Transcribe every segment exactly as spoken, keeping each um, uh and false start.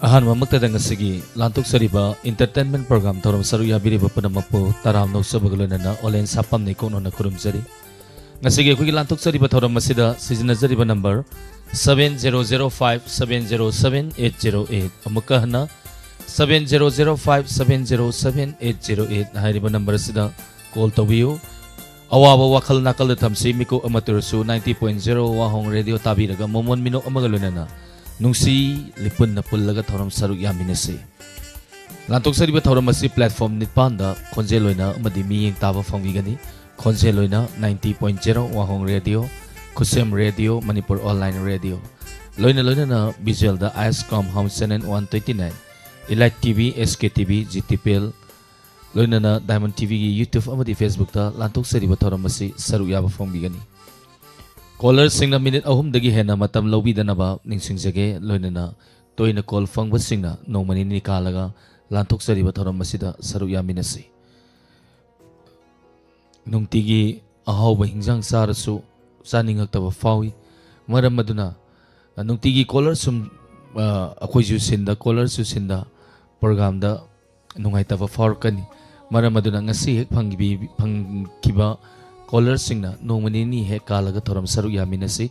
ꯑꯍꯥꯟꯕꯃꯛꯇꯗ ꯉꯁꯤꯒꯤ ꯂꯥꯟꯊꯣꯛꯆꯔꯤꯕ entertainment program ꯊꯧꯔꯝ ꯁꯔꯨꯛ ꯌꯥꯕꯤꯔꯤꯕ ꯄꯨꯝꯅꯃꯛꯄꯨ ꯇꯔꯥꯝꯅ ꯑꯣꯛꯆꯕꯒ ꯂꯣꯏꯅꯅ ꯑꯣꯂꯦꯟ ꯁꯥꯄꯝꯅ ꯏꯀꯣꯛꯅꯅ ꯈꯨꯔꯨꯝꯖꯔꯤ꯫ ꯉꯁꯤꯒꯤ ꯑꯩꯈꯣꯏꯒꯤ ꯂꯥꯟꯊꯣꯛꯆꯔꯤꯕ ꯊꯧꯔꯝ ꯑꯁꯤꯗ ꯁꯤꯖꯤꯟꯅꯖꯔꯤꯕ number seven zero zero five seven zero seven eight zero eight꯫ ꯑꯃꯨꯛꯀ ꯍꯟꯅ seven zero zero five seven zero seven eight zero eight ꯍꯥꯏꯔꯤꯕ number ꯑꯁꯤꯗ call ꯇꯧꯕꯤꯌꯨ꯫ ꯑꯋꯥꯕ ꯋꯥꯈꯜ ꯅꯥꯀꯜꯗ ꯊꯝꯁꯤ, ꯃꯤꯀꯨꯞ ꯑꯃꯠꯇ ꯑꯣꯏꯔꯁꯨ ninety point zero ꯋꯥꯍꯣꯡ ꯔꯦꯗꯤꯑꯣ ꯇꯥꯕꯤꯔꯒ ꯃꯣꯃꯣꯟ ꯃꯤꯅꯣꯛ ꯑꯃꯒ ꯂꯣꯏꯅꯅ ꯅꯨꯡꯁꯤ ꯂꯤꯄꯨꯟꯅ ꯄꯨꯜꯂꯒ ꯊꯧꯔꯝ ꯁꯔꯨꯛ ꯌꯥꯃꯤꯟꯅꯁꯤ꯫ ꯂꯥꯟꯊꯣꯛꯆꯔꯤꯕ ꯊꯧꯔꯝ ꯑꯁꯤ platform ꯅꯤꯄꯥꯟꯗ ꯈꯣꯟꯖꯦꯜ ꯑꯣꯏꯅ ꯑꯃꯗꯤ ꯃꯤꯠꯌꯦꯡ ꯇꯥꯕ ꯐꯪꯕꯤꯒꯅꯤ꯫ ꯈꯣꯟꯖꯦꯜ ꯑꯣꯏꯅ ninety point zero ꯋꯥꯍꯣꯡ ꯔꯦꯗꯤꯑꯣ, ꯈꯨꯠꯁꯦꯝ ꯔꯦꯗꯤꯑꯣ, ꯃꯅꯤꯄꯨꯔ online ꯔꯦꯗꯤꯑꯣ, ꯂꯣꯏꯅ ꯂꯣꯏꯅꯅ visualꯗ ꯑꯥꯏꯁ ꯀ꯭ꯔꯥꯝ ꯍꯣꯝ channel one twenty nine, Elite TV, SK TV, GTPL, ꯂꯣꯏꯅꯅ Diamond TVꯒꯤ YouTube ꯑꯃꯗꯤ Facebookꯇ ꯂꯥꯟꯊꯣꯛꯆꯔꯤꯕ ꯊꯧꯔꯝ ꯑꯁꯤ ꯁꯔꯨꯛ ꯌꯥꯕ ꯐꯪꯕꯤꯒꯅꯤ꯫ Callerꯁꯤꯡꯅ minute ꯑꯍꯨꯝꯗꯒꯤ ꯍꯦꯟꯅ ꯃꯇꯝ ꯂꯧꯕꯤꯗꯅꯕ ꯅꯤꯡꯁꯤꯡꯖꯒꯦ꯫ ꯂꯣꯏꯅꯅ ꯇꯣꯏꯅ call ꯐꯪꯕꯁꯤꯡꯅ ꯅꯣꯡꯃ ꯅꯤꯅꯤ ꯀꯥꯜꯂꯒ ꯂꯥꯟꯊꯣꯛꯆꯔꯤꯕ ꯊꯧꯔꯝ ꯑꯁꯤꯗ ꯁꯔꯨꯛ ꯌꯥꯃꯤꯟꯅꯁꯤ꯫ ꯅꯨꯡꯇꯤꯒꯤ ꯑꯍꯥꯎꯕ ꯍꯤꯟꯖꯥꯡ ꯆꯥꯔꯁꯨ ꯆꯥꯅꯤꯡꯉꯛꯇꯕ ꯐꯥꯎꯏ꯫ ꯃꯔꯝ ꯑꯗꯨꯅ, ꯑ, ꯅꯨꯡꯇꯤꯒꯤ caller ꯁꯨꯝ, ꯑ, ꯑꯩꯈꯣꯏꯁꯨ ꯁꯤꯟꯗ, callerꯁꯨ ꯁꯤꯟꯗ programꯗ ꯅꯨꯡꯉꯥꯏꯇꯕ ꯐꯥꯎꯔꯛꯀꯅꯤ꯫ ꯃꯔꯝ ꯑꯗꯨꯅ ꯉꯁꯤ ꯍꯦꯛ ꯐꯪꯕꯤ-, ꯐꯪꯈꯤꯕ callerꯁꯤꯡꯅ ꯅꯣꯡꯃ ꯅꯤꯅꯤ ꯍꯦꯛ ꯀꯥꯜꯂꯒ ꯊꯧꯔꯝ ꯁꯔꯨꯛ ꯌꯥꯃꯤꯟꯅꯁꯤ꯫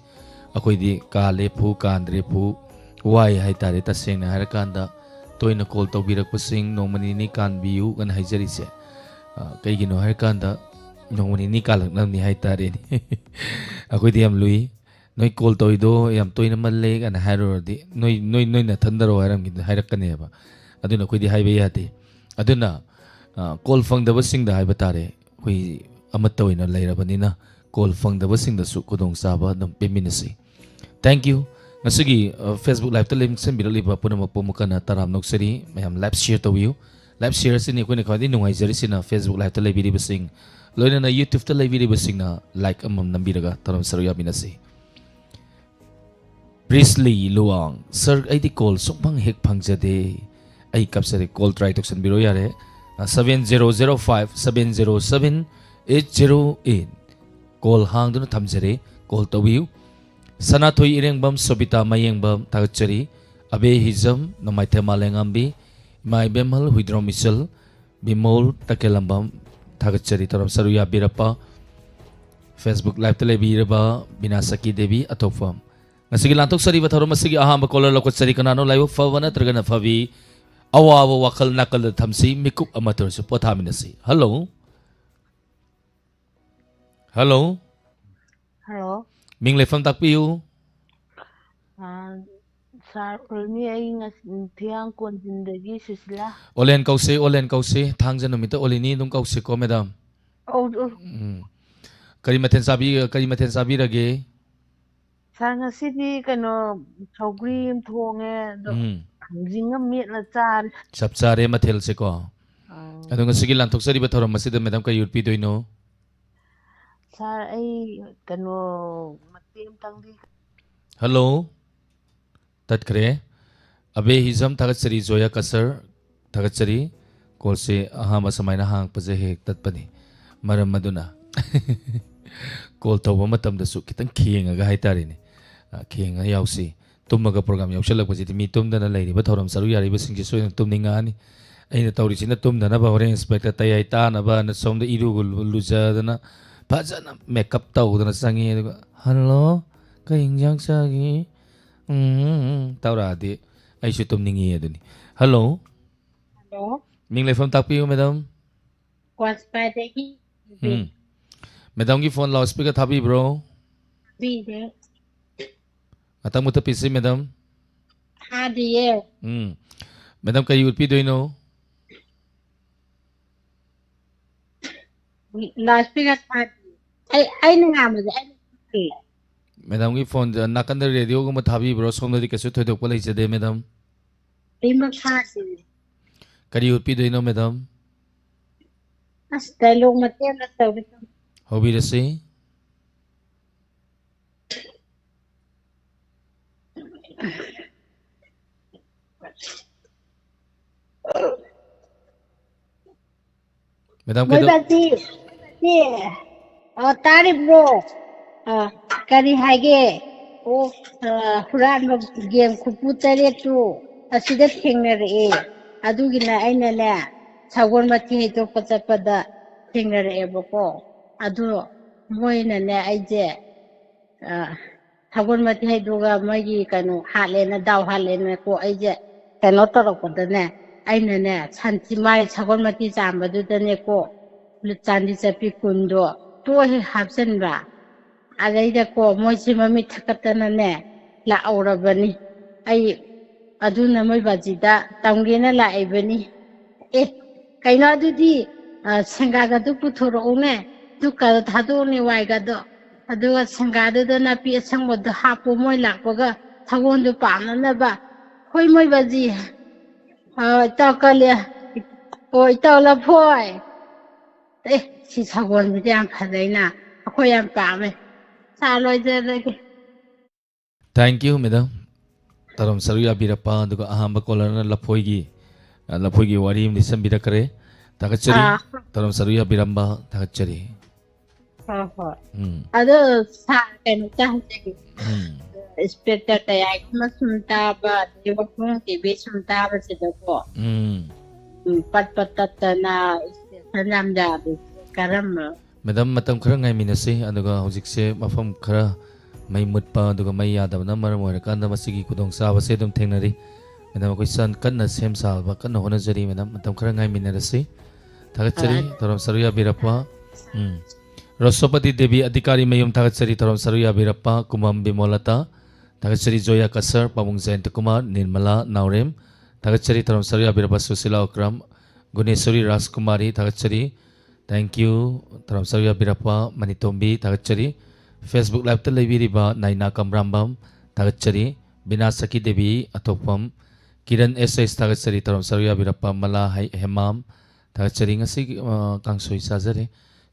ꯑꯩꯈꯣꯏꯗꯤ ꯀꯥꯜꯂꯦ ꯐꯨ, ꯀꯥꯟꯗ꯭ꯔꯦ ꯐꯨ, ꯋꯥꯏ ꯍꯥꯏꯇꯥꯔꯦ꯫ ꯇꯁꯦꯡꯅ ꯍꯥꯏꯔꯀꯥꯟꯗ, ꯇꯣꯏꯅ call ꯇꯧꯕꯤꯔꯛꯄꯁꯤꯡ, ꯅꯣꯡꯃ ꯅꯤꯅꯤ ꯀꯥꯟꯕꯤꯌꯨ ꯑꯅ ꯍꯥꯏꯖꯔꯤꯁꯦ, ꯑ, ꯀꯩꯒꯤꯅꯣ ꯍꯥꯏꯔꯀꯥꯟꯗ, ꯅꯣꯡꯃ ꯅꯤꯅꯤ ꯀꯥꯜꯂꯛꯅꯕꯅꯤ ꯍꯥꯏꯇꯥꯔꯦꯅꯦ꯫ ꯑꯩꯈꯣꯏꯗꯤ ꯌꯥꯝ ꯂꯨꯏ꯫ "ꯅꯣꯏ call ꯇꯧꯔꯤꯗꯣ ꯌꯥꯝ ꯇꯣꯏꯅ ꯃꯜꯂꯦ" ꯀꯥꯏꯅ ꯍꯥꯏꯔꯨꯔꯗꯤ, "ꯅꯣꯏ, ꯅꯣꯏ, ꯅꯣꯏ ꯅꯊꯟꯗꯔꯣ?" ꯍꯥꯏꯔꯝꯒꯤ-, ꯍꯥꯏꯔꯛꯀꯅꯦꯕ꯫ ꯑꯗꯨꯅ ꯑꯩꯈꯣꯏꯗꯤ ꯍꯥꯏꯕ ꯌꯥꯗꯦ꯫ ꯑꯗꯨꯅ, ꯑ, call ꯐꯪꯗꯕꯁꯤꯡꯗ ꯍꯥꯏꯕ ꯇꯥꯔꯦ, ꯑꯩꯈꯣꯏ ꯑꯃꯠꯇ ꯑꯣꯏꯅ ꯂꯩꯔꯕꯅꯤꯅ, call ꯐꯪꯗꯕꯁꯤꯡꯗꯁꯨ ꯈꯨꯗꯣꯡꯆꯥꯕ ꯑꯗꯨꯝ ꯄꯤꯃꯤꯟꯅꯁꯤ꯫ Thank you꯫ ꯉꯁꯤꯒꯤ, ꯑ, Facebook Liveꯇ ꯂꯦꯡꯁꯤꯟꯕꯤꯔꯛꯂꯤꯕ ꯄꯨꯝꯅꯃꯛꯄꯨ ꯑꯃꯨꯛ ꯍꯟꯅ ꯇꯔꯥꯝꯅ ꯑꯣꯛꯆꯔꯤ꯫ ꯃꯌꯥꯝ live share ꯇꯧꯕꯤꯌꯨ꯫ Live share ꯑꯁꯤꯅꯤ ꯑꯩꯈꯣꯏꯅ ꯈ꯭ꯋꯥꯏꯗꯒꯤ ꯅꯨꯡꯉꯥꯏꯖꯔꯤꯁꯤꯅ, Facebook Liveꯇ ꯂꯩꯕꯤꯔꯤꯕꯁꯤꯡ, ꯂꯣꯏꯅꯅ YouTubeꯇ ꯂꯩꯕꯤꯔꯤꯕꯁꯤꯡꯅ like ꯑꯃꯃꯝ ꯅꯝꯕꯤꯔꯒ ꯊꯧꯔꯝ ꯁꯔꯨꯛ ꯌꯥꯃꯤꯟꯅꯁꯤ꯫ ꯄ꯭ꯔꯤꯁꯂꯤ ꯂꯨꯋꯥꯡ, "Sir, ꯑꯩꯗꯤ call ꯁꯨꯡꯐꯪ ꯍꯦꯛ ꯐꯪꯖꯗꯦ꯫ ꯑꯩ ꯀꯞꯆꯔꯦ꯫ Call try ꯇꯧꯁꯟꯕꯤꯔꯣ ꯌꯥꯔꯦ꯫ ꯑ, seven zero zero five seven zero seven eight zero eight꯫ Call ꯍꯥꯡꯗꯨꯅ ꯊꯝꯖꯔꯦ꯫ Call ꯇꯧꯕꯤꯌꯨ꯫" ꯁꯅꯥꯊꯣꯏ ꯏꯔꯦꯡꯕꯝ, ꯁꯣꯕꯤꯇꯥ ꯃꯌꯦꯡꯕꯝ, ꯊꯥꯒꯠꯆꯔꯤ꯫ ꯑꯕꯦ ꯍꯤꯖꯝ, ꯅꯣꯡꯃꯥꯏꯊꯦꯝ ꯃꯥꯂꯦꯉꯥꯝꯕꯤ, ꯏꯃꯥ ꯏꯕꯦꯝꯍꯜ ꯍꯨꯏꯗ꯭ꯔꯣꯝ ꯏꯆꯜ, ꯕꯤꯃꯣꯜ ꯇꯈꯦꯜꯂꯝꯕꯝ, ꯊꯥꯒꯠꯆꯔꯤ ꯇꯧꯔꯝ ꯁꯔꯨ ꯌꯥꯕꯤꯔꯛꯄ꯫ Facebook Live-ꯇ ꯂꯩꯕꯤꯔꯕ ꯕꯤꯅꯥ ꯁꯈꯤ ꯗꯦꯕꯤ ꯑꯊꯣꯛꯐꯝ꯫ ꯉꯁꯤꯒꯤ ꯂꯥꯟꯊꯣꯛꯆꯔꯤꯕ ꯊꯧꯔꯝ ꯑꯁꯤꯒꯤ ꯑꯍꯥꯟꯕ caller ꯂꯧꯈꯠꯆꯔꯤ꯫ ꯀꯅꯥꯅꯣ? ꯂꯥꯏꯕꯛ ꯐꯕ ꯅꯠꯇ꯭ꯔꯒꯅ ꯐꯕꯤ? ꯑꯋꯥꯕ ꯋꯥꯈꯜ ꯅꯥꯀꯜꯗ ꯊꯝꯁꯤ, ꯃꯤꯀꯨꯞ ꯑꯃ ꯇꯧꯔꯁꯤ, ꯄꯣꯊꯥꯃꯤꯟꯅꯁꯤ꯫ Hello? Hello? Hello? ꯃꯤꯡ ꯂꯩꯐꯝ ꯇꯥꯛꯄꯤꯌꯨ꯫ ꯑꯥ, sir, ꯑꯣꯏꯅꯤ, ꯑꯩ ꯉꯁꯤ ꯊꯤꯌꯥꯡ ꯀꯣꯟꯖꯤꯟꯗꯒꯤ ꯁꯨꯁꯤꯂꯥ꯫ ꯑꯣꯂꯦꯟ ꯀꯧꯁꯤ, ꯑꯣꯂꯦꯟ ꯀꯧꯁꯤ꯫ ꯊꯥꯡꯖ ꯅꯨꯃꯤꯠꯇ ꯑꯣꯂꯤꯅꯤ ꯑꯗꯨꯝ ꯀꯧꯁꯤꯀꯣ, madam꯫ ꯑꯧ, ꯑꯧ꯫ ꯎꯝ꯫ ꯀꯔꯤ ꯃꯊꯦꯜ ꯆꯥꯕꯤ-, ꯀꯔꯤ ꯃꯊꯦꯜ ꯆꯥꯕꯤꯔꯒꯦ? Sir, ꯉꯁꯤꯗꯤ ꯀꯩꯅꯣ, ꯁꯧꯒ꯭ꯔꯤ ꯑꯃ ꯊꯣꯡꯉꯦ, ꯑꯗꯣ ꯎꯝ꯫ ꯊꯥꯡꯖꯤꯡ ꯑꯃ ꯃꯦꯠꯂ ꯆꯥꯔꯦ꯫ ꯆꯞ ꯆꯥꯔꯦ ꯃꯊꯦꯜꯁꯦꯀꯣ꯫ ꯑꯥ꯫ ꯑꯗꯣ ꯉꯁꯤꯒꯤ ꯂꯥꯟꯊꯣꯛꯆꯔꯤꯕ ꯊꯧꯔꯝ ꯑꯁꯤꯗ madam ꯀꯔꯤ ꯎꯠꯄꯤꯗꯣꯏꯅꯣ? Sir, ꯑꯩ ꯀꯩꯅꯣ, ꯃꯇꯦꯡ ꯑꯝꯇꯪꯗꯤ꯫ Hello? ꯇꯠꯈ꯭ꯔꯦ꯫ ꯑꯕꯦ ꯍꯤꯖꯝ, ꯊꯥꯒꯠꯆꯔꯤ꯫ ꯖꯣꯌꯥ ꯀꯁꯔ, ꯊꯥꯒꯠꯆꯔꯤ꯫ Call-ꯁꯦ ꯑꯍꯥꯟꯕ ꯁꯨꯃꯥꯏꯅ ꯍꯥꯡꯉꯛꯄꯁꯦ ꯍꯦꯛ ꯍꯦꯛ ꯇꯠꯄꯅꯤ꯫ ꯃꯔꯝ ꯑꯗꯨꯅ call ꯇꯧꯕ ꯃꯇꯝꯗꯁꯨ ꯈꯤꯇꯪ ꯈꯦꯡꯉꯒ ꯍꯥꯏꯇꯥꯔꯦꯅꯦ, ꯑ, ꯈꯦꯡꯉ ꯌꯥꯎꯁꯤ꯫ ꯇꯨꯝꯃꯒ program ꯌꯥꯎꯁꯜꯂꯛꯄꯁꯤꯗꯤ ꯃꯤ ꯇꯨꯝꯗꯅ ꯂꯩꯔꯤꯕ ꯊꯧꯔꯝ ꯁꯔꯨꯛ ꯌꯥꯔꯤꯕꯁꯤꯡꯁꯦ ꯁꯣꯏꯗꯅ ꯇꯨꯝꯅꯤꯡꯉꯛꯑꯅꯤ꯫ ꯑꯩꯅ ꯇꯧꯔꯤꯁꯤꯅ ꯇꯨꯝꯗꯅꯕ ꯍꯣꯔꯦꯟ inspector ꯇꯌꯥꯏ ꯇꯥꯅꯕꯅ ꯁꯣꯝꯗ ꯏꯔꯨꯒ ꯂꯨ-, ꯂꯨꯖꯗꯅ ꯐꯖꯅ makeup ꯇꯧꯗꯅ ꯆꯪꯉꯤ꯫ ꯑꯗꯨꯒ, "Hello, ꯀꯩ ꯏꯟꯖꯥꯡ ꯆꯥꯒꯦ?" ꯎꯝ, ꯎꯝ, ꯎꯝ ꯇꯧꯔꯛꯑꯗꯤ ꯑꯩꯁꯨ ꯇꯨꯝꯅꯤꯡꯉꯤ ꯑꯗꯨꯅꯤ꯫ Hello? Hello? ꯃꯤꯡ ꯂꯩꯐꯝ ꯇꯥꯛꯄꯤꯌꯨ, madam꯫ ꯀ꯭ꯋꯥꯁꯄꯥꯗꯒꯤ ꯎꯝ꯫ Madam-ꯒꯤ phone loudspeaker ꯊꯥꯕꯤꯕ꯭ꯔꯣ? ꯊꯥꯕꯤꯗꯦ꯫ ꯉꯥꯛꯇꯪ ꯃꯨꯊꯠꯄꯤꯁꯤ, madam꯫ ꯊꯥꯗꯤꯌꯦ꯫ ꯎꯝ꯫ Madam, ꯀꯔꯤ ꯎꯠꯄꯤꯗꯣꯏꯅꯣ? Loudspeaker ꯊꯥꯗꯤꯌꯦ꯫ ꯑꯩ, ꯑꯩꯅ ꯉꯥꯡꯕꯁꯦ ꯑꯩꯅ ꯇꯥꯗꯤꯌꯦ꯫ Madam-ꯒꯤ phone-ꯗ ꯅꯥꯀꯟꯗ radio-ꯒꯨꯝꯕ ꯊꯥꯕꯤꯕ꯭ꯔꯣ? ꯁꯣꯝꯗꯗꯤ ꯀꯩꯁꯨ ꯊꯣꯏꯗꯣꯛꯄ ꯂꯩꯖꯗꯦ, madam꯫ ꯑꯩꯃꯛ ꯊꯥꯗꯤꯌꯦ꯫ ꯀꯔꯤ ꯎꯠꯄꯤꯗꯣꯏꯅꯣ, madam? ꯑꯁ, dialogue ꯃꯇꯦꯛ ꯑꯃ ꯇꯧꯒꯦ ꯇꯧꯅꯤ꯫ ꯍꯧꯕꯤꯔꯁꯤ꯫ Madam, ꯀꯩꯗꯧ- ꯃꯣꯏꯕꯥꯇꯤ, ꯁꯤ, ꯑ, ꯇꯥꯔꯤꯕ꯭ꯔꯣ? ꯑ, ꯀꯔꯤ ꯍꯥꯏꯒꯦ? ꯑꯣ, ꯑ, ꯍꯨꯔꯥꯟꯕ ꯒꯦꯡ ꯈꯨꯄꯨ ꯇꯔꯦꯠꯇꯨ ꯑꯁꯤꯗ ꯊꯦꯡꯅꯔꯛꯑꯦ꯫ ꯑꯗꯨꯒꯤꯅ ꯑꯩꯅꯅꯦ, ꯁꯒꯣꯜ ꯃꯊꯤ ꯍꯩꯗꯣꯛꯄ ꯆꯠꯄꯗ ꯊꯦꯡꯅꯔꯛꯑꯦꯕꯀꯣ꯫ ꯑꯗꯨ ꯃꯣꯏꯅꯅꯦ, ꯑꯩꯁꯦ, ꯑ, ꯁꯒꯣꯜ ꯃꯊꯤ ꯍꯩꯗꯣꯛꯑꯒ ꯃꯣꯏꯒꯤ ꯀꯩꯅꯣ ꯍꯥꯠꯂꯦꯅ, ꯗꯥꯎ ꯍꯥꯠꯂꯦꯅꯀꯣ, ꯑꯩꯁꯦ ꯀꯩꯅꯣ ꯇꯧꯔꯛꯄꯗꯅꯦ, ꯑꯩꯅꯅꯦ, ꯁꯟꯊꯤ ꯃꯥꯏ ꯁꯒꯣꯜ ꯃꯊꯤ ꯆꯥꯝꯕꯗꯨꯗꯅꯦꯀꯣ, ꯆꯥꯟꯗꯤ ꯆꯠꯄꯤ ꯀꯨꯟꯗꯣ ꯇꯣꯛ ꯍꯦꯛ ꯍꯥꯞꯆꯤꯟꯕ꯫ ꯑꯗꯩꯗꯀꯣ, ꯃꯣꯏꯁꯦ ꯃꯃꯤꯠ ꯊꯛꯀꯠꯇꯅꯅꯦ ꯂꯥꯛꯍꯧꯔꯕꯅꯤ꯫ ꯑꯩ ꯑꯗꯨꯅ ꯃꯣꯏ ꯕꯥꯖꯤꯗ ꯇꯝꯒꯦꯅ ꯂꯥꯛꯏꯕꯅꯤ꯫ ꯑꯦ, ꯀꯩꯅꯣ ꯑꯗꯨꯗꯤ, ꯑ, ꯁꯦꯡꯒꯥꯒꯗꯨ ꯄꯨꯊꯣꯔꯛꯎꯅꯦ, ꯗꯨꯛꯀꯗꯣ ꯊꯥꯗꯣꯛꯎꯅꯦ, ꯋꯥꯏꯒꯗꯣ, ꯑꯗꯨꯒ ꯁꯦꯡꯒꯥꯗꯨꯗ ꯅꯥꯄꯤ ꯑꯁꯪꯕꯗꯣ ꯍꯥꯞꯄꯨ, ꯃꯣꯏ ꯂꯥꯛꯄꯒ ꯁꯒꯣꯜꯗꯨ ꯄꯥꯝꯅꯅꯕ꯫ ꯍꯣꯏ, ꯃꯣꯏ ꯕꯥꯖꯤ꯫ ꯑ, ꯏꯇꯥꯎ ꯀꯜꯂꯤ꯫ ꯑꯣ, ꯏꯇꯥꯎ ꯂꯐꯣꯏ꯫ ꯑꯦ, ꯁꯤ ꯁꯒꯣꯜꯁꯤꯗꯤ ꯌꯥꯝ ꯐꯖꯩꯅ, ꯑꯩꯈꯣꯏ ꯌꯥꯝ ꯄꯥꯝꯃꯦ꯫ ꯁꯥ ꯂꯣꯏꯖꯔꯒꯦ꯫ Thank you, madam. ꯇꯔꯝ ꯁꯔꯨ ꯌꯥꯕꯤꯔꯛꯄ, ꯑꯗꯨꯒ ꯑꯍꯥꯟꯕ ꯀꯣꯂꯔꯅ ꯂꯐꯣꯏꯒꯤ, ꯑ, ꯂꯐꯣꯏꯒꯤ ꯋꯥꯔꯤ ꯑꯃ ꯂꯤꯁꯤꯟꯕꯤꯔꯛꯈ꯭ꯔꯦ꯫ ꯊꯥꯒꯠꯆꯔꯤ꯫ ꯑꯥ꯫ ꯇꯔꯝ ꯁꯔꯨ ꯌꯥꯕꯤꯔꯝꯕ ꯊꯥꯒꯠꯆꯔꯤ꯫ ꯍꯣꯏ, ꯍꯣꯏ꯫ ꯎꯝ꯫ ꯑꯗꯣ ꯁꯥꯔ, ꯀꯩꯅꯣꯝꯇ ꯍꯪꯖꯒꯦ꯫ ꯎꯝ꯫ ꯏꯟꯁꯄꯦꯛꯇꯔ ꯇꯌꯥꯏꯒꯨꯝꯕ ꯁꯨꯝ ꯇꯥꯕ, ꯑꯗꯩ ꯋꯥꯐꯝ ꯇꯤꯚꯤ ꯁꯨꯝ ꯇꯥꯕꯁꯤꯗꯀꯣ, ꯎꯝ꯫ ꯎꯝ, ꯄꯠ ꯄꯠ ꯇꯠꯇꯅ ꯏꯁꯇꯦꯁꯟ ꯌꯥꯝ ꯌꯥꯗꯦ꯫ ꯀꯔꯝꯕ? ꯃꯦꯗꯥꯝ, ꯃꯇꯝ ꯈꯔ ꯉꯥꯏꯃꯤꯟꯅꯁꯤ, ꯑꯗꯨꯒ ꯍꯧꯖꯤꯛꯁꯦ ꯃꯐꯝ ꯈꯔ ꯃꯩ ꯃꯨꯠꯄ ꯑꯗꯨꯒ ꯃꯩ ꯌꯥꯗꯕꯅ ꯃꯔꯝ ꯑꯣꯏꯔꯀꯥꯟꯗ ꯃꯁꯤꯒꯤ ꯈꯨꯗꯣꯡꯆꯥꯕꯁꯦ ꯑꯗꯨꯝ ꯊꯦꯡꯅꯔꯤ꯫ ꯃꯦꯗꯥꯝ, ꯑꯩꯈꯣꯏ ꯁꯟ-, ꯀꯟꯅ ꯁꯦꯝ ꯁꯥꯕ ꯀꯟꯅ ꯍꯣꯠꯅꯖꯔꯤ꯫ ꯃꯦꯗꯥꯝ, ꯃꯇꯝ ꯈꯔ ꯉꯥꯏꯃꯤꯟꯅꯔꯁꯤ꯫ ꯊꯥꯒꯠꯆꯔꯤ꯫ ꯑꯥ꯫ ꯊꯧꯔꯝ ꯁꯔꯨꯛ ꯌꯥꯕꯤꯔꯛꯄ꯫ ꯎꯝ꯫ ꯔꯣꯁꯣꯄꯇꯤ ꯗꯦꯕꯤ ꯑꯙꯤꯀꯥꯔꯤ ꯃꯌꯨꯝ ꯊꯥꯒꯠꯆꯔꯤ꯫ ꯊꯧꯔꯝ ꯁꯔꯨꯛ ꯌꯥꯕꯤꯔꯛꯄ꯫ ꯀꯨꯃꯝ ꯕꯤꯃꯣꯂꯇꯥ ꯊꯥꯒꯠꯆꯔꯤ꯫ ꯖꯣꯌꯥ ꯀꯁꯔ, ꯄꯥꯕꯨꯡ ꯖꯌꯟꯇ ꯀꯨꯃꯥꯔ, ꯅꯤꯔꯃꯂꯥ ꯅꯥꯎꯔꯦꯝ ꯊꯥꯒꯠꯆꯔꯤ꯫ ꯊꯧꯔꯝ ꯁꯔꯨꯛ ꯌꯥꯕꯤꯔꯛꯄ ꯁꯨꯁꯤꯂꯥ ꯑꯣꯀ꯭ꯔꯝ, ꯒꯨꯅꯦꯁꯣꯔꯤ ꯔꯥꯖꯀꯨꯃꯥꯔꯤ ꯊꯥꯒꯠꯆꯔꯤ꯫ Thank you꯫ ꯊꯧꯔꯝ ꯁꯔꯨꯛ ꯌꯥꯕꯤꯔꯛꯄ ꯃꯅꯤꯇꯣꯝꯕꯤ ꯊꯥꯒꯠꯆꯔꯤ꯫ Facebook liveꯇ ꯂꯩꯕꯤꯔꯤꯕ ꯅꯥꯏꯅꯥ ꯀꯝꯕ꯭ꯔꯥꯝꯕꯝ ꯊꯥꯒꯠꯆꯔꯤ꯫ ꯕꯤꯅꯥ ꯁꯈꯤ ꯗꯦꯕꯤ ꯑꯊꯣꯛꯐꯝ, ꯀꯤꯔꯟ ꯑꯦꯁ ꯑꯦꯁ ꯊꯥꯒꯠꯆꯔꯤ꯫ ꯊꯧꯔꯝ ꯁꯔꯨꯛ ꯌꯥꯕꯤꯔꯛꯄ ꯃꯂꯥ ꯍꯩ-, ꯍꯦꯃꯥꯝ ꯊꯥꯒꯠꯆꯔꯤ꯫ ꯉꯁꯤꯒꯤ, ꯑ, ꯀꯥꯡꯁꯣꯏ ꯆꯥꯖꯔꯦ꯫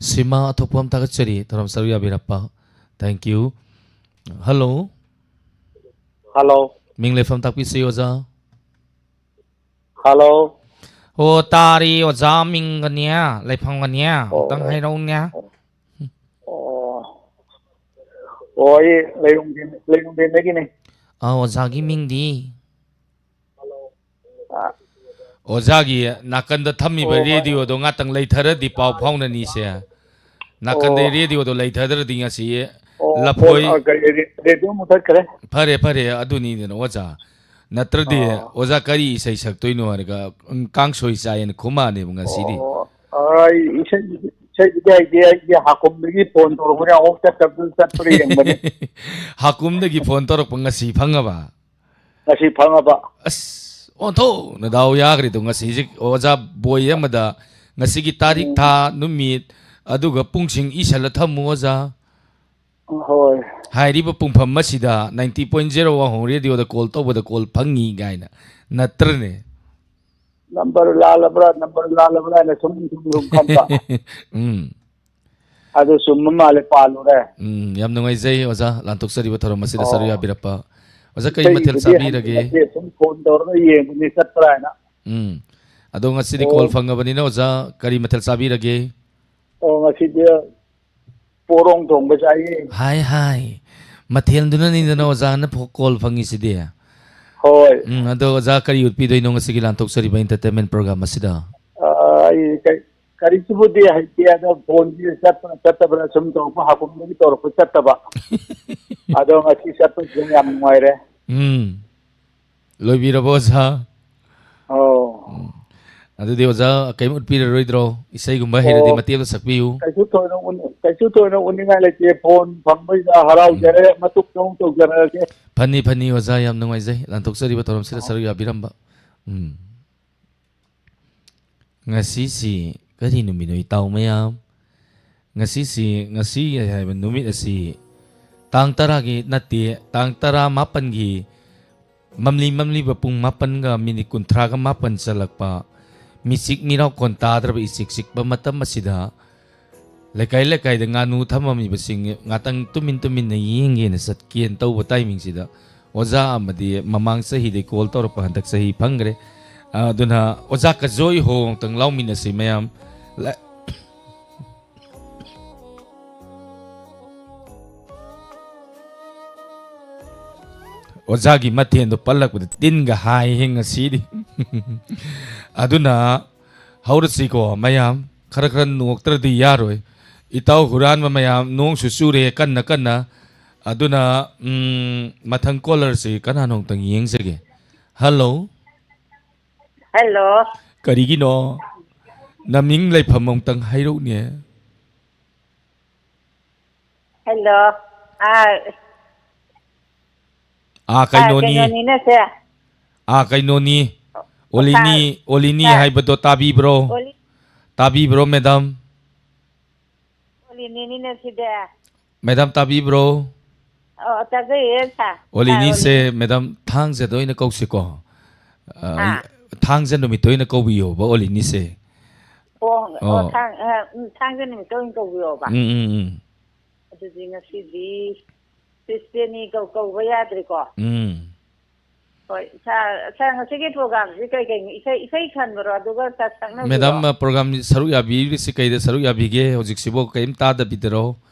ꯁꯤꯃꯥ ꯑꯊꯣꯛꯐꯝ ꯊꯥꯒꯠꯆꯔꯤ꯫ ꯊꯧꯔꯝ ꯁꯔꯨꯛ ꯌꯥꯕꯤꯔꯛꯄ꯫ Thank you꯫ Hello꯫ Hello꯫ ꯃꯤꯡ ꯂꯩꯐꯝ ꯇꯥꯛꯄꯤꯁꯤ ꯑꯣꯖꯥ꯫ Hello꯫ ꯑꯣ, ꯇꯥꯔꯤ ꯑꯣꯖꯥ, ꯃꯤꯡꯒꯅꯦ, ꯂꯩꯐꯝꯒꯅꯦ, ꯑꯃꯨꯛꯇꯪ ꯑꯣ꯫ ꯍꯥꯏꯔꯛꯎꯅꯦ꯫ ꯑꯣ꯫ ꯑꯣ, ꯑꯩ ꯂꯩꯔꯣꯡꯊꯦꯝ-, ꯂꯩꯔꯣꯡꯊꯦꯝꯗꯒꯤꯅꯦ꯫ ꯑꯥ, ꯑꯣꯖꯥꯒꯤ ꯃꯤꯡꯗꯤ? ꯑꯥ꯫ ꯑꯣꯖꯥꯒꯤ ꯅꯥꯀꯟꯗ ꯊꯝꯃꯤꯕ ꯑꯣ, ꯍꯣꯏ꯫ ꯔꯦꯗꯤꯑꯣꯗꯣ ꯉꯥꯛꯇꯪ ꯂꯩꯊꯔꯗꯤ ꯄꯥꯎ ꯐꯥꯎꯅꯅꯤꯁꯦ꯫ ꯅꯥꯀꯟꯗꯩ ꯑꯣ꯫ ꯔꯦꯗꯤꯑꯣꯗꯣ ꯂꯩꯊꯗ꯭ꯔꯗꯤ ꯉꯁꯤ ꯑꯣ, ꯂꯐꯣꯏ ꯐꯣꯟ, ꯑ, ꯀꯔꯤ, ꯔꯦ-, ꯔꯦꯗꯤꯑꯣ ꯃꯨꯊꯠꯈ꯭ꯔꯦ꯫ ꯐꯔꯦ, ꯐꯔꯦ, ꯑꯗꯨꯅꯤꯗꯅ ꯑꯣꯖꯥ꯫ ꯅꯠꯇ꯭ꯔꯗꯤ ꯑꯣ꯫ ꯑꯣꯖꯥ ꯀꯔꯤ ꯏꯁꯩ ꯁꯛꯇꯣꯏꯅꯣ ꯍꯥꯏꯔꯒ, ꯎꯝ, ꯀꯥꯡꯁꯣꯏ ꯆꯥꯏꯌꯦꯅ ꯈꯨꯝꯃꯛꯑꯅꯦꯕ ꯉꯁꯤꯗꯤ꯫ ꯑꯣ, ꯑ, ꯑꯩ ꯏꯁꯩ, ꯏꯁꯩꯗꯨꯗꯤ ꯍꯩꯇꯦ, ꯑꯩꯗꯤ ꯍꯥꯀꯨꯝꯗꯒꯤ ꯐꯣꯟ ꯇꯧꯔꯛꯄꯅꯦ, ꯑꯃꯨꯛ ꯆꯠꯇꯕꯗꯨ ꯆꯠꯄ꯭ꯔꯥ ꯌꯦꯡꯕꯅꯤ꯫ ꯍꯥꯀꯨꯝꯗꯒꯤ ꯐꯣꯟ ꯇꯧꯔꯛꯄ ꯉꯁꯤ ꯐꯪꯉꯕ? ꯉꯁꯤ ꯐꯪꯉꯕ꯫ ꯑꯁ, ꯑꯣꯟꯊꯣꯛꯅ ꯗꯥꯎ ꯌꯥꯈ꯭ꯔꯦꯗꯣ ꯉꯁꯤꯁꯦ꯫ ꯑꯣꯖꯥ ꯕꯣꯏ ꯑꯃꯗ ꯉꯁꯤꯒꯤ ꯇꯥꯔꯤꯛ, ꯎꯝ꯫ ꯊꯥ, ꯅꯨꯃꯤꯠ, ꯑꯗꯨꯒ ꯄꯨꯡꯁꯤꯡ ꯏꯁꯜꯂ ꯊꯝꯃꯨ, ꯑꯣꯖꯥ꯫ ꯍꯣꯏ꯫ ꯍꯥꯏꯔꯤꯕ ꯄꯨꯡꯐꯝ ꯑꯁꯤꯗ ninety point zero ꯋꯥꯡꯍꯣꯡ ꯔꯦꯗꯤꯑꯣꯗ ꯀꯣꯜ ꯇꯧꯕꯗ ꯀꯣꯜ ꯐꯪꯉꯤ ꯀꯥꯏꯅ ꯅꯠꯇ꯭ꯔꯅꯦ? ꯅꯝꯕꯔ ꯂꯥꯜꯂꯕ꯭ꯔꯥ, ꯅꯝꯕꯔ ꯂꯥꯜꯂꯕ꯭ꯔꯥ ꯍꯥꯏꯅ ꯁꯨꯝ, ꯁꯨꯝ, ꯁꯨꯝ ꯈꯟꯕ꯫ ꯎꯝ꯫ ꯑꯗꯨ ꯆꯨꯝꯕ ꯃꯥꯜꯂꯦ, ꯄꯥꯜꯂꯨꯔꯦ꯫ ꯎꯝ, ꯌꯥꯝ ꯅꯨꯡꯉꯥꯏꯖꯩ ꯑꯣꯖꯥ, ꯂꯥꯟꯊꯣꯛꯆꯔꯤꯕ ꯊꯧꯔꯝ ꯑꯁꯤꯗ ꯁꯔꯨꯛ ꯑꯣ꯫ ꯌꯥꯕꯤꯔꯛꯄ꯫ ꯑꯣꯖꯥ, ꯀꯔꯤ ꯃꯊꯦꯜ ꯏꯇꯩꯒꯤꯕꯨꯗꯤ ꯍꯪꯕ ꯆꯥꯕꯤꯔꯒꯦ? ꯅꯠꯇꯦ, ꯁꯨꯝ ꯐꯣꯟ ꯇꯧꯔꯒ ꯌꯦꯡꯕꯅꯤ ꯆꯠꯄ꯭ꯔꯥ ꯍꯥꯏꯅ꯫ ꯎꯝ꯫ ꯑꯗꯣ ꯉꯁꯤꯗꯤ ꯑꯣ꯫ ꯀꯣꯜ ꯐꯪꯉꯕꯅꯤꯅ ꯑꯣꯖꯥ, ꯀꯔꯤ ꯃꯊꯦꯜ ꯆꯥꯕꯤꯔꯒꯦ? ꯑꯣ, ꯉꯁꯤꯗꯤ ꯄꯣꯔꯣꯡ ꯊꯣꯡꯕ ꯆꯥꯏꯌꯦ꯫ ꯍꯥꯏ, ꯍꯥꯏ꯫ ꯃꯊꯦꯜꯗꯨꯅꯅꯤꯗꯅ ꯑꯣꯖꯥꯅ ꯐꯣ-, ꯀꯣꯜ ꯐꯪꯉꯤꯁꯤꯗꯤ꯫ ꯍꯣꯏ꯫ ꯎꯝ, ꯑꯗꯣ ꯑꯣꯖꯥ ꯀꯔꯤ ꯎꯠꯄꯤꯗꯣꯏꯅꯣ ꯉꯁꯤꯒꯤ ꯂꯥꯟꯊꯣꯛꯆꯔꯤꯕ entertainment program ꯑꯁꯤꯗ? ꯑ, ꯑꯩ ꯀꯩ-, ꯀꯔꯤꯁꯨꯕꯨꯗꯤ ꯍꯩꯇꯦ, ꯑꯗꯣ ꯐꯣꯟꯁꯤ ꯆꯠꯄ꯭ꯔꯥ ꯆꯠꯇꯕ꯭ꯔꯥ ꯁꯨꯝ ꯇꯧꯔꯛꯄ, ꯍꯥꯀꯨꯝꯗꯒꯤ ꯇꯧꯔꯛꯄ ꯆꯠꯇꯕ꯫ ꯑꯗꯣ ꯉꯁꯤ ꯆꯠꯄꯁꯤꯗ ꯌꯥꯝ ꯅꯨꯡꯉꯥꯏꯔꯦ꯫ ꯎꯝ꯫ ꯂꯣꯏꯕꯤꯔꯕꯣ, ꯑꯣꯖꯥ? ꯑꯧ꯫ ꯎꯝ꯫ ꯑꯗꯨꯗꯤ ꯑꯣꯖꯥ ꯀꯔꯤꯝ ꯎꯠꯄꯤꯔꯔꯣꯏꯗ꯭ꯔꯣ? ꯏꯁꯩꯒꯨꯝꯕ ꯍꯩꯔꯗꯤ ꯑꯣ, ꯃꯇꯦꯛ ꯑꯃ ꯁꯛꯄꯤꯌꯨ꯫ ꯀꯩꯁꯨ ꯊꯣꯏꯅ ꯎꯅꯤ-, ꯀꯩꯁꯨ ꯊꯣꯏꯅ ꯎꯅꯤꯡꯉꯥꯏ ꯂꯩꯇꯦ꯫ ꯐꯣꯟ ꯐꯪꯕꯁꯤꯗ ꯍꯔꯥꯎꯖꯔꯦ꯫ ꯎꯝ꯫ ꯃꯇꯨꯡꯗ ꯑꯃꯨꯛ ꯇꯧꯖꯔꯛꯑꯒꯦ꯫ ꯐꯅꯤ, ꯐꯅꯤ, ꯑꯣꯖꯥ, ꯌꯥꯝ ꯅꯨꯡꯉꯥꯏꯖꯩ꯫ ꯂꯥꯟꯊꯣꯛꯆꯔꯤꯕ ꯊꯧꯔꯝꯁꯤꯗ ꯑꯧ꯫ ꯁꯔꯨꯛ ꯌꯥꯕꯤꯔꯝꯕ꯫ ꯎꯝ꯫ ꯉꯁꯤꯁꯤ ꯀꯔꯤ ꯅꯨꯃꯤꯠꯅꯣ, ꯏꯇꯥꯎ ꯃꯌꯥꯝ? ꯉꯁꯤꯁꯤ, ꯉꯁꯤ ꯍꯥꯏꯕ ꯅꯨꯃꯤꯠ ꯑꯁꯤ ꯇꯥꯡ ꯇꯔꯥꯒꯤ ꯅꯠꯇꯦ, ꯇꯥꯡ ꯇꯔꯥꯃꯥꯄꯟꯒꯤ ꯃꯝꯂꯤ ꯃꯝꯂꯤꯕ ꯄꯨꯡ ꯃꯥꯄꯟꯒ ꯃꯤꯅꯤꯠ ꯀꯨꯟꯊ꯭ꯔꯥꯒ ꯃꯥꯄꯟ ꯆꯜꯂꯛꯄ, ꯃꯤꯆꯤꯛ ꯃꯤꯔꯥꯎꯈꯣꯟ ꯇꯥꯗ꯭ꯔꯕ ꯏꯆꯤꯛ ꯆꯤꯛꯄ ꯃꯇꯝ ꯑꯁꯤꯗ, ꯂꯩꯀꯥꯏ ꯂꯩꯀꯥꯏꯗ ꯉꯥꯅꯨ ꯊꯝꯃꯝꯃꯤꯕꯁꯤꯡ ꯉꯥꯛꯇꯪ ꯇꯨꯃꯤꯟ ꯇꯨꯃꯤꯟꯅ ꯌꯦꯡꯒꯦꯅ ꯆꯠꯀꯦꯅ ꯇꯧꯕ timing ꯁꯤꯗ, ꯑꯣꯖꯥ ꯑꯃꯗꯤ ꯃꯃꯥꯡ ꯆꯍꯤꯗꯩ call ꯇꯧꯔꯛꯄ ꯍꯟꯗꯛ ꯆꯍꯤ ꯐꯪꯈ꯭ꯔꯦ꯫ ꯑꯗꯨꯅ ꯑꯣꯖꯥ ꯀꯖꯣꯏ ꯍꯣ ꯑꯃꯨꯛꯇꯪ ꯂꯥꯎꯃꯤꯟꯅꯁꯤ ꯃꯌꯥꯝ꯫ ꯂ-, ꯑꯣꯖꯥꯒꯤ ꯃꯊꯦꯜꯗꯣ ꯄꯜꯂꯛꯄꯗ ꯇꯤꯟꯒ ꯍꯥꯏꯍꯦ ꯉꯁꯤꯗꯤ꯫ ꯑꯗꯨꯅ ꯍꯧꯔꯁꯤꯀꯣ ꯃꯌꯥꯝ, ꯈꯔ ꯈꯔ ꯅꯣꯛꯇ꯭ꯔꯗꯤ ꯌꯥꯔꯣꯏ꯫ ꯏꯇꯥꯎ ꯍꯨꯔꯥꯟꯕ ꯃꯌꯥꯝ, ꯅꯣꯡꯁꯨ ꯆꯨꯔꯦ ꯀꯟꯅ ꯀꯟꯅ꯫ ꯑꯗꯨꯅ, ꯎꯝ, ꯃꯊꯪ caller ꯁꯤ ꯀꯅꯥꯅꯣ ꯑꯝꯇꯪ ꯌꯦꯡꯖꯒꯦ꯫ Hello꯫ Hello꯫ ꯀꯔꯤꯒꯤꯅꯣ? ꯅꯃꯤꯡ ꯂꯩꯐꯝ ꯑꯃꯨꯛꯇꯪ ꯍꯥꯏꯔꯛꯎꯅꯦ꯫ Hello꯫ ꯑꯥ, ꯑꯥ, ꯑꯥ, ꯀꯩꯅꯣꯅꯤ꯫ ꯀꯩꯅꯣꯅꯤꯅꯦ ꯁꯦ꯫ ꯑꯥ, ꯀꯩꯅꯣꯅꯤ꯫ ꯑꯣꯂꯤꯅꯤ, ꯑꯣꯂꯤꯅꯤ ꯑꯥ꯫ ꯍꯥꯏꯕꯗꯣ ꯇꯥꯕꯤꯕ꯭ꯔꯣ? ꯑꯣꯂꯤ-, ꯇꯥꯕꯤꯕ꯭ꯔꯣ, madam? ꯑꯣꯂꯤꯅꯤꯅꯤꯅꯦ ꯁꯤꯗꯤ꯫ Madam, ꯇꯥꯕꯤꯕ꯭ꯔꯣ? ꯑꯣ, ꯇꯥꯖꯩꯌꯦ, sir꯫ ꯑꯣꯂꯤꯅꯤꯁꯦ, sir, ꯑꯣꯂꯤꯅꯤ꯫ Madam, ꯊꯥꯡꯖꯗ ꯑꯣꯏꯅ ꯀꯧꯁꯤꯀꯣ꯫ ꯑ, ꯑꯥ꯫ ꯊꯥꯡꯖ ꯅꯨꯃꯤꯠꯇ ꯑꯣꯏꯅ ꯀꯧꯕꯤꯌꯣꯕ, ꯑꯣꯂꯤꯅꯤꯁꯦ꯫ ꯑꯣ, ꯑꯣ, ꯑꯣ꯫ ꯊꯥꯡ-, ꯑ, ꯎꯝ, ꯊꯥꯡꯖ ꯅꯨꯃꯤꯠꯇ ꯑꯣꯏꯅ ꯀꯧꯕꯤꯌꯣꯕ꯫ ꯎꯝ, ꯎꯝ, ꯎꯝ꯫ ꯑꯗꯨꯗꯤ ꯉꯁꯤꯗꯤ Christian ꯅꯤ ꯀꯧ-, ꯀꯧꯕ ꯌꯥꯗ꯭ꯔꯦꯀꯣ? ꯎꯝ꯫ ꯍꯣꯏ, sir, sir, ꯉꯁꯤꯒꯤ program ꯁꯤ ꯀꯩ ꯀꯩꯅꯣ? ꯏꯁꯩ, ꯏꯁꯩ ꯈꯟꯕꯔꯣ? ꯑꯗꯨꯒ ꯁ-, ꯁꯛꯅꯕꯤꯔꯣ? Madam, program ꯁꯔꯨꯛ ꯌꯥꯕꯤꯔꯤꯁꯤ ꯀꯩꯗ ꯁꯔꯨꯛ ꯌꯥꯕꯤꯒꯦ? ꯍꯧꯖꯤꯛꯁꯤꯕꯨ ꯀꯔꯤꯝ ꯇꯥꯗꯕꯤꯗꯔꯣ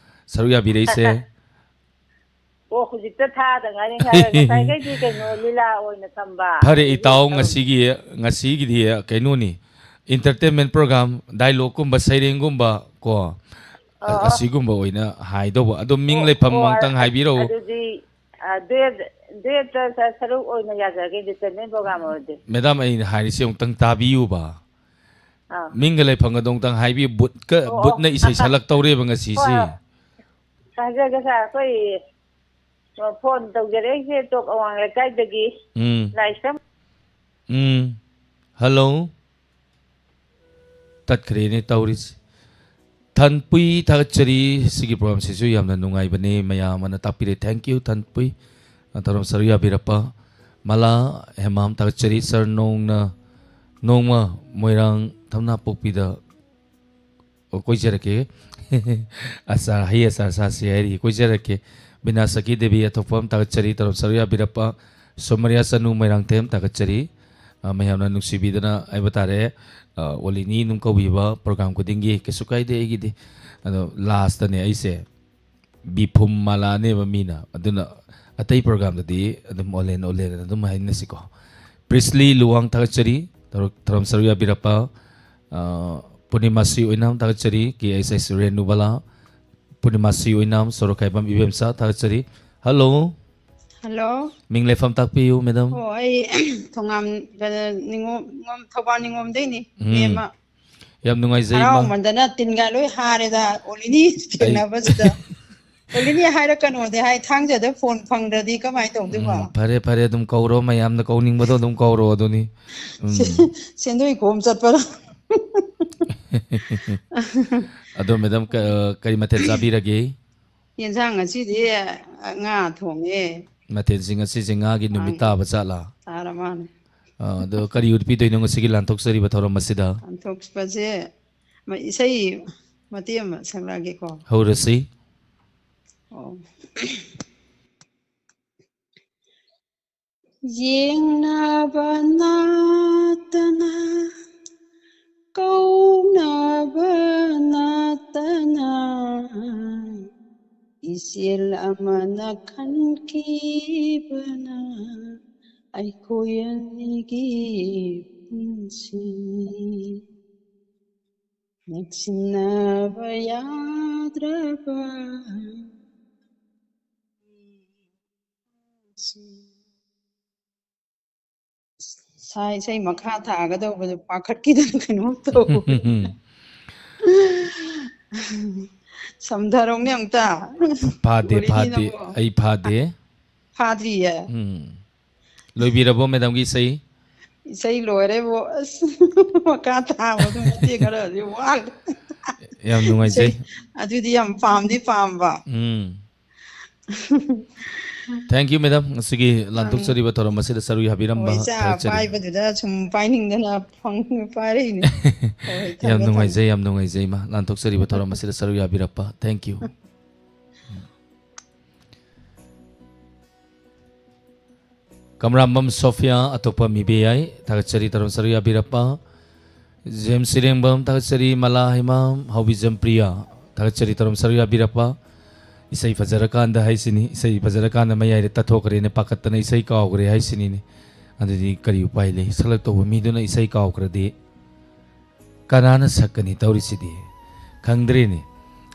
ꯁꯔꯨꯛ ꯌꯥꯕꯤꯔꯛꯏꯁꯦ? ꯑꯣ, ꯍꯧꯖꯤꯛꯇ ꯊꯥꯗ ꯉꯥꯏꯔꯤ꯫ ꯉꯁꯥꯏ-, ꯉꯁꯥꯏꯈꯩꯗꯤ ꯀꯩꯅꯣ, ꯂꯤꯂꯥ ꯑꯣꯏꯅ ꯇꯝꯕ꯫ ꯐꯔꯦ, ꯑꯗꯒꯤ ꯏꯇꯥꯎ, ꯇꯧ- ꯉꯁꯤꯒꯤ, ꯉꯁꯤꯒꯤꯗꯤ ꯀꯩꯅꯣꯅꯤ, entertainment program, dialogue ꯀꯨꯝꯕ, ꯁꯩꯔꯦꯡꯒꯨꯝꯕ ꯀꯣ, ꯑ-, ꯑꯣ, ꯑꯣ꯫ ꯑꯁꯤꯒꯨꯝꯕ ꯑꯣꯏꯅ ꯍꯥꯏꯗꯧꯕ꯫ ꯑꯗꯣ ꯃꯤꯡ ꯑꯣ, ꯂꯩꯐꯝ ꯑꯣ, ꯑꯃꯇꯪ ꯑ-, ꯍꯥꯏꯕꯤꯔꯛꯎ꯫ ꯑꯗꯨꯗꯤ, ꯑ, duet, duet ꯇ ꯁ-, ꯁꯔꯨꯛ ꯑꯣꯏꯅ ꯌꯥꯖꯔꯒꯦ, entertainment program ꯑꯣꯏꯔꯗꯤ꯫ Madam, ꯑꯩꯅ ꯍꯥꯏꯔꯤꯁꯦ ꯑꯃꯨꯛꯇꯪ ꯇꯥꯕꯤꯌꯨꯕ꯫ ꯑꯥ꯫ ꯃꯤꯡꯒ ꯂꯩꯐꯝꯒꯗꯣ ꯑꯃꯨꯛꯇꯪ ꯍꯥꯏꯕꯤꯌꯨ꯫ ꯕꯨꯠꯀ, ꯑꯣ, ꯑꯣ꯫ ꯕꯨꯠꯅ ꯏꯁꯩ ꯁꯛꯂꯛꯇꯧꯔꯦꯕ ꯉꯁꯤꯁꯦ꯫ ꯍꯣꯏ, ꯍꯣꯏ꯫ ꯍꯥꯏꯖꯒꯦ, sir, ꯑꯩꯈꯣꯏ phone ꯇꯧꯖꯔꯛꯏꯁꯦ ꯇꯣꯞ ꯑꯋꯥꯡ ꯂꯩꯀꯥꯏꯗꯒꯤ꯫ ꯎꯝ꯫ ꯂꯥꯏꯁ꯭ꯔꯝ꯫ ꯎꯝ꯫ Hello꯫ ꯇꯠꯈ꯭ꯔꯦꯅꯦ ꯇꯧꯔꯤꯁꯦ꯫ ꯊꯟꯄꯨꯏ, ꯊꯥꯒꯠꯆꯔꯤ꯫ ꯁꯤꯒꯤ program ꯁꯤꯁꯨ ꯌꯥꯝꯅ ꯅꯨꯡꯉꯥꯏꯕꯅꯦ, ꯃꯌꯥꯝ ꯑꯃꯅ ꯇꯥꯛꯄꯤꯔꯦ꯫ Thank you, ꯊꯟꯄꯨꯏ꯫ ꯊꯧꯔꯝ ꯁꯔꯨꯛ ꯌꯥꯕꯤꯔꯛꯄ ꯃꯂꯥ ꯍꯦꯃꯥꯝ, ꯊꯥꯒꯠꯆꯔꯤ꯫ Sir, ꯅꯣꯡꯅ, ꯅꯣꯡꯃ ꯃꯣꯏꯔꯥꯡ ꯊꯝꯅꯥꯄꯣꯛꯄꯤꯗ ꯑꯣ, ꯀꯣꯏꯖꯔꯛꯀꯦ꯫ ꯑꯆꯥꯔ, ꯍꯩ ꯑꯆꯥꯔ ꯆꯥꯁꯤ ꯍꯥꯏꯔꯤ, ꯀꯣꯏꯖꯔꯛꯀꯦ꯫ ꯕꯤꯅꯥ ꯁꯈꯤ ꯗꯦꯕꯤ ꯑꯊꯣꯛꯄꯝ, ꯊꯥꯒꯠꯆꯔꯤ꯫ ꯇꯧꯔꯝ ꯁꯔꯨꯛ ꯌꯥꯕꯤꯔꯛꯄ ꯁꯣꯃꯔꯤꯌꯥ ꯆꯅꯨ, ꯃꯣꯏꯔꯥꯡꯊꯦꯝ, ꯊꯥꯒꯠꯆꯔꯤ꯫ ꯑ, ꯃꯌꯥꯝꯅ ꯅꯨꯡꯁꯤꯕꯤꯗꯅ ꯍꯥꯏꯕ ꯇꯥꯔꯦ, ꯑ, ꯑꯣꯂꯤꯅꯤ ꯑꯗꯨꯝ ꯀꯧꯕꯤꯕ program ꯈꯨꯗꯤꯡꯒꯤ, ꯀꯩꯁꯨ ꯀꯥꯏꯗꯦ ꯑꯩꯒꯤꯗꯤ꯫ ꯑꯗꯣ last ꯇꯅꯦ ꯑꯩꯁꯦ ꯕꯤꯐꯨꯝ ꯃꯥꯂꯥꯅꯦꯕ ꯃꯤꯅ꯫ ꯑꯗꯨꯅ ꯑꯇꯩ ꯄ꯭ꯔꯣꯒ꯭ꯔꯥꯝꯗꯗꯤ ꯑꯗꯨꯝ ꯑꯣꯂꯦꯟ ꯑꯣꯂꯦꯟ ꯑꯗꯨꯝ ꯍꯥꯏꯅꯁꯤꯀꯣ꯫ ꯄ꯭ꯔꯤꯁꯂꯤ ꯂꯨꯋꯥꯡ ꯊꯥꯒꯠꯆꯔꯤ, ꯊꯧꯔꯝ ꯁꯔꯨꯛ ꯌꯥꯕꯤꯔꯛꯄ꯫ ꯑ, ꯄꯨꯔꯅꯤꯃꯥꯁꯤ ꯑꯣꯏꯅꯥꯝ ꯊꯥꯒꯠꯆꯔꯤ, ꯀꯦ ꯑꯦꯁ ꯑꯦꯁ ꯔꯦꯅꯨꯕꯂꯥ꯫ ꯄꯨꯔꯅꯤꯃꯥꯁꯤ ꯑꯣꯏꯅꯥꯝ, ꯁꯣꯔꯣꯛꯈꯥꯏꯕꯝ ꯏꯕꯦꯝꯆꯥ ꯊꯥꯒꯠꯆꯔꯤ꯫ ꯍꯜꯂꯣ꯫ ꯍꯜꯂꯣ꯫ ꯃꯤꯡ ꯂꯩꯐꯝ ꯇꯥꯛꯄꯤꯌꯨ, ꯃꯦꯗꯥꯝ꯫ ꯑꯣ, ꯑꯩ ꯊꯣꯉꯥꯝ, ꯀꯩꯅꯣ, ꯅꯤꯉꯣꯝ, ꯅꯤꯉꯣꯝ, ꯊꯧꯕꯥꯜ ꯅꯤꯉꯣꯝꯗꯩꯅꯤ, ꯎꯝ꯫ ꯃꯦꯝꯃ꯫ ꯌꯥꯝ ꯅꯨꯡꯉꯥꯏꯖꯩ, ꯏꯃꯥ꯫ ꯍꯔꯥꯎꯃꯟꯗꯅ ꯇꯤꯟꯒ ꯂꯣꯏ ꯍꯥꯔꯦꯗ, ꯑꯣꯂꯤꯅꯤ ꯑꯩ ꯊꯦꯡꯅꯕꯁꯤꯗ꯫ ꯑꯣꯂꯤꯅꯤ ꯍꯥꯏꯔꯛꯀꯅꯣꯗꯤ ꯍꯥꯏ, ꯊꯥꯡꯖꯗ ꯐꯣꯟ ꯐꯪꯗ꯭ꯔꯗꯤ ꯀꯃꯥꯏꯅ ꯇꯧꯗꯣꯏꯕ? ꯎꯝ, ꯐꯔꯦ, ꯐꯔꯦ, ꯑꯗꯨꯝ ꯀꯧꯔꯣ, ꯃꯌꯥꯝꯅ ꯀꯧꯅꯤꯡꯕꯗꯣ ꯑꯗꯨꯝ ꯀꯧꯔꯣ ꯑꯗꯨꯅꯤ꯫ ꯎꯝ꯫ ꯁꯦ-, ꯁꯦꯟꯗꯣꯏ ꯈꯣꯝ ꯆꯠꯄꯗꯣ꯫ ꯑꯗꯣ, ꯃꯦꯗꯥꯝ, ꯀ-, ꯀꯔꯤ ꯃꯊꯦꯜ ꯆꯥꯕꯤꯔꯒꯦ? ꯌꯦꯟꯁꯥꯡ ꯉꯁꯤꯗꯤ ꯉꯥ ꯊꯣꯡꯉꯦ꯫ ꯃꯊꯦꯜꯁꯤ ꯉꯁꯤꯁꯦ ꯉꯥꯒꯤ ꯅꯨꯃꯤꯠ ꯉꯥ ꯇꯥꯕ ꯖꯥꯠꯂꯥ? ꯇꯥꯔ ꯃꯥꯜꯂꯦ꯫ ꯑ, ꯑꯗꯣ ꯀꯔꯤ ꯎꯠꯄꯤꯗꯣꯏꯅꯣ ꯉꯁꯤꯒꯤ ꯂꯥꯟꯊꯣꯛꯆꯔꯤꯕ ꯊꯧꯔꯝ ꯑꯁꯤꯗ? ꯂꯥꯟꯊꯣꯛꯄꯁꯦ, ꯃ-, ꯏꯁꯩ ꯃꯇꯦꯛ ꯑꯃ ꯁꯛꯂꯛꯑꯒꯦꯀꯣ꯫ ꯍꯧꯔꯁꯤ꯫ ꯑꯣ꯫ ꯌꯦꯡꯅꯕ ꯅꯠꯇꯅ, ꯀꯧꯅꯕ ꯅꯠꯇꯅ, ꯏꯆꯦꯜ ꯑꯃꯅ ꯈꯟꯈꯤꯕꯅ ꯑꯩꯈꯣꯏ ꯑꯅꯤꯒꯤ ꯄꯨꯟꯁꯤ꯫ ꯅꯛꯁꯤꯟꯅꯕ ꯌꯥꯗ꯭ꯔꯕ ꯁꯥ-, ꯏꯁꯩ ꯃꯈꯥ ꯊꯥꯒꯗꯧꯕꯗꯣ ꯄꯥꯈꯠꯈꯤꯗꯅ ꯀꯩꯅꯣꯝ ꯇꯧ꯫ ꯁꯝꯊꯔꯧꯅꯦ ꯑꯃꯨꯛꯇ꯫ ꯐꯥꯗꯦ, ꯒꯣꯔꯤꯅꯤ ꯐꯥꯗꯦ, ꯅꯪꯕꯣ꯫ ꯑꯩ ꯐꯥꯗꯦ꯫ ꯐꯥꯗ꯭ꯔꯤꯌꯦ? ꯎꯝ꯫ ꯂꯣꯏꯕꯤꯔꯕꯣ, ꯃꯦꯗꯥꯝꯒꯤ ꯏꯁꯩ? ꯏꯁꯩ ꯂꯣꯏꯔꯦꯕꯣ꯫ ꯑꯁ, ꯃꯈꯥ ꯇꯥꯕꯗꯣ ꯃꯇꯦꯛ ꯈꯔꯗꯤ ꯋꯥꯠꯂꯤ꯫ ꯌꯥꯝ ꯅꯨꯡꯉꯥꯏꯖꯩ꯫ ꯏꯁꯩ ꯑꯗꯨꯗꯤ ꯌꯥꯝ ꯄꯥꯝꯗꯤ ꯄꯥꯝꯕ꯫ ꯎꯝ꯫ Thank you, ꯃꯦꯗꯥꯝ, ꯉꯁꯤꯒꯤ ꯂꯥꯟꯊꯣꯛꯆꯔꯤꯕ ꯊꯧꯔꯝ ꯑꯁꯤꯗ ꯁꯔꯨꯛ ꯌꯥꯕꯤꯔꯝꯕ ꯍꯣꯏ, ꯏꯆꯥ ꯊꯥꯒꯠꯆꯔꯤ꯫ ꯄꯥꯏꯕꯗꯨꯗ ꯁꯨꯝ ꯄꯥꯏꯅꯤꯡꯗꯅ ꯐꯪ-, ꯄꯥꯏꯔꯛꯏꯅꯦ꯫ ꯍꯣꯏ, ꯌꯥꯝ ꯊꯝꯃꯦ, ꯅꯨꯡꯉꯥꯏꯖꯩ, ꯊꯝꯃꯦ꯫ ꯌꯥꯝ ꯅꯨꯡꯉꯥꯏꯖꯩ, ꯏꯃꯥ꯫ ꯂꯥꯟꯊꯣꯛꯆꯔꯤꯕ ꯊꯧꯔꯝ ꯑꯁꯤꯗ ꯁꯔꯨꯛ ꯌꯥꯕꯤꯔꯛꯄ꯫ Thank you꯫ ꯀꯃꯔꯥꯝꯕꯝ ꯁꯣꯐꯤꯌꯥ, ꯑꯇꯣꯞꯄ ꯃꯤꯕꯦ ꯌꯥꯏ, ꯊꯥꯒꯠꯆꯔꯤ ꯊꯧꯔꯝ ꯁꯔꯨꯛ ꯌꯥꯕꯤꯔꯛꯄ꯫ ꯖꯦꯝꯁ ꯏꯔꯦꯡꯕꯝ, ꯊꯥꯒꯠꯆꯔꯤ꯫ ꯃꯂꯥ ꯍꯩꯃꯥꯝ, ꯍꯥꯎꯕꯤꯖꯝ ꯄ꯭ꯔꯤꯌꯥ, ꯊꯥꯒꯠꯆꯔꯤ ꯊꯧꯔꯝ ꯁꯔꯨꯛ ꯌꯥꯕꯤꯔꯛꯄ꯫ ꯏꯁꯩ ꯐꯖꯔꯀꯥꯟꯗ ꯍꯥꯏꯁꯤꯅꯤ, ꯏꯁꯩ ꯐꯖꯔꯀꯥꯟꯗ ꯃꯌꯥꯏꯗ ꯇꯠꯊꯣꯛꯈ꯭ꯔꯦꯅꯦ, ꯄꯥꯈꯠꯇꯅ ꯏꯁꯩ ꯀꯥꯎꯈ꯭ꯔꯦ ꯍꯥꯏꯁꯤꯅꯤꯅꯦ꯫ ꯑꯗꯨꯗꯤ ꯀꯔꯤ ꯎꯄꯥꯏ ꯂꯩ? ꯁꯛꯂꯛꯇꯧꯕ ꯃꯤꯗꯨꯅ ꯏꯁꯩ ꯀꯥꯎꯈ꯭ꯔꯗꯤ ꯀꯅꯥꯅ ꯁꯛꯀꯅꯤ ꯇꯧꯔꯤꯁꯤꯗꯤ? ꯈꯪꯗ꯭ꯔꯦꯅꯦ꯫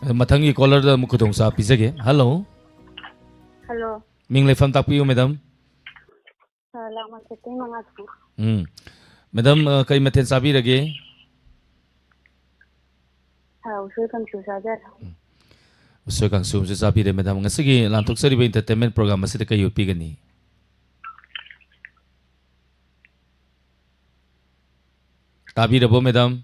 ꯑꯗꯣ ꯃꯊꯪꯒꯤ ꯀꯣꯂꯔꯗ ꯑꯃꯨꯛ ꯈꯨꯗꯣꯡꯆꯥꯕ ꯄꯤꯖꯒꯦ꯫ ꯍꯜꯂꯣ꯫ ꯍꯜꯂꯣ꯫ ꯃꯤꯡ ꯂꯩꯐꯝ ꯇꯥꯛꯄꯤꯌꯨ, ꯃꯦꯗꯥꯝ꯫ ꯑ, ꯂꯥꯛꯃ ꯁꯦꯇꯤꯡ ꯃꯉꯥ ꯁꯨ꯫ ꯎꯝ꯫ ꯃꯦꯗꯥꯝ, ꯑ, ꯀꯩ ꯃꯊꯦꯜ ꯆꯥꯕꯤꯔꯒꯦ? ꯑ, ꯎꯁꯣꯏ ꯀꯥꯡꯁꯨ ꯆꯥꯖꯔꯦ꯫ ꯎꯝ꯫ ꯎꯁꯣꯏ ꯀꯥꯡꯁꯨ ꯑꯃꯁꯨ ꯆꯥꯕꯤꯔꯦ, ꯃꯦꯗꯥꯝ꯫ ꯉꯁꯤꯒꯤ ꯂꯥꯟꯊꯣꯛꯆꯔꯤꯕ entertainment program ꯑꯁꯤꯗ ꯀꯩ ꯎꯠꯄꯤꯒꯅꯤ? ꯇꯥꯕꯤꯔꯕꯣ, ꯃꯦꯗꯥꯝ?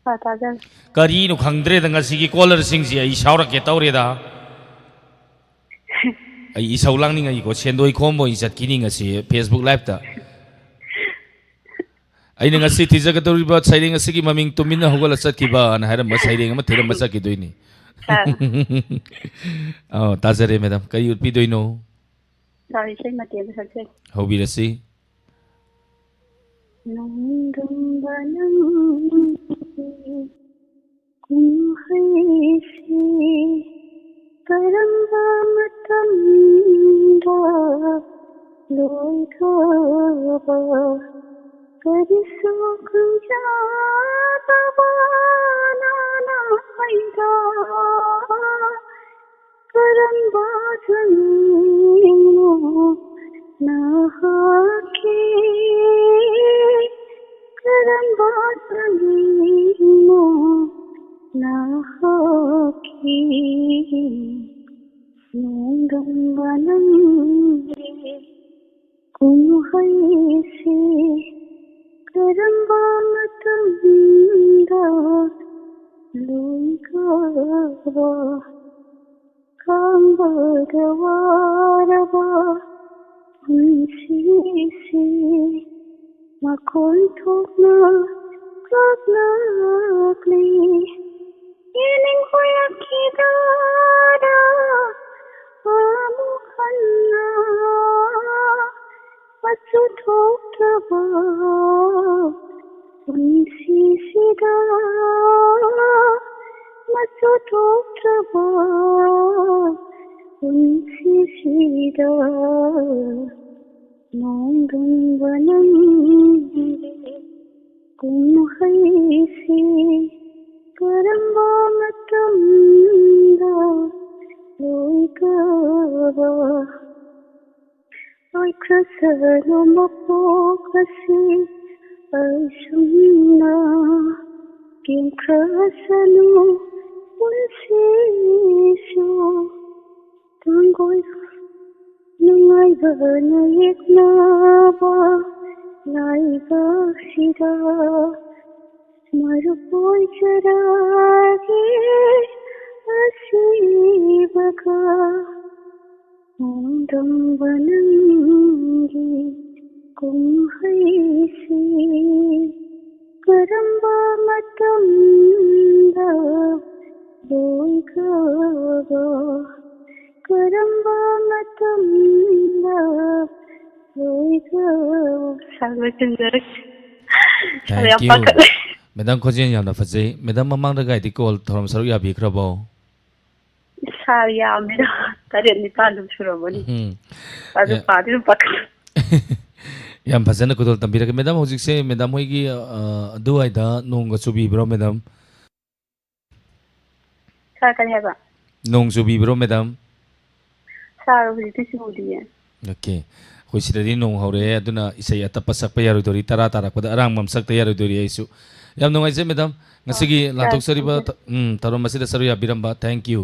ꯑ, ꯇꯥꯖꯔꯦ꯫ ꯀꯔꯤꯅꯣ ꯈꯪꯗ꯭ꯔꯦꯗ, ꯉꯁꯤꯒꯤ ꯀꯣꯂꯔꯁꯤꯡꯁꯤ ꯑꯩ ꯁꯥꯎꯔꯛꯀꯦ ꯇꯧꯔꯦꯗ꯫ ꯑꯩ ꯏꯁꯧ ꯂꯥꯡꯅꯤꯡꯉꯛꯏꯀꯣ, ꯁꯦꯟꯗꯣꯏ ꯈꯣꯝꯕ ꯑꯣꯏꯅ ꯆꯠꯈꯤꯅꯤ ꯉꯁꯤ Facebook liveꯇ꯫ ꯑꯩꯅ ꯉꯁꯤ ꯊꯤꯖꯒꯗꯧꯔꯤꯕ ꯁꯩꯔꯦꯡ ꯑꯁꯤꯒꯤ ꯃꯃꯤꯡ "ꯇꯨꯃꯤꯟꯅ ꯍꯧꯒꯠꯂ ꯆꯠꯈꯤꯕꯅ" ꯍꯥꯏꯔꯝꯕ ꯁꯩꯔꯦꯡ ꯑꯃ ꯊꯤꯔꯝꯕ ꯆꯠꯈꯤꯗꯣꯏꯅꯤ꯫ ꯑꯥ꯫ ꯑꯧ, ꯇꯥꯖꯔꯦ, ꯃꯦꯗꯥꯝ꯫ ꯀꯔꯤ ꯎꯠꯄꯤꯗꯣꯏꯅꯣ? ꯁꯥꯔ, ꯏꯁꯩ ꯃꯇꯦꯛ ꯑꯃ ꯁꯛꯆꯒꯦ꯫ ꯍꯧꯕꯤꯔꯁꯤ꯫ ꯅꯣꯡꯗꯝꯕ ꯅꯪꯒꯤ ꯀꯨꯝꯍꯩꯁꯤ ꯀꯔꯝꯕ ꯃꯇꯝꯗ ꯂꯣꯏꯒꯕ? ꯀꯔꯤꯁꯨ ꯈꯪꯖꯗꯕ ꯅꯅꯥꯏꯗ ꯀꯔꯝꯕ ꯆꯤꯡꯅꯣ ꯅꯍꯥꯛꯀꯤ? ꯀꯔꯝꯕ ꯆꯤꯡꯅꯣ ꯅꯍꯥꯛꯀꯤ? ꯅꯣꯡꯗꯝꯕ ꯅꯪꯒꯤ ꯀꯨꯝꯍꯩꯁꯤ ꯀꯔꯝꯕ ꯃꯇꯝꯗ ꯂꯣꯏꯒꯕ? ꯈꯥꯡꯕꯗ ꯋꯥꯔꯕ ꯄꯨꯟꯁꯤꯁꯤ ꯃꯈꯣꯟ ꯊꯣꯛꯅ ꯀꯞꯂꯛꯂꯤ꯫ ꯌꯦꯅꯤꯡ ꯍꯨꯌꯛꯈꯤꯗꯥꯔ ꯑꯃꯨꯛ ꯍꯟꯅ ꯃꯆꯨ ꯊꯣꯛꯇ꯭ꯔꯕ ꯄꯨꯟꯁꯤꯁꯤꯗ ꯃꯆꯨ ꯊꯣꯛꯇ꯭ꯔꯕ ꯄꯨꯟꯁꯤꯁꯤꯗ ꯅꯣꯡꯗꯝꯕ ꯅꯪꯒꯤ ꯀꯨꯝꯍꯩꯁꯤ ꯀꯔꯝꯕ ꯃꯇꯝꯗ ꯂꯣꯏꯒꯕ? ꯂꯣꯏꯈ꯭ꯔꯁꯅꯨ ꯃꯄꯣꯛ ꯑꯁꯤ ꯑꯁꯨꯝꯅ, ꯀꯦꯟꯈ꯭ꯔꯁꯅꯨ ꯄꯨꯟꯁꯤꯁꯨ꯫ ꯇꯥꯡꯒꯣꯏ ꯅꯨꯡꯉꯥꯏꯕꯅ ꯌꯦꯛꯅꯕ ꯂꯥꯏꯕꯛꯁꯤꯗ ꯃꯔꯨꯞ ꯑꯣꯏꯖꯔꯒꯦ ꯑꯁꯤꯕꯒ꯫ ꯅꯣꯡꯗꯝꯕ ꯅꯪꯒꯤ ꯀꯨꯝꯍꯩꯁꯤ ꯀꯔꯝꯕ ꯃꯇꯝꯗ ꯂꯣꯏꯒꯕ? ꯀꯔꯝꯕ ꯃꯇꯝꯗ ꯂꯣꯏꯒꯕ? ꯁꯥꯔ, ꯂꯣꯏꯁꯤꯟꯖꯔꯒꯦ꯫ ꯁꯥꯔ, ꯌꯥꯝ Thank you꯫ ꯄꯥꯈꯠꯂꯦ꯫ ꯃꯦꯗꯥꯝ, ꯈꯣꯟꯖꯦꯜ ꯌꯥꯝꯅ ꯐꯖꯩ꯫ ꯃꯦꯗꯥꯝ, ꯃꯃꯥꯡꯗ ꯒꯥꯏꯗꯤ ꯀꯣꯜ ꯊꯧꯔꯝ ꯁꯔꯨꯛ ꯌꯥꯕꯤꯈ꯭ꯔꯕꯣ? ꯁꯥꯔ, ꯌꯥꯝꯃꯤꯗ꯫ ꯇꯔꯦꯠ ꯅꯤꯄꯥꯜ ꯑꯗꯨꯝ ꯁꯨꯔꯝꯃꯅꯤ꯫ ꯎꯝ꯫ ꯑꯗꯨ ꯑꯦ꯫ ꯄꯥꯗꯤ ꯑꯗꯨꯝ ꯄꯥꯈꯠꯂꯦ꯫ ꯌꯥꯝ ꯐꯖꯅ ꯈꯨꯗꯣꯜ ꯇꯝꯕꯤꯔꯒꯦ꯫ ꯃꯦꯗꯥꯝ, ꯍꯧꯖꯤꯛꯁꯦ ꯃꯦꯗꯥꯝ ꯍꯣꯏꯒꯤ, ꯑ, ꯑꯗꯨꯋꯥꯏꯗ ꯅꯣꯡꯒ ꯆꯨꯕꯤꯕ꯭ꯔꯣ, ꯃꯦꯗꯥꯝ? ꯁꯥꯔ, ꯀꯔꯤ ꯍꯥꯏꯕ? ꯅꯣꯡ ꯆꯨꯕꯤꯕ꯭ꯔꯣ, ꯃꯦꯗꯥꯝ? ꯁꯥꯔ, ꯍꯧꯖꯤꯛꯇꯤ ꯆꯨꯗꯤꯌꯦ꯫ ꯑꯣꯀꯦ꯫ ꯑꯩꯈꯣꯏ ꯁꯤꯗꯗꯤ ꯅꯣꯡ ꯍꯧꯔꯛꯑꯦ, ꯑꯗꯨꯅ ꯏꯁꯩ ꯑꯇꯞꯄ ꯁꯛꯄ ꯌꯥꯔꯣꯏꯗꯧꯔꯤ, ꯇꯔꯥ ꯇꯥꯔꯛꯄꯗ ꯑꯔꯥꯡꯕ ꯑꯃ ꯁꯛꯇ ꯌꯥꯔꯣꯏꯗꯧꯔꯤ ꯑꯩꯁꯨ꯫ ꯌꯥꯝ ꯅꯨꯡꯉꯥꯏꯖꯩ, ꯃꯦꯗꯥꯝ꯫ ꯉꯁꯤꯒꯤ ꯑꯣ, ꯂꯥꯟꯊꯣꯛꯆꯔꯤꯕ ꯁꯥꯔ, ꯊ-, ꯎꯝ, ꯊꯧꯔꯝ ꯑꯁꯤꯗ ꯁꯔꯨꯛ ꯌꯥꯕꯤꯔꯝꯕ꯫ Thank you꯫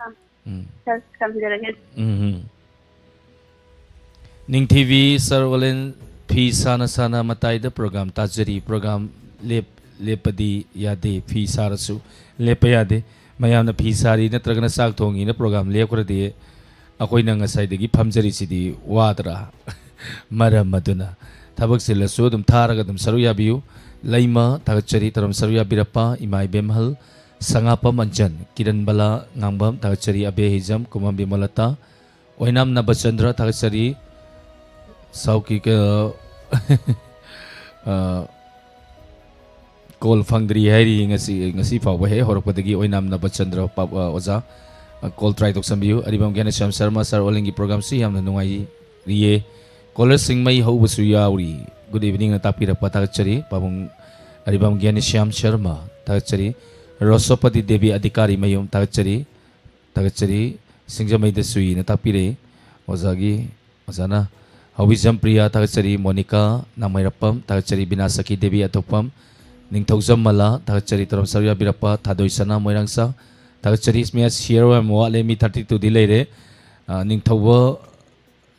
ꯑꯥ, ꯎꯝ꯫ ꯁꯥꯔ, ꯊꯝꯖꯔꯒꯦ꯫ ꯎꯝ, ꯎꯝ꯫ ꯅꯤꯡꯊꯤꯕꯤ ꯁꯔ ꯋꯥꯂꯦꯟ ꯐꯤ ꯁꯥꯅ ꯁꯥꯅ ꯃꯇꯥꯏꯗ ꯄ꯭ꯔꯣꯒ꯭ꯔꯥꯝ ꯇꯥꯖꯔꯤ꯫ ꯄ꯭ꯔꯣꯒ꯭ꯔꯥꯝ ꯂꯦꯞ-, ꯂꯦꯞꯄꯗꯤ ꯌꯥꯗꯦ꯫ ꯐꯤ ꯁꯥꯔꯁꯨ ꯂꯦꯞꯄ ꯌꯥꯗꯦ꯫ ꯃꯌꯥꯝꯅ ꯐꯤ ꯁꯥꯔꯤ ꯅꯠꯇ꯭ꯔꯒꯅ ꯆꯥꯛ ꯊꯣꯡꯉꯤꯅ ꯄ꯭ꯔꯣꯒ꯭ꯔꯥꯝ ꯂꯦꯞꯈ꯭ꯔꯗꯤ ꯑꯩꯈꯣꯏꯅ ꯉꯁꯥꯏꯗꯒꯤ ꯐꯝꯖꯔꯤꯁꯤꯗꯤ ꯋꯥꯗ꯭ꯔꯥ? ꯃꯔꯝ ꯑꯗꯨꯅ ꯊꯕꯛ ꯆꯤꯜꯂꯁꯨ ꯑꯗꯨꯝ ꯊꯥꯔꯒ ꯑꯗꯨꯝ ꯁꯔꯨꯛ ꯌꯥꯕꯤꯌꯨ꯫ ꯂꯩꯃ, ꯊꯥꯒꯠꯆꯔꯤ ꯊꯧꯔꯝ ꯁꯔꯨꯛ ꯌꯥꯕꯤꯔꯛꯄ꯫ ꯏꯃꯥ ꯏꯕꯦꯝꯍꯜ, ꯁꯉꯥꯄꯝ ꯑꯟꯖꯟ, ꯀꯤꯔꯟꯕꯂꯥ ꯉꯥꯡꯕꯝ, ꯊꯥꯒꯠꯆꯔꯤ꯫ ꯑꯕꯦ ꯍꯩꯖꯝ, ꯀꯨꯃꯝ ꯕꯤꯃꯣꯂꯇꯥ, ꯑꯣꯏꯅꯥꯝ ꯅꯕꯆꯟꯗ꯭ꯔ, ꯊꯥꯒꯠꯆꯔꯤ꯫ ꯁꯥꯎꯀꯤ, ꯑ, ꯑ, ꯀꯣꯜ ꯐꯪꯗ꯭ꯔꯤ ꯍꯥꯏꯔꯤ꯫ ꯉꯁꯤ, ꯉꯁꯤ ꯐꯥꯎꯕ ꯍꯦꯛ ꯍꯧꯔꯛꯄꯗꯒꯤ ꯑꯣꯏꯅꯥꯝ ꯅꯕꯆꯟꯗ꯭ꯔ ꯄꯥꯞ-, ꯑ, ꯑꯣꯖꯥ, ꯑ, ꯀꯣꯜ ꯇ꯭ꯔꯥꯏ ꯇꯧꯁꯟꯕꯤꯌꯨ꯫ ꯑꯔꯤꯕꯝ ꯒ꯭ꯌꯥꯅꯦꯁ꯭ꯌꯥꯝ ꯁꯔꯃ, ꯁꯥꯔ, ꯑꯣꯂꯤꯡꯒꯤ ꯄ꯭ꯔꯣꯒ꯭ꯔꯥꯝꯁꯤ ꯌꯥꯝꯅ ꯅꯨꯡꯉꯥꯏꯔꯤꯌꯦ꯫ ꯀꯣꯂꯔꯁꯤꯡ ꯃꯩ ꯍꯧꯕꯁꯨ ꯌꯥꯎꯔꯤ꯫ ꯒꯨꯗ ꯏꯚꯤꯅꯤꯡꯅ ꯇꯥꯛꯄꯤꯔꯛꯄ ꯊꯥꯒꯠꯆꯔꯤ꯫ ꯄꯥꯕꯨꯡ ꯑꯔꯤꯕꯝ ꯒ꯭ꯌꯥꯅꯦꯁ꯭ꯌꯥꯝ ꯁꯔꯃ ꯊꯥꯒꯠꯆꯔꯤ꯫ ꯔꯣꯁꯣꯄꯇꯤ ꯗꯦꯕꯤ ꯑꯙꯤꯀꯥꯔꯤ ꯃꯌꯨꯝ ꯊꯥꯒꯠꯆꯔꯤ꯫ ꯊꯥꯒꯠꯆꯔꯤ꯫ ꯁꯤꯡꯖꯃꯩꯗ ꯆꯨꯏꯅ ꯇꯥꯛꯄꯤꯔꯛꯏ꯫ ꯑꯣꯖꯥꯒꯤ, ꯑꯣꯖꯥꯅ ꯍꯧꯕꯤꯖꯝ ꯄ꯭ꯔꯤꯌꯥ ꯊꯥꯒꯠꯆꯔꯤ, ꯃꯣꯅꯤꯀꯥ ꯅꯥꯃꯩꯔꯥꯄꯝ ꯊꯥꯒꯠꯆꯔꯤ, ꯕꯤꯅꯥ ꯁꯈꯤ ꯗꯦꯕꯤ ꯑꯇꯣꯞꯄꯝ, ꯅꯤꯡꯊꯧꯖꯝ ꯃꯂꯥ ꯊꯥꯒꯠꯆꯔꯤ, ꯇꯔꯥꯝ ꯁꯔꯨ ꯌꯥꯕꯤꯔꯛꯄ, ꯊꯥꯗꯣꯏ ꯁꯅꯥ ꯃꯣꯏꯔꯥꯡꯁꯥ ꯊꯥꯒꯠꯆꯔꯤ, ꯃꯌꯥꯝ ꯁꯤꯌꯔ ꯑꯣꯏꯕ ꯋꯥꯠꯂꯦ, ꯃꯤ ꯊꯥꯔꯇꯤ ꯇꯨꯗꯤ ꯂꯩꯔꯦ꯫ ꯑ, ꯅꯤꯡꯊꯧꯕ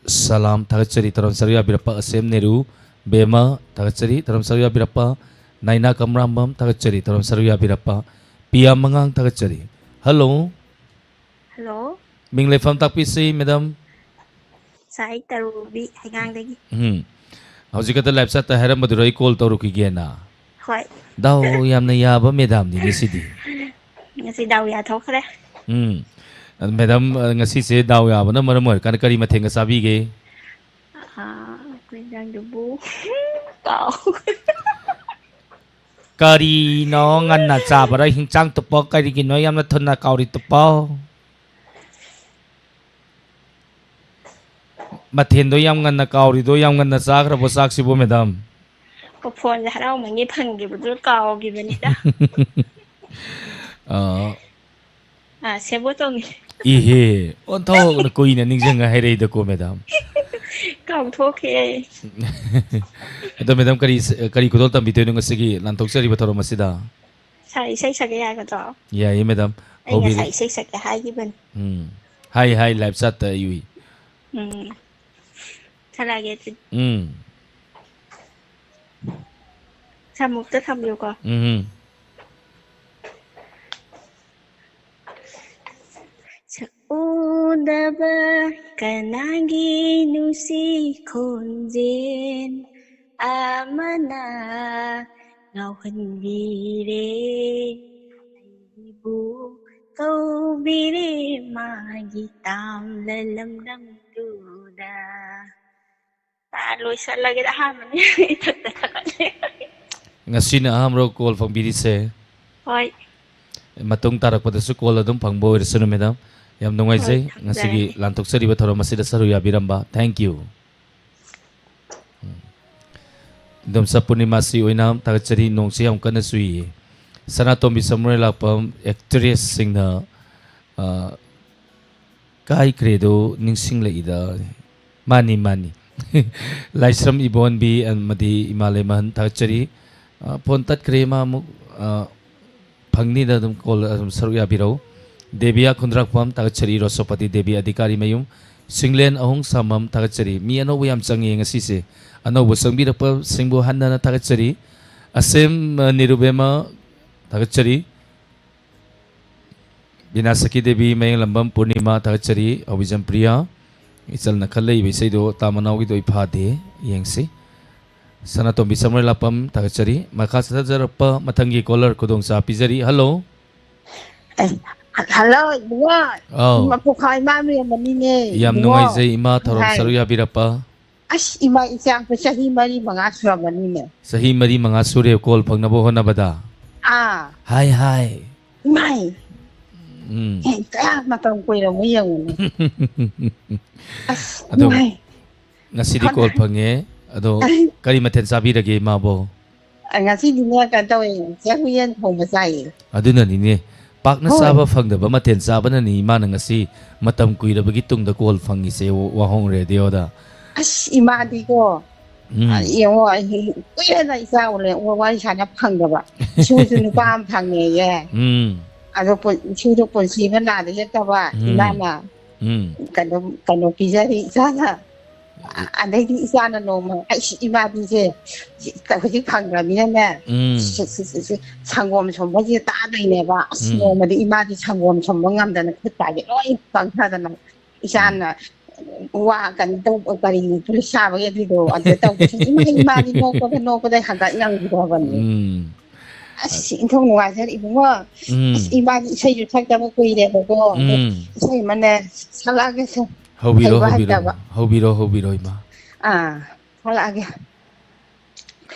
ꯁꯂꯥꯝ ꯊꯥꯒꯠꯆꯔꯤ, ꯇꯔꯥꯝ ꯁꯔꯨ ꯌꯥꯕꯤꯔꯛꯄ, ꯑꯁꯦꯝ ꯅꯦꯔꯨ, ꯕꯦꯃ ꯊꯥꯒꯠꯆꯔꯤ, ꯇꯔꯥꯝ ꯁꯔꯨ ꯌꯥꯕꯤꯔꯛꯄ, ꯅꯥꯏꯅꯥ ꯀꯝꯔꯥꯝꯕꯝ ꯊꯥꯒꯠꯆꯔꯤ, ꯇꯔꯥꯝ ꯁꯔꯨ ꯌꯥꯕꯤꯔꯛꯄ, ꯄꯤꯌꯥ ꯃꯉꯥꯡ ꯊꯥꯒꯠꯆꯔꯤ꯫ ꯍꯜꯂꯣ꯫ ꯍꯜꯂꯣ꯫ ꯃꯤꯡ ꯂꯩꯐꯝ ꯇꯥꯛꯄꯤꯁꯤ, ꯃꯦꯗꯥꯝ꯫ ꯁꯥꯏ ꯇꯔꯨꯕꯤ ꯍꯩꯉꯥꯡꯗꯒꯤ꯫ ꯎꯝ꯫ ꯍꯧꯖꯤꯛ ꯈꯛꯇ ꯂꯥꯏꯞ ꯆꯥꯠꯇ ꯍꯥꯏꯔꯝꯕꯗꯨꯔꯣ ꯑꯩ ꯀꯣꯜ ꯇꯧꯔꯛꯈꯤꯒꯦꯅ? ꯍꯣꯏ꯫ ꯗꯥꯎ ꯌꯥꯝꯅ ꯌꯥꯕ ꯃꯦꯗꯥꯝꯅꯤꯅꯦ ꯁꯤꯗꯤ꯫ ꯉꯁꯤ ꯗꯥꯎ ꯌꯥꯊꯣꯛꯈ꯭ꯔꯦ꯫ ꯎꯝ꯫ ꯑꯗꯨ ꯃꯦꯗꯥꯝ, ꯑ, ꯉꯁꯤꯁꯦ ꯗꯥꯎ ꯌꯥꯕꯅ ꯃꯔꯝ ꯑꯣꯏꯔꯀꯥꯟꯗ ꯀꯔꯤ ꯃꯊꯦꯜꯒ ꯆꯥꯕꯤꯒꯦ? ꯑꯥ, ꯑꯩꯈꯣꯏ ꯏꯟꯖꯥꯡꯗꯨꯕꯨ ꯀꯥꯎ-, ꯀꯔꯤꯅꯣ ꯉꯟꯅ ꯆꯥꯕ꯭ꯔꯥ ꯍꯤꯟꯆꯥꯡ ꯇꯨꯞꯄ? ꯀꯔꯤꯒꯤꯅꯣ ꯌꯥꯝꯅ ꯊꯨꯅ ꯀꯥꯎꯔꯤ ꯇꯨꯞꯄ? ꯃꯊꯦꯜꯗꯣ ꯌꯥꯝ ꯉꯟꯅ ꯀꯥꯎꯔꯤꯗꯣ, ꯌꯥꯝ ꯉꯟꯅ ꯆꯥꯈ꯭ꯔꯕꯣ ꯆꯥꯛꯁꯤꯕꯨ, ꯃꯦꯗꯥꯝ? ꯑꯣ, ꯐꯣꯟꯁꯦ ꯍꯔꯥꯎꯃꯟꯒꯤ ꯐꯪꯈꯤꯕꯗꯨ ꯀꯥꯎꯈꯤꯕꯅꯤꯗ꯫ ꯑ, ꯑꯥ, ꯁꯦꯕꯣꯠ ꯊꯣꯡꯉꯦ꯫ ꯏꯍꯦ, ꯑꯣꯟꯊꯣꯛꯅ ꯀꯨꯏꯅ ꯅꯤꯡꯁꯤꯡꯉ ꯍꯥꯏꯔꯛꯏꯗꯀꯣ, ꯃꯦꯗꯥꯝ꯫ ꯀꯥꯎꯊꯣꯛꯈ꯭ꯔꯦ꯫ ꯑꯗꯣ, ꯃꯦꯗꯥꯝ, ꯀꯔꯤ, ꯀꯔꯤ ꯈꯨꯗꯣꯜ ꯇꯝꯕꯤꯗꯣꯏꯅꯣ ꯉꯁꯤꯒꯤ ꯂꯥꯟꯊꯣꯛꯆꯔꯤꯕ ꯊꯧꯔꯝ ꯑꯁꯤꯗ? ꯁꯥꯔ, ꯏꯁꯩ ꯁꯛꯀꯦ ꯌꯥꯒꯗ꯭ꯔꯣ? ꯌꯥꯏꯌꯦ, ꯃꯦꯗꯥꯝ꯫ ꯑꯩ ꯍꯧꯕꯤꯔꯦ꯫ ꯉꯁꯥꯏ ꯏꯁꯩ ꯁꯛꯀꯦ ꯍꯥꯏꯈꯤꯕꯅꯤ꯫ ꯎꯝ꯫ ꯍꯥꯏ, ꯍꯥꯏ, ꯂꯥꯏꯞ ꯆꯥꯠꯇ ꯑꯩ ꯎꯏ꯫ ꯎꯝ꯫ ꯁꯛꯂꯛꯑꯒꯦ ꯑꯗꯨꯗꯤ꯫ ꯎꯝ꯫ ꯁꯥꯃꯨꯛꯇ ꯊꯝꯕꯤꯌꯨꯀꯣ꯫ ꯎꯝ꯫ ꯁꯛꯎꯗꯕ ꯀꯅꯥꯒꯤ ꯅꯨꯡꯁꯤ ꯈꯣꯟꯖꯦꯜ ꯑꯃꯅ ꯉꯥꯎꯍꯟꯕꯤꯔꯦ꯫ ꯑꯩꯕꯨ ꯀꯧꯕꯤꯔꯦ ꯃꯥꯒꯤ ꯇꯥꯝꯂ ꯂꯝꯗꯝꯗꯨꯗ꯫ ꯑꯥ, ꯂꯣꯏꯁꯜꯂꯒꯦꯗ, ꯑꯍꯥꯟꯕꯅꯤ ꯏꯊꯛꯇ ꯊꯥꯒꯠꯂꯦ꯫ ꯉꯁꯤꯅ ꯑꯍꯥꯟꯕꯔꯣ ꯀꯣꯜ ꯐꯪꯕꯤꯔꯤꯁꯦ? ꯍꯣꯏ꯫ ꯃꯇꯨꯡ ꯇꯥꯔꯛꯄꯗꯁꯨ ꯀꯣꯜ ꯑꯗꯨꯝ ꯐꯪꯕ ꯑꯣꯏꯔꯁꯅꯨ, ꯃꯦꯗꯥꯝ꯫ ꯌꯥꯝ ꯅꯨꯡꯉꯥꯏꯖꯩ ꯍꯣꯏ, ꯊꯝꯖꯔꯦ꯫ ꯉꯁꯤꯒꯤ ꯂꯥꯟꯊꯣꯛꯆꯔꯤꯕ ꯊꯧꯔꯝ ꯑꯁꯤꯗ ꯁꯔꯨꯛ ꯌꯥꯕꯤꯔꯝꯕ꯫ Thank you꯫ ꯎꯝ꯫ ꯏꯟꯗꯣꯝꯆꯥ ꯄꯨꯔꯅꯤꯃꯥꯁꯤ ꯑꯣꯏꯅ ꯊꯥꯒꯠꯆꯔꯤ꯫ ꯅꯣꯡꯁꯤ ꯌꯥꯝ ꯀꯟꯅ ꯆꯨꯏꯌꯦ꯫ ꯁꯅꯥꯇꯣꯝꯕꯤ ꯁꯃꯨꯔꯦꯂꯥꯛꯄꯝ ꯑꯦꯛꯇ꯭ꯔꯦꯁꯁꯤꯡꯅ, ꯑ, ꯀꯥꯏꯈ꯭ꯔꯦꯗꯣ ꯅꯤꯡꯁꯤꯡꯂꯛꯏꯗ꯫ ꯃꯥꯅꯤ, ꯃꯥꯅꯤ꯫ ꯂꯥꯏꯁ꯭ꯔꯝ ꯏꯕꯣꯟꯕꯤ ꯑꯃꯗꯤ ꯏꯃꯥ ꯂꯩꯃꯍꯟ ꯊꯥꯒꯠꯆꯔꯤ꯫ ꯑ, ꯐꯣꯟ ꯇꯠꯈ꯭ꯔꯦ, ꯃꯥ ꯑꯃꯨꯛ, ꯑ, ꯐꯪꯅꯤꯗ ꯑꯗꯨꯝ ꯀꯣꯜ ꯑꯗꯨꯝ ꯁꯔꯨꯛ ꯌꯥꯕꯤꯔꯛꯎ꯫ ꯗꯦꯕꯤꯌꯥ ꯈꯨꯟꯗ꯭ꯔꯥꯛꯄꯝ ꯊꯥꯒꯠꯆꯔꯤ, ꯔꯣꯁꯣꯄꯇꯤ ꯗꯦꯕꯤ ꯑꯗꯤꯀꯥꯔꯤ ꯃꯌꯨꯝ꯫ ꯁꯤꯡꯂꯦꯟ ꯑꯍꯣꯡ ꯁꯥꯃꯝ ꯊꯥꯒꯠꯆꯔꯤ꯫ ꯃꯤ ꯑꯅꯧꯕ ꯌꯥꯝ ꯆꯪꯉꯦ ꯉꯁꯤꯁꯦ꯫ ꯑꯅꯧꯕ ꯆꯪꯕꯤꯔꯛꯄꯁꯤꯡꯕꯨ ꯍꯟꯅ ꯍꯟꯅ ꯊꯥꯒꯠꯆꯔꯤ꯫ ꯑꯁꯦꯝ, ꯑ, ꯅꯤꯔꯨꯕꯦꯝꯃ ꯊꯥꯒꯠꯆꯔꯤ꯫ ꯕꯤꯅꯥꯁꯀꯤ ꯗꯦꯕꯤ, ꯃꯌꯦꯡꯂꯝꯕꯝ ꯄꯨꯔꯅꯤꯃꯥ ꯊꯥꯒꯠꯆꯔꯤ꯫ ꯍꯧꯕꯤꯖꯝ ꯄ꯭ꯔꯤꯌꯥ, ꯏꯆꯜꯅ ꯈꯜꯂꯛꯏꯕ ꯏꯁꯩꯗꯣ ꯇꯥ ꯃꯅꯥꯎꯒꯤꯗꯣ ꯑꯩ ꯐꯥꯗꯦ, ꯌꯦꯡꯁꯤ꯫ ꯁꯅꯥꯇꯣꯝꯕꯤ ꯁꯃꯨꯔꯦꯂꯥꯛꯄꯝ ꯊꯥꯒꯠꯆꯔꯤ꯫ ꯃꯈꯥ ꯆꯠꯊꯖꯔꯛꯄ ꯃꯊꯪꯒꯤ ꯀꯣꯂꯔ ꯈꯨꯗꯣꯡꯆꯥ ꯄꯤꯖꯔꯤ꯫ ꯍꯜꯂꯣ꯫ ꯑꯦ, ꯍꯜꯂꯣ, ꯏꯕꯨꯡꯉꯣ꯫ ꯑꯧ꯫ ꯏꯃꯥ ꯄꯣꯛꯈꯥꯏ ꯏꯃꯥ ꯃꯌꯥꯝꯕꯅꯤꯅꯦ, ꯌꯥꯝ ꯏꯕꯨꯡꯉꯣ꯫ ꯅꯨꯡꯉꯥꯏꯖꯩ ꯏꯃꯥ, ꯊꯧꯔꯝ ꯍꯥꯏ꯫ ꯁꯔꯨꯛ ꯌꯥꯕꯤꯔꯛꯄ꯫ ꯑꯁ, ꯏꯃꯥ, ꯏꯆꯥ ꯆꯍꯤ ꯃꯔꯤ ꯃꯉꯥ ꯁꯨꯔꯝꯃꯅꯤꯅꯦ꯫ ꯆꯍꯤ ꯃꯔꯤ ꯃꯉꯥ ꯁꯨꯔꯦ ꯀꯣꯜ ꯐꯪꯅꯕ ꯍꯣꯠꯅꯕꯗ꯫ ꯑꯥ꯫ ꯍꯥꯏ, ꯍꯥꯏ꯫ ꯏꯃꯥꯏ꯫ ꯎꯝ꯫ ꯑꯦ, ꯀꯌꯥ ꯃꯇꯝ ꯀꯨꯏꯔꯕ ꯌꯦꯡꯉꯨꯅꯦ꯫ ꯑꯁ, ꯑꯗꯣ ꯏꯃꯥꯏ꯫ ꯉꯁꯤꯗꯤ ꯀꯣꯜ ꯐꯪꯉꯦ꯫ ꯑꯗꯣ ꯀꯔꯤ ꯃꯊꯦꯜ ꯆꯥꯕꯤꯔꯒꯦ ꯏꯃꯥꯕꯣ? ꯑ, ꯉꯁꯤꯗꯤꯅꯦ, ꯀꯩꯅꯣ ꯇꯧꯋꯦ, ꯆꯦ ꯍꯨꯌꯦꯟ ꯊꯣꯡꯕ ꯆꯥꯏꯌꯦ꯫ ꯑꯗꯨꯅꯅꯤꯅꯦ, ꯄꯥꯛꯅ ꯍꯣꯏ꯫ ꯆꯥꯕ ꯐꯪꯗꯕ ꯃꯊꯦꯜ ꯆꯥꯕꯅꯅꯤ ꯏꯃꯥꯅ ꯉꯁꯤ ꯃꯇꯝ ꯀꯨꯏꯔꯕꯒꯤ ꯇꯨꯡꯗ ꯀꯣꯜ ꯐꯪꯉꯤꯁꯦ, ꯋꯥꯍꯣꯡ ꯔꯦꯗꯤꯑꯣꯗ꯫ ꯑꯁ, ꯏꯃꯥꯗꯤꯀꯣ, ꯎꯝ꯫ ꯑ, ꯌꯦꯡꯉꯣ, ꯑꯩ ꯀꯨꯏꯔꯦꯗ ꯏꯆꯥ ꯎꯅ-, ꯋꯥꯔꯤ ꯁꯥꯟꯅ ꯐꯪꯗꯕ꯫ ꯏꯁꯨꯁꯨ ꯅꯨꯄꯥ ꯑꯃ ꯐꯪꯉꯦꯌꯦ꯫ ꯎꯝ꯫ ꯑꯗꯣ ꯄꯨꯟ-, ꯏꯁꯨꯗꯣ ꯄꯨꯟꯁꯤꯕ ꯅꯥꯗ ꯌꯦꯛꯇꯕ ꯎꯝ꯫ ꯏꯃꯥꯅ ꯎꯝ꯫ ꯀꯩꯅꯣ, ꯀꯩꯅꯣ ꯄꯤꯖꯔꯤ ꯏꯆꯥꯅ꯫ ꯑ-, ꯑꯗꯩꯗꯤ ꯏꯆꯥꯅ ꯅꯣꯡꯃ, "ꯑꯩꯁ, ꯏꯃꯥꯗꯤꯁꯦ ꯍꯧꯖꯤꯛ ꯐꯪꯗ꯭ꯔꯕꯅꯤꯅꯅꯦ, ꯎꯝ꯫ ꯁꯤ-, ꯁꯤ-, ꯁꯤ-, ꯁꯤ ꯁꯪꯒꯣꯝ ꯁꯨꯝꯕꯁꯦ ꯇꯥꯗꯣꯏꯅꯦꯕ꯫ ꯑꯁ, ꯎꯝ꯫ ꯅꯣꯡꯃꯗꯤ ꯏꯃꯥꯗꯤ ꯁꯪꯒꯣꯝ ꯁꯨꯝꯕ ꯉꯝꯗꯅ ꯈꯨꯠ ꯀꯥꯁꯦ ꯂꯣꯏ ꯄꯪꯊꯗꯅ ꯎꯝ꯫ ꯏꯆꯥꯅ ꯋꯥ ꯀꯩꯅꯣ ꯇꯧꯕ, ꯀꯔꯤ ꯄꯨꯂꯤꯁ ꯁꯥꯕꯒꯤ ꯑꯗꯨꯗꯣ, ꯑꯗꯨ ꯇꯧꯕꯁꯦ ꯏꯃꯥ, ꯏꯃꯥꯗꯤ ꯅꯣꯛꯄꯗ, ꯅꯣꯛꯄꯗ ꯍꯪꯒꯠ ꯌꯥꯡꯈꯤꯗ꯭ꯔꯕꯅꯦ꯫ ꯎꯝ꯫ ꯑꯁ, ꯏꯟꯊꯣꯛ ꯅꯨꯡꯉꯥꯏꯖꯔꯦ ꯏꯕꯨꯡꯉꯣ꯫ ꯎꯝ꯫ ꯑꯁ, ꯏꯃꯥꯗꯤ ꯏꯁꯩꯁꯨ ꯁꯛꯇꯕ ꯀꯨꯏꯔꯦꯕꯀꯣ꯫ ꯑꯗꯣ ꯎꯝ꯫ ꯏꯁꯩ ꯑꯃꯅꯦ ꯁꯛꯂꯛꯑꯒꯦꯁꯦ꯫ ꯍꯧꯕꯤꯔꯣ, ꯍꯩꯕ ꯍꯧꯕꯤꯔꯣ, ꯍꯩꯇꯕ꯫ ꯍꯧꯕꯤꯔꯣ, ꯍꯧꯕꯤꯔꯣ, ꯏꯃꯥ꯫ ꯑꯥ, ꯁꯛꯂꯛꯑꯒꯦ꯫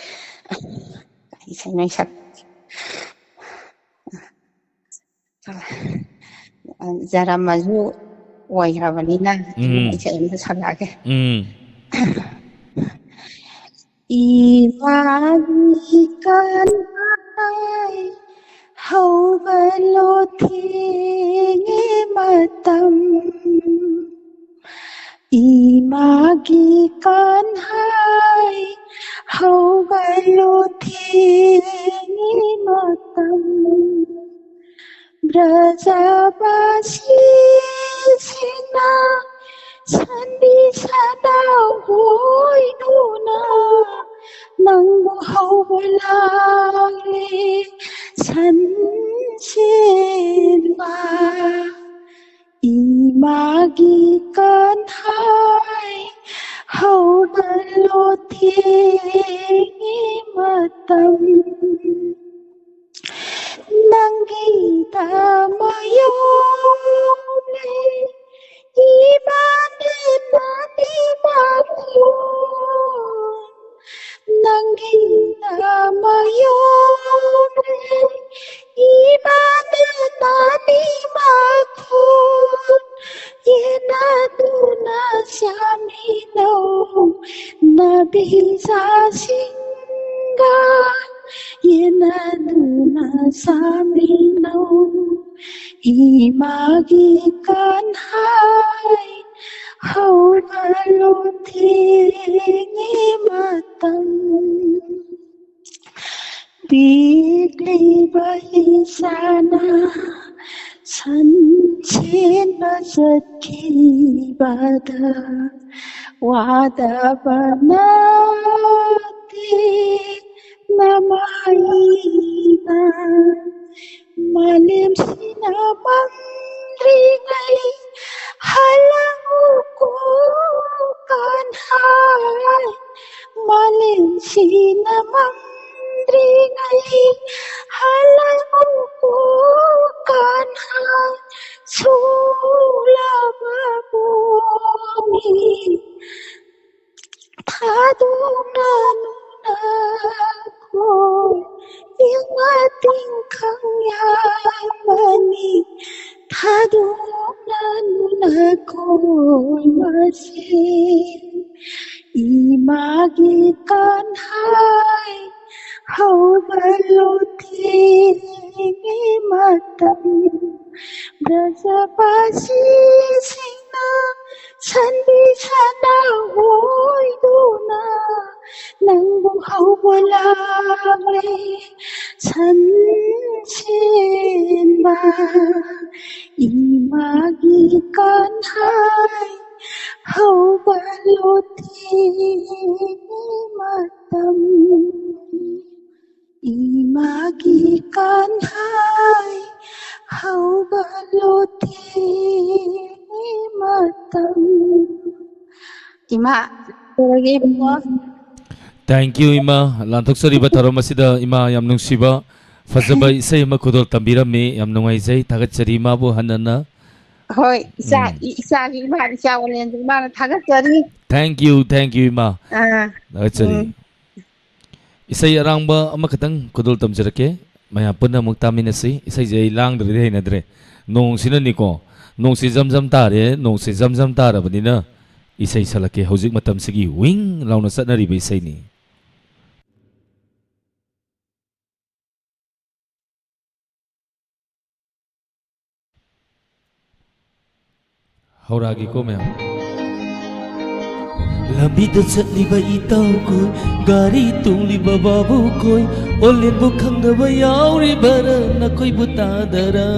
ꯏꯁꯩ ꯅꯣꯏ ꯁꯛ ꯖꯔꯃꯁꯨ ꯑꯣꯏꯈ꯭ꯔꯕꯅꯤꯅ, ꯎꯝ꯫ ꯏꯁꯩ ꯑꯃ ꯁꯛꯂꯛꯑꯒꯦ꯫ ꯎꯝ꯫ ꯏꯃꯥꯒꯤ ꯀꯟꯍꯥꯏ ꯍꯧꯒꯠꯂꯣ ꯊꯦꯡꯉꯦ ꯃꯇꯝ꯫ ꯏꯃꯥꯒꯤ ꯀꯟꯍꯥꯏ ꯍꯧꯒꯠꯂꯣ ꯊꯦꯡꯉꯦ ꯃꯇꯝ꯫ ꯕ꯭ꯔꯖꯕꯥꯁꯤꯁꯤꯡꯅ ꯁꯟꯕꯤ ꯁꯅꯥ ꯍꯣꯏꯗꯨꯅ ꯅꯪꯕꯨ ꯍꯧꯕ ꯂꯥꯛꯂꯦ ꯁꯟꯁꯦꯟꯕ꯫ ꯏꯃꯥꯒꯤ ꯀꯟꯍꯥꯏ ꯍꯧꯒꯠꯂꯣ ꯊꯦꯡꯉꯦ ꯃꯇꯝ꯫ ꯅꯪꯒꯤꯗꯃꯛ ꯌꯣꯜꯂꯦ ꯏꯃꯥꯅꯦ ꯅꯥꯗꯤ ꯃꯈꯣꯟ꯫ ꯅꯪꯒꯤꯗꯃꯛ ꯌꯣꯜꯂꯦ ꯏꯃꯥꯅꯦ ꯅꯥꯗꯤ ꯃꯈꯣꯟ꯫ ꯌꯦꯟꯅꯗꯨꯅ ꯆꯥꯃꯤꯟꯅꯧ ꯅꯥꯕꯤꯖꯥꯁꯤꯡꯒ꯫ ꯌꯦꯟꯅꯗꯨꯅ ꯆꯥꯃꯤꯟꯅꯧ ꯏꯃꯥꯒꯤ ꯀꯟꯍꯥꯏ ꯍꯧꯒꯠꯂꯣ ꯊꯦꯡꯉꯦ ꯃꯇꯝ꯫ ꯄꯤꯛꯂꯤꯕ ꯏꯆꯥꯅ ꯁꯟ ꯆꯦꯟꯕ ꯆꯠꯈꯤꯕꯗ ꯋꯥꯗꯕ ꯅꯠꯇꯦ ꯅꯃꯥꯏꯅ꯫ ꯃꯥꯂꯦꯝꯁꯤꯅ ꯃꯝꯗ꯭ꯔꯤꯉꯩ ꯍꯜꯂꯛꯎꯀꯣ ꯀꯟꯍꯥꯏ꯫ ꯃꯥꯂꯦꯝꯁꯤꯅ ꯃꯝꯗ꯭ꯔꯤꯉꯩ ꯍꯜꯂꯛꯎꯀꯣ ꯀꯟꯍꯥꯏ꯫ ꯁꯣꯛꯂꯕ ꯄꯣꯛꯅꯤ ꯊꯥꯗꯣꯛꯅꯅꯨ ꯅꯈꯣꯏ꯫ ꯇꯤꯡꯈꯪ ꯌꯥꯝꯕꯅꯤ ꯊꯥꯗꯣꯛꯅꯗꯨꯅ ꯀꯣꯏꯕꯁꯦ꯫ ꯏꯃꯥꯒꯤ ꯀꯟꯍꯥꯏ ꯍꯧꯕ ꯂꯣꯊꯦꯡꯉꯤ ꯃꯇꯝ꯫ ꯕ꯭ꯔꯖꯕꯥꯁꯤꯁꯤꯡꯅ ꯁꯟꯕꯤ ꯁꯅꯥ ꯑꯣꯏꯗꯨꯅ ꯅꯪꯕꯨ ꯍꯧꯕ ꯂꯥꯛꯂꯦ ꯁꯟꯁꯦꯟꯕ꯫ ꯏꯃꯥꯒꯤ ꯀꯟꯍꯥꯏ ꯍꯧꯕ ꯂꯣꯊꯦꯡꯉꯤ ꯃꯇꯝ꯫ ꯏꯃꯥꯒꯤ ꯀꯟꯍꯥꯏ ꯍꯧꯕ ꯂꯣꯊꯦꯡꯉꯤ ꯃꯇꯝ꯫ ꯏꯃꯥ, ꯇꯧꯔꯒꯦ, ꯏꯕꯨꯡꯉꯣ꯫ Thank you, ꯏꯃꯥ꯫ ꯂꯥꯟꯊꯣꯛꯆꯔꯤꯕ ꯊꯧꯔꯝ ꯑꯁꯤꯗ ꯏꯃꯥ ꯌꯥꯝ ꯅꯨꯡꯁꯤꯕ, ꯐꯖꯕ ꯏꯁꯩ ꯑꯃ ꯈꯨꯗꯣꯜ ꯇꯝꯕꯤꯔꯝꯃꯤ꯫ ꯌꯥꯝ ꯅꯨꯡꯉꯥꯏꯖꯩ, ꯊꯥꯒꯠꯆꯔꯤ ꯏꯃꯥꯕꯨ ꯍꯟꯅ ꯍꯟꯅ꯫ ꯍꯣꯏ, ꯏꯆꯥ, ꯎꯝ꯫ ꯏ-, ꯏꯆꯥꯒꯤ ꯏꯃꯥ, ꯏꯆꯥ ꯑꯣꯂꯦꯟꯗꯨ ꯏꯃꯥꯅ ꯊꯥꯒꯠꯆꯔꯤ꯫ Thank you, thank you, ꯏꯃꯥ꯫ ꯑꯥ꯫ ꯊꯥꯒꯠꯆꯔꯤ꯫ ꯎꯝ꯫ ꯏꯁꯩ ꯑꯔꯥꯡꯕ ꯑꯃꯈꯛꯇꯪ ꯈꯨꯗꯣꯜ ꯇꯝꯖꯔꯛꯀꯦ꯫ ꯃꯌꯥꯝ ꯄꯨꯟꯅ ꯑꯃꯨꯛ ꯇꯥꯃꯤꯟꯅꯁꯤ꯫ ꯏꯁꯩꯁꯦ ꯑꯩ ꯂꯥꯡꯗ꯭ꯔꯗꯤ ꯍꯩꯅꯗ꯭ꯔꯦ꯫ ꯅꯣꯡꯁꯤꯅꯅꯤꯀꯣ, ꯅꯣꯡꯁꯤ ꯖꯝ ꯖꯝ ꯇꯥꯔꯦ, ꯅꯣꯡꯁꯤ ꯖꯝ ꯖꯝ ꯇꯥꯔꯕꯅꯤꯅ ꯏꯁꯩ ꯁꯛꯂꯛꯀꯦ꯫ ꯍꯧꯖꯤꯛ ꯃꯇꯝꯁꯤꯒꯤ ꯋꯤꯡ ꯂꯥꯎꯅ ꯆꯠꯅꯔꯤꯕ ꯏꯁꯩꯅꯤ꯫ ꯍꯧꯔꯛꯑꯒꯦꯀꯣ, ꯃꯌꯥꯝ꯫ ꯂꯝꯕꯤꯗ ꯆꯠꯂꯤꯕ ꯏꯇꯥꯎꯈꯣꯏ, ꯒꯥꯔꯤ ꯇꯣꯡꯂꯤꯕ ꯕꯥꯕꯨꯈꯣꯏ, ꯑꯣꯂꯦꯟꯕꯨ ꯈꯪꯗꯕ ꯌꯥꯎꯔꯤꯕꯔꯥ ꯅꯈꯣꯏꯕꯨ ꯇꯥꯗꯔꯥ?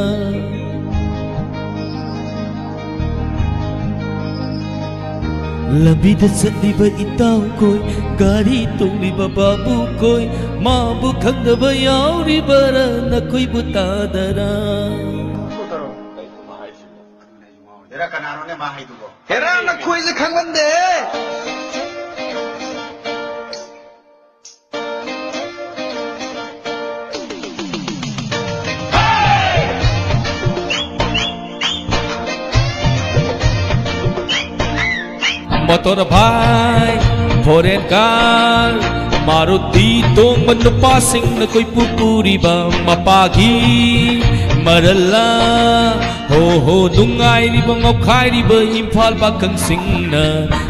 ꯂꯝꯕꯤꯗ ꯆꯠꯂꯤꯕ ꯏꯇꯥꯎꯈꯣꯏ, ꯒꯥꯔꯤ ꯇꯣꯡꯂꯤꯕ ꯕꯥꯕꯨꯈꯣꯏ, ꯃꯥꯕꯨ ꯈꯪꯗꯕ ꯌꯥꯎꯔꯤꯕꯔꯥ ꯅꯈꯣꯏꯕꯨ ꯇꯥꯗꯔꯥ? ꯍꯦꯔꯥ, ꯀꯅꯥꯅꯣꯅꯦ ꯃꯥ ꯍꯥꯏꯗꯨꯕꯣ? ꯍꯦꯔꯥ, ꯅꯈꯣꯏꯁꯦ ꯈꯪꯃꯟꯗꯦ꯫ Motor bike, foreign car, Maruti ꯇꯣꯡꯕ ꯅꯨꯄꯥꯁꯤꯡꯅ ꯀꯣꯏꯄꯨ ꯄꯨꯔꯤꯕ ꯃꯄꯥꯒꯤ ꯃꯔꯜꯂ? ꯍꯣ ꯍꯣ, ꯅꯨꯡꯉꯥꯏꯔꯤꯕ ꯉꯥꯎꯈꯥꯏꯔꯤꯕ ꯏꯝꯐꯥꯜ ꯄꯥꯈꯪꯁꯤꯡꯅ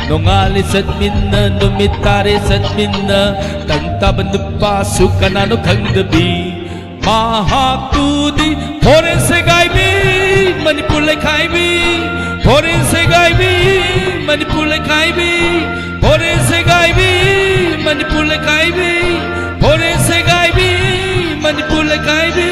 ꯅꯣꯡꯉꯥꯜꯂꯦ ꯆꯠꯃꯤꯟꯅ, ꯅꯨꯃꯤꯠ ꯇꯥꯔꯦ ꯆꯠꯃꯤꯟꯅ, ꯇꯪ ꯇꯥꯕ ꯅꯨꯄꯥꯁꯨ ꯀꯅꯥꯅꯣ ꯈꯪꯗꯕꯤ꯫ ꯃꯍꯥꯛꯇꯨꯗꯤ ꯐꯣꯔꯦꯟ ꯁꯦꯒꯥꯏꯕꯤ, ꯃꯅꯤꯄꯨꯔ ꯂꯩꯈꯥꯏꯕꯤ, ꯐꯣꯔꯦꯟ ꯁꯦꯒꯥꯏꯕꯤ, ꯃꯅꯤꯄꯨꯔ ꯂꯩꯈꯥꯏꯕꯤ, ꯐꯣꯔꯦꯟ ꯁꯦꯒꯥꯏꯕꯤ, ꯃꯅꯤꯄꯨꯔ ꯂꯩꯈꯥꯏꯕꯤ, ꯐꯣꯔꯦꯟ ꯁꯦꯒꯥꯏꯕꯤ, ꯃꯅꯤꯄꯨꯔ ꯂꯩꯈꯥꯏꯕꯤ꯫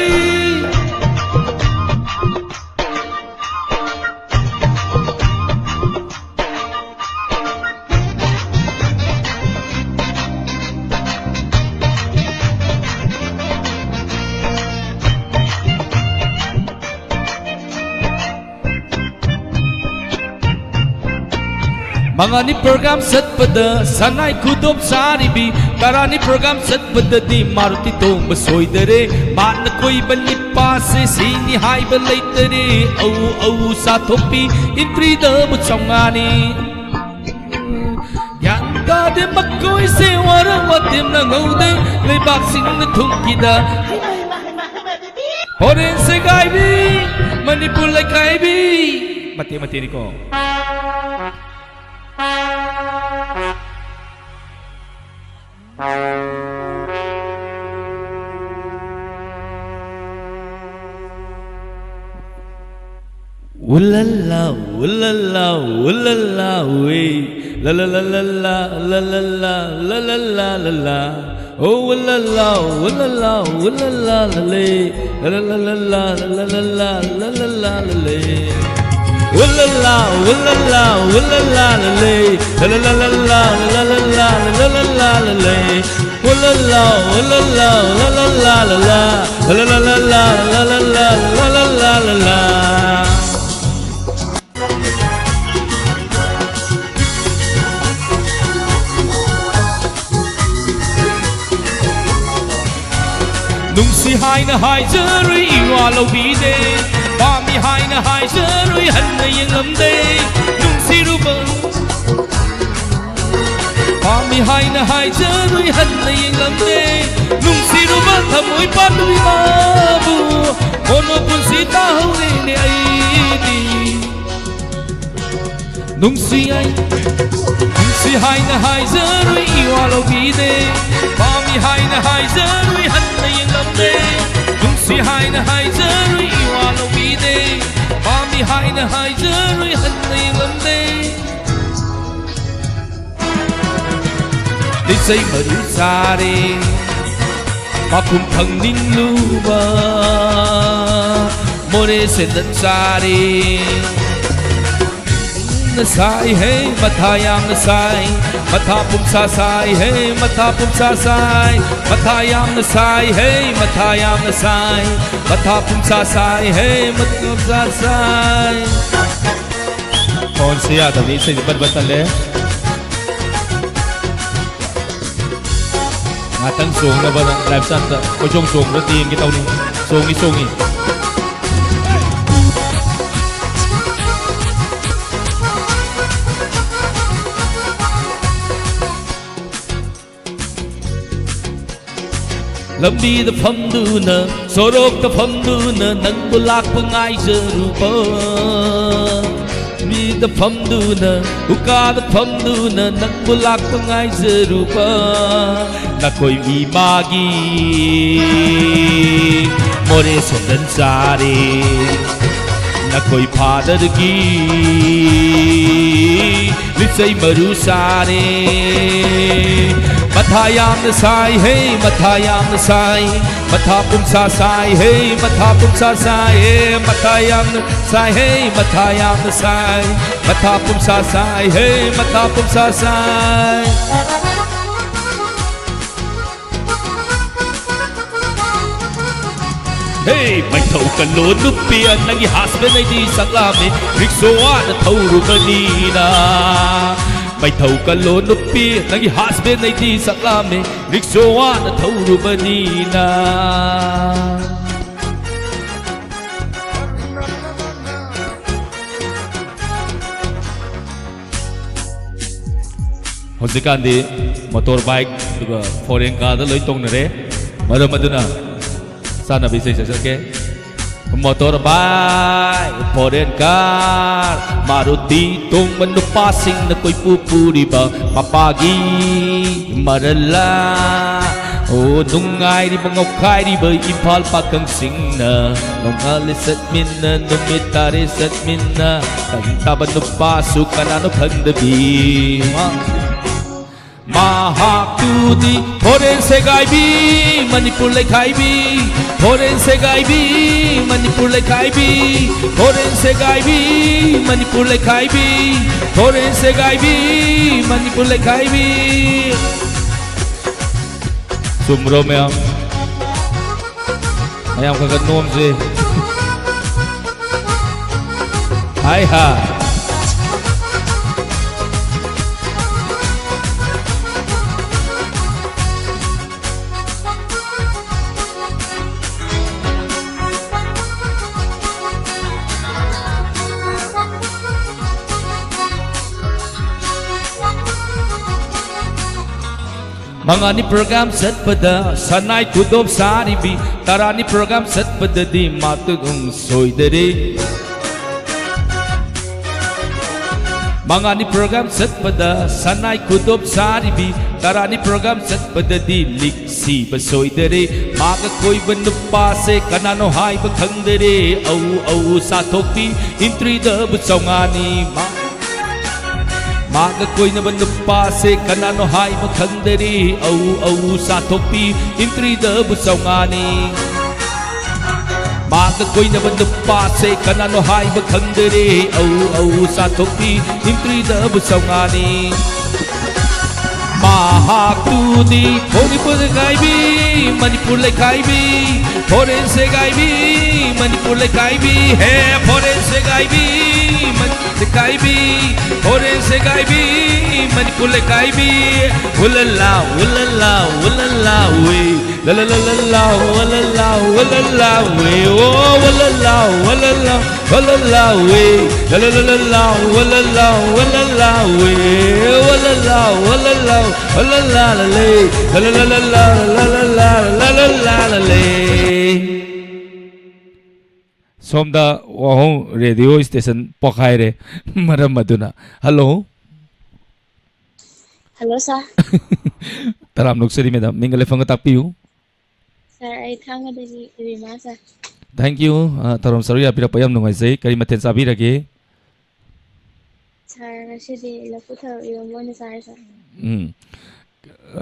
ꯃꯉꯥꯅꯤ ꯄ꯭ꯔꯣꯒ꯭ꯔꯥꯝ ꯆꯠꯄꯗ ꯁꯉꯥꯏ ꯈꯨꯗꯣꯞ ꯆꯥꯔꯤꯕꯤ, ꯇꯔꯥꯅꯤ ꯄ꯭ꯔꯣꯒ꯭ꯔꯥꯝ ꯆꯠꯄꯗꯗꯤ ꯃꯥꯔꯨꯇꯤ ꯇꯣꯡꯕ ꯁꯣꯏꯗꯔꯦ꯫ ꯃꯥꯅ ꯀꯣꯏꯕ ꯅꯤꯄꯥꯁꯦ ꯁꯤꯅꯤ ꯍꯥꯏꯕ ꯂꯩꯇꯔꯦ꯫ ꯑꯧ ꯑꯧ ꯆꯥꯊꯣꯛꯄꯤ, ꯏꯟꯇ꯭ꯔꯤꯗꯕꯨ ꯆꯥꯝꯃꯉꯥꯅꯤ꯫ ꯒ꯭ꯌꯥꯟ ꯇꯥꯗꯦ ꯃꯈꯣꯏꯁꯦ, ꯋꯥꯔ ꯋꯥꯇꯦꯝꯅ ꯉꯧꯗꯦ ꯂꯩꯕꯥꯛꯁꯤꯡꯅ ꯊꯨꯝꯈꯤꯗ꯫ ꯐꯣꯔꯦꯟ ꯁꯦꯒꯥꯏꯕꯤ, ꯃꯅꯤꯄꯨꯔ ꯂꯩꯈꯥꯏꯕꯤ꯫ ꯃꯇꯦꯛ ꯃꯇꯦꯛꯅꯤꯀꯣ꯫ Ooh la la, ooh la la, ooh la la, ooh. La la la la la, la la la, la la la la la. Oh, ooh la la, ooh la la, ooh la la la la. La la la la la, la la la la, la la la la la. Ooh la la, ooh la la, ooh la la la la. La la la la la, la la la la, la la la la la. Ooh la la, ooh la la, la la la la la. La la la la la, la la la la, la la la la la. ꯅꯨꯡꯁꯤ ꯍꯥꯏꯅ ꯍꯥꯏꯖꯔꯨꯏ, ꯏꯋꯥ ꯂꯧꯕꯤꯗꯦ꯫ ꯄꯥꯝꯃꯤ ꯍꯥꯏꯅ ꯍꯥꯏꯖꯔꯨꯏ, ꯍꯟꯅ ꯌꯦꯡꯂꯝꯗꯦ꯫ ꯅꯨꯡꯁꯤꯔꯨꯕ ꯄꯥꯝꯃꯤ ꯍꯥꯏꯅ ꯍꯥꯏꯖꯔꯨꯏ ꯍꯟꯅ ꯌꯦꯡꯂꯝꯗꯦ꯫ ꯅꯨꯡꯁꯤꯔꯨꯕ ꯊꯃꯣꯏ ꯄꯥꯟꯕꯤ ꯃꯥꯕꯨ ꯃꯣꯅꯣ ꯄꯨꯟꯁꯤ ꯇꯥꯍꯧꯔꯦꯅꯦ ꯑꯩꯗꯤ꯫ ꯅꯨꯡꯁꯤ ꯍꯥꯏ ꯅꯨꯡꯁꯤ ꯍꯥꯏꯅ ꯍꯥꯏꯖꯔꯨꯏ ꯏꯋꯥ ꯂꯧꯕꯤꯗꯦ꯫ ꯄꯥꯝꯃꯤ ꯍꯥꯏꯅ ꯍꯥꯏꯖꯔꯨꯏ ꯍꯟꯅ ꯌꯦꯡꯂꯝꯗꯦ꯫ ꯅꯨꯡꯁꯤ ꯍꯥꯏꯅ ꯍꯥꯏꯖꯔꯨꯏ ꯏꯋꯥ ꯂꯧꯕꯤꯗꯦ꯫ ꯄꯥꯝꯃꯤ ꯍꯥꯏꯅ ꯍꯥꯏꯖꯔꯨꯏ ꯍꯟꯅ ꯌꯦꯡꯂꯝꯗꯦ꯫ ꯂꯤꯆꯩ ꯃꯔꯨ ꯆꯥꯔꯦ ꯃꯈꯨꯝ ꯐꯪꯅꯤꯡꯂꯨꯕ꯫ ꯃꯣꯔꯦ ꯁꯦꯟꯗꯟ ꯆꯥꯔꯦ꯫ ꯌꯥꯝꯅ ꯁꯥꯏ ꯍꯦ ꯃꯊꯥ ꯌꯥꯝꯅ ꯁꯥꯏ꯫ ꯃꯊꯥ ꯄꯨꯝꯁꯥ ꯁꯥꯏ ꯍꯦ ꯃꯊꯥ ꯄꯨꯝꯁꯥ ꯁꯥꯏ꯫ ꯃꯊꯥ ꯌꯥꯝꯅ ꯁꯥꯏ ꯍꯦ ꯃꯊꯥ ꯌꯥꯝꯅ ꯁꯥꯏ꯫ ꯃꯊꯥ ꯄꯨꯝꯁꯥ ꯁꯥꯏ ꯍꯦ ꯃꯊꯥ ꯄꯨꯝꯁꯥ ꯁꯥꯏ꯫ ꯐꯣꯟꯁꯦ ꯌꯥꯗꯕꯅꯤ, ꯏꯁꯩꯁꯦ ꯕꯠ ꯕꯠ ꯇꯠꯂꯦ꯫ ꯉꯥꯛꯇꯪ ꯆꯣꯡꯅꯕꯅ ꯂꯥꯏꯐ ꯆꯥꯠꯇ ꯀꯣꯏꯆꯣꯡ ꯆꯣꯡꯕ꯭ꯔꯥ ꯌꯦꯡꯒꯦ ꯇꯧꯅꯤ꯫ ꯆꯣꯡꯉꯤ, ꯆꯣꯡꯉꯤ꯫ ꯂꯝꯕꯤꯗ ꯐꯝꯗꯨꯅ, ꯁꯣꯔꯣꯛꯇ ꯐꯝꯗꯨꯅ ꯅꯪꯕꯨ ꯂꯥꯛꯄ ꯉꯥꯏꯖꯔꯨꯕ꯫ ꯂꯝꯕꯤꯗ ꯐꯝꯗꯨꯅ, ꯎꯀꯥꯗ ꯐꯝꯗꯨꯅ ꯅꯪꯕꯨ ꯂꯥꯛꯄ ꯉꯥꯏꯖꯔꯨꯕ꯫ ꯅꯈꯣꯏ ꯏꯃꯥꯒꯤ ꯃꯣꯔꯦ ꯁꯦꯟꯗꯟ ꯆꯥꯔꯦ꯫ ꯅꯈꯣꯏ ꯐꯥꯗꯔꯒꯤ ꯂꯤꯆꯩ ꯃꯔꯨ ꯆꯥꯔꯦ꯫ ꯃꯊꯥ ꯌꯥꯝꯅ ꯁꯥꯏ ꯍꯦ ꯃꯊꯥ ꯌꯥꯝꯅ ꯁꯥꯏ꯫ ꯃꯊꯥ ꯄꯨꯝꯁꯥ ꯁꯥꯏ ꯍꯦ ꯃꯊꯥ ꯄꯨꯝꯁꯥ ꯁꯥꯏ ꯍꯦ꯫ ꯃꯊꯥ ꯌꯥꯝꯅ ꯁꯥꯏ ꯍꯦ ꯃꯊꯥ ꯌꯥꯝꯅ ꯁꯥꯏ꯫ ꯃꯊꯥ ꯄꯨꯝꯁꯥ ꯁꯥꯏ ꯍꯦ ꯃꯊꯥ ꯄꯨꯝꯁꯥ ꯁꯥꯏ꯫ ꯍꯦ, ꯃꯩꯊꯧ ꯀꯜꯂꯣ ꯅꯨꯄꯤ, ꯅꯪꯒꯤ ꯍꯁꯕꯦꯟ ꯑꯩꯗꯤ ꯁꯛꯂꯥꯝꯃꯦ, ꯔꯤꯛꯁꯣ ꯋꯥꯅ ꯊꯧꯔꯨꯕꯅꯤꯅ꯫ ꯃꯩꯊꯧ ꯀꯜꯂꯣ ꯅꯨꯄꯤ, ꯅꯪꯒꯤ ꯍꯁꯕꯦꯟ ꯑꯩꯗꯤ ꯁꯛꯂꯥꯝꯃꯦ, ꯔꯤꯛꯁꯣ ꯋꯥꯅ ꯊꯧꯔꯨꯕꯅꯤꯅ꯫ ꯍꯧꯖꯤꯛꯀꯥꯟꯗꯤ ꯃꯣꯇꯣꯔ ꯕꯥꯏꯛ ꯑꯗꯨꯒ ꯐꯣꯔꯦꯟ ꯀꯥꯔꯗ ꯂꯣꯏ ꯇꯣꯡꯅꯔꯦ꯫ ꯃꯔꯝ ꯑꯗꯨꯅ ꯆꯥꯅꯕ ꯏꯁꯩ ꯁꯛꯆꯔꯛꯀꯦ꯫ Motor bike, foreign car, Maruti ꯇꯣꯡꯕ ꯅꯨꯄꯥꯁꯤꯡꯅ ꯀꯣꯏꯄꯨ ꯄꯨꯔꯤꯕ ꯃꯄꯥꯒꯤ ꯃꯔꯜꯂꯥ? ꯑꯣ, ꯅꯨꯡꯉꯥꯏꯔꯤꯕ ꯉꯥꯎꯈꯥꯏꯔꯤꯕ ꯏꯝꯐꯥꯜ ꯄꯥꯈꯪꯁꯤꯡꯅ ꯅꯣꯡꯉꯥꯜꯂꯦ ꯆꯠꯃꯤꯟꯅ, ꯅꯨꯃꯤꯠ ꯇꯥꯔꯦ ꯆꯠꯃꯤꯟꯅ, ꯇꯟ ꯇꯥꯕ ꯅꯨꯄꯥꯁꯨ ꯀꯅꯥꯅꯣ ꯈꯪꯗꯕꯤ꯫ ꯃꯍꯥꯛꯇꯨꯗꯤ ꯐꯣꯔꯦꯟ ꯁꯦꯒꯥꯏꯕꯤ, ꯃꯅꯤꯄꯨꯔ ꯂꯩꯈꯥꯏꯕꯤ, ꯐꯣꯔꯦꯟ ꯁꯦꯒꯥꯏꯕꯤ, ꯃꯅꯤꯄꯨꯔ ꯂꯩꯈꯥꯏꯕꯤ, ꯐꯣꯔꯦꯟ ꯁꯦꯒꯥꯏꯕꯤ, ꯃꯅꯤꯄꯨꯔ ꯂꯩꯈꯥꯏꯕꯤ, ꯐꯣꯔꯦꯟ ꯁꯦꯒꯥꯏꯕꯤ, ꯃꯅꯤꯄꯨꯔ ꯂꯩꯈꯥꯏꯕꯤ꯫ ꯆꯨꯝꯕ꯭ꯔꯣ ꯃꯌꯥꯝ? ꯃꯌꯥꯝ ꯈꯔ ꯈꯔ ꯅꯣꯝꯁꯦ꯫ ꯍꯥꯏ ꯍꯥ꯫ ꯃꯉꯥꯅꯤ ꯄ꯭ꯔꯣꯒ꯭ꯔꯥꯝ ꯆꯠꯄꯗ ꯁꯅꯥꯏ ꯈꯨꯗꯣꯞ ꯁꯥꯔꯤꯕꯤ, ꯇꯔꯥꯅꯤ ꯄ꯭ꯔꯣꯒ꯭ꯔꯥꯝ ꯆꯠꯄꯗꯗꯤ ꯃꯥꯇꯨ ꯑꯗꯨꯝ ꯁꯣꯏꯗꯔꯦ꯫ ꯃꯉꯥꯅꯤ ꯄ꯭ꯔꯣꯒ꯭ꯔꯥꯝ ꯆꯠꯄꯗ ꯁꯅꯥꯏ ꯈꯨꯗꯣꯞ ꯁꯥꯔꯤꯕꯤ, ꯇꯔꯥꯅꯤ ꯄ꯭ꯔꯣꯒ꯭ꯔꯥꯝ ꯆꯠꯄꯗꯗꯤ ꯂꯤꯛ ꯁꯤꯕ ꯁꯣꯏꯗꯔꯦ꯫ ꯃꯥꯒ ꯀꯣꯏꯕ ꯅꯨꯄꯥꯁꯦ ꯀꯅꯥꯅꯣ ꯍꯥꯏꯕ ꯈꯪꯗꯔꯦ꯫ ꯑꯧ ꯑꯧ ꯆꯥꯊꯣꯛꯄꯤ, ꯏꯟꯇ꯭ꯔꯤꯗꯕꯨ ꯆꯥꯝꯃꯉꯥꯅꯤ꯫ ꯃꯥ ꯃꯥꯒ ꯀꯣꯏꯅꯕ ꯅꯨꯄꯥꯁꯦ ꯀꯅꯥꯅꯣ ꯍꯥꯏꯕ ꯈꯪꯗꯔꯤ꯫ ꯑꯧ ꯑꯧ ꯆꯥꯊꯣꯛꯄꯤ, ꯏꯟꯇ꯭ꯔꯤꯗꯕꯨ ꯆꯥꯝꯃꯉꯥꯅꯤ꯫ ꯃꯥꯒ ꯀꯣꯏꯅꯕ ꯅꯨꯄꯥꯁꯦ ꯀꯅꯥꯅꯣ ꯍꯥꯏꯕ ꯈꯪꯗꯔꯤ꯫ ꯑꯧ ꯑꯧ ꯆꯥꯊꯣꯛꯄꯤ, ꯏꯟꯇ꯭ꯔꯤꯗꯕꯨ ꯆꯥꯝꯃꯉꯥꯅꯤ꯫ ꯃꯍꯥꯛꯇꯨꯗꯤ ꯃꯅꯤꯄꯨꯔ ꯂꯩꯈꯥꯏꯕꯤ, ꯃꯅꯤꯄꯨꯔ ꯂꯩꯈꯥꯏꯕꯤ, ꯐꯣꯔꯦꯟ ꯁꯦꯒꯥꯏꯕꯤ, ꯃꯅꯤꯄꯨꯔ ꯂꯩꯈꯥꯏꯕꯤ, ꯍꯦ ꯐꯣꯔꯦꯟ ꯁꯦꯒꯥꯏꯕꯤ, ꯃꯅꯤꯄꯨꯔ ꯂꯩꯈꯥꯏꯕꯤ, ꯐꯣꯔꯦꯟ ꯁꯦꯒꯥꯏꯕꯤ, ꯃꯅꯤꯄꯨꯔ ꯂꯩꯈꯥꯏꯕꯤ, ꯎꯂꯜꯂꯥ, ꯎꯂꯜꯂꯥ, ꯎꯂꯜꯂꯥ, ꯎꯏ꯫ La la la la la, wa la la, wa la la, we, oh, wa la la, wa la la, wa la la, we. La la la la la, wa la la, wa la la, we, wa la la, wa la la, wa la la, la le. La la la la la, la la la la, la la la la le. ꯁꯣꯝꯗ ꯋꯥꯍꯣꯡ radio station ꯄꯣꯈꯥꯏꯔꯦ꯫ ꯃꯔꯝ ꯑꯗꯨꯅ꯫ Hello. Hello, ꯁꯥꯔ꯫ ꯇꯔꯥꯝꯅ ꯑꯣꯛꯆꯔꯤ, madam. ꯃꯤꯡꯒ ꯂꯩꯐꯝꯒ ꯇꯥꯛꯄꯤꯌꯨ꯫ ꯁꯥꯔ, ꯑꯩ ꯊꯥꯡꯒꯗꯒꯤ ꯔꯤꯃꯥ, ꯁꯥꯔ꯫ Thank you꯫ ꯑ, ꯊꯧꯔꯝ ꯁꯔꯨꯛ ꯌꯥꯕꯤꯔꯛꯄ ꯌꯥꯝ ꯅꯨꯡꯉꯥꯏꯖꯩ꯫ ꯀꯔꯤ ꯃꯊꯦꯜ ꯆꯥꯕꯤꯔꯒꯦ? ꯁꯥꯔ, ꯉꯁꯤꯗꯤ ꯂꯐꯨ ꯊꯔꯣ ꯏꯔꯣꯝꯕ ꯑꯣꯏꯅ ꯆꯥꯔꯦ, ꯁꯥꯔ꯫ ꯎꯝ꯫ ꯑ,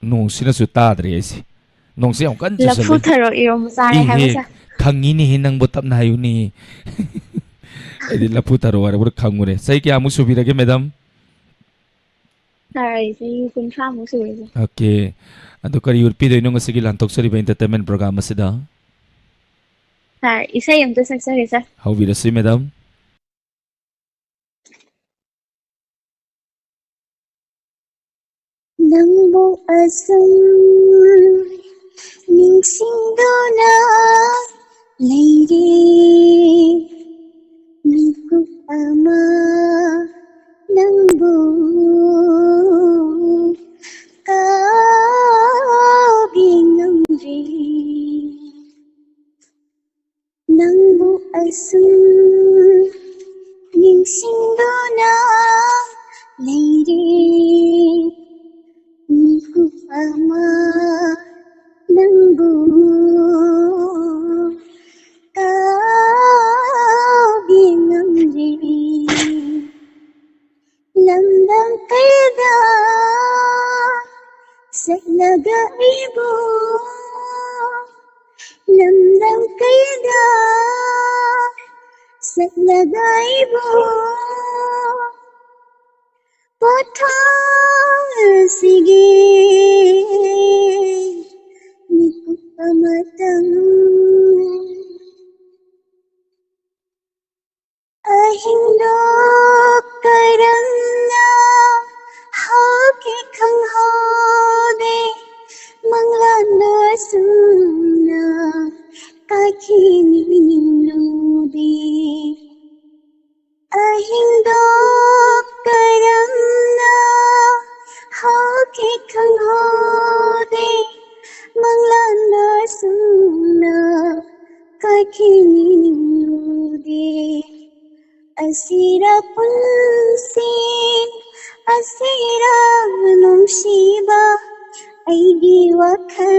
ꯅꯣꯡꯁꯤꯅꯁꯨ ꯇꯥꯗ꯭ꯔꯦ ꯑꯩꯁꯦ꯫ ꯅꯣꯡꯁꯦ ꯌꯥꯝ ꯀꯟꯅ ꯂꯐꯨ ꯆꯨꯁꯜꯂꯦ꯫ ꯊꯔꯣ ꯏꯔꯣꯝꯕ ꯆꯥꯔꯦ ꯍꯥꯏꯕ, ꯏꯍꯦ, ꯁꯥꯔ꯫ ꯈꯪꯉꯤꯅꯦꯍꯦ ꯅꯪꯕꯨ, ꯇꯞꯅ ꯍꯥꯏꯌꯨꯅꯦ꯫ ꯑꯩꯗꯤ ꯂꯐꯨ ꯊꯔꯣ ꯍꯥꯏꯔꯛꯄꯗ ꯈꯪꯉꯨꯔꯦ꯫ ꯆꯍꯤ ꯀꯌꯥꯃꯨꯛ ꯁꯨꯕꯤꯔꯒꯦ, ꯃꯦꯗꯥꯝ? ꯁꯥꯔ, ꯑꯩ ꯆꯍꯤ ꯀꯨꯟꯊ꯭ꯔꯥꯃꯨꯛ ꯁꯨꯔꯦ, ꯁꯥꯔ꯫ ꯑꯣꯀꯦ꯫ ꯑꯗꯨ ꯀꯔꯤ ꯎꯠꯄꯤꯗꯣꯏꯅꯣ ꯉꯁꯤꯒꯤ ꯂꯥꯟꯊꯣꯛꯆꯔꯤꯕ entertainment program ꯑꯁꯤꯗ? ꯁꯥꯔ, ꯏꯁꯩ ꯑꯝꯇ ꯁꯛꯆꯒꯦ, ꯁꯥꯔ꯫ ꯍꯧꯕꯤꯔꯁꯤ, ꯃꯦꯗꯥꯝ꯫ ꯅꯪꯕꯨ ꯑꯁꯨꯝ ꯅꯤꯡꯁꯤꯡꯗꯨꯅ ꯂꯩꯔꯦ꯫ ꯃꯤꯀꯨꯞ ꯑꯃ ꯅꯪꯕꯨ ꯀꯥꯎꯕꯤ ꯉꯝꯗ꯭ꯔꯦ꯫ ꯅꯪꯕꯨ ꯑꯁꯨꯝ ꯅꯤꯡꯁꯤꯡꯗꯨꯅ ꯂꯩꯔꯦ꯫ ꯃꯤꯀꯨꯞ ꯑꯃ ꯅꯪꯕꯨ ꯀꯥꯎꯕꯤ ꯉꯝꯗ꯭ꯔꯦ꯫ ꯂꯝꯗꯝ ꯀꯌꯥꯗ ꯆꯠꯂꯒ ꯑꯩꯕꯨ, ꯂꯝꯗꯝ ꯀꯌꯥꯗ ꯆꯠꯂꯒ ꯑꯩꯕꯨ ꯄꯣꯊꯥꯍꯜꯂꯁꯤꯒꯦ ꯃꯤꯀꯨꯞ ꯑꯃꯇꯪ꯫ ꯑꯍꯤꯡꯗꯣ ꯀꯔꯝꯅ ꯍꯧꯈꯤ ꯈꯪꯍꯧꯗꯦ, ꯃꯪꯂꯥꯟ ꯑꯁꯨꯝꯅ ꯀꯥꯏꯈꯤꯅꯤꯡꯂꯨꯗꯦ꯫ ꯑꯍꯤꯡꯗꯣ ꯀꯔꯝꯅ ꯍꯧꯈꯤ ꯈꯪꯍꯧꯗꯦ꯫ ꯃꯪꯂꯥꯟ ꯑꯁꯨꯝꯅ ꯀꯥꯏꯈꯤꯅꯤꯡꯂꯨꯗꯦ꯫ ꯑꯁꯤꯔ ꯄꯨꯟꯁꯤ, ꯑꯁꯤꯔ ꯅꯨꯡꯁꯤꯕ, ꯑꯩꯒꯤ ꯋꯥꯈꯜ,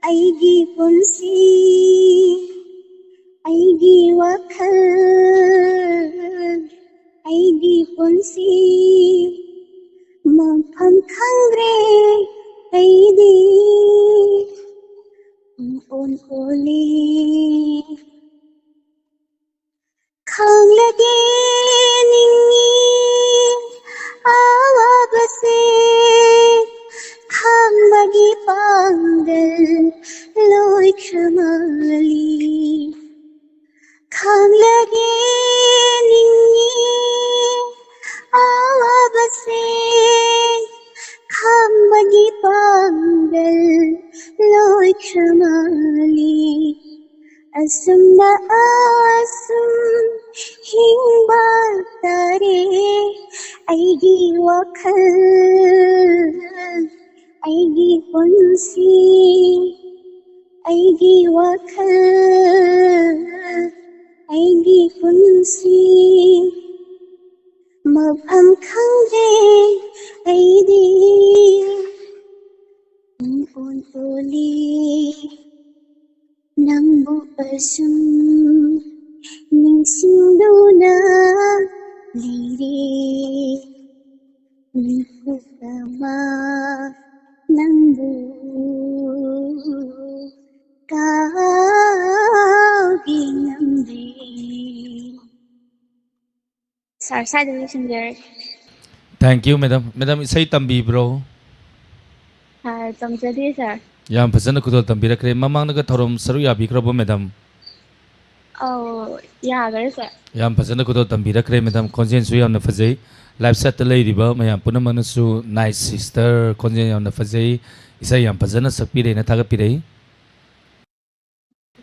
ꯑꯩꯒꯤ ꯄꯨꯟꯁꯤ, ꯑꯩꯒꯤ ꯋꯥꯈꯜ, ꯑꯩꯒꯤ ꯄꯨꯟꯁꯤ, ꯃꯐꯝ ꯈꯪꯗ꯭ꯔꯦ ꯑꯩꯗꯤ꯫ ꯄꯨꯡ ꯑꯣꯟ ꯑꯣꯜꯂꯤ꯫ ꯈꯥꯡꯂꯒꯦ ꯅꯤꯡꯏ ꯑꯋꯥꯕꯁꯦ, ꯈꯥꯡꯕꯒꯤ ꯄꯥꯡꯒꯜ ꯂꯣꯏꯈ꯭ꯔ ꯃꯥꯜꯂꯤ꯫ ꯈꯥꯡꯂꯒꯦ ꯅꯤꯡꯏ ꯑꯋꯥꯕꯁꯦ, ꯈꯥꯡꯕꯒꯤ ꯄꯥꯡꯒꯜ ꯂꯣꯏꯈ꯭ꯔ ꯃꯥꯜꯂꯤ꯫ ꯑꯁꯨꯝꯅ ꯑꯁꯨꯝ ꯍꯤꯡꯕ ꯇꯥꯔꯦ꯫ ꯑꯩꯒꯤ ꯋꯥꯈꯜ, ꯑꯩꯒꯤ ꯄꯨꯟꯁꯤ, ꯑꯩꯒꯤ ꯋꯥꯈꯜ, ꯑꯩꯒꯤ ꯄꯨꯟꯁꯤ, ꯃꯐꯝ ꯈꯪꯗ꯭ꯔꯦ ꯑꯩꯗꯤ꯫ ꯄꯨꯡ ꯑꯣꯟ ꯑꯣꯜꯂꯤ꯫ ꯅꯪꯕꯨ ꯑꯁꯨꯝ ꯅꯤꯡꯁꯤꯡꯗꯨꯅ ꯂꯩꯔꯦ꯫ ꯃꯤꯀꯨꯞ ꯑꯃ ꯅꯪꯕꯨ ꯀꯥꯎꯕ ꯉꯝꯗꯦ꯫ ꯁꯥꯔ, ꯁ꯭ꯋꯥꯏꯗ ꯂꯣꯏꯁꯤꯟꯖꯔꯒꯦ꯫ Thank you, madam. Madam, ꯏꯁꯩ ꯇꯝꯕꯤꯕ꯭ꯔꯣ? ꯁꯥꯔ, ꯇꯝꯖꯗꯦ, ꯁꯥꯔ꯫ ꯌꯥꯝ ꯐꯖꯅ ꯈꯨꯗꯣꯜ ꯇꯝꯕꯤꯔꯛꯈ꯭ꯔꯦ꯫ ꯃꯃꯥꯡꯗꯒ ꯊꯧꯔꯝ ꯁꯔꯨꯛ ꯌꯥꯕꯤꯈ꯭ꯔꯕꯣ, madam? ꯑꯧ, ꯌꯥꯈꯔꯦ, ꯁꯥꯔ꯫ ꯌꯥꯝ ꯐꯖꯅ ꯈꯨꯗꯣꯜ ꯇꯝꯕꯤꯔꯛꯈ꯭ꯔꯦ, ꯃꯦꯗꯥꯝ꯫ ꯈꯣꯟꯖꯦꯜꯁꯨ ꯌꯥꯝꯅ ꯐꯖꯩ꯫ ꯂꯥꯏꯚ ꯁꯥꯏꯠꯇ ꯂꯩꯔꯤꯕ ꯃꯌꯥꯝ ꯄꯨꯝꯅꯃꯛꯅꯁꯨ, "Nice sister, ꯈꯣꯟꯖꯦꯜ ꯌꯥꯝꯅ ꯐꯖꯩ, ꯏꯁꯩ ꯌꯥꯝ ꯐꯖꯅ ꯁꯛꯄꯤꯔꯦꯅ" ꯊꯥꯒꯠꯄꯤꯔꯛꯏ꯫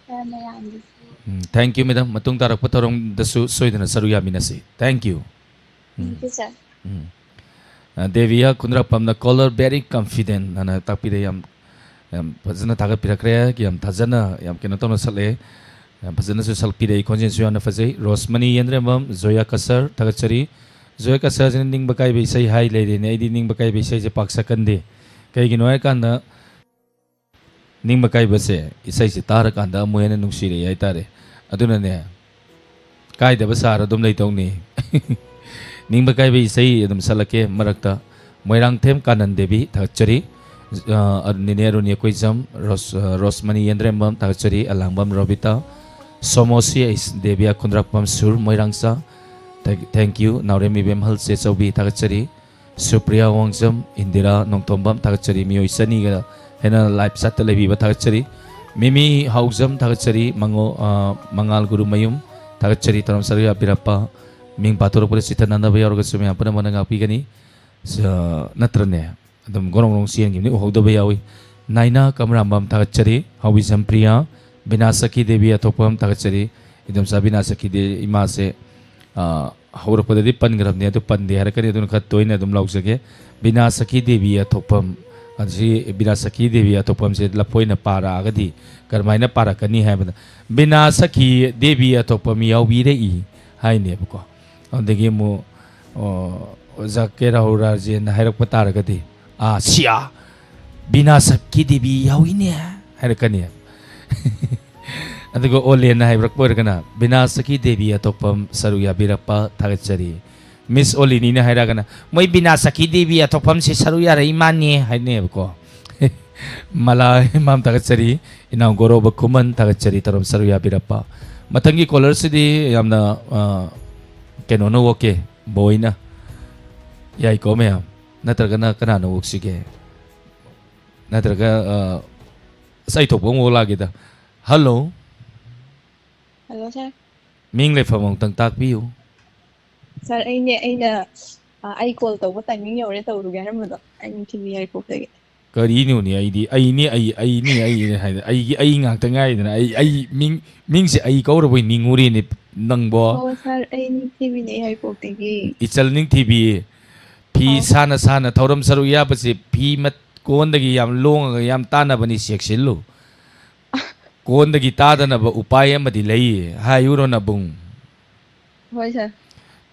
ꯁꯥꯔ ꯃꯌꯥꯝꯒꯤꯁꯨ꯫ ꯎꯝ, thank you, ꯃꯦꯗꯥꯝ꯫ ꯃꯇꯨꯡ ꯇꯥꯔꯛꯄ ꯊꯧꯔꯝꯗꯁꯨ ꯁꯣꯏꯗꯅ ꯁꯔꯨꯛ ꯌꯥꯃꯤꯟꯅꯁꯤ꯫ Thank you꯫ Um. Thank you, ꯁꯥꯔ꯫ ꯎꯝ꯫ ꯑ, ꯗꯦꯕꯤꯌꯥ ꯈꯨꯟꯗ꯭ꯔꯥꯛꯄꯝꯅ "Caller very confident" ꯑꯅ ꯇꯥꯛꯄꯤꯔꯦ꯫ ꯌꯥꯝ, ꯌꯥꯝ ꯐꯖꯅ ꯊꯥꯒꯠꯄꯤꯔꯛꯈ꯭ꯔꯦ꯫ ꯌꯥꯝ ꯊꯥꯖꯅ, ꯌꯥꯝ ꯀꯩꯅꯣ ꯇꯧꯅ ꯁꯛꯂꯛꯑꯦ꯫ ꯌꯥꯝ ꯐꯖꯅꯁꯨ ꯁꯛꯄꯤꯔꯛꯏ꯫ ꯈꯣꯟꯖꯦꯜꯁꯨ ꯌꯥꯝꯅ ꯐꯖꯩ꯫ ꯔꯣꯁꯃꯅꯤ ꯌꯦꯟꯗ꯭ꯔꯦꯝꯕꯝ, ꯖꯣꯌꯥ ꯀꯁꯔ, ꯊꯥꯒꯠꯆꯔꯤ꯫ ꯖꯣꯌꯥ ꯀꯁꯔꯁꯤꯅ "ꯅꯤꯡꯕ ꯀꯥꯏꯕ ꯏꯁꯩ" ꯍꯥꯏ ꯂꯩꯔꯦꯅꯦ꯫ ꯑꯩꯗꯤ ꯅꯤꯡꯕ ꯀꯥꯏꯕ ꯏꯁꯩꯁꯦ ꯄꯥꯛ ꯁꯛꯀꯟꯗꯦ꯫ ꯀꯩꯒꯤꯅꯣ ꯍꯥꯏꯔꯀꯥꯟꯗ, ꯅꯤꯡꯕ ꯀꯥꯏꯕꯁꯦ ꯏꯁꯩꯁꯦ ꯇꯥꯔꯀꯥꯟꯗ ꯑꯃꯨꯛ ꯍꯦꯟꯅ ꯅꯨꯡꯁꯤꯔꯛꯏ ꯍꯥꯏꯇꯥꯔꯦ꯫ ꯑꯗꯨꯅꯅꯦ, ꯀꯥꯏꯗꯕ ꯁꯥꯔ ꯑꯗꯨꯝ ꯂꯩꯇꯧꯅꯤ꯫ ꯅꯤꯡꯕ ꯀꯥꯏꯕ ꯏꯁꯩ ꯑꯗꯨꯝ ꯁꯛꯂꯛꯀꯦ ꯃꯔꯛꯇ꯫ ꯃꯣꯏꯔꯥꯡꯊꯦꯝ ꯀꯥꯅꯟ ꯗꯦꯕꯤ, ꯊꯥꯒꯠꯆꯔꯤ꯫ ꯑ, ꯅꯤꯅꯦ ꯑꯔꯨꯅꯤ ꯑꯩꯈꯣꯏꯖꯝ, ꯔꯣꯁ-, ꯑ, ꯔꯣꯁꯃꯅꯤ ꯌꯦꯟꯗ꯭ꯔꯦꯝꯕꯝ, ꯊꯥꯒꯠꯆꯔꯤ꯫ ꯑꯂꯥꯡꯕꯝ ꯔꯣꯕꯤꯇꯥ, ꯁꯣꯃꯣꯁꯤ ꯑꯩꯁ, ꯗꯦꯕꯤꯌꯥ ꯈꯨꯟꯗ꯭ꯔꯥꯛꯄꯝ ꯁꯨꯔ ꯃꯣꯏꯔꯥꯡꯆꯥ, thank you꯫ ꯅꯥꯎꯔꯦꯝ ꯏꯕꯦꯝꯍꯜ ꯆꯦꯆꯧꯕꯤ, ꯊꯥꯒꯠꯆꯔꯤ꯫ ꯁꯨꯄ꯭ꯔꯤꯌꯥ ꯋꯥꯡꯖꯝ, ꯏꯟꯗꯤꯔꯥ ꯅꯣꯡꯊꯣꯝꯕꯝ, ꯊꯥꯒꯠꯆꯔꯤ꯫ ꯃꯤꯑꯣꯏ ꯆꯅꯤꯒ ꯍꯦꯟꯅ ꯂꯥꯏꯚ ꯆꯥꯠꯇ ꯂꯩꯕꯤꯕ, ꯊꯥꯒꯠꯆꯔꯤ꯫ ꯃꯤꯃꯤ ꯍꯥꯎꯖꯝ, ꯊꯥꯒꯠꯆꯔꯤ꯫ ꯃꯉꯣ-, ꯑ, ꯃꯉꯥꯜ ꯒꯨꯔꯨꯃꯌꯨꯝ, ꯊꯥꯒꯠꯆꯔꯤ꯫ ꯊꯧꯔꯝ ꯁꯔꯨꯛ ꯌꯥꯕꯤꯔꯛꯄ, ꯃꯤꯡ ꯄꯥꯊꯣꯔꯛꯄꯗ ꯆꯤꯠꯇ ꯅꯥꯟꯗꯕ ꯌꯥꯎꯔꯒꯁꯨ ꯃꯌꯥꯝ ꯄꯨꯝꯅꯃꯛꯅ ꯉꯥꯛꯄꯤꯒꯅꯤ꯫ ꯁ-, ꯅꯠꯇ꯭ꯔꯅꯦ? ꯑꯗꯨꯝ ꯒꯣꯔꯣꯡ ꯒꯣꯔꯣꯡ ꯆꯦꯟꯈꯤꯕꯅꯤ, ꯎꯍꯧꯗꯕ ꯌꯥꯎꯏ꯫ ꯅꯥꯏꯅꯥ ꯀꯃꯔꯥꯝꯕꯝ, ꯊꯥꯒꯠꯆꯔꯤ꯫ ꯍꯥꯎꯕꯤꯖꯝ ꯄ꯭ꯔꯤꯌꯥ, ꯕꯤꯅꯥ ꯁꯈꯤ ꯗꯦꯕꯤ ꯑꯊꯣꯛꯄꯝ, ꯊꯥꯒꯠꯆꯔꯤ꯫ ꯏꯗꯣꯝꯆꯥ ꯕꯤꯅꯥ ꯁꯈꯤ ꯗꯦ-, ꯏꯃꯥꯁꯦ, ꯑ, ꯍꯧꯔꯛꯄꯗꯗꯤ ꯄꯟꯈ꯭ꯔꯕꯅꯤ, ꯑꯗꯨ ꯄꯟꯗꯦ ꯍꯥꯏꯔꯛꯀꯅꯤ, ꯑꯗꯨꯅ ꯈꯔ ꯇꯣꯏꯅ ꯑꯗꯨꯝ ꯂꯥꯎꯖꯒꯦ꯫ ꯕꯤꯅꯥ ꯁꯈꯤ ꯗꯦꯕꯤ ꯑꯊꯣꯛꯄꯝ, ꯑꯁꯤ ꯕꯤꯅꯥ ꯁꯈꯤ ꯗꯦꯕꯤ ꯑꯊꯣꯛꯄꯝꯁꯦ ꯂꯐꯣꯏꯅ ꯄꯥꯔꯛꯑꯒꯗꯤ ꯀꯔꯝꯍꯥꯏꯅ ꯄꯥꯔꯛꯀꯅꯤ ꯍꯥꯏꯕꯗ, "ꯕꯤꯅꯥ ꯁꯈꯤ ꯗꯦꯕꯤ ꯑꯊꯣꯛꯄꯝ ꯌꯥꯎꯕꯤꯔꯛꯏ" ꯍꯥꯏꯅꯦꯕꯀꯣ꯫ ꯑꯗꯒꯤ ꯑꯃꯨꯛ, ꯑꯣ, ꯑꯣꯖꯥ ꯀꯦ ꯔꯥꯍꯨꯜ ꯔꯥꯖꯦꯟꯅ ꯍꯥꯏꯔꯛꯄ ꯇꯥꯔꯒꯗꯤ, "ꯑꯥ, ꯁꯤꯌꯥ, ꯕꯤꯅꯥ ꯁꯈꯤ ꯗꯦꯕꯤ ꯌꯥꯎꯏꯅꯦ" ꯍꯥꯏꯔꯛꯀꯅꯤ꯫ ꯑꯗꯨꯒ ꯑꯣꯂꯦꯟꯅ ꯍꯥꯏꯕꯤꯔꯛꯄ ꯑꯣꯏꯔꯒꯅ, "ꯕꯤꯅꯥ ꯁꯈꯤ ꯗꯦꯕꯤ ꯑꯊꯣꯛꯄꯝ ꯁꯔꯨꯛ ꯌꯥꯕꯤꯔꯛꯄ ꯊꯥꯒꯠꯆꯔꯤ"꯫ ꯃꯤꯁ ꯑꯣꯂꯤꯅꯤꯅ ꯍꯥꯏꯔꯒꯅ, "ꯃꯣꯏ ꯕꯤꯅꯥ ꯁꯈꯤ ꯗꯦꯕꯤ ꯑꯊꯣꯛꯄꯝꯁꯦ ꯁꯔꯨꯛ ꯌꯥꯔꯛꯏ ꯃꯥꯅꯦ" ꯍꯥꯏꯅꯦꯕꯀꯣ꯫ ꯃꯂꯥ ꯏꯃꯥꯝ ꯊꯥꯒꯠꯆꯔꯤ, ꯏꯅꯥꯎ ꯒꯣꯔꯣꯕ ꯈꯨꯃꯟ ꯊꯥꯒꯠꯆꯔꯤ, ꯊꯧꯔꯝ ꯁꯔꯨꯛ ꯌꯥꯕꯤꯔꯛꯄ꯫ ꯃꯊꯪꯒꯤ ꯀꯣꯂꯔꯁꯤꯗꯤ ꯌꯥꯝꯅ, ꯑ, ꯀꯩꯅꯣꯅ ꯑꯣꯛꯀꯦ, ꯕꯣꯏꯅ꯫ ꯌꯥꯏꯀꯣ ꯃꯌꯥꯝ? ꯅꯠꯇ꯭ꯔꯒꯅ ꯀꯅꯥꯅ ꯑꯣꯛꯁꯤꯒꯦ? ꯅꯠꯇ꯭ꯔꯒ, ꯑ, ꯑꯁ, ꯑꯩ ꯊꯣꯛꯄ ꯑꯃ ꯑꯣꯛꯂꯛꯑꯒꯦꯗ꯫ ꯍꯜꯂꯣ꯫ ꯍꯜꯂꯣ ꯁꯥꯔ꯫ ꯃꯤꯡ ꯂꯩꯐꯝ ꯑꯃꯨꯛꯇꯪ ꯇꯥꯛꯄꯤꯌꯨ꯫ ꯁꯥꯔ, ꯑꯩꯅꯦ, ꯑꯩꯅ, ꯑ, ꯑꯩ ꯀꯣꯜ ꯇꯧꯕ ꯇꯥꯏꯃꯤꯡ ꯌꯧꯔꯦ, ꯇꯧꯔꯨꯒꯦ ꯍꯥꯏꯔꯝꯕꯗꯣ, ꯑꯩ ꯅꯤꯡꯊꯤꯕꯤ ꯌꯥꯏꯔꯤꯄꯣꯛꯇꯒꯤ꯫ ꯀꯔꯤꯅꯣꯅꯦ? ꯑꯩꯗꯤ ꯑꯩꯅꯦ, ꯑꯩ, ꯑꯩꯅꯦ, ꯑꯩꯅꯦ ꯍꯥꯏꯗꯅ, ꯑꯩꯒꯤ ꯑꯩ ꯉꯥꯛꯇ ꯉꯥꯏꯗꯅ, ꯑꯩ, ꯑꯩ ꯃꯤꯡ, ꯃꯤꯡꯁꯦ ꯑꯩ ꯀꯧꯔꯕꯣꯏ ꯅꯤꯡꯉꯨꯔꯦꯅꯦ ꯅꯪꯕꯣ꯫ ꯑꯣ ꯁꯥꯔ, ꯑꯩ ꯅꯤꯡꯊꯤꯕꯤꯅꯦ, ꯌꯥꯏꯔꯤꯄꯣꯛꯇꯒꯤ꯫ ꯏꯆꯜ ꯅꯤꯡꯊꯤꯕꯤ, ꯐꯤ ꯑꯧ꯫ ꯁꯥꯅ ꯁꯥꯅ ꯊꯧꯔꯝ ꯁꯔꯨꯛ ꯌꯥꯕꯁꯦ ꯐꯤ ꯃꯠ-, ꯀꯣꯟꯗꯒꯤ ꯌꯥꯝ ꯂꯣꯡꯉꯒ ꯌꯥꯝ ꯇꯥꯅꯕꯅꯤ, ꯆꯦꯛꯁꯤꯜꯂꯨ꯫ ꯀꯣꯟꯗꯒꯤ ꯇꯥꯗꯅꯕ ꯎꯄꯥꯏ ꯑꯃꯗꯤ ꯂꯩ, ꯍꯥꯏꯌꯨꯔꯣ ꯅꯕꯨꯡ? ꯍꯣꯏ ꯁꯥꯔ꯫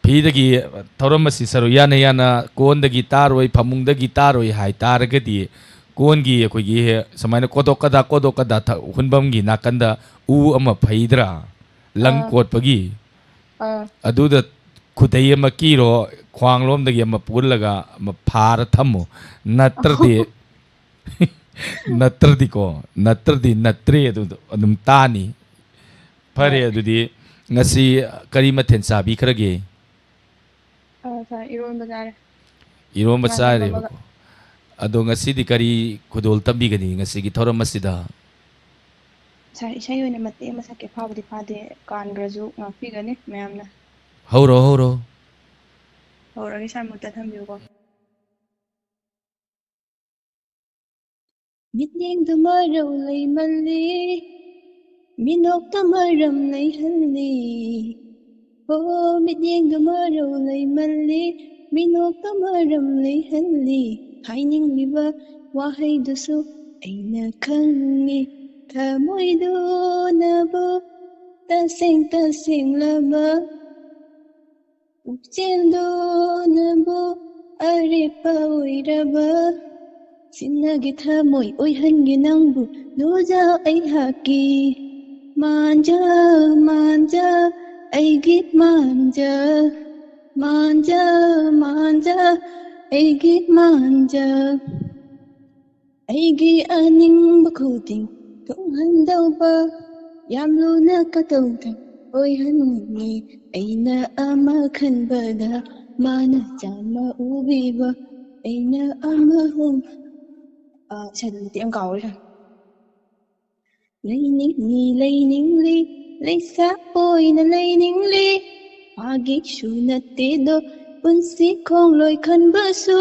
ꯐꯤꯗꯒꯤ ꯊꯧꯔꯝ ꯑꯁꯤ ꯁꯔꯨꯛ ꯌꯥꯅ ꯌꯥꯅ ꯀꯣꯟꯗꯒꯤ ꯇꯥꯔꯣꯏ, ꯐꯃꯨꯡꯗꯒꯤ ꯇꯥꯔꯣꯏ ꯍꯥꯏ ꯇꯥꯔꯒꯗꯤ, ꯀꯣꯟꯒꯤ ꯑꯩꯈꯣꯏꯒꯤ ꯁꯨꯃꯥꯏꯅ ꯀꯣꯗꯣꯛ ꯀꯗꯥ, ꯀꯣꯗꯣꯛ ꯀꯗꯥ ꯊ-, ꯍꯨꯟꯐꯝꯒꯤ ꯅꯥꯀꯟꯗ ꯎ ꯑꯃ ꯐꯩꯗ꯭ꯔꯥ, ꯂꯪ ꯑꯥ꯫ ꯀꯣꯠꯄꯒꯤ, ꯑꯥ꯫ ꯑꯗꯨꯗ ꯈꯨꯗꯩ ꯑꯃ ꯀꯤꯔꯣ, ꯈ꯭ꯋꯥꯡꯂꯣꯝꯗꯒꯤ ꯑꯃ ꯄꯨꯜꯂꯒ ꯑꯃ ꯐꯥꯔ ꯊꯝꯃꯣ꯫ ꯅꯠꯇ꯭ꯔꯗꯤ, ꯅꯠꯇ꯭ꯔꯗꯤꯀꯣ, ꯅꯠꯇ꯭ꯔꯗꯤ ꯅꯠꯇ꯭ꯔꯦ, ꯑꯗꯨꯗꯣ ꯑꯗꯨꯝ ꯇꯥꯅꯤ꯫ ꯐꯔꯦ, ꯍꯣꯏ꯫ ꯑꯗꯨꯗꯤ ꯉꯁꯤ ꯀꯔꯤ ꯃꯊꯦꯜ ꯆꯥꯕꯤꯈ꯭ꯔꯒꯦ? ꯑꯥ, ꯁꯥꯔ, ꯏꯔꯣꯟꯕ ꯆꯥꯔꯦ꯫ ꯏꯔꯣꯟꯕ ꯉꯥ ꯊꯣꯡꯕ ꯑꯃꯒ꯫ ꯆꯥꯔꯦꯕꯀꯣ꯫ ꯑꯗꯣ ꯉꯁꯤꯗꯤ ꯀꯔꯤ ꯈꯨꯗꯣꯜ ꯇꯝꯕꯤꯒꯅꯤ ꯉꯁꯤꯒꯤ ꯊꯧꯔꯝ ꯑꯁꯤꯗ? ꯁꯥꯔ, ꯏꯁꯩ ꯑꯣꯏꯅ ꯃꯇꯦꯛ ꯑꯃ ꯁꯛꯀꯦ, ꯐꯥꯕꯨꯗꯤ ꯐꯥꯗꯦ, ꯀꯥꯟꯈ꯭ꯔꯁꯨ ꯉꯥꯛꯄꯤꯒꯅꯤ ꯃꯌꯥꯝꯅ꯫ ꯍꯧꯔꯣ, ꯍꯧꯔꯣ꯫ ꯍꯧꯔꯒꯦ ꯁꯥꯔ, ꯃꯨꯠꯇ ꯊꯝꯕꯤꯌꯨꯀꯣ꯫ ꯃꯤꯠꯌꯦꯡꯗ ꯃꯔꯧ ꯂꯩꯃꯜꯂꯤ, ꯃꯤꯅꯣꯛꯇ ꯃꯔꯝ ꯂꯩꯍꯜꯂꯤ꯫ ꯑꯣ, ꯃꯤꯠꯌꯦꯡꯗ ꯃꯔꯧ ꯂꯩꯃꯜꯂꯤ, ꯃꯤꯅꯣꯛꯇ ꯃꯔꯝ ꯂꯩꯍꯜꯂꯤ꯫ ꯍꯥꯏꯅꯤꯡꯂꯤꯕ ꯋꯥꯍꯩꯗꯨꯁꯨ ꯑꯩꯅ ꯈꯪꯉꯤ꯫ ꯊꯃꯣꯏꯗꯨꯅꯕꯨ ꯇꯁꯦꯡ ꯇꯁꯦꯡꯂꯕ ꯄꯨꯛꯆꯦꯜꯗꯣ ꯅꯪꯕꯨ ꯑꯔꯦꯞꯄ ꯑꯣꯏꯔꯕ ꯁꯤꯟꯅꯒꯦ ꯊꯃꯣꯏ ꯑꯣꯏꯍꯟꯒꯦ ꯅꯪꯕꯨ ꯅꯣꯖꯥ ꯑꯩꯍꯥꯛꯀꯤ ꯃꯥꯟꯖ ꯃꯥꯟꯖ ꯑꯩꯒꯤ ꯃꯥꯟꯖ ꯃꯥꯟꯖ ꯃꯥꯟꯖ ꯑꯩꯒꯤ ꯃꯥꯟꯖ ꯑꯩꯒꯤ ꯑꯅꯤꯡꯕ ꯈꯨꯗꯤꯡ ꯊꯨꯡꯍꯟꯗꯧꯕ ꯌꯥꯝ ꯂꯨꯅ ꯀꯇꯧꯗ ꯑꯣꯏꯍꯟꯅꯤꯡꯉꯤ꯫ ꯑꯩꯅ ꯑꯃ ꯈꯟꯕꯗ ꯃꯥꯅ ꯆꯥꯝꯃ ꯎꯕꯤꯕ꯫ ꯑꯩꯅ ꯑꯃ ꯍꯨꯝ-, ꯑ, ꯏꯁꯩꯗꯣ ꯃꯇꯦꯛ ꯑꯃ ꯀꯥꯎꯔꯦ꯫ ꯂꯩꯅꯤꯡꯉꯤ, ꯂꯩꯅꯤꯡꯂꯤ, ꯂꯩꯁꯥ ꯑꯣꯏꯅ ꯂꯩꯅꯤꯡꯂꯦ, ꯐꯥꯒꯤꯁꯨ ꯅꯠꯇꯦꯗꯣ, ꯄꯨꯟꯁꯤ ꯈꯣꯡꯂꯣꯏ ꯈꯟꯕꯁꯨ꯫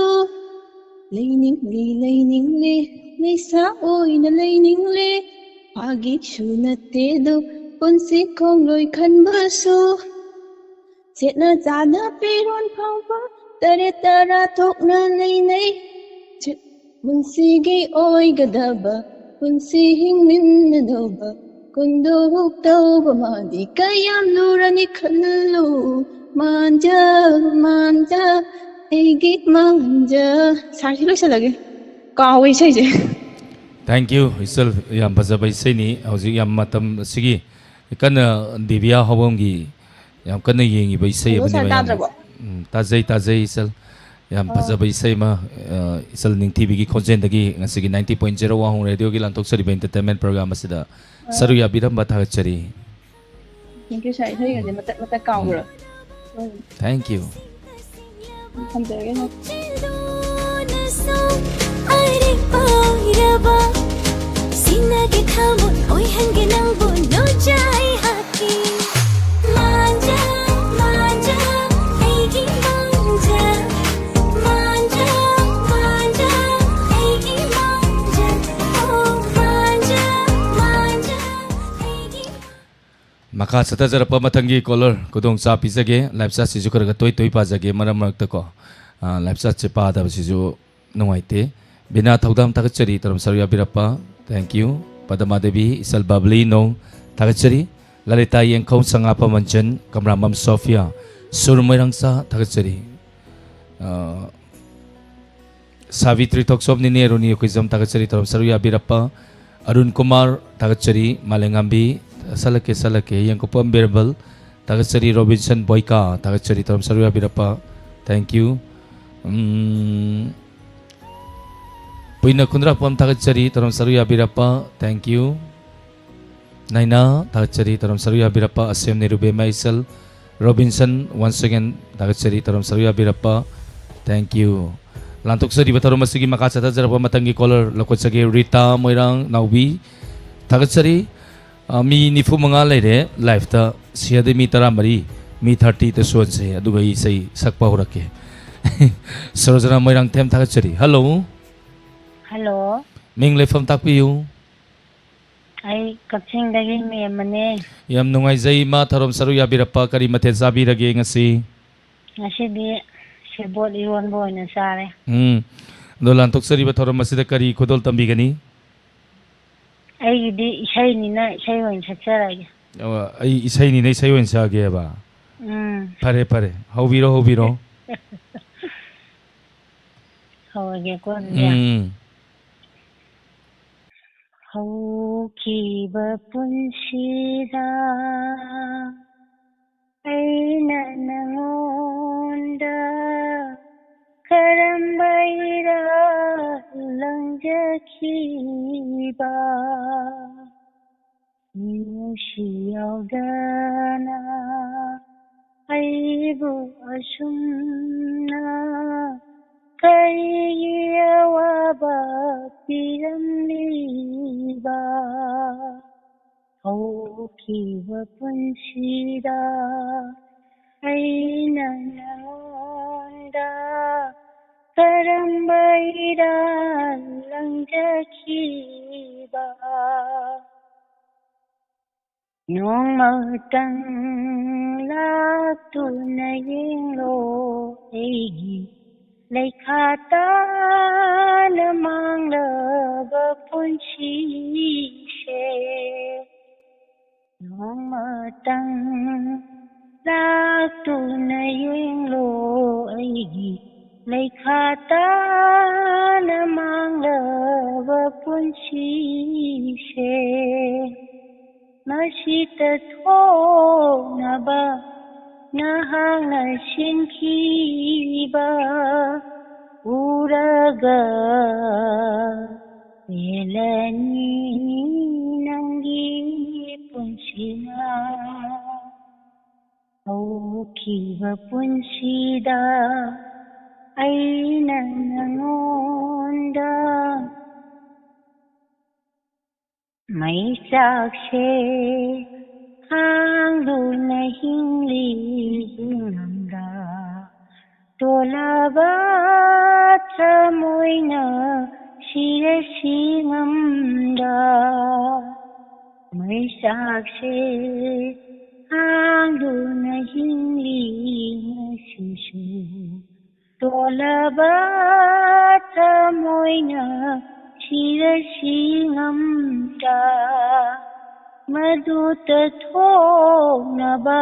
ꯂꯩꯅꯤꯡꯂꯤ, ꯂꯩꯅꯤꯡꯂꯤ, ꯂꯩꯁꯥ ꯑꯣꯏꯅ ꯂꯩꯅꯤꯡꯂꯦ, ꯐꯥꯒꯤꯁꯨ ꯅꯠꯇꯦꯗꯣ, ꯄꯨꯟꯁꯤ ꯈꯣꯡꯂꯣꯏ ꯈꯟꯕꯁꯨ꯫ ꯁꯦꯠꯅ ꯆꯥꯅ ꯐꯤꯔꯣꯟ ꯐꯥꯎꯕ ꯇꯔꯦꯠ ꯇꯔꯥ ꯊꯣꯛꯅ ꯂꯩꯅꯩ꯫ ꯆꯤ-, ꯄꯨꯟꯁꯤꯒꯤ ꯑꯣꯏꯒꯗꯕ, ꯄꯨꯟꯁꯤ ꯍꯤꯡꯃꯤꯟꯅꯗꯧꯕ, ꯀꯨꯟꯗꯣ ꯇꯧꯕ ꯃꯥꯗꯤ ꯀꯌꯥꯝ ꯂꯨꯔꯅꯤ ꯈꯜꯂꯨ꯫ ꯃꯥꯟꯖ, ꯃꯥꯟꯖ, ꯑꯩꯒꯤ ꯃꯥꯟꯖ꯫ ꯁꯥꯔꯁꯤ ꯂꯣꯏꯁꯤꯜꯂꯒꯦ꯫ ꯀꯥꯎꯋꯦ ꯏꯁꯩꯁꯦ꯫ Thank you, ꯏꯆꯜ, ꯌꯥꯝ ꯐꯖꯕ ꯏꯁꯩꯅꯤ꯫ ꯍꯧꯖꯤꯛ ꯌꯥꯝ ꯃꯇꯝ ꯑꯁꯤꯒꯤ ꯀꯟꯅ ꯗꯤꯕꯤꯌꯥ ꯍꯧꯕꯝꯒꯤ ꯌꯥꯝ ꯀꯟꯅ ꯌꯦꯡꯉꯤꯕ ꯏꯁꯩ ꯍꯜꯂꯣ, ꯑꯃꯅꯤ ꯁꯥꯔ, ꯃꯌꯥꯝꯅ꯫ ꯇꯥꯗ꯭ꯔꯕꯣ? ꯎꯝ, ꯇꯥꯖꯩ, ꯇꯥꯖꯩ, ꯏꯆꯜ꯫ ꯌꯥꯝ ꯑꯣ꯫ ꯐꯖꯕ ꯏꯁꯩ ꯑꯃ, ꯑ, ꯏꯆꯜ ꯅꯤꯡꯊꯤꯕꯤꯒꯤ ꯈꯣꯟꯖꯦꯜꯗꯒꯤ ꯉꯁꯤꯒꯤ ninety point zero ꯋꯥꯍꯣꯡ ꯔꯦꯗꯤꯑꯣꯒꯤ ꯂꯥꯟꯊꯣꯛꯆꯔꯤꯕ entertainment program ꯑꯁꯤꯗ ꯑꯣ꯫ ꯁꯔꯨꯛ ꯌꯥꯕꯤꯔꯝꯕ ꯊꯥꯒꯠꯆꯔꯤ꯫ Thank you, ꯁꯥꯔ꯫ ꯏꯁꯩꯒꯁꯦ ꯃꯇꯠ ꯃꯇꯠ ꯀꯥꯎꯈ꯭ꯔꯦ꯫ ꯎꯝ꯫ Thank you꯫ ꯊꯝꯖꯔꯒꯦ, ꯁꯥꯔ꯫ ꯑꯔꯦ ꯄꯥꯏꯔꯕ, ꯁꯤꯟꯅꯒꯦ ꯊꯃꯣꯏ ꯑꯣꯏꯍꯟꯒꯦ ꯅꯪꯕꯨ ꯅꯣꯏꯖꯩ ꯍꯥꯀꯤ꯫ ꯃꯥꯟꯖ, ꯃꯥꯟꯖ, ꯑꯩꯒꯤ ꯃꯥꯟꯖ꯫ ꯃꯥꯟꯖ, ꯃꯥꯟꯖ, ꯑꯩꯒꯤ ꯃꯥꯟꯖ꯫ ꯑꯣ, ꯃꯥꯟꯖ, ꯃꯥꯟꯖ, ꯑꯩꯒꯤ ꯃꯈꯥ ꯆꯠꯊꯖꯔꯛꯄ ꯃꯊꯪꯒꯤ caller ꯈꯨꯗꯣꯡꯆꯥ ꯄꯤꯖꯒꯦ꯫ Live chatꯁꯤꯁꯨ ꯈꯔ ꯈꯔ ꯇꯣꯏ ꯇꯣꯏ ꯄꯥꯖꯒꯦ ꯃꯔꯛ ꯃꯔꯛꯇꯀꯣ꯫ ꯑ, live chatꯁꯦ ꯄꯥꯗꯕꯁꯤꯁꯨ ꯅꯨꯡꯉꯥꯏꯇꯦ꯫ ꯕꯤꯅꯥ ꯊꯧꯗꯥꯝ ꯊꯥꯒꯠꯆꯔꯤ, ꯇꯧꯔꯝ ꯁꯔꯨꯛ ꯌꯥꯕꯤꯔꯛꯄ꯫ Thank you꯫ ꯄꯗꯃꯥ ꯗꯦꯕꯤ, ꯏꯆꯜ ꯕꯕꯂꯤ ꯅꯣꯡ ꯊꯥꯒꯠꯆꯔꯤ꯫ ꯂꯂꯤꯇꯥ ꯌꯦꯡꯈꯧ, ꯁꯉꯥꯐꯝ ꯃꯟꯖꯟ, ꯀꯝꯔꯥꯃꯝ ꯁꯣꯐꯤꯌꯥ, ꯁꯨꯔ ꯃꯣꯏꯔꯥꯡꯆꯥ ꯊꯥꯒꯠꯆꯔꯤ꯫ ꯑ, ꯁꯥꯕꯤꯇ꯭ꯔꯤ ꯊꯣꯛꯆꯣꯝ, ꯅꯤꯅꯦ ꯔꯣꯅꯤ ꯈꯨꯏꯖꯝ ꯊꯥꯒꯠꯆꯔꯤ, ꯇꯧꯔꯝ ꯁꯔꯨꯛ ꯌꯥꯕꯤꯔꯛꯄ꯫ ꯑꯔꯨꯟ ꯀꯨꯃꯥꯔ ꯊꯥꯒꯠꯆꯔꯤ, ꯃꯥꯂꯦꯉꯥꯝꯕꯤ, ꯁꯜꯂꯛꯀꯦ ꯁꯜꯂꯛꯀꯦ, ꯌꯦꯡꯀꯨꯞꯄꯝ ꯕꯤꯔꯕꯜ ꯊꯥꯒꯠꯆꯔꯤ, ꯔꯣꯕꯤꯟꯁꯟ ꯕꯣꯏꯀꯥ ꯊꯥꯒꯠꯆꯔꯤ, ꯇꯧꯔꯝ ꯁꯔꯨꯛ ꯌꯥꯕꯤꯔꯛꯄ꯫ Thank you꯫ ꯎꯝ, ꯄꯨꯏꯅ ꯈꯨꯟꯗ꯭ꯔꯥꯛꯄꯝ ꯊꯥꯒꯠꯆꯔꯤ, ꯇꯧꯔꯝ ꯁꯔꯨꯛ ꯌꯥꯕꯤꯔꯛꯄ꯫ Thank you꯫ ꯅꯥꯏꯅꯥ ꯊꯥꯒꯠꯆꯔꯤ, ꯇꯧꯔꯝ ꯁꯔꯨꯛ ꯌꯥꯕꯤꯔꯛꯄ꯫ ꯑꯁꯦꯝ ꯅꯤꯔꯨꯕꯦꯝ ꯃꯩꯁꯜ ꯔꯣꯕꯤꯟꯁꯟ, once again ꯊꯥꯒꯠꯆꯔꯤ, ꯇꯧꯔꯝ ꯁꯔꯨꯛ ꯌꯥꯕꯤꯔꯛꯄ꯫ Thank you꯫ ꯂꯥꯟꯊꯣꯛꯆꯔꯤꯕ ꯊꯧꯔꯝ ꯑꯁꯤꯒꯤ ꯃꯈꯥ ꯆꯠꯊꯖꯔꯛꯄ ꯃꯊꯪꯒꯤ caller ꯂꯧꯈꯠꯆꯒꯦ꯫ ꯔꯤꯇꯥ ꯃꯣꯏꯔꯥꯡ ꯅꯥꯎꯕꯤ ꯊꯥꯒꯠꯆꯔꯤ꯫ ꯑ, ꯃꯤ ꯅꯤꯐꯨ ꯃꯉꯥ ꯂꯩꯔꯦ ꯂꯥꯏꯐꯇ꯫ ꯁꯤꯗꯩ ꯃꯤ ꯇꯔꯥꯃꯔꯤ, ꯃꯤ ꯊꯥꯔꯇꯤꯗ ꯁꯣꯟꯁꯦ, ꯑꯗꯨꯒ ꯑꯩ ꯏꯁꯩ ꯁꯛꯄ ꯍꯧꯔꯛꯀꯦ꯫ ꯁꯔꯣꯖꯅꯥ ꯃꯣꯏꯔꯥꯡꯊꯦꯝ ꯊꯥꯒꯠꯆꯔꯤ꯫ ꯍꯜꯂꯣ꯫ ꯍꯜꯂꯣ꯫ ꯃꯤꯡ ꯂꯩꯐꯝ ꯇꯥꯛꯄꯤꯌꯨ꯫ ꯑꯩ ꯀꯛꯆꯤꯡꯗꯒꯤ ꯃꯦꯝꯃꯅꯦ꯫ ꯌꯥꯝ ꯅꯨꯡꯉꯥꯏꯖꯩ, ꯏꯃꯥ, ꯊꯧꯔꯝ ꯁꯔꯨꯛ ꯌꯥꯕꯤꯔꯛꯄ꯫ ꯀꯔꯤ ꯃꯊꯦꯜ ꯆꯥꯕꯤꯔꯒꯦ ꯉꯁꯤ? ꯉꯁꯤꯗꯤ ꯁꯦꯕꯣꯠ ꯏꯔꯣꯟꯕ ꯑꯣꯏꯅ ꯆꯥꯔꯦ꯫ ꯎꯝ꯫ ꯑꯗꯣ, ꯂꯥꯟꯊꯣꯛꯆꯔꯤꯕ ꯊꯧꯔꯝ ꯑꯁꯤꯗ ꯀꯔꯤ ꯈꯨꯗꯣꯜ ꯇꯝꯕꯤꯒꯅꯤ? ꯑꯩꯒꯤꯗꯤ ꯏꯁꯩꯅꯤꯅ ꯏꯁꯩ ꯑꯣꯏꯅ ꯁꯛꯆꯔꯒꯦ꯫ ꯑꯣ, ꯑꯩ ꯏꯁꯩꯅꯤꯅ ꯏꯁꯩ ꯑꯣꯏꯅ ꯁꯛꯑꯒꯦꯕ? ꯎꯝ꯫ ꯐꯔꯦ, ꯐꯔꯦ꯫ ꯍꯧꯕꯤꯔꯣ, ꯍꯧꯕꯤꯔꯣ꯫ ꯍꯧꯔꯒꯦꯀꯣ ꯑꯗꯨꯗꯤ꯫ ꯎꯝ꯫ ꯍꯧꯈꯤꯕ ꯄꯨꯟꯁꯤꯗ ꯑꯩꯅ ꯅꯉꯣꯟꯗ ꯀꯔꯝꯕ ꯏꯔꯥꯜ ꯂꯪꯖꯈꯤꯕ? ꯃꯤꯅꯨꯡꯁꯤ ꯌꯥꯎꯗꯅ ꯑꯩꯕꯨ ꯑꯁꯨꯝꯅ ꯀꯔꯤꯒꯤ ꯑꯋꯥꯕ ꯄꯤꯔꯝꯂꯤꯕ? ꯍꯧꯈꯤꯕ ꯄꯨꯟꯁꯤꯗ ꯑꯩꯅ ꯅꯉꯣꯟꯗ ꯀꯔꯝꯕ ꯏꯔꯥꯜ ꯂꯪꯖꯈꯤꯕ? ꯅꯣꯡꯃꯇꯪ ꯂꯥꯛꯇꯨꯅ ꯌꯦꯡꯂꯣ ꯑꯩꯒꯤ ꯂꯩꯈꯥ ꯇꯥꯅ ꯃꯥꯡꯂꯕ ꯄꯨꯟꯁꯤꯁꯦ꯫ ꯅꯣꯡꯃꯇꯪ ꯂꯥꯛꯇꯨꯅ ꯌꯦꯡꯂꯣ ꯑꯩꯒꯤ ꯂꯩꯈꯥ ꯇꯥꯅ ꯃꯥꯡꯂꯕ ꯄꯨꯟꯁꯤꯁꯦ꯫ ꯃꯁꯤꯇ ꯊꯣꯛꯅꯕ ꯅꯍꯥꯛꯅ ꯁꯤꯟꯈꯤꯕ ꯎꯔꯒ ꯄꯦꯜꯂꯅꯤ ꯅꯪꯒꯤ ꯄꯨꯟꯁꯤꯅ꯫ ꯍꯧꯈꯤꯕ ꯄꯨꯟꯁꯤꯗ ꯑꯩꯅ ꯅꯉꯣꯟꯗ ꯃꯩꯆꯥꯛꯁꯦ ꯍꯥꯡꯗꯨꯅ ꯍꯤꯡꯂꯤ ꯍꯤꯡꯉꯝꯗ, ꯇꯣꯂꯕ ꯊꯃꯣꯏꯅ ꯁꯤꯔꯁꯤ ꯉꯝꯗ, ꯃꯩꯆꯥꯛꯁꯦ ꯍꯥꯡꯗꯨꯅ ꯍꯤꯡꯂꯤ ꯉꯁꯤꯁꯨ꯫ ꯇꯣꯂꯕ ꯊꯃꯣꯏꯅ ꯁꯤꯔꯁꯤ ꯉꯝꯗ, ꯃꯗꯨ ꯇꯊꯣꯛꯅꯕ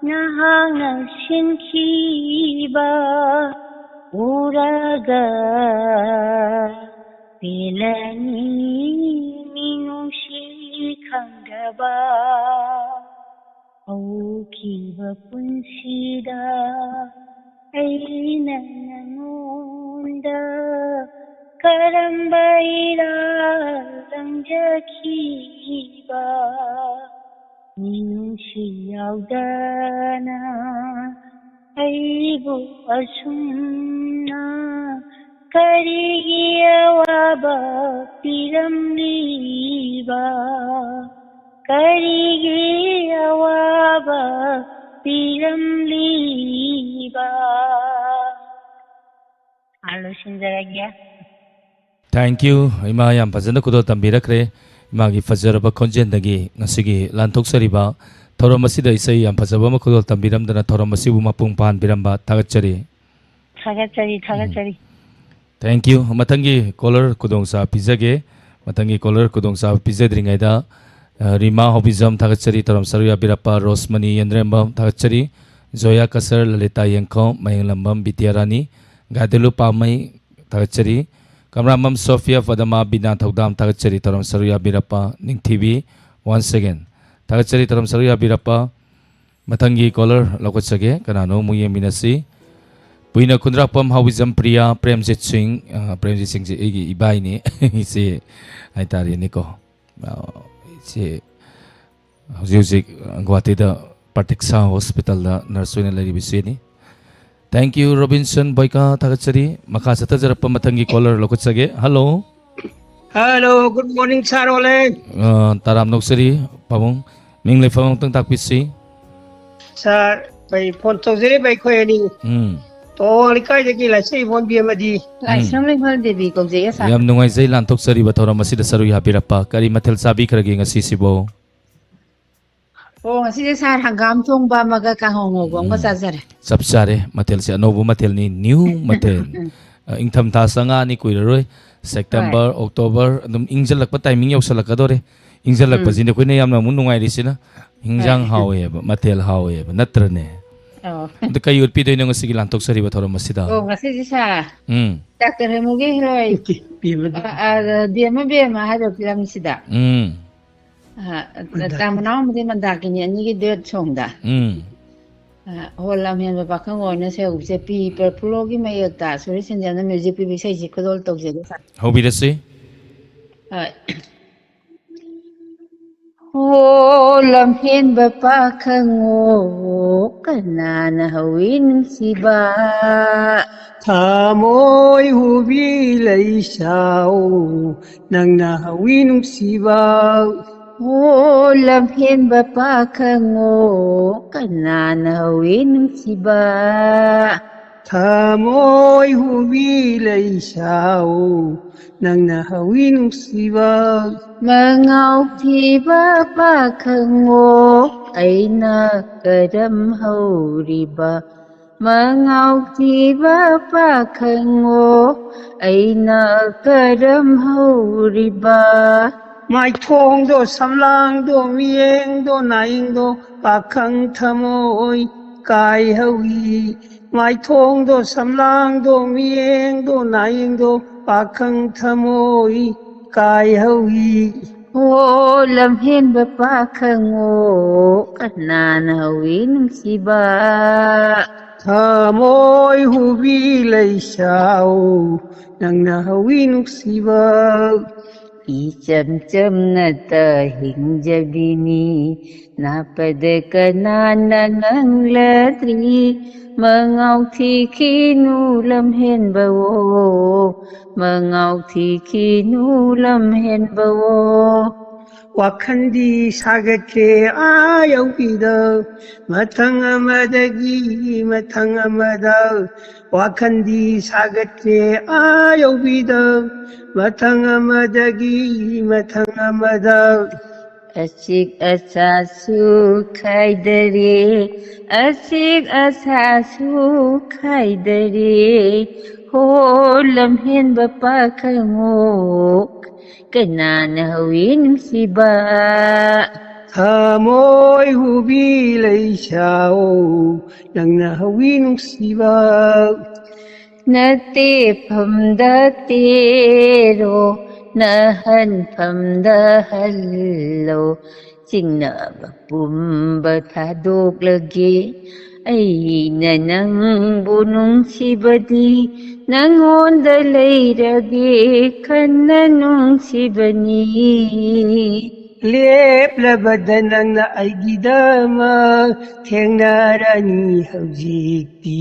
ꯅꯍꯥꯛꯅ ꯁꯤꯟꯈꯤꯕ ꯎꯔꯒ ꯄꯦꯜꯂꯅꯤ ꯃꯤꯅꯨꯡꯁꯤ ꯈꯪꯗꯕ꯫ ꯍꯧꯈꯤꯕ ꯄꯨꯟꯁꯤꯗ ꯑꯩꯅ ꯅꯉꯣꯟꯗ ꯀꯔꯝꯕ ꯏꯔꯥꯜ ꯂꯪꯖꯈꯤꯕ? ꯃꯤꯅꯨꯡꯁꯤ ꯌꯥꯎꯗꯅ ꯑꯩꯕꯨ ꯑꯁꯨꯝꯅ ꯀꯔꯤꯒꯤ ꯑꯋꯥꯕ ꯄꯤꯔꯝꯂꯤꯕ? ꯀꯔꯤꯒꯤ ꯑꯋꯥꯕ ꯄꯤꯔꯝꯂꯤꯕ? ꯑꯥ, ꯂꯣꯏꯁꯤꯟꯖꯔꯒꯦ꯫ Thank you. ꯏꯃꯥ ꯌꯥꯝ ꯐꯖꯅ ꯈꯨꯗꯣꯜ ꯇꯝꯕꯤꯔꯛꯈ꯭ꯔꯦ꯫ ꯏꯃꯥꯒꯤ ꯐꯖꯔꯕ ꯈꯣꯟꯖꯦꯜꯗꯒꯤ ꯉꯁꯤꯒꯤ ꯂꯥꯟꯊꯣꯛꯆꯔꯤꯕ ꯊꯧꯔꯝ ꯑꯁꯤꯗ ꯏꯁꯩ ꯌꯥꯝ ꯐꯖꯕ ꯑꯃ ꯈꯨꯗꯣꯜ ꯇꯝꯕꯤꯔꯝꯗꯅ ꯊꯧꯔꯝ ꯑꯁꯤꯕꯨ ꯃꯄꯨꯡ ꯐꯥꯍꯟꯕꯤꯔꯝꯕ ꯊꯥꯒꯠꯆꯔꯤ꯫ ꯊꯥꯒꯠꯆꯔꯤ, ꯊꯥꯒꯠꯆꯔꯤ꯫ Thank you. ꯃꯊꯪꯒꯤ ꯀꯣꯂꯔ ꯈꯨꯗꯣꯡꯆꯥꯕ ꯄꯤꯖꯒꯦ꯫ ꯃꯊꯪꯒꯤ ꯀꯣꯂꯔ ꯈꯨꯗꯣꯡꯆꯥꯕ ꯄꯤꯖꯗ꯭ꯔꯤꯉꯩꯗ, ꯑ, ꯔꯤꯃꯥ ꯍꯣꯕꯤꯖꯝ ꯊꯥꯒꯠꯆꯔꯤ, ꯊꯧꯔꯝ ꯁꯔꯨꯛ ꯌꯥꯕꯤꯔꯛꯄ, ꯔꯣꯁꯃꯅꯤ ꯌꯦꯟꯗ꯭ꯔꯦꯝꯕꯝ ꯊꯥꯒꯠꯆꯔꯤ, ꯖꯣꯌꯥ ꯀꯁꯔ, ꯂꯂꯤꯇꯥ ꯌꯦꯡꯈꯣꯝ, ꯃꯌꯦꯡꯂꯝꯕꯝ ꯕꯤꯗ꯭ꯌꯥꯔꯥꯅꯤ, ꯒꯥꯏꯗꯂꯨ ꯄꯥꯝꯃꯩ ꯊꯥꯒꯠꯆꯔꯤ, ꯀꯝꯔꯥꯝꯕꯝ ꯁꯣꯐꯤꯌꯥ, ꯄꯗꯃꯥ, ꯕꯤꯅꯥ ꯊꯧꯗꯥꯝ ꯊꯥꯒꯠꯆꯔꯤ, ꯊꯧꯔꯝ ꯁꯔꯨꯛ ꯌꯥꯕꯤꯔꯛꯄ, ꯅꯤꯡꯊꯤꯕꯤ, once again ꯊꯥꯒꯠꯆꯔꯤ, ꯊꯧꯔꯝ ꯁꯔꯨꯛ ꯌꯥꯕꯤꯔꯛꯄ꯫ ꯃꯊꯪꯒꯤ ꯀꯣꯂꯔ ꯂꯧꯈꯠꯆꯒꯦ, ꯀꯅꯥꯅꯣ ꯑꯃꯨꯛ ꯌꯦꯡꯃꯤꯟꯅꯁꯤ꯫ ꯄꯨꯏꯅ ꯈꯨꯟꯗ꯭ꯔꯥꯛꯄꯝ ꯍꯥꯎꯕꯤꯖꯝ ꯄ꯭ꯔꯤꯌꯥ, ꯄ꯭ꯔꯦꯝꯖꯤꯠ ꯁꯤꯡ, ꯑ, ꯄ꯭ꯔꯦꯝꯖꯤꯠ ꯁꯤꯡꯁꯦ ꯑꯩꯒꯤ ꯏꯕꯥꯏꯅꯤ, ꯏꯆꯦ ꯍꯥꯏꯇꯥꯔꯦꯅꯦꯀꯣ꯫ ꯑ, ꯏꯆꯦ ꯍꯧꯖꯤꯛ ꯍꯧꯖꯤꯛ ꯒꯨꯋꯥꯍꯥꯇꯤꯗ ꯄ꯭ꯔꯇꯤꯛꯁꯥ ꯍꯣꯁꯄꯤꯇꯥꯜꯗ ꯅꯔꯁ ꯑꯣꯏꯅ ꯂꯩꯔꯤꯕ ꯏꯆꯦꯅꯤ꯫ Thank you, ꯔꯣꯕꯤꯟꯁꯟ ꯕꯣꯏꯀꯥ, ꯊꯥꯒꯠꯆꯔꯤ꯫ ꯃꯈꯥ ꯆꯠꯊꯖꯔꯛꯄ ꯃꯊꯪꯒꯤ ꯀꯣꯂꯔ ꯂꯧꯈꯠꯆꯒꯦ꯫ Hello. Hello, good morning, sir ꯑꯣꯂꯦ꯫ ꯑ, ꯇꯔꯥꯝꯅ ꯑꯣꯛꯆꯔꯤ, ꯄꯥꯕꯨꯡ꯫ ꯃꯤꯡ ꯂꯩꯐꯝ ꯑꯃꯨꯛꯇꯪ ꯇꯥꯛꯄꯤꯁꯤ꯫ Sir, ꯑꯩ phone ꯇꯧꯖꯔꯤꯕ ꯑꯩꯈꯣꯏ ꯑꯅꯤ꯫ ꯎꯝ꯫ ꯇꯣꯉꯥꯡ ꯂꯩꯀꯥꯏꯗꯒꯤ ꯂꯥꯏꯁ꯭ꯔꯝ ꯏꯕꯣꯟꯕꯤ ꯑꯃꯗꯤ ꯂꯥꯏꯁ꯭ꯔꯝ ꯂꯩꯃ ꯗꯦꯕꯤ ꯀꯧꯖꯩꯌꯦ, sir꯫ ꯌꯥꯝ ꯅꯨꯡꯉꯥꯏꯖꯩ ꯂꯥꯟꯊꯣꯛꯆꯔꯤꯕ ꯊꯧꯔꯝ ꯑꯁꯤꯗ ꯁꯔꯨꯛ ꯌꯥꯕꯤꯔꯛꯄ꯫ ꯀꯔꯤ ꯃꯊꯦꯜ ꯆꯥꯕꯤꯈ꯭ꯔꯒꯦ ꯉꯁꯤꯁꯤꯕꯨ? ꯑꯣ, ꯉꯁꯤꯁꯦ, sir, ꯍꯪꯒꯥꯝ ꯊꯣꯡꯕ ꯑꯃꯒ ꯀꯥꯡꯍꯧ ꯉꯧꯕ ꯑꯃꯒ ꯎꯝ꯫ ꯆꯥꯖꯔꯦ꯫ ꯆꯞ ꯆꯥꯔꯦ꯫ ꯃꯊꯦꯜꯁꯦ ꯑꯅꯧꯕ ꯃꯊꯦꯜꯅꯤ, new ꯃꯊꯦꯜ꯫ ꯎꯝ꯫ ꯑ, ꯏꯪꯊꯝꯊꯥ ꯆꯪꯉꯛꯑꯅꯤ ꯀꯨꯏꯔꯔꯣꯏ꯫ September, ꯍꯣꯏ꯫ October ꯑꯗꯨꯝ ꯏꯪꯖꯜꯂꯛꯄ timing ꯌꯧꯁꯜꯂꯛꯀꯗꯧꯔꯦ꯫ ꯏꯪꯖꯜꯂꯛꯄꯁꯤꯅ ꯎꯝ꯫ ꯑꯩꯈꯣꯏꯅ ꯌꯥꯝꯅ ꯑꯃꯨꯛ ꯅꯨꯡꯉꯥꯏꯔꯤꯁꯤꯅ ꯍꯤꯟꯖꯥꯡ ꯍꯣꯏ꯫ ꯍꯥꯎꯋꯦꯕ, ꯃꯊꯦꯜ ꯍꯥꯎꯋꯦꯕ, ꯅꯠꯇ꯭ꯔꯅꯦ? ꯑꯧ꯫ ꯑꯗ ꯀꯩ ꯎꯠꯄꯤꯗꯣꯏꯅꯣ ꯉꯁꯤꯒꯤ ꯂꯥꯟꯊꯣꯛꯆꯔꯤꯕ ꯊꯧꯔꯝ ꯑꯁꯤꯗ? ꯑꯣ, ꯉꯁꯤꯁꯦ, sir, ꯎꯝ꯫ Doctor ꯍꯦꯃꯨꯒꯤ ꯍꯦꯔꯣꯏ, ꯏꯃꯥ ꯕꯦꯝꯃ꯫ ꯑ, ꯑ, ꯕꯦꯝꯃ ꯕꯦꯝꯃ ꯍꯥꯏꯕ film ꯁꯤꯗ꯫ ꯎꯝ꯫ ꯑ, ꯑ, ꯃꯟꯗꯥꯀꯤꯅꯤ꯫ ꯇꯥ ꯃꯅꯥꯎ ꯑꯃꯗꯤ ꯃꯟꯗꯥꯀꯤꯅꯤ ꯑꯅꯤꯒꯤ duet song ꯗ꯫ ꯎꯝ꯫ ꯑ, ꯍꯣ ꯂꯝꯍꯦꯟꯕ ꯄꯥꯈꯪ ꯑꯣꯏꯅ ꯁꯦ ꯍꯧꯖꯤꯛꯁꯦ ꯄꯤ ꯄꯔꯐꯨꯂꯣꯒꯤ ꯃꯌꯦꯛꯇ ꯁꯨꯔꯦꯁ ꯁꯟꯖꯦꯟꯅ music ꯄꯤꯕ ꯏꯁꯩꯁꯤ ꯈꯨꯗꯣꯜ ꯇꯧꯖꯒꯦ, sir꯫ ꯍꯧꯕꯤꯔꯁꯤ꯫ ꯍꯣꯏ꯫ ꯍꯣ ꯂꯝꯍꯦꯟꯕ ꯄꯥꯈꯪꯉꯣ, ꯀꯅꯥꯅ ꯍꯧꯏ ꯅꯨꯡꯁꯤꯕ? ꯊꯃꯣꯏ ꯍꯨꯕꯤ ꯂꯩꯁꯥꯎ, ꯅꯪꯅ ꯍꯧꯏ ꯅꯨꯡꯁꯤꯕ꯫ ꯍꯣ ꯂꯝꯍꯦꯟꯕ ꯄꯥꯈꯪꯉꯣ, ꯀꯅꯥꯅ ꯍꯧꯏ ꯅꯨꯡꯁꯤꯕ? ꯊꯃꯣꯏ ꯍꯨꯕꯤ ꯂꯩꯁꯥꯎ, ꯅꯪꯅ ꯍꯧꯏ ꯅꯨꯡꯁꯤꯕ꯫ ꯃꯉꯥꯎ ꯊꯤꯕ ꯄꯥꯈꯪꯉꯣ, ꯑꯩꯅ ꯀꯔꯝ ꯍꯧꯔꯤꯕ? ꯃꯉꯥꯎ ꯊꯤꯕ ꯄꯥꯈꯪꯉꯣ, ꯑꯩꯅ ꯀꯔꯝ ꯍꯧꯔꯤꯕ? ꯃꯥꯏꯊꯣꯡꯗꯣ ꯁꯝꯂꯥꯡꯗꯣ ꯃꯤꯌꯦꯡꯗꯣ ꯅꯥꯌꯦꯡꯗꯣ ꯄꯥꯈꯪ ꯊꯃꯣꯏ ꯀꯥꯏꯍꯧꯏ꯫ ꯃꯥꯏꯊꯣꯡꯗꯣ ꯁꯝꯂꯥꯡꯗꯣ ꯃꯤꯌꯦꯡꯗꯣ ꯅꯥꯌꯦꯡꯗꯣ ꯄꯥꯈꯪ ꯊꯃꯣꯏ ꯀꯥꯏꯍꯧꯏ꯫ ꯍꯣ ꯂꯝꯍꯦꯟꯕ ꯄꯥꯈꯪꯉꯣ, ꯀꯅꯥꯅ ꯍꯧꯏ ꯅꯨꯡꯁꯤꯕ? ꯊꯃꯣꯏ ꯍꯨꯕꯤ ꯂꯩꯁꯥꯎ, ꯅꯪꯅ ꯍꯧꯏ ꯅꯨꯡꯁꯤꯕ꯫ ꯏꯆꯝ ꯆꯝꯅꯇ ꯍꯤꯡꯖꯕꯤꯅꯤ, ꯅꯥꯄꯗ ꯀꯅꯥꯅ ꯉꯥꯡꯂꯗ꯭ꯔꯤ? ꯃꯉꯥꯎ ꯊꯤꯈꯤꯅꯨ ꯂꯝꯍꯦꯟꯕꯋꯣ, ꯃꯉꯥꯎ ꯊꯤꯈꯤꯅꯨ ꯂꯝꯍꯦꯟꯕꯋꯣ꯫ ꯋꯥꯈꯜꯗꯤ ꯁꯥꯒꯠꯈ꯭ꯔꯦ ꯑꯥ ꯌꯧꯕꯤꯗ, ꯃꯊꯪ ꯑꯃꯗꯒꯤ ꯃꯊꯪ ꯑꯃꯗ꯫ ꯋꯥꯈꯜꯗꯤ ꯁꯥꯒꯠꯈ꯭ꯔꯦ ꯑꯥ ꯌꯧꯕꯤꯗ, ꯃꯊꯪ ꯑꯃꯗꯒꯤ ꯃꯊꯪ ꯑꯃꯗ꯫ ꯑꯆꯤꯛ ꯑꯆꯥꯁꯨ ꯈꯥꯏꯗꯔꯦ, ꯑꯆꯤꯛ ꯑꯆꯥꯁꯨ ꯈꯥꯏꯗꯔꯦ꯫ ꯍꯣ ꯂꯝꯍꯦꯟꯕ ꯄꯥꯈꯪꯉꯣ, ꯀꯅꯥꯅ ꯍꯧꯏ ꯅꯨꯡꯁꯤꯕ? ꯊꯃꯣꯏ ꯍꯨꯕꯤ ꯂꯩꯁꯥꯑꯣ, ꯅꯪꯅ ꯍꯧꯏ ꯅꯨꯡꯁꯤꯕ꯫ ꯅꯠꯇꯦꯐꯝꯗ ꯇꯦꯔꯣ, ꯅꯍꯟꯐꯝꯗ ꯍꯜꯂꯣ꯫ ꯆꯤꯡꯅꯕ ꯄꯨꯝꯕ ꯊꯥꯗꯣꯛꯂꯒꯦ, ꯑꯩꯅ ꯅꯪꯕꯨ ꯅꯨꯡꯁꯤꯕꯗꯤ ꯅꯪꯉꯣꯟꯗ ꯂꯩꯔꯒꯦ ꯈꯟꯅ ꯅꯨꯡꯁꯤꯕꯅꯤ꯫ ꯂꯦꯞꯂꯕꯗ ꯅꯪꯅ ꯑꯩꯒꯤꯗꯃꯛ ꯊꯦꯡꯅꯔꯅꯤ ꯍꯧꯖꯤꯛꯇꯤ꯫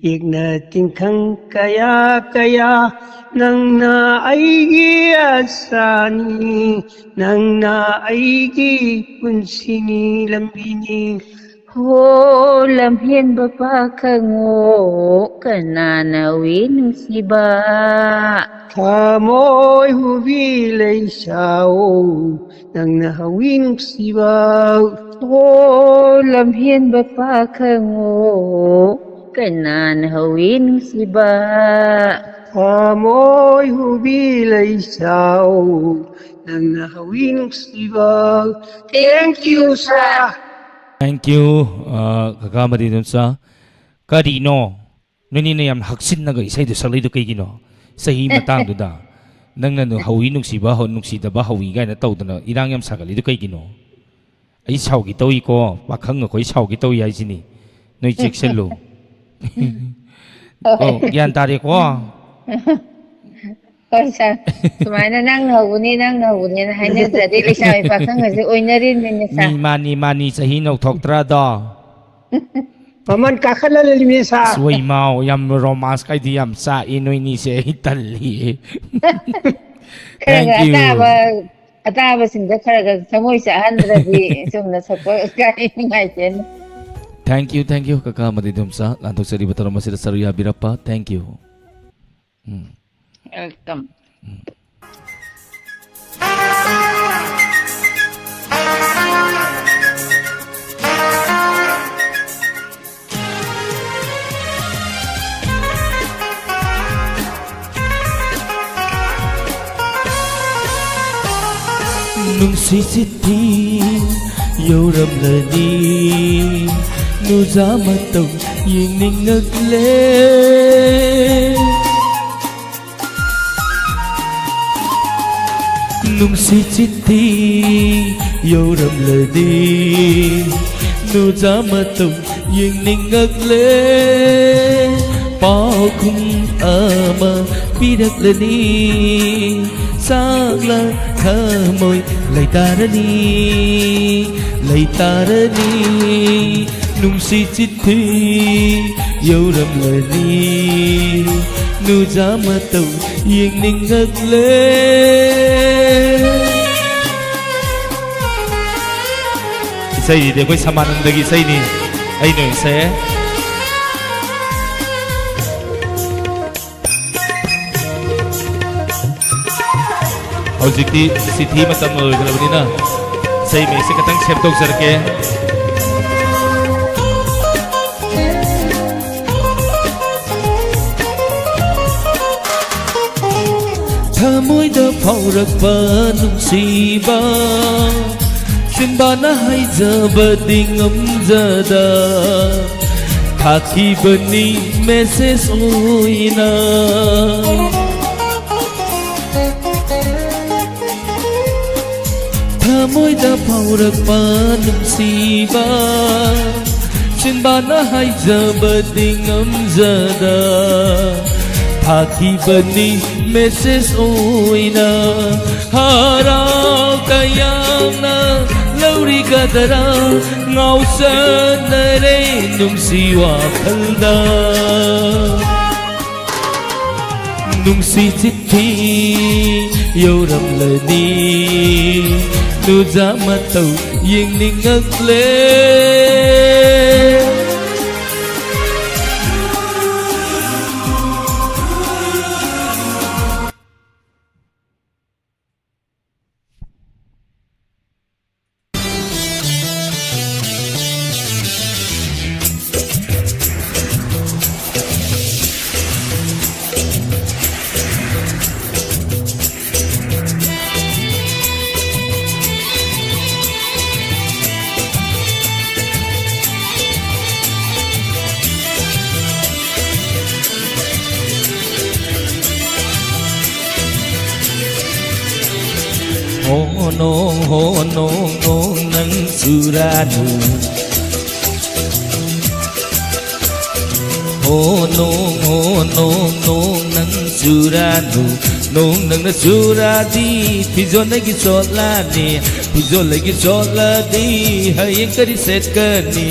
ꯌꯦꯛꯅ ꯇꯤꯡꯈꯪ ꯀꯌꯥ ꯀꯌꯥ ꯅꯪꯅ ꯑꯩꯒꯤ ꯑꯁꯥꯅꯤ, ꯅꯪꯅ ꯑꯩꯒꯤ ꯄꯨꯟꯁꯤꯅꯤ, ꯂꯝꯕꯤꯅꯤ꯫ ꯍꯣ ꯂꯝꯍꯦꯟꯕ ꯄꯥꯈꯪꯉꯣ, ꯀꯅꯥꯅ ꯍꯧꯏ ꯅꯨꯡꯁꯤꯕ? ꯊꯃꯣꯏ ꯍꯨꯕꯤ ꯂꯩꯁꯥꯑꯣ, ꯅꯪꯅ ꯍꯧꯏ ꯅꯨꯡꯁꯤꯕ꯫ ꯍꯣ ꯂꯝꯍꯦꯟꯕ ꯄꯥꯈꯪꯉꯣ, ꯀꯅꯥꯅ ꯍꯧꯏ ꯅꯨꯡꯁꯤꯕ? ꯊꯃꯣꯏ ꯍꯨꯕꯤ ꯂꯩꯁꯥꯑꯣ, ꯅꯪꯅ ꯍꯧꯏ ꯅꯨꯡꯁꯤꯕ꯫ Thank you, sir. Thank you, ꯑ, ꯀꯀꯥ ꯑꯃꯗꯤ ꯑꯗꯨꯝ ꯆꯥ꯫ ꯀꯔꯤꯅꯣ? ꯅꯣꯏꯅꯤꯅ ꯌꯥꯝ ꯍꯛꯆꯤꯟꯅꯒ ꯏꯁꯩꯗꯣ ꯁꯛꯂꯛꯏꯗꯣ ꯀꯩꯒꯤꯅꯣ? ꯆꯍꯤ ꯃꯇꯥꯡꯗꯨꯗ ꯅꯪꯅ ꯅꯨ-, ꯍꯧꯏ ꯅꯨꯡꯁꯤꯕ, ꯍꯧ-, ꯅꯨꯡꯁꯤꯗꯕ ꯍꯧꯏ ꯀꯥꯏꯅ ꯇꯧꯗꯅ ꯏꯔꯥꯡ ꯌꯥꯝ ꯁꯥꯒꯠꯂꯤꯗꯣ ꯀꯩꯒꯤꯅꯣ? ꯑꯩ ꯁꯥꯎꯒꯦ ꯇꯧꯏꯀꯣ, ꯄꯥꯈꯪ ꯑꯩꯈꯣꯏ ꯁꯥꯎꯒꯦ ꯇꯧꯏ ꯍꯥꯏꯁꯤꯅꯤ꯫ ꯅꯣꯏ ꯆꯦꯛꯁꯤꯜꯂꯨ꯫ ꯀꯣ, ꯒ꯭ꯌꯥꯟ ꯇꯥꯔꯦꯀꯣ? ꯍꯣꯏ ꯁꯥꯔ, ꯁꯨꯃꯥꯏꯅ ꯅꯪꯅ ꯍꯧꯕꯅꯤ, ꯅꯪꯅ ꯍꯧꯕꯅꯤꯅ ꯍꯥꯏꯅꯗ꯭ꯔꯗꯤ ꯂꯩꯁꯥꯕꯤ ꯄꯥꯈꯪꯒꯁꯦ ꯑꯣꯏꯅꯔꯤꯕꯅꯤꯅꯦ ꯃꯤ ꯁꯥꯔ꯫ ꯃꯥꯅꯤ, ꯃꯥꯅꯤ, ꯆꯍꯤ ꯅꯧꯊꯣꯛꯇ꯭ꯔꯥꯗꯣ? ꯃꯃꯜ ꯀꯥꯈꯠꯂꯛꯂꯤꯃꯤ ꯁꯥꯔ꯫ ꯑꯁ, ꯋꯩꯃꯥꯎ, ꯌꯥꯝ ꯔꯣꯃꯥꯟꯁ ꯀꯥꯏꯗꯤ ꯌꯥꯝ ꯆꯥꯛꯏ ꯅꯣꯏꯅꯤꯁꯦ, ꯑꯩ ꯇꯜꯂꯤ꯫ ꯈꯔ Thank ꯈꯔ you. ꯑꯇꯥꯕ ꯑꯇꯥꯕꯁꯤꯡꯗ ꯈꯔ ꯈꯔ ꯊꯃꯣꯏ ꯆꯥꯍꯟꯗ꯭ꯔꯗꯤ ꯆꯨꯝꯅ ꯁꯛꯄ ꯀꯥꯏ ꯅꯨꯡꯉꯥꯏꯇꯦꯅꯦ꯫ Thank you, thank you, ꯀꯀꯥ ꯑꯃꯗꯤ ꯑꯗꯨꯝꯆꯥ ꯂꯥꯟꯊꯣꯛꯆꯔꯤꯕ ꯊꯧꯔꯝ ꯑꯁꯤꯗ ꯁꯔꯨꯛ ꯌꯥꯕꯤꯔꯛꯄ, thank you. ꯎꯝ꯫ Welcome. ꯅꯨꯡꯁꯤ ꯆꯤꯊꯤ ꯌꯧꯔꯝꯂꯅꯤ, ꯅꯨꯖꯥ ꯃꯇꯧ ꯌꯦꯡꯅꯤꯡꯉꯛꯂꯦ꯫ ꯅꯨꯡꯁꯤ ꯆꯤꯊꯤ ꯌꯧꯔꯝꯂꯗꯤ, ꯅꯨꯖꯥ ꯃꯇꯧ ꯌꯦꯡꯅꯤꯡꯉꯛꯂꯦ꯫ ꯄꯥꯎꯈꯨꯝ ꯑꯃ ꯄꯤꯔꯛꯂꯅꯤ, ꯆꯥꯛꯂ ꯊꯃꯣꯏ ꯂꯩꯇꯥꯔꯅꯤ, ꯂꯩꯇꯥꯔꯅꯤ꯫ ꯅꯨꯡꯁꯤ ꯆꯤꯊꯤ ꯌꯧꯔꯝꯂꯅꯤ, ꯅꯨꯖꯥ ꯃꯇꯧ ꯌꯦꯡꯅꯤꯡꯉꯛꯂꯦ꯫ ꯏꯁꯩꯁꯤꯗꯤ ꯑꯩꯈꯣꯏ ꯁꯃꯥꯅꯟꯗꯒꯤ ꯏꯁꯩꯅꯤ꯫ ꯑꯩ ꯅꯣꯏ ꯏꯁꯩ꯫ ꯍꯧꯖꯤꯛꯇꯤ ꯆꯤꯊꯤ ꯃꯇꯝ ꯂꯣꯏꯈ꯭ꯔꯕꯅꯤꯅ ꯏꯁꯩ ꯃꯌꯦꯛꯁꯦ ꯈꯤꯇꯪ ꯁꯦꯝꯗꯣꯛꯆꯔꯛꯀꯦ꯫ ꯊꯃꯣꯏꯗ ꯐꯥꯎꯔꯛꯄ ꯅꯨꯡꯁꯤꯕ, ꯆꯤꯟꯕꯥꯅ ꯍꯥꯏꯖꯕꯗꯤ ꯉꯝꯖꯗ, ꯊꯥꯈꯤꯕꯅꯤ ꯃꯦꯁꯦꯖ ꯑꯣꯏꯅ꯫ ꯊꯃꯣꯏꯗ ꯐꯥꯎꯔꯛꯄ ꯅꯨꯡꯁꯤꯕ, ꯆꯤꯟꯕꯥꯅ ꯍꯥꯏꯖꯕꯗꯤ ꯉꯝꯖꯗ, ꯊꯥꯈꯤꯕꯅꯤ ꯃꯦꯁꯦꯖ ꯑꯣꯏꯅ꯫ ꯍꯔꯥꯎ ꯇꯌꯥꯝꯅ ꯂꯧꯔꯤ ꯀꯗꯔ ꯉꯥꯎꯆꯠꯅꯔꯦ ꯅꯨꯡꯁꯤ ꯋꯥꯈꯜꯗ꯫ ꯅꯨꯡꯁꯤ ꯆꯤꯊꯤ ꯌꯧꯔꯝꯂꯅꯤ, ꯅꯨꯖꯥ ꯃꯇꯧ ꯌꯦꯡꯅꯤꯡꯉꯛꯂꯦ꯫ ꯍꯣ ꯅꯣꯡ, ꯍꯣ ꯅꯣꯡ, ꯅꯣꯡ ꯅꯪ ꯆꯨꯔꯥꯅꯨ꯫ ꯍꯣ ꯅꯣꯡ, ꯍꯣ ꯅꯣꯡ, ꯅꯣꯡ ꯅꯪ ꯆꯨꯔꯥꯅꯨ꯫ ꯅꯣꯡ ꯅꯪꯅ ꯆꯨꯔꯗꯤ ꯐꯤꯖꯣꯜ ꯑꯩꯒꯤ ꯆꯣꯠꯂꯅꯤ꯫ ꯐꯤꯖꯣꯜ ꯑꯩꯒꯤ ꯆꯣꯠꯂꯗꯤ ꯍꯌꯦꯡ ꯀꯔꯤ ꯁꯦꯠꯀꯅꯤ?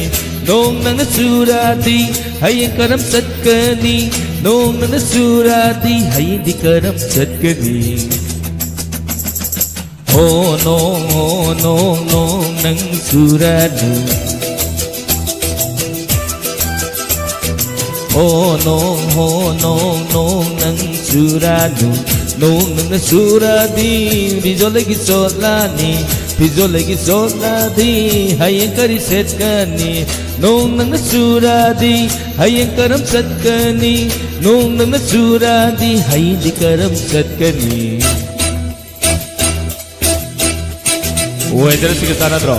ꯅꯣꯡ ꯅꯪꯅ ꯆꯨꯔꯗꯤ ꯍꯌꯦꯡ ꯀꯔꯝ ꯆꯠꯀꯅꯤ? ꯅꯣꯡ ꯅꯪꯅ ꯆꯨꯔꯗꯤ ꯍꯌꯦꯡꯗꯤ ꯀꯔꯝ ꯆꯠꯀꯅꯤ? ꯍꯣ ꯅꯣꯡ, ꯍꯣ ꯅꯣꯡ, ꯅꯣꯡ ꯅꯪ ꯆꯨꯔꯅꯨ꯫ ꯍꯣ ꯅꯣꯡ, ꯍꯣ ꯅꯣꯡ, ꯅꯣꯡ ꯅꯪ ꯆꯨꯔꯅꯨ꯫ ꯅꯣꯡ ꯅꯪꯅ ꯆꯨꯔꯗꯤ ꯐꯤꯖꯣꯜ ꯑꯩꯒꯤ ꯆꯣꯠꯂꯅꯤ꯫ ꯐꯤꯖꯣꯜ ꯑꯩꯒꯤ ꯆꯣꯠꯂꯗꯤ ꯍꯌꯦꯡ ꯀꯔꯤ ꯁꯦꯠꯀꯅꯤ? ꯅꯣꯡ ꯅꯪꯅ ꯆꯨꯔꯗꯤ ꯍꯌꯦꯡ ꯀꯔꯝ ꯆꯠꯀꯅꯤ? ꯅꯣꯡ ꯅꯪꯅ ꯆꯨꯔꯗꯤ ꯍꯌꯦꯡꯗꯤ ꯀꯔꯝ ꯆꯠꯀꯅꯤ? Weather ꯁꯤꯒ ꯆꯥꯟꯅꯗ꯭ꯔꯣ?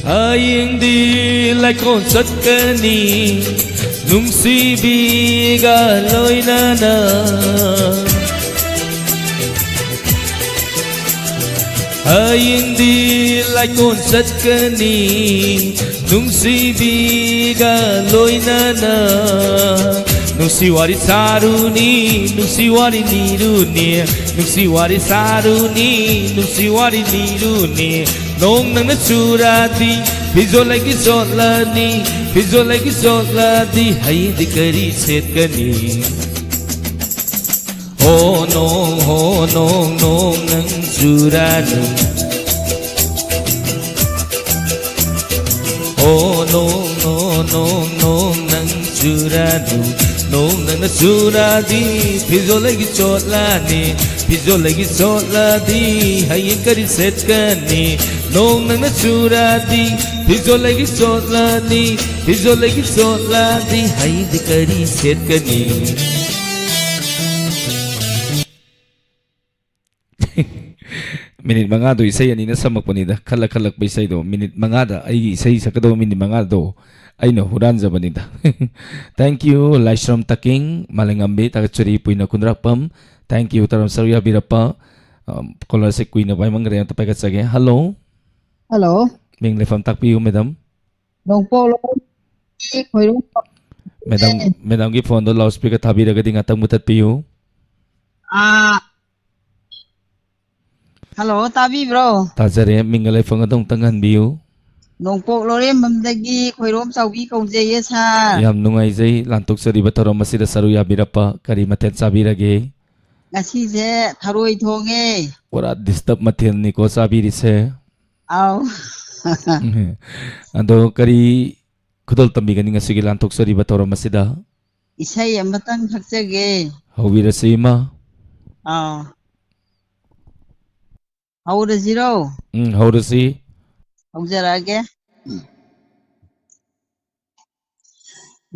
ꯍꯌꯦꯡꯗꯤ ꯂꯥꯏꯀꯣꯟ ꯆꯠꯀꯅꯤ꯫ ꯅꯨꯡꯁꯤꯕꯤꯒ ꯂꯣꯏꯅꯅ ꯍꯌꯦꯡꯗꯤ ꯂꯥꯏꯀꯣꯟ ꯆꯠꯀꯅꯤ, ꯅꯨꯡꯁꯤꯕꯤꯒ ꯂꯣꯏꯅꯅ ꯅꯨꯡꯁꯤ ꯋꯥꯔꯤ ꯁꯥꯔꯨꯅꯤ, ꯅꯨꯡꯁꯤ ꯋꯥꯔꯤ ꯂꯤꯔꯨꯅꯤ, ꯅꯨꯡꯁꯤ ꯋꯥꯔꯤ ꯁꯥꯔꯨꯅꯤ, ꯅꯨꯡꯁꯤ ꯋꯥꯔꯤ ꯂꯤꯔꯨꯅꯤ꯫ ꯅꯣꯡ ꯅꯪꯅ ꯆꯨꯔꯗꯤ ꯐꯤꯖꯣꯜ ꯑꯩꯒꯤ ꯆꯣꯠꯂꯅꯤ, ꯐꯤꯖꯣꯜ ꯑꯩꯒꯤ ꯆꯣꯠꯂꯗꯤ ꯍꯌꯦꯡꯗꯤ ꯀꯔꯤ ꯁꯦꯠꯀꯅꯤ? ꯍꯣ ꯅꯣꯡ, ꯍꯣ ꯅꯣꯡ, ꯅꯣꯡ ꯅꯪ ꯆꯨꯔꯅꯨ꯫ ꯍꯣ ꯅꯣꯡ, ꯍꯣ ꯅꯣꯡ, ꯅꯣꯡ ꯅꯪ ꯆꯨꯔꯅꯨ꯫ ꯅꯣꯡ ꯅꯪꯅ ꯆꯨꯔꯗꯤ ꯐꯤꯖꯣꯜ ꯑꯩꯒꯤ ꯆꯣꯠꯂꯅꯤ, ꯐꯤꯖꯣꯜ ꯑꯩꯒꯤ ꯆꯣꯠꯂꯗꯤ ꯍꯌꯦꯡ ꯀꯔꯤ ꯁꯦꯠꯀꯅꯤ? ꯅꯣꯡ ꯅꯪꯅ ꯆꯨꯔꯗꯤ ꯐꯤꯖꯣꯜ ꯑꯩꯒꯤ ꯆꯣꯠꯂꯅꯤ, ꯐꯤꯖꯣꯜ ꯑꯩꯒꯤ ꯆꯣꯠꯂꯗꯤ ꯍꯌꯦꯡꯗꯤ ꯀꯔꯤ ꯁꯦꯠꯀꯅꯤ? ꯃꯤꯅꯤꯠ ꯃꯉꯥꯗꯨ ꯏꯁꯩ ꯑꯅꯤꯅ ꯁꯝꯃꯛꯄꯅꯤꯗ, ꯈꯜꯂ ꯈꯜꯂꯛꯄ ꯏꯁꯩꯗꯣ, ꯃꯤꯅꯤꯠ ꯃꯉꯥꯗ ꯑꯩꯒꯤ ꯏꯁꯩ ꯁꯛꯀꯗꯧꯕ ꯃꯤꯅꯤꯠ ꯃꯉꯥꯗꯣ ꯑꯩꯅ ꯍꯨꯔꯥꯟꯖꯕꯅꯤꯗ꯫ Thank you, ꯂꯥꯏꯁ꯭ꯔꯝ ꯇꯀꯤꯡ, ꯃꯥꯂꯦꯉꯝꯕꯤ, ꯊꯥꯒꯠꯆꯔꯤ, ꯄꯨꯏꯅ ꯀꯨꯟꯗ꯭ꯔꯥꯛꯄꯝ꯫ Thank you, ꯇꯔꯥꯝ ꯁꯔꯨꯛ ꯌꯥꯕꯤꯔꯛꯄ꯫ ꯑꯝ, caller ꯁꯦ ꯀꯨꯏꯅ ꯄꯥꯏꯃꯟꯈ꯭ꯔꯦ, ꯑꯝꯇ ꯄꯥꯏꯈꯠꯆꯒꯦ꯫ Hello꯫ Hello꯫ ꯃꯤꯡ ꯂꯩꯐꯝ ꯇꯥꯛꯄꯤꯌꯨ, madam꯫ ꯅꯣꯡꯄꯣꯛ ꯂꯣꯏꯔꯦꯝ ꯈꯣꯏꯔꯣꯝ꯫ Madam, madam ꯒꯤ phone ꯗꯣ loudspeaker ꯊꯥꯕꯤꯔꯒꯗꯤ ꯉꯥꯛꯇꯪ ꯃꯨꯊꯠꯄꯤꯌꯨ꯫ ꯑꯥ, hello, ꯇꯥꯕꯤꯕ꯭ꯔꯣ? ꯇꯥꯖꯔꯦ, ꯃꯤꯡꯒ ꯂꯩꯐꯝꯒꯗꯣ ꯑꯃꯨꯛꯇꯪ ꯍꯟꯕꯤꯌꯨ꯫ ꯅꯣꯡꯄꯣꯛ ꯂꯣꯏꯔꯦꯝꯕꯝꯗꯒꯤ ꯈꯣꯏꯔꯣꯝ ꯆꯥꯎꯕꯤ ꯀꯧꯖꯩꯌꯦ, sir꯫ ꯌꯥꯝ ꯅꯨꯡꯉꯥꯏꯖꯩ ꯂꯥꯟꯊꯣꯛꯆꯔꯤꯕ ꯊꯧꯔꯝ ꯑꯁꯤꯗ ꯁꯔꯨꯛ ꯌꯥꯕꯤꯔꯛꯄ꯫ ꯀꯔꯤ ꯃꯊꯦꯜ ꯆꯥꯕꯤꯔꯒꯦ? ꯉꯁꯤꯁꯦ ꯊꯔꯣꯏ ꯊꯣꯡꯉꯦ꯫ ꯄꯨꯔꯥ disturb ꯃꯊꯦꯜꯅꯤꯀꯣ ꯆꯥꯕꯤꯔꯤꯁꯦ꯫ ꯑꯥꯎ꯫ ꯑꯗꯣ ꯀꯔꯤ ꯈꯨꯗꯣꯜ ꯇꯝꯕꯤꯒꯅꯤ ꯉꯁꯤꯒꯤ ꯂꯥꯟꯊꯣꯛꯆꯔꯤꯕ ꯊꯧꯔꯝ ꯑꯁꯤꯗ? ꯏꯁꯩ ꯑꯃꯇꯪ ꯁꯛꯆꯒꯦ꯫ ꯍꯧꯕꯤꯔꯁꯤ, ꯏꯃꯥ꯫ ꯑꯥꯎ꯫ ꯍꯧꯔꯁꯤꯔꯣ? ꯎꯝ, ꯍꯧꯔꯁꯤ꯫ ꯍꯧꯖꯔꯛꯑꯒꯦ꯫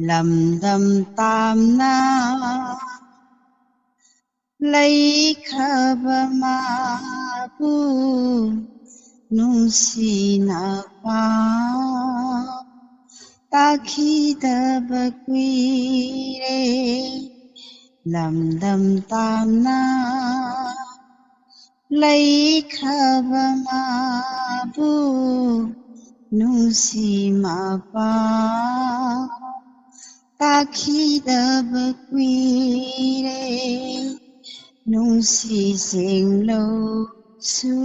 ꯂꯝꯗꯝ ꯇꯥꯝꯅ ꯂꯩꯈ꯭ꯔꯕ ꯃꯥꯕꯨ ꯅꯨꯡꯁꯤꯅ ꯄꯥꯎ ꯇꯥꯈꯤꯗꯕ ꯀꯨꯏꯔꯦ꯫ ꯂꯝꯗꯝ ꯇꯥꯝꯅ ꯂꯩꯈ꯭ꯔꯕ ꯃꯥꯕꯨ ꯅꯨꯡꯁꯤ ꯃꯄꯥꯎ ꯇꯥꯈꯤꯗꯕ ꯀꯨꯏꯔꯦ꯫ ꯅꯨꯡꯁꯤ ꯁꯦꯡꯂꯧꯁꯨ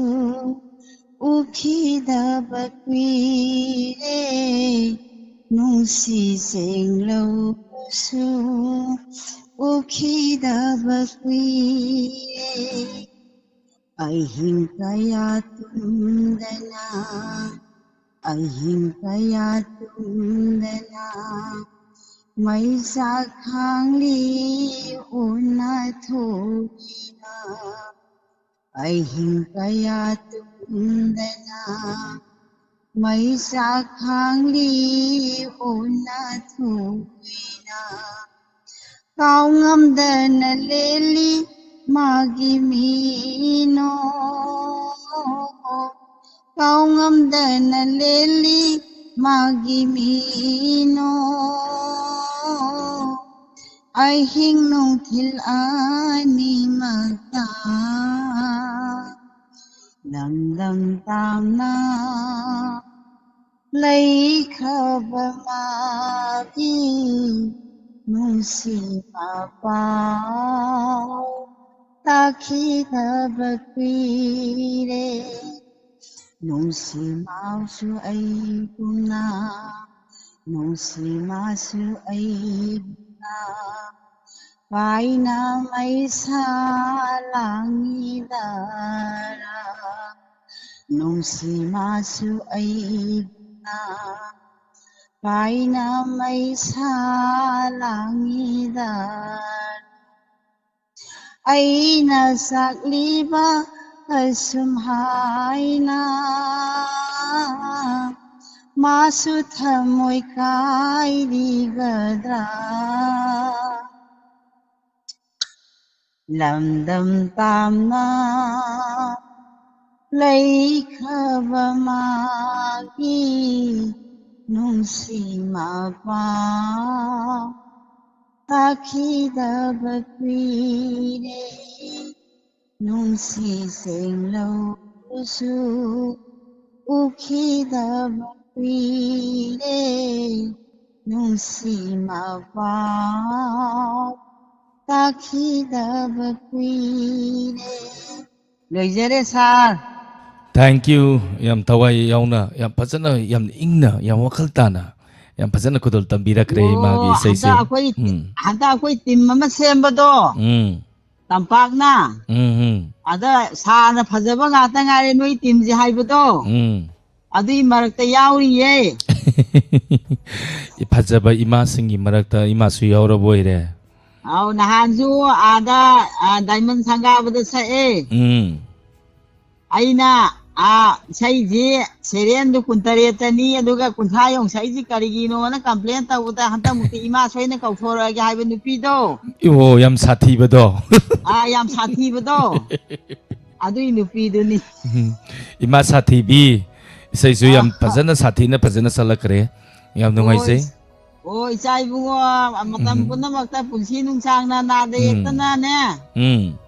ꯎꯈꯤꯗꯕ ꯀꯨꯏꯔꯦ꯫ ꯅꯨꯡꯁꯤ ꯁꯦꯡꯂꯧꯁꯨ ꯎꯈꯤꯗꯕ ꯀꯨꯏꯔꯦ꯫ ꯑꯍꯤꯡ ꯀꯌꯥ ꯇꯨꯝꯗꯅ, ꯑꯍꯤꯡ ꯀꯌꯥ ꯇꯨꯝꯗꯅ ꯃꯩꯁꯥ ꯈꯥꯡꯂꯤ ꯎꯅ ꯊꯣꯛꯏꯅ꯫ ꯑꯍꯤꯡ ꯀꯌꯥ ꯇꯨꯝꯗꯅ ꯃꯩꯁꯥ ꯈꯥꯡꯂꯤ ꯎꯅ ꯊꯣꯛꯏꯅ꯫ ꯀꯥꯎ ꯉꯝꯗꯅ ꯂꯦꯜꯂꯤ ꯃꯥꯒꯤ ꯃꯤꯅꯣ꯫ ꯀꯥꯎ ꯉꯝꯗꯅ ꯂꯦꯜꯂꯤ ꯃꯥꯒꯤ ꯃꯤꯅꯣ꯫ ꯑꯍꯤꯡ ꯅꯨꯡꯊꯤꯜ ꯑꯅꯤꯃꯛꯇ ꯂꯝꯗꯝ ꯇꯥꯝꯅ ꯂꯩꯈ꯭ꯔꯕ ꯃꯥꯒꯤ ꯅꯨꯡꯁꯤ ꯃꯄꯥꯎ ꯇꯥꯈꯤꯗꯕ ꯀꯨꯏꯔꯦ꯫ ꯅꯨꯡꯁꯤ ꯃꯥꯁꯨ ꯑꯩꯒꯨꯝꯅ, ꯅꯨꯡꯁꯤ ꯃꯥꯁꯨ ꯑꯩꯒꯨꯝꯅ ꯄꯥꯏꯅ ꯃꯩꯁꯥ ꯂꯥꯡꯉꯤꯗꯔꯥ꯫ ꯅꯨꯡꯁꯤ ꯃꯥꯁꯨ ꯑꯩꯒꯨꯝꯅ ꯄꯥꯏꯅ ꯃꯩꯁꯥ ꯂꯥꯡꯉꯤꯗꯔꯥ꯫ ꯑꯩꯅ ꯁꯛꯂꯤꯕ ꯑꯁꯨꯝ ꯍꯥꯏꯅ ꯃꯥꯁꯨ ꯊꯃꯣꯏ ꯀꯥꯏꯔꯤꯒꯗ꯭ꯔꯥ꯫ ꯂꯝꯗꯝ ꯇꯥꯝꯅ ꯂꯩꯈ꯭ꯔꯕ ꯃꯥꯒꯤ ꯅꯨꯡꯁꯤ ꯃꯄꯥ ꯇꯥꯈꯤꯗꯕ ꯀꯨꯏꯔꯦ, ꯅꯨꯡꯁꯤ ꯁꯦꯡꯂꯧꯁꯨ ꯎꯈꯤꯗꯕ ꯀꯨꯏꯔꯦ, ꯅꯨꯡꯁꯤ ꯃꯄꯥ ꯇꯥꯈꯤꯗꯕ ꯀꯨꯏꯔꯦ꯫ ꯂꯣꯏꯖꯔꯦ, ꯁꯥꯔ꯫ Thank you꯫ ꯌꯥꯝ ꯊꯋꯥꯏ ꯌꯥꯎꯅ, ꯌꯥꯝ ꯐꯖꯅ, ꯌꯥꯝ ꯏꯪꯅ, ꯌꯥꯝ ꯋꯥꯈꯜ ꯇꯥꯅ, ꯌꯥꯝ ꯐꯖꯅ ꯈꯨꯗꯣꯜ ꯇꯝꯕꯤꯔꯛꯈ꯭ꯔꯦ ꯏꯃꯥꯒꯤ ꯑꯣ, ꯏꯁꯩꯁꯦ꯫ ꯍꯟꯗꯛ ꯑꯩꯈꯣꯏ, ꯎꯝ꯫ ꯍꯟꯗꯛ ꯑꯩꯈꯣꯏ ꯇꯤꯝ ꯑꯃ ꯁꯦꯝꯕꯗꯣ, ꯎꯝ꯫ ꯇꯝꯄꯥꯛꯅ꯫ ꯎꯝ, ꯎꯝ꯫ ꯑꯗ ꯁꯥꯔꯅ ꯐꯖꯕ ꯉꯥꯛꯇ ꯉꯥꯏꯔꯦ ꯅꯣꯏ ꯇꯤꯝꯁꯦ ꯍꯥꯏꯕꯗꯣ꯫ ꯎꯝ꯫ ꯑꯗꯨꯏ ꯃꯔꯛꯇ ꯌꯥꯎꯔꯤꯌꯦ꯫ ꯐꯖꯕ ꯏꯃꯥꯁꯤꯡꯒꯤ ꯃꯔꯛꯇ ꯏꯃꯥꯁꯨ ꯌꯥꯎꯔꯕ ꯑꯣꯏꯔꯦ꯫ ꯑꯧ, ꯅꯍꯥꯟꯁꯨ ꯑꯥꯗ, ꯑ, ꯗꯥꯏꯃꯟ ꯁꯪꯒꯥꯕꯗ ꯁꯛꯑꯦ꯫ ꯎꯝ꯫ ꯑꯩꯅ, ꯑ, ꯏꯁꯩꯁꯤ ꯁꯦꯔꯦꯟꯗꯨ ꯀꯨꯟꯇꯔꯦꯠꯇꯅꯤ, ꯑꯗꯨꯒ ꯀꯨꯟꯊ꯭ꯔꯥ ꯌꯧ ꯁꯛꯏꯁꯤ ꯀꯔꯤꯒꯤꯅꯣꯅ complain ꯇꯧꯕꯗ, ꯍꯟꯗꯛꯃꯨꯛꯇꯤ ꯏꯃꯥ ꯁꯣꯏꯅ ꯀꯧꯊꯣꯔꯛꯑꯒꯦ ꯍꯥꯏꯕ ꯅꯨꯄꯤꯗꯣ꯫ ꯑꯣ, ꯌꯥꯝ ꯁꯥꯊꯤꯕꯗꯣ꯫ ꯑ, ꯌꯥꯝ ꯁꯥꯊꯤꯕꯗꯣ꯫ ꯑꯗꯨꯏ ꯅꯨꯄꯤꯗꯨꯅꯤ꯫ ꯎꯝ꯫ ꯏꯃꯥ ꯁꯥꯊꯤꯕꯤ, ꯏꯁꯩꯁꯨ ꯌꯥꯝ ꯑꯥ꯫ ꯐꯖꯅ, ꯁꯥꯊꯤꯅ ꯐꯖꯅ ꯁꯛꯂꯛꯈ꯭ꯔꯦ꯫ ꯌꯥꯝ ꯅꯨꯡꯉꯥꯏꯖꯩ꯫ ꯑꯣ, ꯏꯆꯥ ꯏꯕꯨꯡꯉꯣ, ꯃꯇꯝ ꯎꯝ꯫ ꯄꯨꯝꯅꯃꯛꯇ ꯄꯨꯟꯁꯤ ꯅꯨꯡꯁꯥꯡꯅ ꯅꯥꯗ ꯎꯝ꯫ ꯌꯦꯛꯇꯅꯅꯦ, ꯎꯝ꯫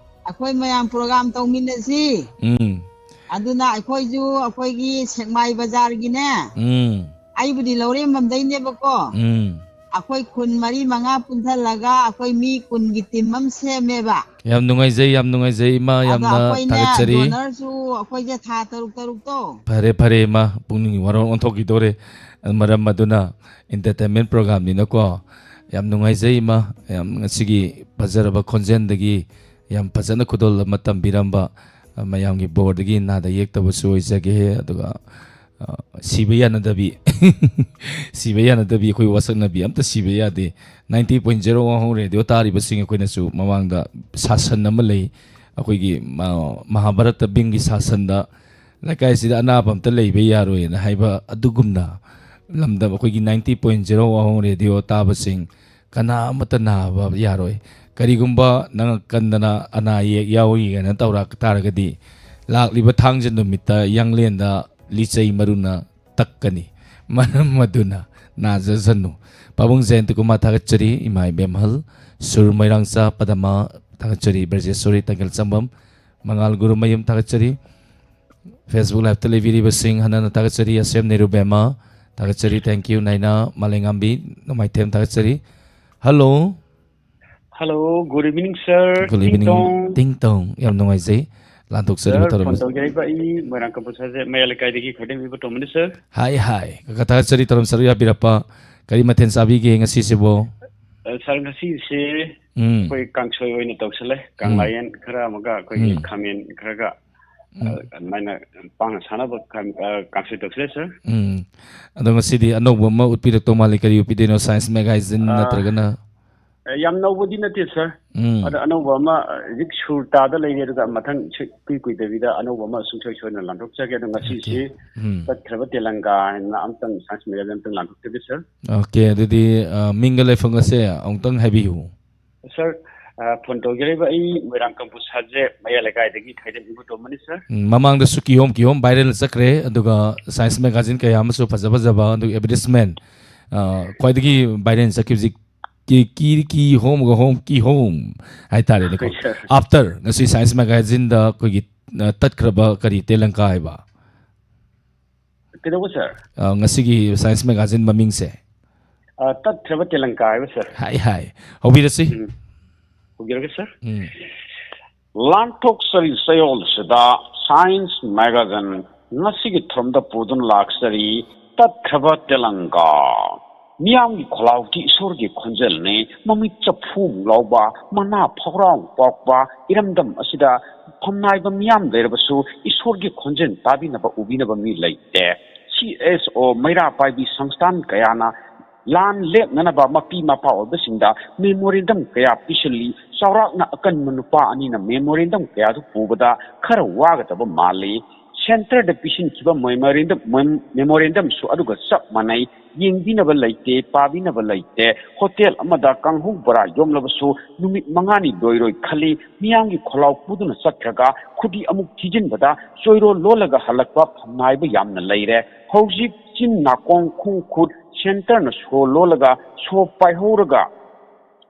ꯑꯩꯈꯣꯏ ꯃꯌꯥꯝ program ꯇꯧꯃꯤꯟꯅꯁꯤ꯫ ꯎꯝ꯫ ꯑꯗꯨꯅ ꯑꯩꯈꯣꯏꯁꯨ ꯑꯩꯈꯣꯏꯒꯤ ꯁꯦꯛꯃꯥꯏ ꯕꯖꯥꯔꯒꯤꯅꯦ, ꯎꯝ꯫ ꯑꯩꯕꯨꯗꯤ ꯂꯧꯔꯦꯝꯕꯝꯗꯩꯅꯦꯕꯀꯣ꯫ ꯎꯝ꯫ ꯑꯩꯈꯣꯏ ꯈꯨꯟ ꯃꯔꯤ ꯃꯉꯥ ꯄꯨꯟꯁꯜꯂꯒ ꯑꯩꯈꯣꯏ ꯃꯤ ꯀꯨꯟꯒꯤ ꯇꯤꯝ ꯑꯃ ꯁꯦꯝꯃꯦꯕ꯫ ꯌꯥꯝ ꯅꯨꯡꯉꯥꯏꯖꯩ, ꯌꯥꯝ ꯅꯨꯡꯉꯥꯏꯖꯩ, ꯏꯃꯥ, ꯑꯗꯣ ꯌꯥꯝꯅ ꯑꯩꯈꯣꯏꯅꯦ, ꯊꯥꯒꯠꯆꯔꯤ꯫ ꯗꯣꯅꯔꯁꯨ ꯑꯩꯈꯣꯏꯁꯦ ꯊꯥ ꯇꯔꯨꯛ ꯇꯔꯨꯛꯇꯣ꯫ ꯐꯔꯦ, ꯐꯔꯦ, ꯏꯃꯥ, ꯄꯨꯛꯅꯤꯡ ꯋꯥꯔꯧ ꯑꯣꯟꯊꯣꯛꯈꯤꯗꯣꯔꯦ꯫ ꯃꯔꯝ ꯑꯗꯨꯅ entertainment programꯅꯤꯅꯀꯣ꯫ ꯌꯥꯝ ꯅꯨꯡꯉꯥꯏꯖꯩ, ꯏꯃꯥ, ꯌꯥꯝ ꯉꯁꯤꯒꯤ ꯐꯖꯔꯕ ꯈꯣꯟꯖꯦꯜꯗꯒꯤ ꯌꯥꯝ ꯐꯖꯅ ꯈꯨꯗꯣꯜ ꯑꯃ ꯇꯝꯕꯤꯔꯝꯕ, ꯃꯌꯥꯝꯒꯤ ꯕꯣꯔꯗꯒꯤ ꯅꯥꯗ ꯌꯦꯛꯇꯕꯁꯨ ꯑꯣꯏꯖꯒꯦ꯫ ꯑꯗꯨꯒ ꯑ, ꯁꯤꯕ ꯌꯥꯅꯗꯕꯤ꯫ ꯁꯤꯕ ꯌꯥꯅꯗꯕꯤ, ꯑꯩꯈꯣꯏ ꯋꯥꯁꯛꯅꯕꯤ ꯑꯝꯇ ꯁꯤꯕ ꯌꯥꯗꯦ꯫ Ninety point zero ꯋꯥꯍꯣꯡ ꯔꯦꯗꯤꯑꯣ ꯇꯥꯔꯤꯕꯁꯤꯡ ꯑꯩꯈꯣꯏꯅꯁꯨ ꯃꯃꯥꯡꯗ ꯁꯥꯁꯟ ꯑꯃ ꯂꯩ꯫ ꯑꯩꯈꯣꯏꯒꯤ, ꯑ, ꯃꯍꯥꯚꯥꯔꯠꯇ ꯚꯤꯝꯒꯤ ꯁꯥꯁꯟꯗ ꯂꯩꯀꯥꯏꯁꯤꯗ ꯑꯅꯥꯕ ꯑꯝꯇ ꯂꯩꯕ ꯌꯥꯔꯣꯏꯅ ꯍꯥꯏꯕ ꯑꯗꯨꯒꯨꯝꯅ ꯂꯝꯗꯝ ꯑꯩꯈꯣꯏꯒꯤ ninety point zero ꯋꯥꯍꯣꯡ ꯔꯦꯗꯤꯑꯣ ꯇꯥꯕꯁꯤꯡ ꯀꯅꯥ ꯑꯃꯠꯇ ꯅꯥꯕ ꯌꯥꯔꯣꯏ꯫ ꯀꯔꯤꯒꯨꯝꯕ ꯅꯪ ꯀꯟꯗꯅ ꯑꯅꯥ ꯑꯌꯦꯛ ꯌꯥꯎꯔꯤ ꯀꯥꯏꯅ ꯇꯧꯔꯛ ꯇꯥꯔꯒꯗꯤ, ꯂꯥꯛꯂꯤꯕ ꯊꯥꯡꯖ ꯅꯨꯃꯤꯠꯇ ꯌꯥꯡꯂꯦꯟꯗ ꯂꯤꯆꯩ ꯃꯔꯨꯅ ꯇꯛꯀꯅꯤ꯫ ꯃꯔꯝ ꯑꯗꯨꯅ ꯅꯥꯖꯁꯅꯨ꯫ ꯄꯥꯕꯨꯡ ꯖꯌꯟꯇ ꯀꯨꯃꯥꯔ ꯊꯥꯒꯠꯆꯔꯤ, ꯏꯃꯥ ꯏꯕꯦꯝꯍꯜ, ꯁꯨꯔ ꯃꯣꯏꯔꯥꯡꯆꯥ ꯄꯗꯃꯥ ꯊꯥꯒꯠꯆꯔꯤ, ꯕ꯭ꯔꯖꯦꯁꯣꯔꯤ ꯇꯪꯒꯦꯜ ꯆꯝꯕꯝ, ꯃꯉꯥꯜ ꯒꯨꯔꯨꯃꯌꯨꯝ ꯊꯥꯒꯠꯆꯔꯤ꯫ Facebook Live-ꯇ ꯂꯩꯕꯤꯔꯤꯕꯁꯤꯡ ꯍꯟꯅ ꯍꯟꯅ ꯊꯥꯒꯠꯆꯔꯤ, ꯑꯁꯦꯝ ꯅꯦꯔꯨꯕꯦꯝꯃ ꯊꯥꯒꯠꯆꯔꯤ, thank you, ꯅꯥꯏꯅꯥ ꯃꯥꯂꯦꯉꯥꯝꯕꯤ ꯅꯣꯡꯃꯥꯏꯊꯦꯝ ꯊꯥꯒꯠꯆꯔꯤ꯫ Hello꯫ Hello, good evening, sir. Good evening. ꯇꯤꯡ ꯇꯣꯡ꯫ ꯇꯤꯡ ꯇꯣꯡ꯫ ꯌꯥꯝ ꯅꯨꯡꯉꯥꯏꯖꯩ꯫ ꯂꯥꯟꯊꯣꯛꯆꯔꯤꯕ ꯁꯥꯔ, ꯊꯧꯔꯝ ꯐꯣꯟ ꯑꯁꯤ꯫ ꯇꯧꯖꯔꯛꯏꯕ ꯑꯩ ꯃꯣꯏꯔꯥꯡ ꯀꯝꯄꯣ ꯁꯥꯖꯦ ꯃꯌꯥꯏ ꯂꯩꯀꯥꯏꯗꯒꯤ ꯈ꯭ꯋꯥꯏꯗꯦꯝ ꯏꯕꯣꯇꯣꯝꯕꯅꯤ, ꯁꯥꯔ꯫ ꯍꯥꯏ, ꯍꯥꯏ꯫ ꯀꯀꯥ ꯊꯥꯒꯠꯆꯔꯤ ꯊꯧꯔꯝ ꯁꯔꯨꯛ ꯌꯥꯕꯤꯔꯛꯄ꯫ ꯀꯔꯤ ꯃꯊꯦꯜ ꯆꯥꯕꯤꯒꯦ ꯉꯁꯤꯁꯤꯕꯣ? ꯑ, ꯁꯥꯔ, ꯉꯁꯤꯁꯦ ꯎꯝ꯫ ꯑꯩꯈꯣꯏ ꯀꯥꯡꯁꯣꯏ ꯑꯣꯏꯅ ꯇꯧꯁꯜꯂꯦ꯫ ꯎꯝ꯫ ꯀꯪꯂꯥꯌꯦꯟ ꯈꯔ ꯑꯃꯒ ꯑꯩꯈꯣꯏꯒꯤ ꯎꯝ꯫ ꯈꯥꯃꯦꯟ ꯈꯔꯒ, ꯎꯝ꯫ ꯑ, ꯑꯗꯨꯃꯥꯏꯅ ꯄꯥꯡꯅ ꯁꯥꯟꯅꯕ ꯀꯥꯡ-, ꯑ, ꯀꯥꯡꯁꯣꯏ ꯇꯧꯁꯜꯂꯦ, ꯁꯥꯔ꯫ ꯎꯝ꯫ ꯑꯗꯣ ꯉꯁꯤꯗꯤ ꯑꯅꯧꯕ ꯑꯃ ꯎꯠꯄꯤꯔꯛꯇꯧ ꯃꯥꯜꯂꯤ꯫ ꯀꯔꯤ ꯎꯠꯄꯤꯗꯣꯏꯅꯣ? Science Magazine ꯑ, ꯅꯠꯇ꯭ꯔꯒꯅ? ꯑꯦ, ꯌꯥꯝ ꯅꯧꯕꯗꯤ ꯅꯠꯇꯦ, ꯁꯥꯔ꯫ ꯎꯝ꯫ ꯑꯗꯣ ꯑꯅꯧꯕ ꯑꯃ, ꯑ, ꯍꯧꯖꯤꯛ ꯁꯨꯔ ꯇꯥꯗ ꯂꯩꯔꯦ, ꯑꯗꯨꯒ ꯃꯊꯪ ꯁꯨ-, ꯏꯀꯨꯏ ꯀꯨꯏꯗꯕꯤꯗ ꯑꯅꯧꯕ ꯑꯃ ꯁꯨꯡꯁꯣꯏ ꯁꯣꯏꯗꯅ ꯂꯥꯟꯊꯣꯛꯆꯒꯦ꯫ ꯑꯗꯣ ꯉꯁꯤꯁꯤ ꯑꯣꯀꯦ꯫ ꯎꯝ꯫ ꯇꯠꯈ꯭ꯔꯕ ꯇꯦꯂꯪꯒꯥ ꯍꯥꯏꯅ ꯑꯝꯇꯪ Science Magazine ꯑꯝꯇꯪ ꯂꯥꯟꯊꯣꯛꯆꯒꯦ, ꯁꯥꯔ꯫ ꯑꯣꯀꯦ, ꯑꯗꯨꯗꯤ, ꯑ, ꯃꯤꯡꯒ ꯂꯩꯐꯝꯒꯁꯦ ꯑꯃꯨꯛꯇꯪ ꯍꯥꯏꯕꯤꯌꯨ꯫ ꯁꯥꯔ, ꯑ, ꯐꯣꯟ ꯇꯧꯖꯔꯛꯏꯕ ꯑꯩ ꯃꯣꯏꯔꯥꯡ ꯀꯝꯄꯨ ꯁꯥꯖꯦ ꯃꯌꯥꯏ ꯂꯩꯀꯥꯏꯗꯒꯤ ꯈꯥꯏꯗꯦꯝ ꯏꯕꯣꯇꯣꯝꯕꯅꯤ, ꯁꯥꯔ꯫ ꯎꯝ, ꯃꯃꯥꯡꯗꯁꯨ ꯀꯤꯍꯣꯝ ꯀꯤꯍꯣꯝ viral ꯆꯠꯈ꯭ꯔꯦ, ꯑꯗꯨꯒ Science Magazine ꯀꯌꯥ ꯑꯃꯁꯨ ꯐꯖ ꯐꯖꯕ, ꯑꯗꯨꯒ advertisement, ꯑ, ꯈ꯭ꯋꯥꯏꯗꯒꯤ viral ꯆꯠꯈꯤꯕꯁꯤ ꯀꯤ-, ꯀꯤ-, ꯀꯤꯍꯣꯝꯒ ꯍꯣꯝ, ꯀꯤꯍꯣꯝ ꯍꯥꯏꯇꯥꯔꯦꯅꯦꯀꯣ꯫ ꯍꯣꯏ, ꯁꯥꯔ꯫ After ꯉꯁꯤ Science Magazine-ꯗ ꯑꯩꯈꯣꯏꯒꯤ, ꯑ, ꯇꯠꯈ꯭ꯔꯕ ꯀꯔꯤ ꯇꯦꯂꯪꯀꯥ ꯍꯥꯏꯕ? ꯀꯩꯗꯧꯕ, ꯁꯥꯔ? ꯑ, ꯉꯁꯤꯒꯤ Science Magazine ꯃꯃꯤꯡꯁꯦ? ꯑ, ꯇꯠꯈ꯭ꯔꯕ ꯇꯦꯂꯪꯀꯥ ꯍꯥꯏꯕ, ꯁꯥꯔ꯫ ꯍꯥꯏ, ꯍꯥꯏ꯫ ꯍꯧꯕꯤꯔꯁꯤ꯫ ꯎꯝ꯫ ꯍꯧꯕꯤꯔꯒꯦ, ꯁꯥꯔ꯫ ꯎꯝ꯫ ꯂꯥꯟꯊꯣꯛꯆꯔꯤ ꯆꯌꯣꯜꯁꯤꯗ Science Magazine ꯉꯁꯤꯒꯤ ꯊꯧꯔꯝꯗ ꯄꯨꯗꯨꯅ ꯂꯥꯛꯆꯔꯤ ꯇꯠꯈ꯭ꯔꯕ ꯇꯦꯂꯪꯒꯥ꯫ ꯃꯤꯌꯥꯝꯒꯤ ꯈꯣꯜꯂꯥꯎꯗꯤ ꯏꯁꯣꯔꯒꯤ ꯈꯣꯟꯖꯦꯜꯅꯤ, ꯃꯃꯤꯠ ꯆꯐꯨꯃꯨꯛ ꯂꯥꯎꯕ, ꯃꯅꯥ ꯐꯧꯔꯥꯎ ꯄꯥꯎꯛꯄ ꯏꯔꯝꯗꯝ ꯑꯁꯤꯗ ꯐꯝꯅꯥꯏꯕ ꯃꯤꯌꯥꯝ ꯂꯩꯔꯕꯁꯨ ꯏꯁꯣꯔꯒꯤ ꯈꯣꯟꯖꯦꯜ ꯇꯥꯕꯤꯅꯕ ꯎꯕꯤꯅꯕ ꯃꯤ ꯂꯩꯇꯦ꯫ ꯁꯤ ꯑꯦꯁ ꯑꯣ ꯃꯩꯔꯥ ꯄꯥꯏꯕꯤ ꯁꯪꯁꯊꯥꯟ ꯀꯌꯥꯅ ꯂꯥꯟ ꯂꯦꯞꯅꯅꯕ ꯃꯄꯤ ꯃꯄꯥ ꯑꯣꯏꯕꯁꯤꯡꯗ memorandum ꯀꯌꯥ ꯄꯤꯁꯤꯜꯂꯤ꯫ ꯆꯥꯎꯔꯥꯛꯅ ꯑꯀꯟꯕ ꯅꯨꯄꯥ ꯑꯅꯤꯅ memorandum ꯀꯌꯥꯗꯨ ꯄꯨꯕꯗ ꯈꯔ ꯋꯥꯒꯗꯕ ꯃꯥꯜꯂꯤ꯫ ꯁꯦꯟꯇꯔꯗ ꯄꯤꯁꯤꯟꯈꯤꯕ ꯃꯦꯃꯣꯔꯦꯟꯗꯝ, ꯃꯦꯃꯣꯔꯦꯟꯗꯝꯁꯨ ꯑꯗꯨꯒ ꯆꯞ ꯃꯥꯟꯅꯩ꯫ ꯌꯦꯡꯕꯤꯅꯕ ꯂꯩꯇꯦ, ꯄꯥꯕꯤꯅꯕ ꯂꯩꯇꯦ꯫ ꯍꯣꯇꯦꯜ ꯑꯃꯗ ꯀꯥꯡꯍꯧ ꯕꯣꯔꯥ ꯌꯣꯝꯂꯕꯁꯨ ꯅꯨꯃꯤꯠ ꯃꯉꯥꯅꯤ ꯂꯣꯏꯔꯣꯏ ꯈꯜꯂꯤ꯫ ꯃꯤꯌꯥꯝꯒꯤ ꯈꯣꯜꯂꯥꯎ ꯄꯨꯗꯨꯅ ꯆꯠꯈ꯭ꯔꯒ ꯈꯨꯗꯤ ꯑꯃꯨꯛ ꯊꯤꯖꯤꯟꯕꯗ ꯆꯣꯏꯔꯣꯜ ꯂꯣꯜꯂꯒ ꯍꯜꯂꯛꯄ ꯐꯝꯅꯥꯏꯕ ꯌꯥꯝꯅ ꯂꯩꯔꯦ꯫ ꯍꯧꯖꯤꯛ ꯆꯤꯟ ꯅꯥꯀꯣꯡ ꯈꯣꯡ ꯈꯨꯠ ꯁꯦꯟꯇꯔꯅ ꯁꯣ ꯂꯣꯜꯂꯒ ꯁꯣ ꯄꯥꯏꯍꯧꯔꯒ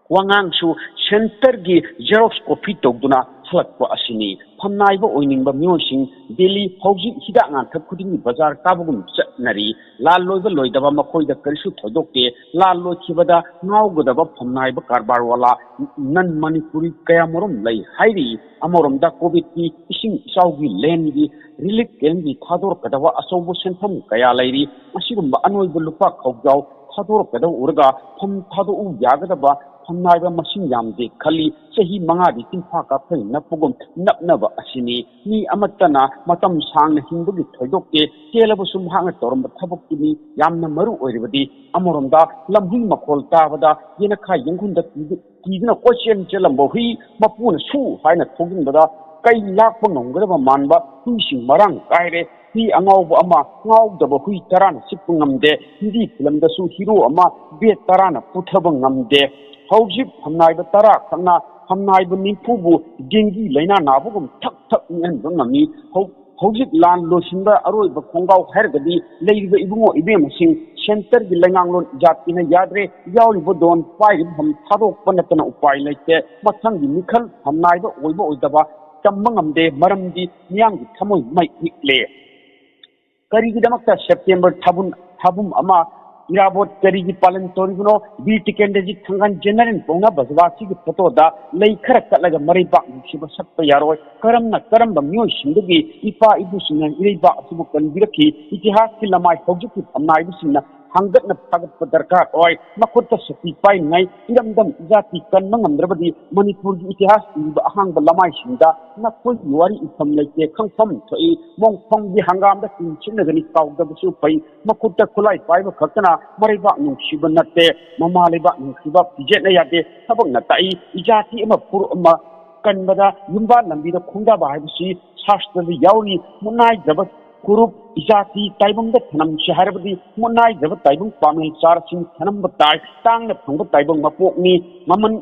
ꯋꯥꯉꯥꯡꯁꯨ ꯁꯦꯟꯇꯔꯒꯤ ꯖꯦꯔꯣꯛꯁ ꯀꯣꯄꯤ ꯇꯧꯗꯨꯅ ꯍꯜꯂꯛꯄ ꯑꯁꯤꯅꯤ꯫ ꯐꯝꯅꯥꯏꯕ ꯑꯣꯏꯅꯤꯡꯕ ꯃꯤꯑꯣꯏꯁꯤꯡ ꯗꯦꯜꯂꯤ ꯍꯧꯖꯤꯛ ꯍꯤꯗꯥꯛ ꯂꯥꯡꯊꯛ ꯈꯨꯗꯤꯡꯒꯤ ꯕꯖꯥꯔ ꯀꯥꯕꯒꯨꯝ ꯆꯠꯅꯔꯤ꯫ ꯂꯥꯜ ꯂꯣꯏꯕ ꯂꯣꯏꯗꯕ ꯃꯈꯣꯏꯗ ꯀꯔꯤꯁꯨ ꯊꯣꯏꯗꯣꯛꯇꯦ꯫ ꯂꯥꯜ ꯂꯣꯏꯈꯤꯕꯗ ꯉꯥꯎꯒꯗꯕ ꯐꯝꯅꯥꯏꯕ ꯀꯔꯕꯥꯔ ꯋꯥꯂꯥ ꯅꯟ ꯃꯅꯤꯄꯨꯔꯤ ꯀꯌꯥꯃꯔꯨꯝ ꯂꯩ ꯍꯥꯏꯔꯤ꯫ ꯑꯃꯔꯣꯝꯗ ꯀꯣꯚꯤꯗꯀꯤ ꯏꯁꯤꯡ ꯏꯆꯥꯎꯒꯤ ꯂꯦꯟꯒꯤ ꯔꯤꯂꯤꯐ ꯀꯦꯝꯒꯤ ꯊꯥꯗꯣꯔꯛꯀꯗꯕ ꯑꯆꯧꯕ ꯁꯦꯟꯐꯝ ꯀꯌꯥ ꯂꯩꯔꯤ꯫ ꯑꯁꯤꯒꯨꯝꯕ ꯑꯅꯣꯏꯕ ꯂꯨꯄꯥ ꯈꯥꯎꯖꯥꯎ ꯊꯥꯗꯣꯔꯛꯀꯗꯕ ꯎꯔꯒ ꯐꯝ ꯊꯥꯗꯣꯛꯎ ꯌꯥꯒꯗꯕ ꯐꯝꯅꯥꯏꯕ ꯃꯁꯤꯡ ꯌꯥꯝꯗꯦ ꯈꯜꯂꯤ꯫ ꯆꯍꯤ ꯃꯉꯥꯗꯤ ꯇꯤꯟꯐꯥ ꯀꯥꯞꯊꯩ ꯅꯞꯄꯒꯨꯝ ꯅꯞꯅꯕ ꯑꯁꯤꯅꯤ꯫ ꯃꯤ ꯑꯃꯠꯇꯅ ꯃꯇꯝ ꯁꯥꯡꯅ ꯍꯤꯡꯕꯒꯤ ꯊꯣꯏꯗꯣꯛꯇꯦ꯫ ꯇꯦꯜꯂꯕꯁꯨ ꯃꯍꯥꯛꯅ ꯇꯧꯔꯝꯕ ꯊꯕꯛꯇꯨꯅꯤ ꯌꯥꯝꯅ ꯃꯔꯨ ꯑꯣꯏꯔꯤꯕꯗꯤ꯫ ꯑꯃꯔꯣꯝꯗ ꯂꯝꯍꯨꯏ ꯃꯈꯣꯜ ꯇꯥꯕꯗ ꯌꯦꯅꯈꯥ ꯌꯦꯡꯒꯨꯟꯗ ꯀꯤꯗꯨ-, ꯀꯤꯗꯨꯅ ꯀꯣꯏꯆꯦꯟ ꯆꯦꯜꯂꯝꯕ ꯍꯨꯏ ꯃꯄꯨꯅ ꯁꯨ ꯍꯥꯏꯅ ꯊꯧꯖꯤꯟꯕꯗ ꯀꯩ ꯂꯥꯛꯄ ꯉꯝꯒꯗꯕ ꯃꯥꯟꯕ ꯍꯨꯏꯁꯤꯡ ꯃꯔꯥꯡ ꯀꯥꯏꯔꯦ꯫ ꯍꯨꯏ ꯑꯉꯥꯎꯕ ꯑꯃ ꯉꯥꯎꯗꯕ ꯍꯨꯏ ꯇꯔꯥꯅ ꯆꯤꯛꯄ ꯉꯝꯗꯦ꯫ ꯍꯤꯟꯗꯤ ꯐꯤꯂꯝꯗꯁꯨ ꯍꯤꯔꯣ ꯑꯃ ꯕꯦꯠ ꯇꯔꯥꯅ ꯄꯨꯊꯕ ꯉꯝꯗꯦ꯫ ꯍꯧꯖꯤꯛ ꯐꯝꯅꯥꯏꯕ ꯇꯔꯥ ꯈꯛꯅ ꯐꯝꯅꯥꯏꯕ ꯅꯤꯐꯨꯕꯨ ꯗꯦꯡꯒꯤ ꯂꯥꯏꯅꯥ ꯅꯥꯕꯒꯨꯝ ꯊꯛ ꯊꯛ ꯅꯤꯛꯍꯟꯕ ꯉꯝꯃꯤ꯫ ꯍꯧ-, ꯍꯧꯖꯤꯛ ꯂꯥꯟ ꯂꯣꯏꯁꯤꯟꯕ ꯑꯔꯣꯏꯕ ꯈꯣꯡꯒꯥꯎ ꯍꯥꯏꯔꯒꯗꯤ ꯂꯩꯔꯤꯕ ꯏꯕꯨꯡꯉꯣ ꯏꯕꯦꯝꯃꯁꯤꯡ ꯁꯦꯟꯇꯔꯒꯤ ꯂꯩꯉꯥꯡꯂꯣꯟ ꯏꯖꯥꯇꯤꯅ ꯌꯥꯗ꯭ꯔꯦ꯫ ꯌꯥꯎꯔꯤꯕ ꯗꯣꯟ ꯄꯥꯏꯔꯤꯕ ꯐꯝ ꯊꯥꯗꯣꯛꯄ ꯅꯠꯇꯅ ꯎꯄꯥꯏ ꯂꯩꯇꯦ꯫ ꯃꯊꯪꯒꯤ ꯃꯤꯈꯜ ꯐꯝꯅꯥꯏꯕ ꯑꯣꯏꯕ ꯑꯣꯏꯗꯕ ꯇꯝꯕ ꯉꯝꯗꯦ, ꯃꯔꯝꯗꯤ ꯃꯤꯌꯥꯝꯒꯤ ꯊꯃꯣꯏ ꯃꯩ ꯅꯤꯛꯂꯦ꯫ ꯀꯔꯤꯒꯤꯗꯃꯛꯇ ꯁꯦꯞꯇꯦꯝꯕꯔ ꯊꯥꯕꯨꯟ, ꯊꯥꯕꯨꯝ ꯑꯃ ꯏꯔꯥꯕꯣꯠ ꯀꯔꯤꯒꯤ ꯄꯥꯂꯟ ꯇꯧꯔꯤꯕꯅꯣ? ꯕꯤꯔ ꯇꯤꯀꯦꯟꯗ꯭ꯔꯖꯤꯠ ꯊꯪꯒꯥꯜ ꯖꯦꯅꯔꯦꯜ ꯄꯥꯎꯅꯥ ꯕꯖꯋꯥꯁꯤꯒꯤ ꯐꯣꯇꯣꯗ ꯂꯩ ꯈꯔ ꯀꯠꯂꯒ ꯃꯔꯩꯕꯥꯛ ꯅꯨꯡꯁꯤꯕ ꯁꯛꯄ ꯌꯥꯔꯣꯏ꯫ ꯀꯔꯝꯅ ꯀꯔꯝꯕ ꯃꯤꯑꯣꯏꯁꯤꯡꯗꯒꯤ ꯏꯄꯥ ꯏꯄꯨꯁꯤꯡꯅ ꯏꯔꯩꯕꯥꯛ ꯑꯁꯤꯕꯨ ꯀꯟꯕꯤꯔꯛꯈꯤ? ꯏꯇꯤꯍꯥꯁꯀꯤ ꯂꯃꯥꯏ ꯍꯧꯖꯤꯛꯀꯤ ꯐꯝꯅꯥꯏꯕꯁꯤꯡꯅ ꯍꯥꯡꯒꯠꯅ ꯊꯥꯒꯠꯄ ꯗꯔꯀꯥꯔ ꯑꯣꯏ꯫ ꯃꯈꯨꯠꯇ ꯁꯛꯇꯤ ꯄꯥꯏꯅꯤꯡꯉꯥꯏ ꯏꯔꯝꯗꯝ ꯏꯖꯥꯇꯤ ꯀꯟꯕ ꯉꯝꯗ꯭ꯔꯕꯗꯤ ꯃꯅꯤꯄꯨꯔꯒꯤ ꯏꯇꯤꯍꯥꯁ ꯏꯔꯤꯕ ꯑꯍꯥꯡꯕ ꯂꯃꯥꯏꯁꯤꯡꯗ ꯅꯈꯣꯏꯒꯤ ꯋꯥꯔꯤ ꯏꯐꯝ ꯂꯩꯇꯦ꯫ ꯈꯪꯐꯝ ꯊꯣꯛꯏ꯫ ꯃꯣꯡꯐꯝꯒꯤ ꯍꯪꯒꯥꯝꯗ ꯇꯤꯟ ꯁꯤꯠꯅꯒꯅꯤ ꯀꯥꯎꯗꯕꯁꯨ ꯐꯩ꯫ ꯃꯈꯨꯠꯇ ꯈꯨꯠꯂꯥꯏ ꯄꯥꯏꯕ ꯈꯛꯇꯅ ꯃꯔꯩꯕꯥꯛ ꯅꯨꯡꯁꯤꯕ ꯅꯠꯇꯦ꯫ ꯃꯃꯥ ꯂꯩꯕꯥꯛ ꯅꯨꯡꯁꯤꯕ ꯐꯤꯖꯦꯠꯅ ꯌꯥꯗꯦ꯫ ꯊꯕꯛꯅ ꯇꯥꯛꯏ꯫ ꯏꯖꯥꯇꯤ ꯑꯃ ꯐꯨꯔꯨꯞ ꯑꯃ ꯀꯟꯕꯗ ꯌꯨꯝꯕꯥꯟ ꯂꯝꯕꯤꯗ ꯈꯣꯡꯗꯥꯕ ꯍꯥꯏꯕꯁꯤ ꯁꯥꯁꯇ꯭ꯔꯗ ꯌꯥꯎꯔꯤ꯫ ꯃꯨꯠꯅꯥꯏꯗ꯭ꯔꯕ ꯀꯨꯔꯨꯞ, ꯏꯖꯥꯇꯤ ꯇꯥꯏꯕꯪꯗ ꯊꯅꯝꯁꯤ ꯍꯥꯏꯔꯕꯗꯤ ꯃꯨꯠꯅꯥꯏꯗ꯭ꯔꯕ ꯇꯥꯏꯕꯪ ꯄꯥꯃꯦꯜ ꯆꯥꯔꯁꯤꯡ ꯊꯅꯝꯕ ꯇꯥꯏ꯫ ꯇꯥꯡꯅ ꯐꯪꯕ ꯇꯥꯏꯕꯪ ꯃꯄꯣꯛꯅꯤ꯫ ꯃꯃꯜ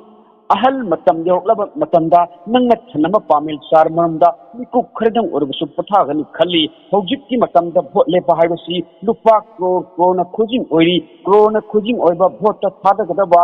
ꯑꯍꯜ ꯃꯇꯝ ꯌꯧꯔꯛꯂꯕ ꯃꯇꯝꯗ ꯅꯪꯅ ꯊꯅꯝꯕ ꯄꯥꯃꯦꯜ ꯆꯥꯔ ꯃꯔꯝꯗ ꯃꯤꯀꯨꯞ ꯈꯔꯗꯪ ꯑꯣꯏꯔꯕꯁꯨ ꯄꯣꯊꯥꯒꯅꯤ ꯈꯜꯂꯤ꯫ ꯍꯧꯖꯤꯛꯀꯤ ꯃꯇꯝꯗ ꯚꯣꯠ ꯂꯦꯞꯄ ꯍꯥꯏꯕꯁꯤ ꯂꯨꯄꯥ ꯀ꯭ꯔꯣꯔ ꯀ꯭ꯔꯣꯔꯅ ꯈꯨꯖꯤꯡ ꯑꯣꯏꯔꯤ꯫ ꯀ꯭ꯔꯣꯔꯅ ꯈꯨꯖꯤꯡ ꯑꯣꯏꯕ ꯚꯣꯠꯇ ꯊꯥꯗꯒꯗꯕ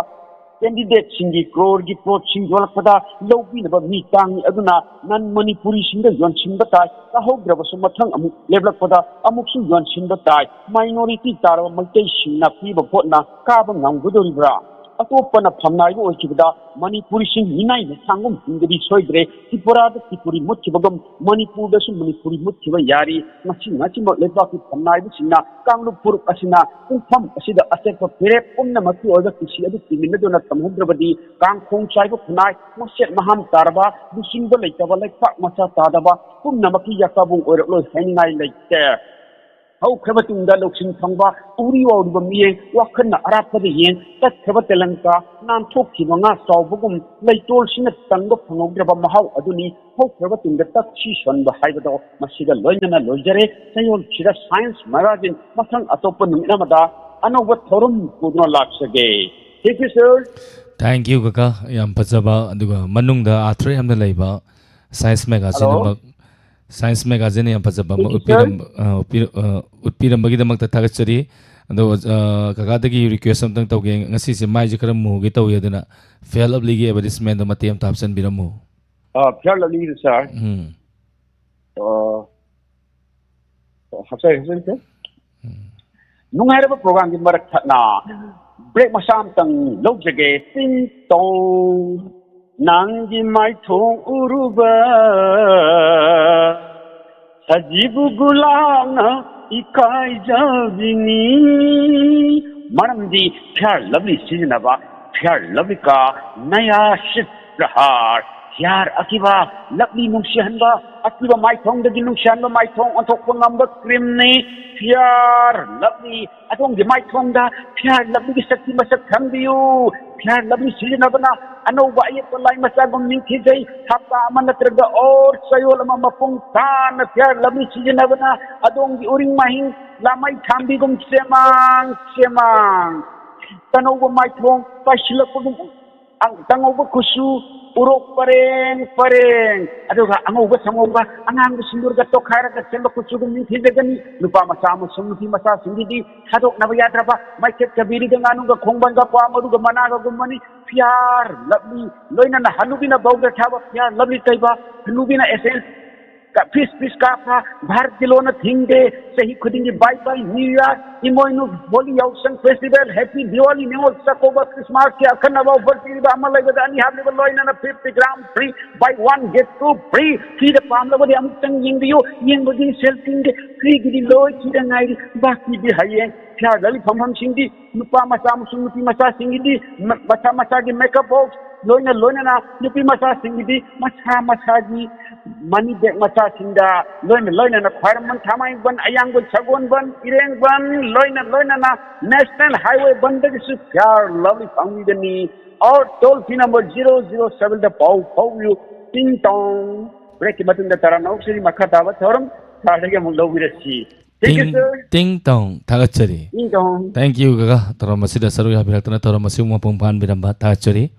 ꯀꯦꯟꯗꯤꯗꯦꯠꯁꯤꯡꯒꯤ ꯀ꯭ꯔꯣꯔꯒꯤ ꯄꯣꯠꯁꯤꯡ ꯌꯣꯜꯂꯛꯄꯗ ꯂꯧꯕꯤꯅꯕ ꯃꯤ ꯇꯥꯡꯏ꯫ ꯑꯗꯨꯅ ꯅꯟ ꯃꯅꯤꯄꯨꯔꯤꯁꯤꯡꯗ ꯌꯣꯟꯁꯤꯟꯕ ꯇꯥꯏ꯫ ꯇꯥꯍꯧꯗ꯭ꯔꯕꯁꯨ ꯃꯊꯪ ꯑꯃꯨꯛ ꯂꯦꯞꯂꯛꯄꯗ ꯑꯃꯨꯛꯁꯨ ꯌꯣꯟꯁꯤꯟꯕ ꯇꯥꯏ꯫ ꯃꯥꯏꯅꯣꯔꯤꯇꯤ ꯇꯥꯔꯕ ꯃꯩꯇꯩꯁꯤꯡꯅ ꯄꯤꯕ ꯚꯣꯠꯅ ꯀꯥꯕ ꯉꯝꯒꯗꯧꯔꯤꯕ꯭ꯔꯥ? ꯑꯇꯣꯞꯄꯅ ꯐꯝꯅꯥꯏꯕ ꯑꯣꯏꯈꯤꯕꯗ ꯃꯅꯤꯄꯨꯔꯤꯁꯤꯡ ꯃꯤꯅꯥꯏ ꯃꯩꯁꯥꯡꯒꯨꯝ ꯍꯤꯡꯒꯗꯤ ꯁꯣꯏꯗ꯭ꯔꯦ꯫ ꯇ꯭ꯔꯤꯄꯨꯔꯥꯗ ꯇ꯭ꯔꯤꯄꯨꯔꯤ ꯃꯨꯠꯈꯤꯕꯒꯨꯝ ꯃꯅꯤꯄꯨꯔꯗꯁꯨ ꯃꯅꯤꯄꯨꯔꯤ ꯃꯨꯠꯈꯤꯕ ꯌꯥꯔꯤ꯫ ꯉꯁꯤ ꯉꯁꯤꯃꯛ ꯂꯩꯕꯥꯛꯀꯤ ꯐꯝꯅꯥꯏꯕꯁꯤꯡꯅ ꯀꯥꯡꯂꯨꯞ ꯐꯨꯔꯨꯞ ꯑꯁꯤꯅ ꯄꯨꯡꯐꯝ ꯑꯁꯤꯗ ꯑꯆꯦꯠꯄ ꯐꯤꯔꯦꯞ ꯄꯨꯝꯅꯃꯛꯀꯤ ꯑꯣꯏꯕ ꯇꯨꯁꯤ ꯑꯗꯨ ꯇꯤꯃꯤꯟꯅꯗꯨꯅ ꯇꯝꯍꯧꯗ꯭ꯔꯕꯗꯤ ꯀꯥꯡꯈꯣꯡ ꯆꯥꯏꯕ ꯈꯨꯟꯅꯥꯏ, ꯃꯆꯦꯠ ꯃꯍꯥꯝ ꯇꯥꯔꯕ, ꯂꯨꯆꯤꯡꯕ ꯂꯩꯇꯕ, ꯂꯩꯄꯥꯛ ꯃꯆꯥ ꯇꯥꯗꯕ ꯄꯨꯝꯅꯃꯛꯀꯤ ꯌꯥꯀꯥꯕꯨꯡ ꯑꯣꯏꯔꯛꯂꯣꯏ ꯍꯥꯏꯅꯤꯡꯉꯥꯏ ꯂꯩꯇꯦ꯫ ꯍꯧꯈ꯭ꯔꯕ ꯇꯨꯡꯗ ꯂꯧꯁꯤꯡ ꯐꯪꯕ, ꯎꯔꯤ ꯋꯥꯎꯔꯤꯕ ꯃꯤꯠꯌꯦꯡ, ꯋꯥꯈꯜꯅ ꯑꯔꯥꯞꯄꯗ ꯌꯦꯡ, ꯇꯠꯈ꯭ꯔꯕ ꯇꯦꯂꯪꯀꯥ, ꯅꯥꯟꯊꯣꯛꯈꯤꯕ ꯉꯥ ꯆꯥꯎꯕꯒꯨꯝ ꯂꯩꯇꯣꯜꯁꯤꯅ ꯇꯪꯕ ꯐꯪꯍꯧꯗ꯭ꯔꯕ ꯃꯍꯥꯎ ꯑꯗꯨꯅꯤ꯫ ꯍꯧꯈ꯭ꯔꯕ ꯇꯨꯡꯗ ꯇꯛꯁꯤ ꯁꯣꯟꯕ ꯍꯥꯏꯕꯗꯣ ꯃꯁꯤꯒ ꯂꯣꯏꯅꯅ ꯂꯣꯏꯖꯔꯦ꯫ ꯆꯌꯣꯜꯁꯤꯗ ꯁꯥꯏꯟꯁ ꯃꯦꯒꯥꯖꯤꯟ ꯃꯊꯪ ꯑꯇꯣꯞꯄ ꯅꯨꯃꯤꯠ ꯑꯃꯗ ꯑꯅꯧꯕ ꯊꯧꯔꯝ ꯄꯨꯗꯨꯅ ꯂꯥꯛꯆꯒꯦ꯫ Thank you, sir. Thank you, ꯀꯀꯥ꯫ ꯌꯥꯝ ꯐꯖꯕ, ꯑꯗꯨꯒ ꯃꯅꯨꯡꯗ ꯑꯥꯔꯊ ꯌꯥꯝꯅ ꯂꯩꯕ ꯁꯥꯏꯟꯁ ꯃꯦꯒꯥꯖꯤꯟ Hello. ꯑꯃ, ꯁꯥꯏꯟꯁ ꯃꯦꯒꯥꯖꯤꯟ ꯌꯥꯝ ꯐꯖꯕ ꯑꯃ Thank you, sir. ꯎꯠꯄꯤꯔꯝꯕ, ꯑ, ꯎꯠꯄꯤꯔ-, ꯑ, ꯎꯠꯄꯤꯔꯝꯕꯒꯤꯗꯃꯛꯇ ꯊꯥꯒꯠꯆꯔꯤ꯫ ꯑꯗꯣ, ꯑ, ꯀꯀꯥꯗꯒꯤ ꯔꯤꯀ꯭ꯋꯦꯁ ꯑꯝꯇꯪ ꯇꯧꯒꯦ꯫ ꯉꯁꯤꯁꯦ ꯃꯥꯏꯁꯦ ꯈꯔ ꯃꯨꯒꯦ ꯇꯧꯏ, ꯑꯗꯨꯅ ꯐꯦꯌꯔ ꯂꯚꯂꯤꯒꯤ ꯑꯦꯗꯚꯔꯇꯤꯁꯃꯦꯟꯗꯣ ꯃꯇꯦꯛ ꯑꯝꯇ ꯍꯥꯞꯆꯤꯟꯕꯤꯔꯝꯃꯨ꯫ ꯑ, ꯐꯦꯌꯔ ꯂꯚꯂꯤꯒꯤꯗꯣ, ꯁꯥꯔ? ꯎꯝ꯫ ꯑ, ꯍꯥꯞꯆꯔꯦ, ꯍꯥꯞꯆꯔꯦ, ꯁꯥꯔ꯫ ꯎꯝ꯫ ꯅꯨꯡꯉꯥꯏꯔꯕ ꯄ꯭ꯔꯣꯒ꯭ꯔꯥꯝꯒꯤ ꯃꯔꯛ ꯊꯠꯅ ꯕ꯭ꯔꯦꯛ ꯃꯆꯥ ꯑꯃꯇꯪ ꯂꯧꯖꯒꯦ꯫ ꯇꯤꯡ ꯇꯣꯡ, ꯅꯪꯒꯤ ꯃꯥꯏꯊꯣꯡ ꯎꯔꯨꯕ ꯁꯖꯤꯕꯨ ꯒꯨꯂꯥꯞꯅ ꯏꯀꯥꯏꯖꯕꯤꯅꯤ꯫ ꯃꯔꯝꯗꯤ ꯐꯤꯌꯥꯔ ꯂꯚꯂꯤ ꯁꯤꯖꯤꯟꯅꯕ, ꯐꯤꯌꯥꯔ ꯂꯚꯂꯤ ꯀꯥ ꯅꯌꯥ ꯁꯤꯠ ꯄ꯭ꯔꯍꯥꯔ꯫ ꯐꯤꯌꯥꯔ ꯑꯀꯤꯕ ꯂꯞꯂꯤ ꯅꯨꯡꯁꯤꯍꯟꯕ, ꯑꯀꯤꯕ ꯃꯥꯏꯊꯣꯡꯗꯒꯤ ꯅꯨꯡꯁꯤꯍꯟꯕ ꯃꯥꯏꯊꯣꯡ ꯑꯣꯟꯊꯣꯛꯄ ꯉꯝꯕ ꯀ꯭ꯔꯤꯝꯅꯤ ꯐꯤꯌꯥꯔ ꯂꯞꯂꯤ꯫ ꯑꯗꯣꯝꯒꯤ ꯃꯥꯏꯊꯣꯡꯗ ꯐꯤꯌꯥꯔ ꯂꯞꯂꯤꯒꯤ ꯁꯛꯇꯤ ꯃꯁꯛ ꯈꯪꯕꯤꯌꯨ꯫ ꯐꯤꯌꯥꯔ ꯂꯞꯂꯤ ꯁꯤꯖꯤꯟꯅꯕꯅ ꯑꯅꯧꯕ ꯑꯌꯦꯛꯄ ꯂꯥꯏ ꯃꯆꯥꯒꯨꯝ ꯅꯤꯡꯊꯤꯖꯩ꯫ ꯍꯞꯇꯥ ꯑꯃ ꯅꯠꯇ꯭ꯔꯒ ꯑꯣꯔ ꯆꯌꯣꯜ ꯑꯃ ꯃꯄꯨꯡ ꯐꯥꯅ ꯐꯤꯌꯥꯔ ꯂꯞꯂꯤ ꯁꯤꯖꯤꯟꯅꯕꯅ ꯑꯗꯣꯝꯒꯤ ꯎꯔꯤꯡ ꯃꯍꯤꯡ ꯂꯥꯃꯩ ꯊꯥꯟꯕꯤꯒꯨꯝ ꯆꯦꯃꯥꯡ ꯆꯦꯃꯥꯡ꯫ ꯇꯅꯧꯕ ꯃꯥꯏꯊꯣꯡ ꯄꯥꯏꯁꯤꯜꯂꯛꯄꯒꯨꯝ, ꯑꯪ-, ꯇꯅꯧꯕ ꯀꯨꯆꯨ ꯎꯔꯣꯛ ꯄꯔꯦꯡ ꯄꯔꯦꯡ, ꯑꯗꯨꯒ ꯑꯉꯧꯕ ꯁꯪꯒꯣꯝꯒ ꯑꯉꯥꯡꯕ ꯁꯤꯟꯗꯨꯔꯒ ꯇꯣꯈꯥꯏꯔꯒ ꯁꯦꯝꯕ ꯀꯨꯆꯨꯒꯨꯝ ꯅꯤꯡꯊꯤꯖꯒꯅꯤ꯫ ꯅꯨꯄꯥ ꯃꯆꯥ ꯑꯃꯁꯨꯡ ꯅꯨꯄꯤ ꯃꯆꯥꯁꯤꯡꯒꯤꯗꯤ ꯊꯥꯗꯣꯛꯅꯕ ꯌꯥꯗ꯭ꯔꯕ ꯃꯩꯈꯦꯠ ꯀꯕꯤꯔꯤꯒ ꯉꯥꯅꯨꯒ ꯈꯣꯡꯕꯟꯒ ꯀ꯭ꯋꯥ ꯃꯔꯨꯒ ꯃꯅꯥꯒꯒꯨꯝꯕꯅꯤ꯫ ꯐꯤꯌꯥꯔ ꯂꯞꯂꯤ, ꯂꯣꯏꯅꯅ ꯍꯅꯨꯕꯤꯅ ꯕꯧꯗ ꯊꯥꯕ ꯐꯤꯌꯥꯔ ꯂꯞꯂꯤ ꯇꯩꯕ, ꯍꯅꯨꯕꯤꯅ ꯑꯦꯁꯦꯟꯁ ꯀ-, ꯐꯤꯁ ꯐꯤꯁ ꯀꯥꯞꯄ, ꯚꯥꯔꯠꯀꯤ ꯂꯣꯟꯅ ꯊꯤꯡꯗꯦ꯫ ꯆꯍꯤ ꯈꯨꯗꯤꯡꯒꯤ bye bye New Year, ꯏꯃꯣꯏꯅꯨ, ꯍꯣꯂꯤ, ꯌꯥꯎꯁꯪ ꯐꯦꯁꯇꯤꯚꯦꯜ, ꯍꯦꯄꯤ ꯗꯤꯋꯥꯂꯤ, ꯅꯤꯉꯣꯜ ꯆꯥꯛꯀꯧꯕ, ꯈ꯭ꯔꯤꯁꯃꯥꯁꯀꯤ ꯑꯈꯟꯅꯕ ꯑꯣꯐꯔ ꯄꯤꯔꯤꯕ ꯑꯃ ꯂꯩꯕꯗ ꯑꯅꯤ ꯍꯥꯞꯂꯤꯕ, ꯂꯣꯏꯅꯅ fifty gram free, buy one get two free꯫ ꯐ꯭ꯔꯤꯗ ꯄꯥꯝꯂꯕꯗꯤ ꯑꯃꯨꯛꯇꯪ ꯌꯦꯡꯕꯤꯌꯨ꯫ ꯌꯦꯡꯕꯒꯤ ꯁꯦꯜ ꯇꯤꯡꯗꯦ, ꯐ꯭ꯔꯤꯒꯤꯗꯤ ꯂꯣꯏꯈꯤꯗ ꯉꯥꯏꯔꯤ, ꯕꯥꯀꯤꯗꯤ ꯍꯌꯦꯡ꯫ ꯐꯤꯌꯥꯔ ꯂꯞꯂꯤ ꯐꯝꯐꯝꯁꯤꯡꯗꯤ ꯅꯨꯄꯥ ꯃꯆꯥ ꯑꯃꯁꯨꯡ ꯅꯨꯄꯤ ꯃꯆꯥꯁꯤꯡꯒꯤꯗꯤ ꯃ-, ꯃꯁꯥ ꯃꯁꯥꯒꯤ ꯃꯦꯀꯞ ꯕꯣꯛꯁ, ꯂꯣꯏꯅ ꯂꯣꯏꯅꯅ ꯅꯨꯄꯤ ꯃꯆꯥꯁꯤꯡꯒꯤꯗꯤ ꯃꯁꯥ ꯃꯁꯥꯒꯤ ꯃꯅꯤ ꯕꯦꯒ ꯃꯆꯥꯁꯤꯡꯗ, ꯂꯣꯏꯅ ꯂꯣꯏꯅꯅ ꯈ꯭ꯋꯥꯏꯔꯝꯕꯟ, ꯊꯥꯡꯃꯩꯕꯟ, ꯑꯌꯥꯡꯕꯟ, ꯁꯒꯣꯜꯕꯟ, ꯏꯔꯦꯡꯕꯟ, ꯂꯣꯏꯅ ꯂꯣꯏꯅꯅ ꯅꯦꯁꯅꯦꯜ ꯍꯥꯏꯋꯦ ꯕꯟꯗꯒꯤꯁꯨ ꯐꯤꯌꯥꯔ ꯂꯞꯂꯤ ꯐꯪꯕꯤꯒꯅꯤ꯫ Or toll free number zero zero ꯁꯚꯦꯟꯗ ꯄꯥꯎ ꯐꯥꯎꯕꯤꯌꯨ꯫ ꯇꯤꯡ ꯇꯣꯡ꯫ ꯕ꯭ꯔꯦꯛꯀꯤ ꯃꯇꯨꯡꯗ ꯇꯔꯥꯝꯅ ꯑꯣꯛꯆꯔꯤ꯫ ꯃꯈꯥ ꯇꯥꯕ ꯊꯧꯔꯝ ꯁꯥꯔꯗꯒꯤ ꯑꯃꯨꯛ ꯂꯧꯕꯤꯔꯁꯤ꯫ Thank you, ꯇꯤꯡ sir. ꯇꯤꯡ ꯇꯣꯡ ꯊꯥꯒꯠꯆꯔꯤ꯫ ꯇꯤꯡ ꯇꯣꯡ꯫ Thank you ꯀꯀꯥ, ꯊꯧꯔꯝ ꯑꯁꯤꯗ ꯁꯔꯨꯛ ꯌꯥꯕꯤꯔꯛꯇꯨꯅ ꯊꯧꯔꯝ ꯑꯁꯤꯕꯨ ꯃꯄꯨꯡ ꯐꯥꯍꯟꯕꯤꯔꯝꯕ ꯊꯥꯒꯠꯆꯔꯤ꯫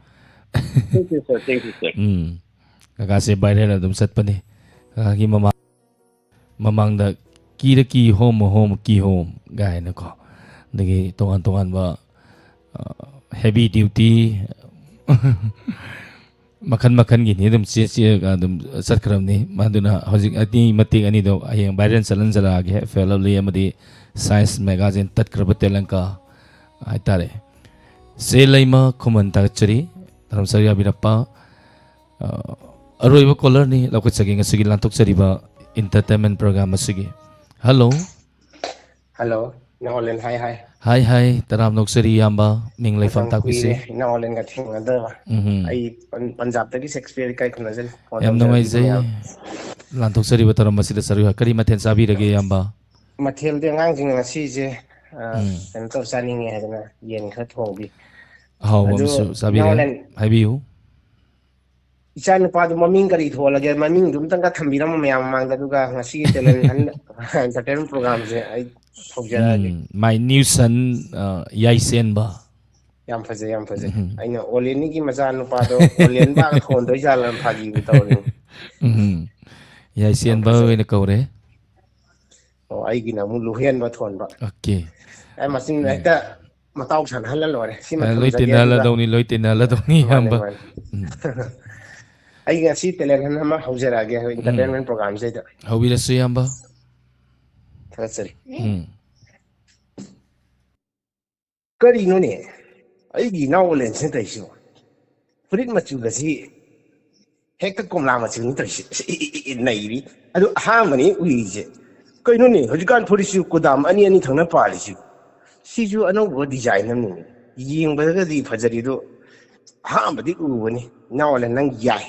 Thank you, sir. Thank you, sir. Um, ꯀꯀꯥꯁꯦ viral ꯑꯗꯨꯝ ꯆꯠꯄꯅꯤ꯫ ꯀꯀꯥꯒꯤ ꯃꯃꯥ-, ꯃꯃꯥꯡꯗ ꯀꯤꯔ ꯀꯤ ꯍꯣꯝ ꯍꯣꯝ ꯀꯤ ꯍꯣꯝ ꯀꯥꯏꯅꯀꯣ, ꯑꯗꯒꯤ ꯇꯣꯉꯥꯟ ꯇꯣꯉꯥꯟꯕ, ꯑ, heavy duty ꯃꯈꯟ ꯃꯈꯟꯒꯤꯅꯤ, ꯑꯗꯨꯝ ꯆꯦ ꯆꯦꯑꯒ ꯑꯗꯨꯝ ꯆꯠꯈ꯭ꯔꯕꯅꯤ꯫ ꯃꯗꯨꯅ ꯍꯧꯖꯤꯛ ꯑꯅꯤ ꯃꯇꯦꯛ ꯑꯅꯤꯗꯣ ꯍꯌꯦꯡ viral ꯆꯠꯍꯟꯖꯔꯛꯑꯒꯦ, ꯐꯦꯌꯔ ꯂꯚꯂꯤ ꯑꯃꯗꯤ ꯁꯥꯏꯟꯁ ꯃꯦꯒꯥꯖꯤꯟ ꯇꯠꯈ꯭ꯔꯕ ꯇꯦꯂꯪꯀꯥ ꯍꯥꯏꯇꯥꯔꯦ꯫ ꯆꯦ ꯂꯩꯃ ꯈꯨꯃꯟ ꯊꯥꯒꯠꯆꯔꯤ, ꯊꯧꯔꯝ ꯁꯔꯨꯛ ꯌꯥꯕꯤꯔꯛꯄ꯫ ꯑ, ꯑꯔꯣꯏꯕ ꯀꯣꯂꯔꯅꯤ ꯂꯧꯈꯠꯆꯒꯦ ꯉꯁꯤꯒꯤ ꯂꯥꯟꯊꯣꯛꯆꯔꯤꯕ entertainment program ꯑꯁꯤꯒꯤ꯫ ꯍꯜꯂꯣ꯫ ꯍꯜꯂꯣ, ꯅꯣꯂꯦꯟ, ꯍꯥꯏ, ꯍꯥꯏ꯫ ꯍꯥꯏ ꯍꯥꯏ, ꯇꯔꯥꯝꯅ ꯑꯣꯛꯆꯔꯤ ꯏꯌꯥꯝꯕ, ꯃꯤꯡ ꯂꯩꯐꯝ ꯃꯇꯝ ꯇꯥꯛꯄꯤꯁꯤ꯫ ꯀꯨꯏꯔꯦ ꯏꯅꯥꯎ ꯑꯂꯦꯟꯒ ꯊꯦꯡꯅꯗꯕ꯫ ꯎꯝ꯫ ꯑꯩ ꯄꯟ- ꯄꯟꯖꯥꯕꯇꯒꯤ ꯁꯦꯛꯁꯄꯤꯌꯔ ꯏꯀꯥꯏ ꯈꯨꯝꯅꯖꯔꯤ꯫ ꯐꯣꯟ ꯌꯥꯝ ꯇꯧꯖꯔꯛꯂꯤꯕ ꯅꯨꯡꯉꯥꯏꯖꯩ꯫ ꯃꯌꯥꯝ꯫ ꯂꯥꯟꯊꯣꯛꯆꯔꯤꯕ ꯊꯧꯔꯝ ꯑꯁꯤꯗ ꯁꯔꯨꯛ ꯌꯥ-, ꯀꯔꯤ ꯃꯊꯦꯜ ꯆꯥꯕꯤꯔꯒꯦ ꯏꯌꯥꯝꯕ? ꯃꯊꯦꯜꯗꯤ ꯑꯉꯥꯡꯁꯤꯡꯅ ꯉꯁꯤꯁꯦ, ꯑ, ꯎꯝ꯫ ꯀꯩꯅꯣ ꯇꯧ ꯆꯥꯅꯤꯡꯉꯦ ꯍꯥꯏꯗꯅ ꯌꯦꯟ ꯈꯔ ꯊꯣꯡꯕꯤ꯫ ꯑꯍꯥꯎꯕ ꯑꯗꯨ ꯑꯃꯁꯨ ꯆꯥꯕꯤꯔꯦ꯫ ꯏꯅꯥꯎ ꯑꯂꯦꯟ, ꯍꯥꯏꯕꯤꯌꯨ꯫ ꯏꯆꯥ ꯅꯨꯄꯥꯗꯨ ꯃꯃꯤꯡ ꯀꯔꯤ ꯊꯣꯜꯂꯒꯦ? ꯃꯃꯤꯡꯗꯨ ꯑꯝꯇꯪꯒ ꯊꯝꯕꯤꯔꯝꯃꯣ ꯃꯌꯥꯝ ꯃꯃꯥꯡꯗ, ꯑꯗꯨꯒ ꯉꯁꯤꯒꯤ ꯇꯦꯂꯦꯟ ꯍꯟ ꯑꯦꯟꯇꯔꯇꯦꯟꯃꯦꯟ ꯄ꯭ꯔꯣꯒ꯭ꯔꯥꯝꯁꯦ ꯑꯩ ꯍꯧꯖꯔꯛꯑꯒꯦ꯫ ꯎꯝ, My new son, ꯑ, ꯌꯥꯏꯁꯦꯟꯕ꯫ ꯌꯥꯝ ꯐꯖꯩ, ꯌꯥꯝ ꯐꯖꯩ꯫ ꯎꯝ꯫ ꯑꯩꯅ ꯑꯣꯂꯦꯟꯒꯤ ꯃꯆꯥꯅꯨꯄꯥꯗꯣ ꯑꯣꯂꯦꯟꯕꯥꯒ ꯊꯣꯟꯗꯣꯏ ꯖꯥꯠꯂꯅ ꯐꯥꯒꯤꯕꯨ ꯇꯧꯔꯤꯅꯤ꯫ ꯎꯝ, ꯌꯥꯏꯁꯦꯟꯕ ꯌꯥꯝ ꯐꯖꯩ꯫ ꯑꯣꯏꯅ ꯀꯧꯔꯦ꯫ ꯑꯣ, ꯑꯩꯒꯤꯅ ꯑꯃꯨꯛ ꯂꯨꯍꯦꯟꯕ ꯊꯣꯟꯕ꯫ ꯑꯣꯀꯦ꯫ ꯑꯦ, ꯃꯆꯤꯟ ꯎꯝ꯫ ꯍꯦꯛꯇ ꯃꯇꯥꯎ ꯁꯥꯟꯅꯍꯜꯂ ꯂꯣꯏꯔꯦ꯫ ꯁꯤꯃ ꯑ, ꯂꯣꯏ ꯊꯝꯖꯒꯦ, ꯑꯗꯨꯒ ꯇꯤꯟꯅꯍꯜꯂꯗꯧꯅꯤ, ꯂꯣꯏ ꯇꯤꯟꯅꯍꯜꯂꯗꯧꯅꯤ ꯃꯥꯅꯦ, ꯏꯌꯥꯝꯕ꯫ ꯃꯥꯅꯦ꯫ ꯎꯝ꯫ ꯑꯩ ꯉꯁꯤ ꯇꯦꯂꯦꯟ ꯍꯟ ꯑꯃ ꯍꯧꯖꯔꯛꯑꯒꯦ, ꯑꯩꯈꯣꯏ ꯏꯟꯇꯔꯇꯦꯟꯃꯦꯟ ꯄ꯭ꯔꯣꯒ꯭ꯔꯥꯝꯁꯤꯗ꯫ ꯍꯧꯕꯤꯔꯁꯨ ꯏꯌꯥꯝꯕ꯫ ꯊꯥꯒꯠꯆꯔꯤ꯫ ꯎꯝ꯫ ꯀꯔꯤꯅꯣꯅꯦ, ꯑꯩꯒꯤ ꯏꯅꯥꯎ ꯑꯣꯂꯦꯟꯁꯤꯅ ꯇꯧꯔꯤꯁꯤꯕꯣ? ꯐꯨꯔꯤꯠ ꯃꯆꯨꯒꯁꯤ ꯍꯦꯛꯇ ꯀꯣꯝꯂꯥ ꯃꯆꯨꯅꯤ ꯇꯧꯔꯤꯁꯤ꯫ ꯁꯤ ꯏ- ꯏ- ꯏ- ꯅꯩꯔꯤ꯫ ꯑꯗꯨ ꯑꯍꯥꯟꯕꯅꯤ ꯎꯔꯤꯁꯦ꯫ ꯀꯩꯅꯣꯅꯦ, ꯍꯧꯖꯤꯛꯀꯥꯟ ꯐꯨꯔꯤꯠꯁꯤ ꯀꯨꯗꯥꯝ ꯑꯅꯤ ꯑꯅꯤ ꯊꯪꯅ ꯄꯥꯜꯂꯤꯁꯤ? ꯁꯤꯁꯨ ꯑꯅꯧꯕ ꯗꯤꯖꯥꯏꯟ ꯑꯃꯅꯤꯅꯦ꯫ ꯌꯦꯡꯕꯗꯒꯗꯤ ꯐꯖꯔꯤ, ꯑꯗꯣ ꯑꯍꯥꯟꯕꯗꯤ ꯎꯕꯅꯤ꯫ ꯏꯅꯥꯎ ꯑꯣꯂꯦꯟ, ꯅꯪ ꯌꯥꯏ꯫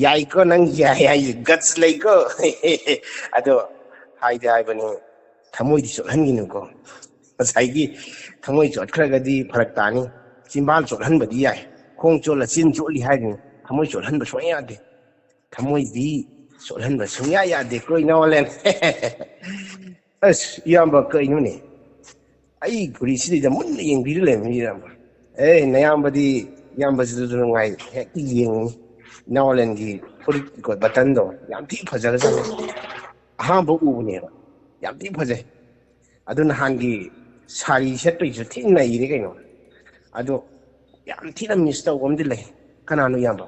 ꯌꯥꯏꯀꯣ, ꯅꯪ ꯌꯥꯏ ꯍꯥꯏꯁꯦ, ꯒꯠꯁ ꯂꯩꯀꯣ꯫ ꯑꯗꯣ ꯍꯥꯏꯗꯤ ꯍꯥꯏꯕꯅꯤ, ꯊꯃꯣꯏꯗꯤ ꯆꯣꯠꯍꯟꯒꯅꯨꯀꯣ꯫ ꯉꯁꯥꯏꯒꯤ ꯊꯃꯣꯏ ꯆꯣꯠꯈ꯭ꯔꯒꯗꯤ ꯐꯔꯛ ꯇꯥꯅꯤ꯫ ꯆꯤꯟꯕꯥꯜ ꯆꯣꯠꯍꯟꯕꯗꯤ ꯌꯥꯏ, ꯈꯣꯡ ꯆꯣꯠꯂ ꯆꯤꯟ ꯆꯣꯠꯂꯤ ꯍꯥꯏꯗꯨꯅꯤ꯫ ꯊꯃꯣꯏ ꯆꯣꯠꯍꯟꯕ ꯁꯨꯡꯌꯥ ꯌꯥꯗꯦ꯫ ꯊꯃꯣꯏꯗꯤ ꯆꯣꯠꯍꯟꯕ ꯁꯨꯡꯌꯥ ꯌꯥꯗꯦꯀꯣ, ꯏꯅꯥꯎ ꯑꯂꯦꯟ꯫ ꯑꯁ, ꯏꯌꯥꯝꯕ, ꯀꯩꯅꯣꯅꯦ? ꯑꯩ ꯐꯨꯔꯤꯠꯁꯤꯗꯩꯗ ꯃꯨꯟꯅ ꯌꯦꯡꯕꯤꯔ ꯂꯩꯔꯝꯃꯤ, ꯏꯌꯥꯝꯕ꯫ ꯑꯦ, ꯅꯌꯥꯝꯕꯗꯤ, ꯏꯌꯥꯝꯕꯁꯤꯁꯨ ꯅꯨꯡꯉꯥꯏ, ꯍꯦꯛꯇ ꯌꯦꯡꯉꯤ꯫ ꯏꯅꯥꯎ ꯑꯂꯦꯟꯒꯤ ꯐꯨꯔꯤꯠ ꯕꯇꯟꯗꯣ ꯌꯥꯝ ꯊꯤ ꯐꯖꯈ꯭ꯔꯖꯥꯠꯅꯤ꯫ ꯑꯍꯥꯟꯕ ꯎꯕꯅꯦꯕ, ꯌꯥꯝ ꯊꯤ ꯐꯖꯩ꯫ ꯑꯗꯨ ꯅꯍꯥꯟꯒꯤ ꯁꯥꯔꯤ ꯁꯦꯠꯄꯩꯁꯨ ꯊꯤ ꯅꯩꯔꯦ ꯀꯩꯅꯣ꯫ ꯑꯗꯣ ꯌꯥꯝ ꯊꯤꯅ ꯃꯤꯁ ꯇꯧꯕ ꯑꯃꯗꯤ ꯂꯩ꯫ ꯀꯅꯥꯅꯣ ꯏꯌꯥꯝꯕ?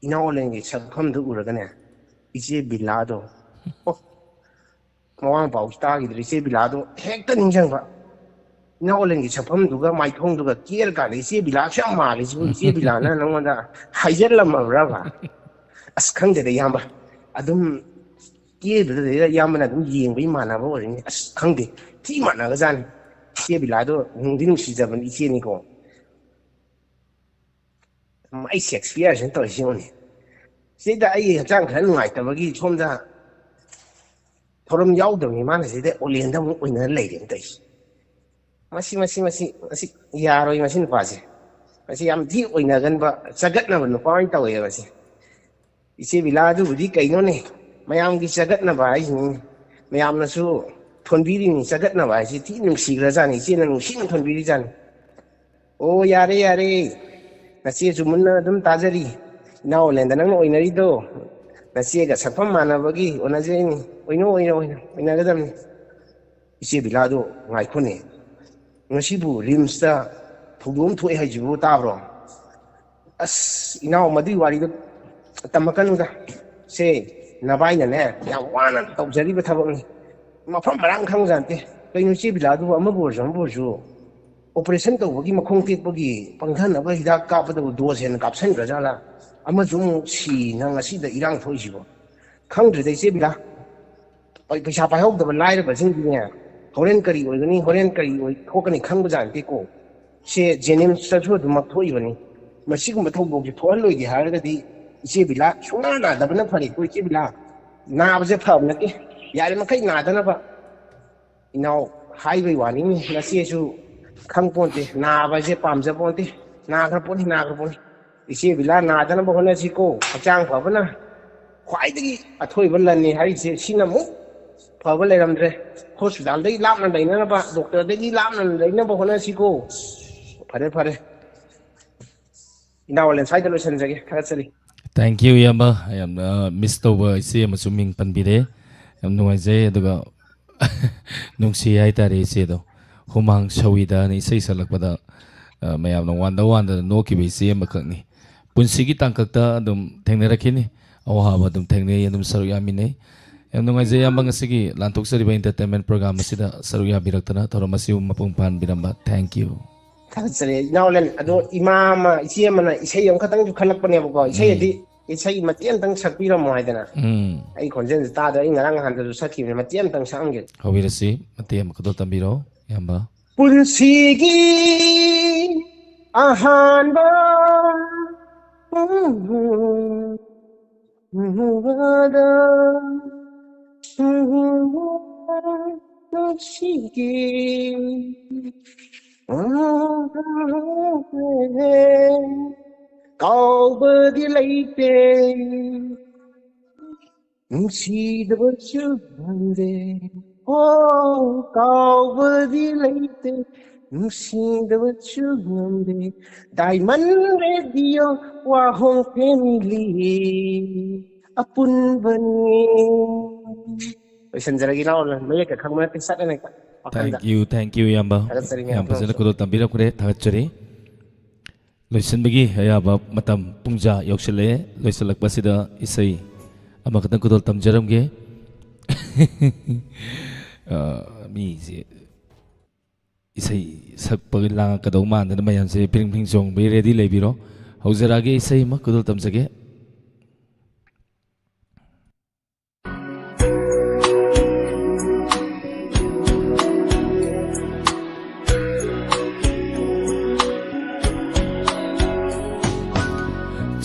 ꯏꯅꯥꯎ ꯑꯂꯦꯟꯒꯤ ꯁꯛꯐꯝꯗꯨ ꯎꯔꯒꯅꯦ, ꯏꯆꯦ ꯕꯤꯂꯥꯗꯣ, ꯑꯣ, ꯃꯋꯥ ꯃꯄꯥ ꯇꯥꯈꯤꯗ꯭ꯔꯦ, ꯏꯆꯦ ꯕꯤꯂꯥꯗꯣ ꯍꯦꯛꯇ ꯅꯤꯡꯁꯤꯡꯕ꯫ ꯏꯅꯥꯎ ꯑꯂꯦꯟꯒꯤ ꯁꯛꯐꯝꯗꯨꯒ ꯃꯥꯏꯊꯣꯡꯗꯨꯒ ꯀꯦꯔ ꯀꯥꯟꯗ ꯏꯆꯦ ꯕꯤꯂꯥꯁꯨ ꯌꯥꯝ ꯃꯥꯜꯂꯤꯁꯤꯕꯨ, ꯏꯆꯦ ꯕꯤꯂꯥꯅ ꯅꯪꯉꯣꯟꯗ ꯍꯥꯏꯖꯜꯂꯝꯃꯕ꯭ꯔꯕ? ꯑꯁ, ꯈꯪꯗꯦꯗ ꯏꯌꯥꯝꯕ, ꯑꯗꯨꯝ ꯀꯦꯕꯗꯨꯗꯩꯗ ꯏꯌꯥꯝꯕꯅ ꯑꯗꯨꯝ ꯌꯦꯡꯕ ꯏꯃꯥꯟꯅꯕ ꯑꯣꯏꯔꯤꯅꯤ꯫ ꯑꯁ, ꯈꯪꯗꯦ, ꯊꯤ ꯃꯥꯟꯅꯒꯖꯥꯠꯅꯤ꯫ ꯏꯆꯦ ꯕꯤꯂꯥꯗꯣ ꯅꯨꯡꯗꯤ ꯅꯨꯡꯁꯤꯖꯕꯅꯤ ꯏꯆꯦꯅꯤꯀꯣ꯫ ꯑꯩ ꯁꯦꯛꯁꯄꯤꯌꯔꯁꯤꯅ ꯇꯧꯔꯤꯁꯤ ꯌꯦꯡꯉꯨꯅꯦ꯫ ꯁꯤꯗ ꯑꯩ ꯍꯛꯆꯥꯡ ꯈꯔ ꯅꯨꯡꯉꯥꯏꯇꯕꯒꯤ ꯁꯣꯝꯗ ꯊꯧꯔꯝ ꯌꯥꯎꯗꯕꯅꯤ, ꯃꯥꯅ ꯁꯤꯗ ꯑꯣꯂꯦꯟꯗ ꯑꯃꯨꯛ ꯑꯣꯏꯅ ꯂꯩꯔꯦꯅ ꯇꯧꯔꯤꯁꯤ꯫ ꯃꯁꯤ ꯃꯁꯤ ꯃꯁꯤ ꯃꯁꯤ ꯌꯥꯔꯣꯏ꯫ ꯃꯁꯤ ꯅꯨꯄꯥꯁꯦ, ꯃꯁꯤ ꯌꯥꯝ ꯊꯤ ꯑꯣꯏꯅꯒꯟꯕ, ꯆꯒꯠꯅꯕ ꯅꯨꯄꯥ ꯑꯣꯏꯅ ꯇꯧꯋꯦꯕ ꯃꯁꯤ꯫ ꯏꯆꯦ ꯕꯤꯂꯥ, ꯑꯗꯨꯕꯨꯗꯤ ꯀꯩꯅꯣꯅꯦ, ꯃꯌꯥꯝꯒꯤ ꯆꯒꯠꯅꯕ ꯍꯥꯏꯁꯤꯅꯤ꯫ ꯃꯌꯥꯝꯅꯁꯨ ꯊꯣꯟꯕꯤꯔꯤꯅꯤ꯫ ꯆꯒꯠꯅꯕ ꯍꯥꯏꯁꯤ ꯊꯤ ꯅꯨꯡꯁꯤꯈ꯭ꯔꯖꯥꯠꯅꯤ꯫ ꯏꯆꯦꯅ ꯅꯨꯡꯁꯤꯅ ꯊꯣꯟꯕꯤꯔꯤꯖꯥꯠꯅꯤ꯫ ꯑꯣ, ꯌꯥꯔꯦ ꯌꯥꯔꯦ, ꯅꯆꯦꯁꯨ ꯃꯨꯟꯅ ꯑꯗꯨꯝ ꯇꯥꯖꯔꯤ꯫ ꯏꯅꯥꯎ ꯑꯣꯂꯦꯟꯗ ꯅꯪꯅ ꯑꯣꯏꯅꯔꯤꯗꯣ ꯅꯆꯦꯒ ꯁꯛꯐꯝ ꯃꯥꯟꯅꯕꯒꯤ ꯑꯣꯟꯅꯖꯩꯅꯤ꯫ ꯑꯣꯏꯅꯧ ꯑꯣꯏꯅꯧ ꯑꯣꯏꯅꯧ, ꯑꯣꯏꯅꯒꯗꯕꯅꯤ꯫ ꯏꯆꯦ ꯕꯤꯂꯥꯗꯣ ꯉꯥꯏꯈꯣꯅꯦ, ꯉꯁꯤꯕꯨ ꯔꯤꯝꯁꯇ ꯊꯧꯗꯣꯛ ꯑꯃ ꯊꯣꯛꯑꯦ ꯍꯥꯏꯁꯤꯕꯨ ꯇꯥꯕ꯭ꯔꯣ? ꯑꯁ ꯏꯅꯥꯎ, ꯃꯗꯨꯏ ꯋꯥꯔꯤꯗꯣ ꯇꯝꯃꯛꯀꯅꯨꯗ꯫ ꯁꯦ, ꯅꯕꯥꯏꯅꯅꯦ ꯌꯥꯝ ꯋꯥꯅ ꯇꯧꯖꯔꯤꯕ ꯊꯕꯛꯅꯤ, ꯃꯐꯝ ꯃꯔꯥꯡ ꯈꯪꯖꯟꯇꯦ꯫ ꯀꯩꯅꯣ ꯏꯆꯦ ꯕꯤꯂꯥꯗꯨꯕꯨ? ꯑꯃꯕꯨ ꯑꯣꯏꯔꯁꯨ ꯑꯃꯕꯨ ꯑꯣꯏꯔꯁꯨ ꯑꯣꯄꯔꯦꯁꯟ ꯇꯧꯕꯒꯤ ꯃꯈꯣꯡ ꯇꯦꯛꯄꯒꯤ ꯄꯪꯊꯅꯕ ꯍꯤꯗꯥꯛ ꯀꯥꯞꯄꯗꯕꯨ ꯗꯣꯁ ꯍꯦꯟꯅ ꯀꯥꯞꯁꯟꯈ꯭ꯔꯖꯥꯠꯂꯥ? ꯑꯃꯁꯨ ꯑꯃꯨꯛ ꯁꯤꯅ ꯉꯁꯤꯗ ꯏꯔꯥꯡ ꯊꯣꯛꯏꯁꯤꯕꯣ? ꯈꯪꯗ꯭ꯔꯦꯗ ꯏꯆꯦ ꯕꯤꯂꯥ꯫ ꯄꯩ-, ꯄꯩꯁꯥ ꯄꯥꯏꯍꯧꯗꯕ ꯂꯥꯏꯔꯕꯁꯤꯡꯗꯤꯅꯦ, ꯍꯣꯔꯦꯟ ꯀꯔꯤ ꯑꯣꯏꯒꯅꯤ, ꯍꯣꯔꯦꯟ ꯀꯔꯤ ꯑꯣꯏ ꯊꯣꯛꯀꯅꯤ ꯈꯪꯕꯖꯥꯠ ꯅꯠꯇꯦꯀꯣ꯫ ꯁꯦ ꯖꯦꯅꯤꯝꯁꯇꯁꯨ ꯑꯗꯨꯃꯛ ꯊꯣꯛꯏꯕꯅꯤ꯫ ꯃꯁꯤꯒꯨꯝꯕ ꯊꯧꯗꯣꯛꯁꯦ ꯊꯣꯛꯍꯜꯂꯣꯏꯒꯦ ꯍꯥꯏꯔꯒꯗꯤ ꯏꯆꯦ ꯕꯤꯂꯥ, ꯁꯨꯡꯅꯥ ꯅꯥꯗꯕꯅ ꯐꯔꯦꯀꯣ ꯏꯆꯦ ꯕꯤꯂꯥ꯫ ꯅꯥꯕꯁꯦ ꯐꯕ ꯅꯠꯇꯦ, ꯌꯥꯔꯤꯃꯈꯩ ꯅꯥꯗꯅꯕ꯫ ꯏꯅꯥꯎ, ꯍꯥꯏꯕꯩ ꯋꯥꯅꯤꯅꯦ, ꯅꯆꯦꯁꯨ ꯈꯪ ꯄꯣꯟꯇꯦ, ꯅꯥꯕꯁꯦ ꯄꯥꯝꯖ ꯄꯣꯟꯇꯦ꯫ ꯅꯥꯈ꯭ꯔ ꯄꯣꯠꯅꯤ, ꯅꯥꯈ꯭ꯔ ꯄꯣꯠꯅꯤ꯫ ꯏꯆꯦ ꯕꯤꯂꯥ, ꯅꯥꯗꯅꯕ ꯍꯣꯠꯅꯁꯤꯀꯣ꯫ ꯍꯛꯆꯥꯡ ꯐꯕꯅ ꯈ꯭ꯋꯥꯏꯗꯒꯤ ꯑꯊꯣꯏꯕ ꯂꯟꯅꯤ ꯍꯥꯏꯔꯤꯁꯦ ꯁꯤꯅ ꯑꯃꯨꯛ ꯐꯕ ꯂꯩꯔꯝꯗ꯭ꯔꯦ꯫ ꯍꯣꯁꯄꯤꯇꯥꯜꯗꯒꯤ ꯂꯥꯞꯅ ꯂꯩꯅꯅꯕ, ꯗꯣꯛꯇꯔꯗꯒꯤ ꯂꯥꯞꯅ ꯂꯩꯅꯕ ꯍꯣꯠꯅꯁꯤꯀꯣ꯫ ꯐꯔꯦ, ꯐꯔꯦ꯫ ꯏꯅꯥꯎ ꯑꯣꯂꯦꯟ, ꯁ꯭ꯋꯥꯏꯗ ꯂꯣꯏꯁꯤꯟꯖꯒꯦ꯫ ꯊꯥꯒꯠꯆꯔꯤ꯫ Thank you, ꯏꯌꯥꯝꯕ꯫ ꯌꯥꯝꯅ ꯃꯤꯁ ꯇꯧꯕ ꯏꯆꯦ ꯑꯃꯁꯨ ꯃꯤꯡ ꯄꯟꯕꯤꯔꯦ꯫ ꯌꯥꯝ ꯅꯨꯡꯉꯥꯏꯖꯩ꯫ ꯑꯗꯨꯒ ꯅꯨꯡꯁꯤ ꯍꯥꯏꯇꯥꯔꯦ ꯏꯆꯦꯗꯣ꯫ ꯍꯨꯃꯥꯡ ꯁꯧꯏꯗꯅ ꯏꯁꯩ ꯁꯛꯂꯛꯄꯗ, ꯑ, ꯃꯌꯥꯝꯅ ꯋꯥꯟꯗ ꯋꯥꯟꯗꯅ ꯅꯣꯛꯈꯤꯕ ꯏꯆꯦ ꯑꯃꯈꯛꯅꯤ꯫ ꯄꯨꯟꯁꯤꯒꯤ ꯇꯥꯡꯀꯛꯇ ꯑꯗꯨꯝ ꯊꯦꯡꯅꯔꯛꯈꯤꯅꯤ꯫ ꯑꯋꯥꯕ ꯑꯗꯨꯝ ꯊꯦꯡꯅꯩ, ꯑꯗꯨꯝ ꯁꯔꯨꯛ ꯌꯥꯃꯤꯟꯅꯩ꯫ ꯌꯥꯝ ꯅꯨꯡꯉꯥꯏꯖꯩ ꯏꯌꯥꯝꯕ, ꯉꯁꯤꯒꯤ ꯂꯥꯟꯊꯣꯛꯆꯔꯤꯕ entertainment program ꯑꯁꯤꯗ ꯁꯔꯨꯛ ꯌꯥꯕꯤꯔꯛꯇꯅ ꯊꯧꯔꯝ ꯑꯁꯤꯕꯨ ꯃꯄꯨꯡ ꯐꯥꯍꯟꯕꯤꯔꯝꯕ꯫ Thank you꯫ ꯊꯥꯒꯠꯆꯔꯤ ꯏꯅꯥꯎ ꯑꯣꯂꯦꯟ꯫ ꯑꯗꯣ ꯏꯃꯥ ꯑꯃ, ꯏꯆꯦ ꯑꯃꯅ ꯏꯁꯩ ꯑꯃꯈꯛꯇꯪꯁꯨ ꯈꯜꯂꯛꯄꯅꯦꯕꯀꯣ꯫ ꯏꯁꯩ ꯑꯗꯤ ꯏꯁꯩ ꯃꯇꯦꯛ ꯑꯃꯇꯪ ꯁꯛꯄꯤꯔꯝꯃꯣ ꯍꯥꯏꯗꯅ꯫ ꯎꯝ꯫ ꯑꯩ ꯈꯣꯟꯖꯦꯜꯁꯦ ꯇꯥꯗ, ꯑꯩ ꯉꯔꯥꯡ ꯅꯍꯥꯟꯗꯁꯨ ꯁꯛꯈꯤꯕꯅꯦ, ꯃꯇꯦꯛ ꯑꯃꯇꯪ ꯁꯛꯑꯝꯒꯦ꯫ ꯍꯧꯕꯤꯔꯁꯤ, ꯃꯇꯦꯛ ꯑꯃ ꯈꯨꯗꯣꯜ ꯇꯝꯕꯤꯔꯣ, ꯏꯌꯥꯝꯕ꯫ ꯄꯨꯟꯁꯤꯒꯤ ꯑꯍꯥꯟꯕ ꯎꯕꯗ ꯅꯨꯡꯁꯤꯒꯤ ꯀꯥꯎꯕꯗꯤ ꯂꯩꯇꯦ, ꯅꯨꯡꯁꯤꯗꯕꯁꯨ ꯉꯝꯗꯦ꯫ ꯑꯣ, ꯀꯥꯎꯕꯗꯤ ꯂꯩꯇꯦ, ꯅꯨꯡꯁꯤꯗꯕꯁꯨ ꯉꯝꯗꯦ꯫ ꯗꯥꯏꯃꯟ ꯔꯦꯗꯤꯑꯣ ꯋꯥꯍꯣꯡ ꯐꯦꯃꯤꯂꯤ ꯑꯄꯨꯟꯕꯅꯤ꯫ ꯂꯣꯏꯁꯤꯟꯖꯔꯒꯦ ꯏꯅꯥꯎ, ꯃꯌꯦꯛꯀ ꯈꯪꯕ ꯅꯠꯇꯦ, ꯁꯠ ꯑꯅ ꯍꯦꯛꯇ ꯋꯥꯈꯜꯗ꯫ Thank you, thank you, ꯏꯌꯥꯝꯕ꯫ ꯊꯥꯒꯠꯆꯔꯤ ꯌꯥꯝ ꯐꯖꯅ ꯃꯌꯥꯝꯁꯨ꯫ ꯈꯨꯗꯣꯜ ꯇꯝꯕꯤꯔꯛꯈ꯭ꯔꯦ, ꯊꯥꯒꯠꯆꯔꯤ꯫ ꯂꯣꯏꯁꯤꯟꯕꯒꯤ ꯑꯌꯥꯕ ꯃꯇꯝ ꯄꯨꯡꯖꯥ ꯌꯧꯁꯤꯜꯂꯛꯑꯦ꯫ ꯂꯣꯏꯁꯤꯜꯂꯛꯄꯁꯤꯗ ꯏꯁꯩ ꯑꯃꯈꯛꯇꯪ ꯈꯨꯗꯣꯜ ꯇꯝꯖꯔꯝꯒꯦ꯫ ꯑ, ꯃꯤꯁꯦ ꯏꯁꯩ ꯁꯛꯄꯒꯤ ꯂꯥꯡꯉꯛꯀꯗꯧ ꯃꯥꯟꯗꯅ ꯃꯌꯥꯝꯁꯦ ꯐꯤꯔꯤꯡ ꯐꯤꯔꯤꯡ ꯆꯣꯡꯕꯒꯤ ready ꯂꯩꯕꯤꯔꯣ꯫ ꯍꯧꯖꯔꯛꯑꯒꯦ, ꯏꯁꯩ ꯑꯃ ꯈꯨꯗꯣꯜ ꯇꯝꯖꯒꯦ꯫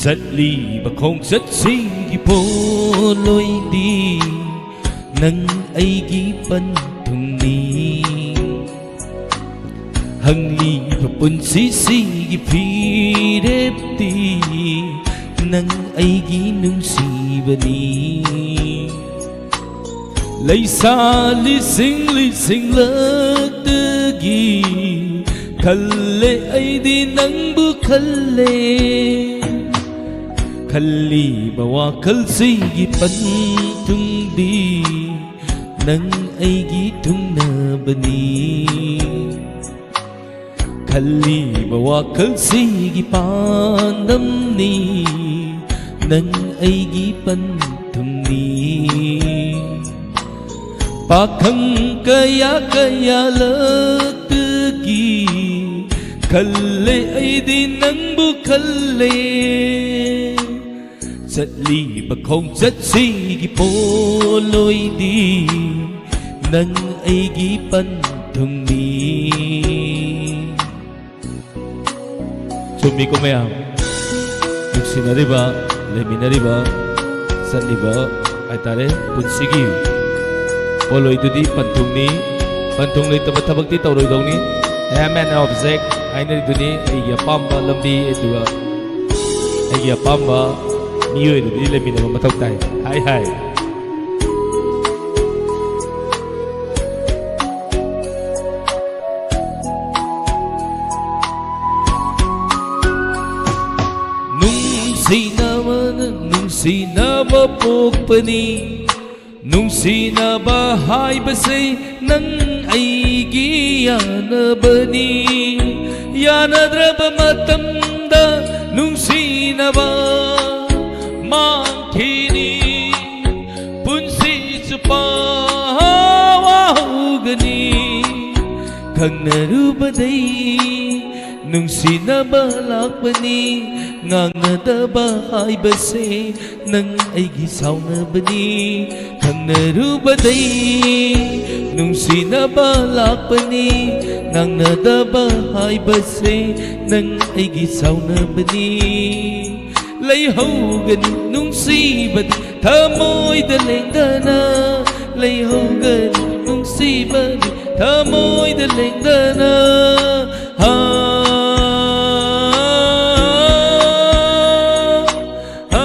ꯆꯠꯂꯤꯕ ꯈꯣꯡꯆꯠꯁꯤꯒꯤ ꯄꯣꯠꯂꯣꯏꯗꯤ ꯅꯪ ꯑꯩꯒꯤ ꯄꯟꯊꯨꯡꯅꯤ꯫ ꯍꯪꯂꯤꯕ ꯄꯨꯟꯁꯤꯁꯤꯒꯤ ꯐꯤꯔꯦꯞꯇꯤ ꯅꯪ ꯑꯩꯒꯤ ꯅꯨꯡꯁꯤꯕꯅꯤ꯫ ꯂꯩꯁꯥ ꯂꯤꯁꯤꯡ ꯂꯤꯁꯤꯡꯂꯛꯇꯒꯤ ꯈꯜꯂꯦ ꯑꯩꯗꯤ ꯅꯪꯕꯨ ꯈꯜꯂꯦ꯫ ꯈꯜꯂꯤꯕ ꯋꯥꯈꯜꯁꯤꯒꯤ ꯄꯟꯊꯨꯡꯗꯤ ꯅꯪ ꯑꯩꯒꯤ ꯊꯨꯡꯅꯕꯅꯤ꯫ ꯈꯜꯂꯤꯕ ꯋꯥꯈꯜꯁꯤꯒꯤ ꯄꯥꯟꯗꯝꯅꯤ ꯅꯪ ꯑꯩꯒꯤ ꯄꯟꯊꯨꯡꯅꯤ꯫ ꯄꯥꯈꯪ ꯀꯌꯥ ꯀꯌꯥꯂꯛꯇꯒꯤ ꯈꯜꯂꯦ ꯑꯩꯗꯤ ꯅꯪꯕꯨ ꯈꯜꯂꯦ꯫ ꯆꯠꯂꯤꯕ ꯈꯣꯡꯆꯠꯁꯤꯒꯤ ꯄꯣꯠꯂꯣꯏꯗꯤ ꯅꯪ ꯑꯩꯒꯤ ꯄꯟꯊꯨꯡꯅꯤ꯫ ꯆꯨꯝꯃꯤꯀꯣ ꯃꯌꯥꯝ? ꯅꯨꯡꯁꯤꯅꯔꯤꯕ, ꯂꯩꯃꯤꯟꯅꯔꯤꯕ, ꯆꯠꯂꯤꯕ ꯍꯥꯏꯇꯥꯔꯦ, ꯄꯨꯟꯁꯤꯒꯤ ꯄꯣꯠꯂꯣꯏꯗꯨꯗꯤ ꯄꯟꯊꯨꯡꯅꯤ꯫ ꯄꯟꯊꯨꯡ ꯂꯩꯇꯕ ꯊꯕꯛꯇꯤ ꯇꯧꯔꯣꯏꯗꯧꯅꯤ꯫ I am an object ꯍꯥꯏꯅꯔꯤꯗꯨꯅꯤ꯫ ꯑꯩꯒꯤ ꯑꯄꯥꯝꯕ ꯂꯝꯕꯤ, ꯑꯗꯨꯒ ꯑꯩꯒꯤ ꯑꯄꯥꯝꯕ ꯃꯤꯑꯣꯏꯗꯨꯗꯤ ꯂꯩꯃꯤꯟꯅꯕ ꯃꯊꯧ ꯇꯥꯏ꯫ ꯍꯥꯏ ꯍꯥꯏ꯫ ꯅꯨꯡꯁꯤꯅꯕꯅ ꯅꯨꯡꯁꯤꯅꯕ ꯄꯣꯛꯄꯅꯤ꯫ ꯅꯨꯡꯁꯤꯅꯕ ꯍꯥꯏꯕꯁꯦ ꯅꯪ ꯑꯩꯒꯤ ꯌꯥꯅꯕꯅꯤ꯫ ꯌꯥꯅꯗ꯭ꯔꯕ ꯃꯇꯝꯗ ꯅꯨꯡꯁꯤꯅꯕ ꯃꯥꯡꯈꯤꯅꯤ꯫ ꯄꯨꯟꯁꯤ ꯆꯨꯞꯄ ꯋꯥꯍꯧꯒꯅꯤ꯫ ꯈꯪꯅꯔꯨꯕꯗꯩ ꯅꯨꯡꯁꯤꯅꯕ ꯂꯥꯛꯄꯅꯤ꯫ ꯉꯥꯡꯅꯗꯕ ꯍꯥꯏꯕꯁꯦ ꯅꯪ ꯑꯩꯒꯤ ꯁꯥꯎꯅꯕꯅꯤ꯫ ꯈꯪꯅꯔꯨꯕꯗꯩ ꯅꯨꯡꯁꯤꯅꯕ ꯂꯥꯛꯄꯅꯤ꯫ ꯉꯥꯡꯅꯗꯕ ꯍꯥꯏꯕꯁꯦ ꯅꯪ ꯑꯩꯒꯤ ꯁꯥꯎꯅꯕꯅꯤ꯫ ꯂꯩꯍꯧꯒꯅꯤ ꯅꯨꯡꯁꯤꯕꯗꯤ ꯊꯃꯣꯏꯗ ꯂꯦꯡꯗꯅ꯫ ꯂꯩꯍꯧꯒꯅꯤ ꯅꯨꯡꯁꯤꯕꯗꯤ ꯊꯃꯣꯏꯗ ꯂꯦꯡꯗꯅ꯫ ꯍꯥ, ꯍꯥ꯫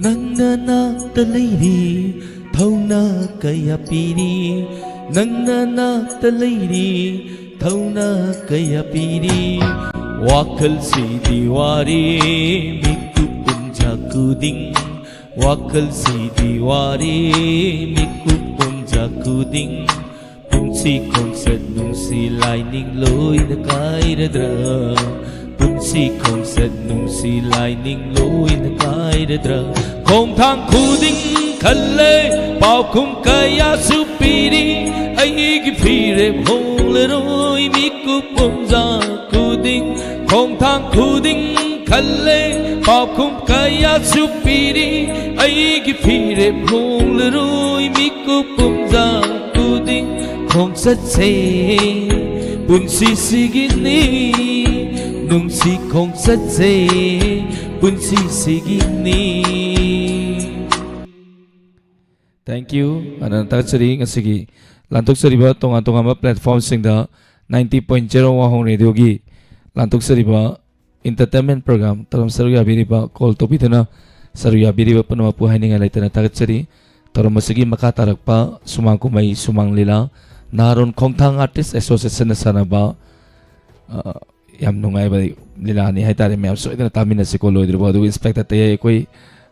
ꯅꯪꯅ ꯅꯥꯛꯇ ꯂꯩꯔꯤ, ꯊꯧꯅꯥ ꯀꯌꯥ ꯄꯤꯔꯤ꯫ ꯅꯪꯅ ꯅꯥꯛꯇ ꯂꯩꯔꯤ, ꯊꯧꯅꯥ ꯀꯌꯥ ꯄꯤꯔꯤ꯫ ꯋꯥꯈꯜꯁꯤꯗꯤ ꯋꯥꯔꯤ, ꯃꯤꯀꯨꯞ ꯄꯨꯡꯖꯥ ꯈꯨꯗꯤꯡ ꯋꯥꯈꯜꯁꯤꯗꯤ ꯋꯥꯔꯦ ꯃꯤꯀꯨꯞ ꯄꯨꯝꯖꯥ ꯈꯨꯗꯤꯡ꯫ ꯄꯨꯟꯁꯤ ꯈꯣꯡꯆꯠ ꯅꯨꯡꯁꯤ ꯂꯥꯏꯅꯤꯡ ꯂꯣꯏꯅ ꯀꯥꯏꯔꯗ꯭ꯔꯥ? ꯄꯨꯟꯁꯤ ꯈꯣꯡꯆꯠ ꯅꯨꯡꯁꯤ ꯂꯥꯏꯅꯤꯡ ꯂꯣꯏꯅ ꯀꯥꯏꯔꯗ꯭ꯔꯥ? ꯈꯣꯡꯊꯥꯡ ꯈꯨꯗꯤꯡ ꯈꯜꯂꯦ ꯄꯥꯎꯈꯨꯝ ꯀꯌꯥꯁꯨ ꯄꯤꯔꯤ꯫ ꯑꯩꯒꯤ ꯐꯤꯔꯦꯞ ꯍꯣꯡꯂꯔꯣꯏ ꯃꯤꯀꯨꯞ ꯄꯨꯝꯖꯥ ꯈꯨꯗꯤꯡ꯫ ꯈꯣꯡꯊꯥꯡ ꯈꯨꯗꯤꯡ ꯈꯜꯂꯦ ꯄꯥꯎꯈꯨꯝ ꯀꯌꯥꯁꯨ ꯄꯤꯔꯤ꯫ ꯑꯩꯒꯤ ꯐꯤꯔꯦꯞ ꯍꯣꯡꯂꯔꯣꯏ ꯃꯤꯀꯨꯞ ꯄꯨꯝꯖꯥ ꯈꯨꯗꯤꯡ꯫ ꯈꯣꯡꯆꯠꯁꯦ ꯄꯨꯟꯁꯤꯁꯤꯒꯤꯅꯤ ꯅꯨꯡꯁꯤ ꯈꯣꯡꯆꯠꯁꯦ ꯄꯨꯟꯁꯤꯁꯤꯒꯤꯅꯤ꯫ Thank you꯫ ꯑꯅ ꯊꯥꯒꯠꯆꯔꯤ꯫ ꯉꯁꯤꯒꯤ ꯂꯥꯟꯊꯣꯛꯆꯔꯤꯕ ꯇꯣꯉꯥꯟ ꯇꯣꯉꯥꯟꯕ platformꯁꯤꯡꯗ ninety point zero ꯋꯥꯍꯣꯡ ꯔꯦꯗꯤꯑꯣꯒꯤ ꯂꯥꯟꯊꯣꯛꯆꯔꯤꯕ entertainment program term ꯁꯔꯨꯛ ꯌꯥꯕꯤꯔꯤꯕ, call ꯇꯧꯕꯤꯗꯨꯅ ꯁꯔꯨꯛ ꯌꯥꯕꯤꯔꯤꯕ ꯄꯨꯝꯅꯃꯛꯄꯨ ꯍꯥꯏꯅꯤꯡꯉꯥꯏ ꯂꯩꯇꯅ ꯊꯥꯒꯠꯆꯔꯤ꯫ ꯊꯧꯔꯝ ꯑꯁꯤꯒꯤ ꯃꯈꯥ ꯇꯥꯔꯛꯄ ꯁꯨꯃꯥꯡ ꯀꯨꯝꯍꯩ, ꯁꯨꯃꯥꯡ ꯂꯤꯂꯥ, ꯅꯍꯥꯔꯣꯟ ꯈꯣꯡꯊꯥꯡ Artist Associationꯅ ꯁꯥꯟꯅꯕ, ꯑ, ꯌꯥꯝ ꯅꯨꯡꯉꯥꯏꯕ ꯂꯤꯂꯥꯅꯤ ꯍꯥꯏꯇꯥꯔꯦ꯫ ꯃꯌꯥꯝ ꯁꯣꯏꯗꯅ ꯇꯥꯃꯤꯟꯅꯁꯤꯀꯣ꯫ ꯂꯣꯏꯗ꯭ꯔꯤꯕ ꯑꯗꯨꯒ Inspector ꯇꯌꯥꯏ ꯑꯩꯈꯣꯏ,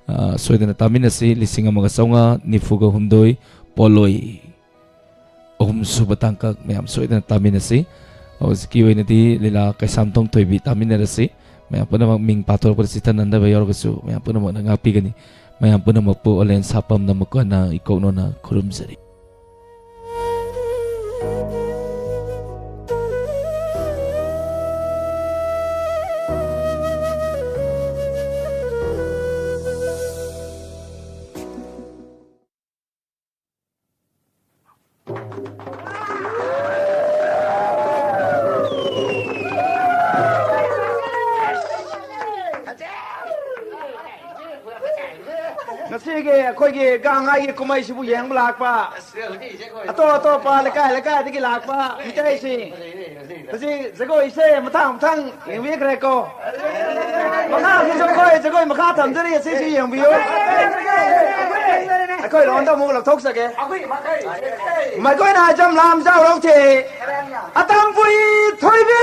ꯑ, ꯁꯣꯏꯗꯅ ꯇꯥꯃꯤꯟꯅꯁꯤ꯫ ꯂꯤꯁꯤꯡ ꯑꯃꯒ ꯆꯥꯝꯃꯉꯥ ꯅꯤꯐꯨꯒ ꯍꯨꯝꯗꯣꯏ ꯄꯣꯠꯂꯣꯏ ꯑꯍꯨꯝꯁꯨꯕ ꯇꯥꯡꯀꯛ ꯃꯌꯥꯝ ꯁꯣꯏꯗꯅ ꯇꯥꯃꯤꯟꯅꯁꯤ꯫ ꯍꯧꯖꯤꯛꯀꯤ ꯑꯣꯏꯅꯗꯤ ꯂꯤꯂꯥ ꯀꯩꯁꯥꯝꯊꯣꯡ ꯊꯣꯏꯕꯤ ꯇꯥꯃꯤꯟꯅꯔꯁꯤ꯫ ꯃꯌꯥꯝ ꯄꯨꯝꯅꯃꯛ ꯃꯤꯡ ꯄꯥꯊꯣꯔꯛꯄꯗ ꯆꯤꯊꯅꯟꯗꯕ ꯌꯥꯎꯔꯒꯁꯨ ꯃꯌꯥꯝ ꯄꯨꯝꯅꯃꯛꯅ ꯉꯥꯛꯄꯤꯒꯅꯤ꯫ ꯃꯌꯥꯝ ꯄꯨꯝꯅꯃꯛꯄꯨ ꯑꯣꯂꯦꯟ ꯁꯥꯄꯝꯅ ꯃꯀꯣꯟꯅ ꯏꯀꯣꯛꯅꯣꯅ ꯈꯨꯔꯨꯝꯖꯔꯤ꯫ ꯉꯁꯤꯒꯤ ꯑꯩꯈꯣꯏꯒꯤ ꯒꯥꯡ ꯉꯥꯏꯒꯤ ꯀꯨꯝꯍꯩꯁꯤꯕꯨ ꯌꯦꯡꯕ ꯂꯥꯛꯄ ꯑꯇꯣꯞ ꯑꯇꯣꯞꯄ ꯂꯩꯀꯥꯏ ꯂꯩꯀꯥꯏꯗꯒꯤ ꯂꯥꯛꯄ ꯃꯤꯇꯩꯁꯤꯡ, ꯍꯧꯖꯤꯛ ꯖꯒꯣꯏꯁꯦ ꯃꯊꯪ ꯃꯊꯪ ꯌꯦꯡꯕꯤꯈ꯭ꯔꯦꯀꯣ꯫ ꯃꯈꯥꯁꯤꯁꯨ ꯑꯩꯈꯣꯏ ꯖꯒꯣꯏ ꯃꯈꯥ ꯊꯝꯖꯔꯤ, ꯑꯁꯤꯁꯨ ꯌꯦꯡꯕꯤꯌꯨ꯫ ꯑꯩꯈꯣꯏ ꯂꯣꯟꯗ ꯑꯃꯨꯛ ꯂꯧꯊꯣꯛꯆꯒꯦ꯫ ꯃꯈꯣꯏꯅ ꯍꯥꯏꯖꯝ ꯂꯥꯝ ꯖꯥꯎ ꯂꯧꯊꯦ꯫ ꯑꯇꯝꯕꯨꯏ ꯊꯣꯏꯕꯤ!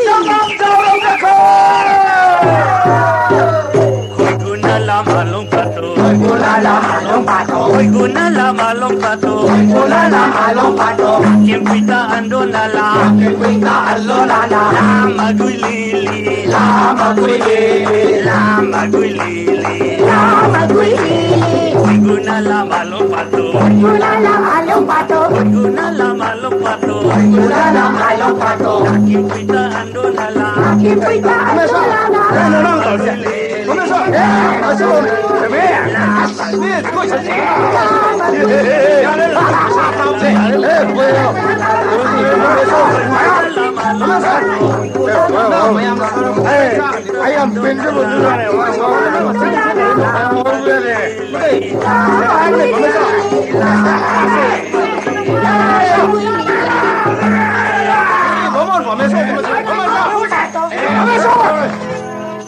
ꯆꯃꯥꯝ ꯖꯥꯎ ꯂꯧꯖꯈꯣ! Nala malong pato. Nala malong pato. Kimpuita ando nala. Kimpuita ando nala. Lama gui lili. Lama gui lili. Lama gui lili. Lama gui lili. Guna lama lompa to. Guna lama lompa to. Guna lama lompa to. Guna lama lompa to. Kimpuita ando nala. Kimpuita ando nala. Lama gui lili.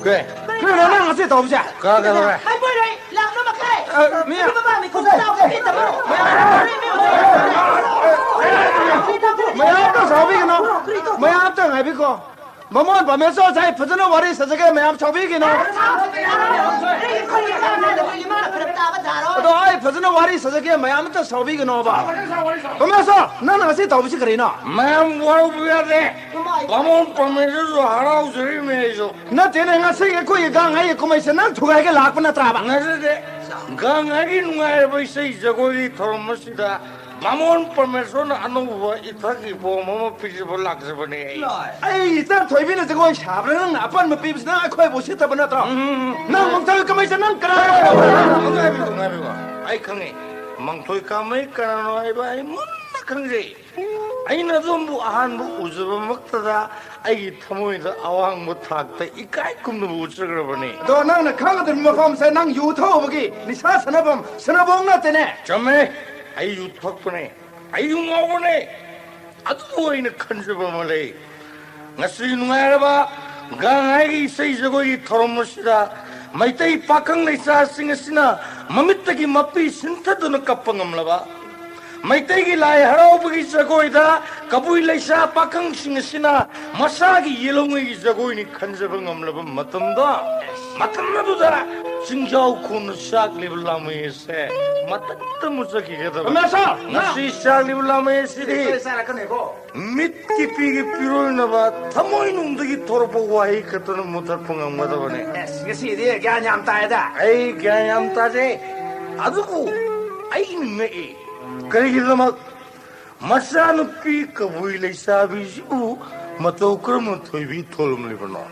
ꯀꯩ? ꯀꯩꯅꯣ ꯅꯪ ꯉꯁꯤ ꯇꯧꯕꯁꯦ? ꯀ-, ꯀꯩꯗꯧꯔꯦ? ꯃꯩ ꯃꯨꯠꯂꯣꯏ, ꯂꯥꯛꯅꯕ ꯈꯥꯏ꯫ ꯑ, ꯃꯤ ꯅꯨꯄꯤ ꯃꯄꯥ ꯃꯤꯈꯨꯠ ꯆꯥꯎ ꯈꯤꯇ ꯇꯧ꯫ ꯃꯌꯥꯝ ꯑꯝꯇ ꯁꯥꯎꯕꯤꯒꯅꯣ꯫ ꯃꯌꯥꯝ ꯑꯝꯇ ꯉꯥꯏꯕꯤꯈꯣ꯫ ꯕꯥꯃꯣꯟ ꯄꯔꯃꯦꯁꯣꯔ ꯉꯁꯥꯏ ꯐꯖꯅ ꯋꯥꯔꯤ ꯁꯥꯖꯒꯦ, ꯃꯌꯥꯝ ꯁꯥꯎꯕꯤꯒꯅꯣ꯫ ꯑꯗꯣ ꯑꯩ ꯐꯖꯅ ꯋꯥꯔꯤ ꯁꯥꯖꯒꯦ, ꯃꯌꯥꯝ ꯑꯝꯇ ꯁꯥꯎꯕꯤꯒꯅꯣꯕ꯫ ꯄꯔꯃꯦꯁꯣꯔ, ꯅꯪꯅ ꯉꯁꯤ ꯇꯧꯕꯁꯤ ꯀꯔꯤꯅꯣ? ꯃꯌꯥꯝ ꯋꯥꯔꯧꯕ ꯌꯥꯗꯦ꯫ ꯕꯥꯃꯣꯟ ꯄꯔꯃꯦꯁꯣꯔꯁꯨ ꯍꯔꯥꯎꯖꯔꯤꯕꯅꯤ ꯑꯩꯁꯨ꯫ ꯅꯠꯇꯦꯅꯦ, ꯉꯁꯤꯒꯤ ꯑꯩꯈꯣꯏꯒꯤ ꯒꯥꯡ ꯉꯥꯏꯒꯤ ꯀꯨꯝꯍꯩꯁꯦ ꯅꯪ ꯊꯨꯒꯥꯏꯒꯦ ꯂꯥꯛꯄ ꯅꯠꯇ꯭ꯔꯥꯕ? ꯅꯠꯆꯗꯦ꯫ ꯒꯥꯡ ꯉꯥꯏꯒꯤ ꯅꯨꯡꯉꯥꯏꯔꯕ ꯏꯁꯩ ꯖꯒꯣꯏꯒꯤ ꯊꯧꯔꯝ ꯑꯁꯤꯗ ꯕꯥꯃꯣꯟ ꯄꯔꯃꯦꯁꯣꯔꯅ ꯑꯅꯧꯕ ꯏꯊꯛ ꯏꯐꯣꯝ ꯑꯃ ꯄꯤꯖꯕ ꯂꯥꯛꯆꯕꯅꯦ ꯑꯩ꯫ ꯑꯩ ꯏꯆꯟ ꯊꯣꯏꯕꯤꯅ ꯖꯒꯣꯏ ꯁꯥꯕꯗ ꯅꯪꯅ ꯑꯄꯟꯕ ꯄꯤꯕꯁꯤ ꯅꯪ ꯑꯩꯈꯣꯏꯕꯨ ꯎꯁꯤꯠꯇꯕ ꯅꯠꯇ꯭ꯔꯣ? ꯎꯝ꯫ ꯅꯪ ꯃꯥꯡꯊꯣꯏ ꯀꯃꯩꯁꯦ ꯅꯪ ꯀꯅꯥꯅꯣ? ꯉꯥꯏꯕꯤꯌꯨ, ꯉꯥꯏꯕꯤꯌꯨ꯫ ꯑꯩ ꯈꯪꯉꯦ꯫ ꯃꯥꯡꯊꯣꯏ ꯀꯃꯩ ꯀꯅꯥꯅꯣ ꯍꯥꯏꯕ ꯑꯩ ꯃꯨꯟꯅ ꯈꯪꯖꯩ꯫ ꯑꯩꯅ ꯑꯗꯣꯝꯕꯨ ꯑꯍꯥꯟꯕ ꯎꯖꯕꯃꯛꯇꯗ ꯑꯩꯒꯤ ꯊꯃꯣꯏꯗ ꯑꯋꯥꯡꯕ ꯊꯥꯛꯇ ꯏꯀꯥꯏ ꯈꯨꯝꯅꯕ ꯎꯠꯆꯈ꯭ꯔꯕꯅꯤ꯫ ꯑꯗꯣ ꯅꯪꯅ ꯈꯪꯒꯗꯕ ꯃꯐꯝꯁꯦ ꯅꯪ ꯌꯨ ꯊꯛꯎꯕꯒꯤ ꯅꯤꯁꯥ ꯁꯥꯟꯅꯐꯝ ꯁꯥꯟꯅꯕꯣꯡ ꯅꯠꯇꯦꯅꯦ꯫ ꯆꯨꯝꯃꯦ, ꯑꯩ ꯌꯨ ꯊꯛꯄꯅꯦ, ꯑꯩ ꯌꯨ ꯉꯥꯎꯕꯅꯦ꯫ ꯑꯗꯨꯕꯨ ꯑꯩꯅ ꯈꯟꯖꯕ ꯑꯃ ꯂꯩ꯫ ꯉꯁꯤ ꯅꯨꯡꯉꯥꯏꯔꯕ ꯒꯥꯡ ꯉꯥꯏꯒꯤ ꯏꯁꯩ ꯖꯒꯣꯏꯒꯤ ꯊꯧꯔꯝ ꯑꯁꯤꯗ ꯃꯩꯇꯩ ꯄꯥꯈꯪ ꯂꯩꯁꯥꯁꯤꯡ ꯑꯁꯤꯅ ꯃꯃꯤꯠꯇꯒꯤ ꯃꯄꯤ ꯁꯤꯟꯊꯗꯨꯅ ꯀꯞꯄ ꯉꯝꯂꯕ, ꯃꯩꯇꯩꯒꯤ ꯂꯥꯏ ꯍꯔꯥꯎꯕꯒꯤ ꯖꯒꯣꯏꯗ ꯀꯕꯨꯏ ꯂꯩꯁꯥ ꯄꯥꯈꯪꯁꯤꯡ ꯑꯁꯤꯅ ꯃꯁꯥꯒꯤ ꯌꯦꯜꯍꯧꯉꯩꯒꯤ ꯖꯒꯣꯏꯅꯤ ꯈꯟꯖꯕ ꯉꯝꯂꯕ ꯃꯇꯝꯗ, ꯃꯇꯝ ꯑꯗꯨꯗ ꯆꯤꯡꯖꯥꯎ ꯈꯣꯡꯅ ꯆꯥꯛꯂꯤꯕ ꯂꯥꯃꯩ ꯑꯁꯦ ꯃꯊꯟꯇ ꯃꯨꯠꯆꯈꯤꯒꯗꯕ꯫ ꯄꯥꯃꯦꯁꯣꯔ, ꯅꯪ ꯉꯁꯤ ꯆꯥꯛꯂꯤꯕ ꯂꯥꯃꯩ ꯑꯁꯤꯗꯤ ꯆꯩ ꯆꯥꯔꯛꯀꯅꯤꯀꯣ꯫ ꯃꯤꯠꯀꯤ ꯄꯤꯒꯤ ꯄꯤꯔꯣꯏꯅꯕ ꯊꯃꯣꯏꯅꯨꯡꯗꯒꯤ ꯊꯣꯔꯛꯄ ꯋꯥꯍꯩ ꯈꯛꯇꯅ ꯃꯨꯊꯠꯄ ꯉꯝꯒꯗꯕꯅꯦ꯫ ꯑꯦꯁ, ꯉꯁꯤꯗꯤ ꯒ꯭ꯌꯥꯟ ꯌꯥꯝ ꯇꯥꯏꯗ꯫ ꯑꯩ ꯒ꯭ꯌꯥꯟ ꯌꯥꯝ ꯇꯥꯖꯩ, ꯑꯗꯨꯕꯨ ꯑꯩ ꯉꯛꯏ꯫ ꯀꯔꯤꯒꯤꯗꯃꯛ ꯃꯆꯥꯅꯨꯄꯤ ꯀꯕꯨꯏ ꯂꯩꯁꯥꯕꯤꯁꯤꯕꯨ ꯃꯇꯧ ꯀꯔꯝꯅ ꯊꯣꯏꯕꯤ ꯊꯣꯜꯂꯝꯂꯤꯕꯅꯣ?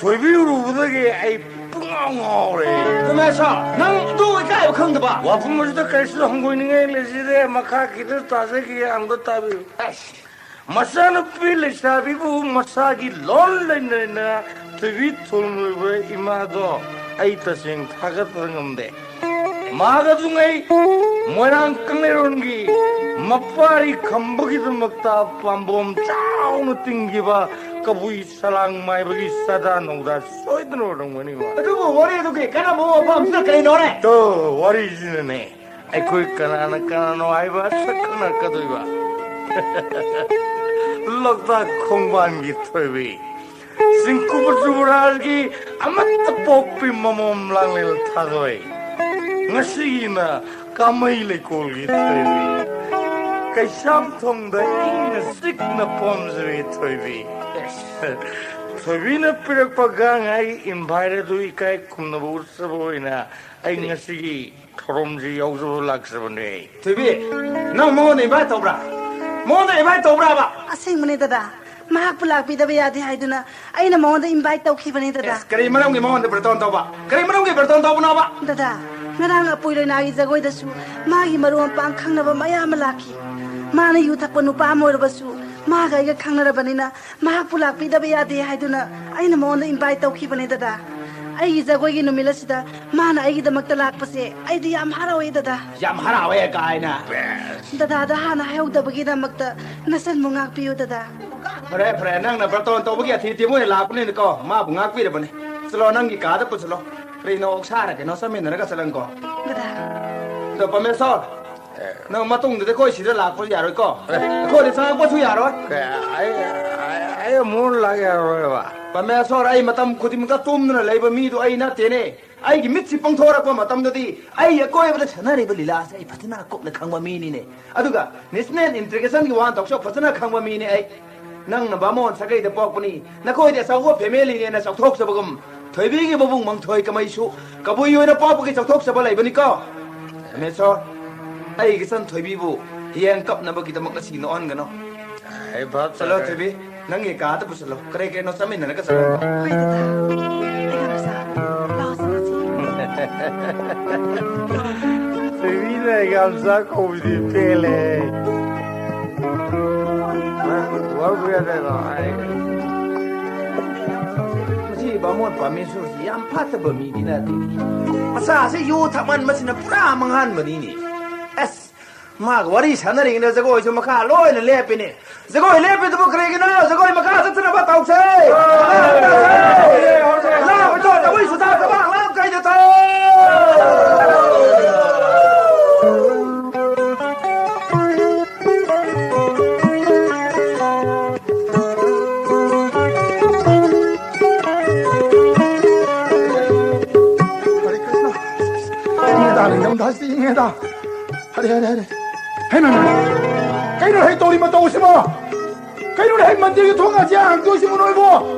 ꯊꯣꯏꯕꯤ ꯎꯔꯨꯕꯗꯒꯤ ꯑꯩ ꯄꯨꯡꯉꯥꯎ ꯉꯥꯎꯔꯦ꯫ ꯄꯥꯃꯦꯁꯣꯔ, ꯅꯪ ꯑꯗꯨ ꯏꯀꯥꯏꯕ ꯈꯪꯗꯕ? ꯋꯥꯐꯝ ꯑꯁꯤꯗ ꯀꯔꯤꯁꯨ ꯍꯪꯒꯣꯏꯅꯤꯡꯉꯥꯏ ꯂꯩꯖꯗꯦ꯫ ꯃꯈꯥ ꯈꯤꯇꯪ ꯇꯥꯖꯈꯤꯒꯦ, ꯑꯝꯇ ꯇꯥꯕꯤꯌꯨ꯫ ꯑꯁ, ꯃꯆꯥꯅꯨꯄꯤ ꯂꯩꯁꯥꯕꯤꯕꯨ ꯃꯁꯥꯒꯤ ꯂꯣꯟ ꯂꯩꯅ ꯂꯩꯅ ꯊꯣꯏꯕꯤ ꯊꯣꯜꯂꯝꯂꯤꯕ ꯏꯃꯥꯗꯣ ꯑꯩ ꯇꯁꯦꯡ ꯊꯥꯒꯠꯄ ꯉꯝꯗꯦ꯫ ꯃꯍꯥꯛ ꯑꯗꯨꯉꯩ ꯃꯣꯏꯔꯥꯡ ꯀꯪꯂꯩꯔꯣꯟꯒꯤ ꯃꯄꯥꯔꯤ ꯈꯝꯕꯒꯤꯗꯃꯛꯇ ꯄꯥꯝꯕꯣꯝ ꯆꯥꯎꯅ ꯇꯤꯡꯈꯤꯕ ꯀꯕꯨꯏ ꯁꯂꯥꯡ ꯃꯥꯏꯕꯒꯤ ꯆꯥꯗꯥ ꯅꯧꯗꯥ ꯁꯣꯏꯗꯅ ꯑꯣꯏꯔꯝꯒꯅꯤꯕ꯫ ꯑꯗꯨꯕꯨ ꯋꯥꯔꯤ ꯑꯗꯨꯒꯤ ꯀꯔꯝꯕ ꯋꯥꯐꯝꯁꯤꯅ ꯀꯩꯅꯣꯅꯦ? ꯇꯣ, ꯋꯥꯔꯤꯁꯤꯅꯅꯦ ꯑꯩꯈꯣꯏ ꯀꯅꯥꯅ ꯀꯅꯥꯅꯣ ꯍꯥꯏꯕ ꯁꯛ ꯈꯪꯅꯔꯛꯀꯗꯣꯏꯕ꯫ ꯂꯣꯛꯇꯥꯛ ꯈꯣꯡꯕꯥꯟꯒꯤ ꯊꯣꯏꯕꯤ, ꯆꯤꯡꯀꯨꯞꯄ ꯖꯨꯕꯔꯥꯖꯒꯤ ꯑꯃꯠꯇ ꯄꯣꯛꯄꯤ ꯃꯃꯣꯝ ꯂꯥꯡꯂꯦꯜ ꯊꯥꯗꯣꯏ, ꯉꯁꯤꯒꯤꯅ ꯀꯥꯃꯩ ꯂꯩꯀꯣꯜꯒꯤ ꯊꯣꯏꯕꯤ, ꯀꯩꯁꯥꯝꯊꯣꯡꯗ ꯏꯪꯅ ꯆꯤꯛꯅ ꯄꯣꯝꯖꯕꯤ ꯊꯣꯏꯕꯤ꯫ ꯊꯣꯏꯕꯤꯅ ꯄꯤꯔꯛꯄ ꯒꯥꯡꯉꯥꯏ ꯏꯟꯚꯥꯏꯠ ꯑꯗꯨ ꯏꯀꯥꯏ ꯈꯨꯝꯅꯕ ꯎꯠꯆꯕ ꯑꯣꯏꯅ ꯑꯩ ꯉꯁꯤꯒꯤ ꯊꯧꯔꯝꯁꯤ ꯌꯥꯎꯖꯕ ꯂꯥꯛꯆꯕꯅꯦ꯫ ꯊꯣꯏꯕꯤ, ꯅꯪ ꯃꯉꯣꯟꯗ ꯏꯟꯚꯥꯏꯠ ꯇꯧꯕ꯭ꯔꯥ? ꯃꯉꯣꯟꯗ ꯏꯟꯚꯥꯏꯠ ꯇꯧꯕ꯭ꯔꯥꯕ? ꯑꯁꯦꯡꯕꯅꯦ ꯗꯗꯥ, ꯃꯍꯥꯛꯄꯨ ꯂꯥꯛꯄꯤꯗꯕ ꯌꯥꯗꯦ ꯍꯥꯏꯗꯨꯅ ꯑꯩꯅ ꯃꯉꯣꯟꯗ ꯏꯟꯚꯥꯏꯠ ꯇꯧꯈꯤꯕꯅꯦ ꯗꯗꯥ꯫ ꯑꯦꯁ, ꯀꯔꯤ ꯃꯔꯝꯒꯤ ꯃꯉꯣꯟꯗ ꯕꯥꯔꯇꯣꯟ ꯇꯧꯕ? ꯀꯔꯤ ꯃꯔꯝꯒꯤ ꯕꯥꯔꯇꯣꯟ ꯇꯧꯕꯅꯣꯕ? ꯗꯗꯥ, ꯉꯔꯥꯡ ꯑꯄꯣꯏ ꯂꯣꯏꯅꯥꯒꯤ ꯖꯒꯣꯏꯗꯁꯨ ꯃꯥꯒꯤ ꯃꯔꯨꯞ ꯃꯄꯥꯡ ꯈꯪꯅꯕ ꯃꯌꯥꯝ ꯑꯃ ꯂꯥꯛꯈꯤ꯫ ꯃꯥꯅ ꯌꯨ ꯊꯛꯄ ꯅꯨꯄꯥ ꯑꯃ ꯑꯣꯏꯔꯕꯁꯨ ꯃꯥꯒ ꯑꯩꯒ ꯈꯪꯅꯔꯕꯅꯤꯅ ꯃꯍꯥꯛꯄꯨ ꯂꯥꯛꯄꯤꯗꯕ ꯌꯥꯗꯦ ꯍꯥꯏꯗꯨꯅ ꯑꯩꯅ ꯃꯉꯣꯟꯗ ꯏꯟꯚꯥꯏꯠ ꯇꯧꯈꯤꯕꯅꯦ ꯗꯗꯥ꯫ ꯑꯩꯒꯤ ꯖꯒꯣꯏꯒꯤ ꯅꯨꯃꯤꯠ ꯑꯁꯤꯗ ꯃꯥꯅ ꯑꯩꯒꯤꯗꯃꯛꯇ ꯂꯥꯛꯄꯁꯦ ꯑꯩꯗꯤ ꯌꯥꯝ ꯍꯔꯥꯎꯋꯦ ꯗꯗꯥ꯫ ꯌꯥꯝ ꯍꯔꯥꯎꯋꯦ ꯀꯥꯏꯅ꯫ ꯗꯗꯥꯗ ꯍꯥꯟꯅ ꯍꯥꯏꯍꯧꯗꯕꯒꯤꯗꯃꯛꯇ ꯅꯆꯟꯕꯨ ꯉꯥꯛꯄꯤꯌꯨ ꯗꯗꯥ꯫ ꯐꯔꯦ ꯐꯔꯦ, ꯅꯪꯅ ꯕꯥꯔꯇꯣꯟ ꯇꯧꯕꯒꯤ ꯑꯊꯤ ꯇꯤꯝ ꯑꯣꯏꯅ ꯂꯥꯛꯄꯅꯤꯅꯀꯣ, ꯃꯥꯕꯨ ꯉꯥꯛꯄꯤꯔꯕꯅꯦ꯫ ꯆꯠꯂꯣ, ꯅꯪꯒꯤ ꯀꯥꯗ ꯄꯨꯁꯤꯜꯂꯣ꯫ ꯀꯔꯤꯅꯣ ꯑꯣꯛꯁꯥꯔ ꯀꯩꯅꯣ ꯆꯥꯃꯤꯟꯅꯔꯒ ꯆꯠꯂꯪꯀꯣ꯫ ꯗꯗꯥ꯫ ꯑꯗꯣ ꯄꯥꯃꯦꯁꯣꯔ, ꯅꯪ ꯃꯇꯨꯡꯗꯗꯤ ꯑꯩꯈꯣꯏ ꯁꯤꯗ ꯂꯥꯛꯄꯁꯨ ꯌꯥꯔꯣꯏꯀꯣ꯫ ꯑꯩꯈꯣꯏꯗ ꯆꯪꯉꯛꯄꯁꯨ ꯌꯥꯔꯣꯏ꯫ ꯑꯩ ꯑꯩ ꯑꯩ ꯑꯃꯨꯛ ꯂꯥꯛ ꯌꯥꯔꯣꯏꯕ꯫ ꯄꯥꯃꯦꯁꯣꯔ, ꯑꯩ ꯃꯇꯝ ꯈꯨꯗꯤꯡꯃꯛꯇ ꯇꯨꯝꯗꯨꯅ ꯂꯩꯕ ꯃꯤꯗꯨ ꯑꯩ ꯅꯠꯇꯦꯅꯦ꯫ ꯑꯩꯒꯤ ꯃꯤꯠꯁꯤ ꯄꯥꯡꯊꯣꯔꯛꯄ ꯃꯇꯝꯗꯗꯤ ꯑꯩ ꯑꯀꯣꯏꯕꯗ ꯁꯥꯟꯅꯔꯤꯕ ꯂꯤꯂꯥꯁꯦ ꯑꯩ ꯐꯖꯅ ꯀꯨꯞꯅ ꯈꯪꯕ ꯃꯤꯅꯤꯅꯦ꯫ ꯑꯗꯨꯒ ꯅꯦꯁꯅꯦꯜ ꯏꯟꯇꯤꯒ꯭ꯔꯦꯁꯟꯒꯤ ꯋꯥꯍꯟꯊꯣꯛꯁꯨ ꯐꯖꯅ ꯈꯪꯕ ꯃꯤꯅꯦ ꯑꯩ꯫ ꯅꯪꯅ ꯕꯥꯃꯣꯟ ꯁꯥꯒꯩꯗ ꯄꯣꯛꯄꯅꯤ, ꯅꯈꯣꯏꯗꯤ ꯑꯆꯧꯕ ꯐꯦꯃꯤꯂꯤꯅꯦꯅ ꯆꯥꯎꯊꯣꯛꯆꯕꯒꯨꯝ, ꯊꯣꯏꯕꯤꯒꯤ ꯃꯕꯨꯡ ꯃꯪꯊꯣꯏ ꯀꯃꯩꯁꯨ ꯀꯕꯨꯏ ꯑꯣꯏꯅ ꯄꯣꯛꯄꯒꯤ ꯆꯥꯎꯊꯣꯛꯆꯕ ꯂꯩꯕꯅꯤꯀꯣ꯫ ꯔꯥꯃꯦꯁꯣꯔ, ꯑꯩꯒꯤ ꯏꯆꯟ ꯊꯣꯏꯕꯤꯕꯨ ꯍꯌꯦꯡ ꯀꯞꯅꯕꯒꯤꯗꯃꯛ ꯉꯁꯤ ꯅꯣꯛꯍꯟꯒꯅꯨ꯫ ꯑꯩ ꯚꯥꯞ ꯆꯠꯂꯣ, ꯇꯥꯔꯦ꯫ ꯊꯣꯏꯕꯤ, ꯅꯪꯒꯤ ꯀꯥꯗ ꯄꯨꯁꯤꯜꯂꯣ꯫ ꯀꯔꯤ ꯀꯔꯤꯅꯣ ꯆꯥꯃꯤꯟꯅꯔꯒ ꯆꯠꯂꯣ꯫ ꯍꯣꯏ, ꯗꯗꯥ꯫ ꯑꯩ ꯌꯥꯝ ꯆꯥ-, ꯂꯥꯛꯑꯣ ꯆꯠꯂꯁꯤ꯫ ꯊꯣꯏꯕꯤꯅ ꯌꯥꯝ ꯆꯥ ꯀꯧꯕꯗꯤ ꯄꯦꯜꯂꯦ꯫ ꯅꯪ ꯋꯥꯔꯨꯕ ꯌꯥꯗꯦꯗꯣ, ꯑꯩ꯫ ꯃꯁꯤ ꯕꯥꯃꯣꯟ ꯄꯥꯃꯦꯁꯣꯔꯁꯤ ꯌꯥꯝ ꯐꯠꯇꯕ ꯃꯤꯗꯤ ꯅꯠꯇꯦ꯫ ꯃꯆꯥꯁꯤ ꯌꯨ ꯊꯛꯃꯟꯕꯁꯤꯅ ꯄꯨꯔꯥ ꯃꯥꯡꯍꯟꯕꯅꯤꯅꯦ꯫ ꯑꯁ, ꯃꯥꯒ ꯋꯥꯔꯤ ꯁꯥꯟꯅꯔꯤꯉꯩꯗ ꯖꯒꯣꯏꯁꯨ ꯃꯈꯥ ꯂꯣꯏꯅ ꯂꯦꯞꯄꯤꯅꯦ꯫ ꯖꯒꯣꯏ ꯂꯦꯞꯄꯤꯗꯨꯕꯨ ꯀꯔꯤꯒꯤꯅꯣ? ꯖꯒꯣꯏ ꯃꯈꯥ ꯆꯠꯊꯅꯕ ꯇꯧꯁꯦ꯫ ꯂꯥꯡꯕꯗꯣ ꯖꯒꯣꯏ ꯁꯨꯊꯥ ꯊꯕꯥꯛ ꯂꯥꯡ ꯀꯩꯗ ꯇꯧ꯫ ꯍꯔꯦ ꯀ꯭ꯔꯤꯁꯅ꯫ ꯏꯪꯉꯦꯗ, ꯅꯤꯡꯊꯝꯊꯥꯁꯤꯗꯤ ꯏꯪꯉꯦꯗ꯫ ꯍꯔꯦ, ꯍꯔꯦ, ꯍꯔꯦ꯫ ꯍꯩ, ꯃꯥ, ꯃꯥ꯫ ꯀꯩꯅꯣ ꯍꯦꯛ ꯇꯧꯔꯤ ꯃꯇꯧꯁꯤꯕꯣ? ꯀꯩꯅꯣꯅꯦ ꯍꯦꯛ ꯃꯟꯗꯤꯔꯒꯤ ꯊꯣꯡ ꯉꯁꯤ ꯍꯥꯡꯗꯣꯏꯁꯤꯕꯣ ꯅꯣꯏꯕꯣ?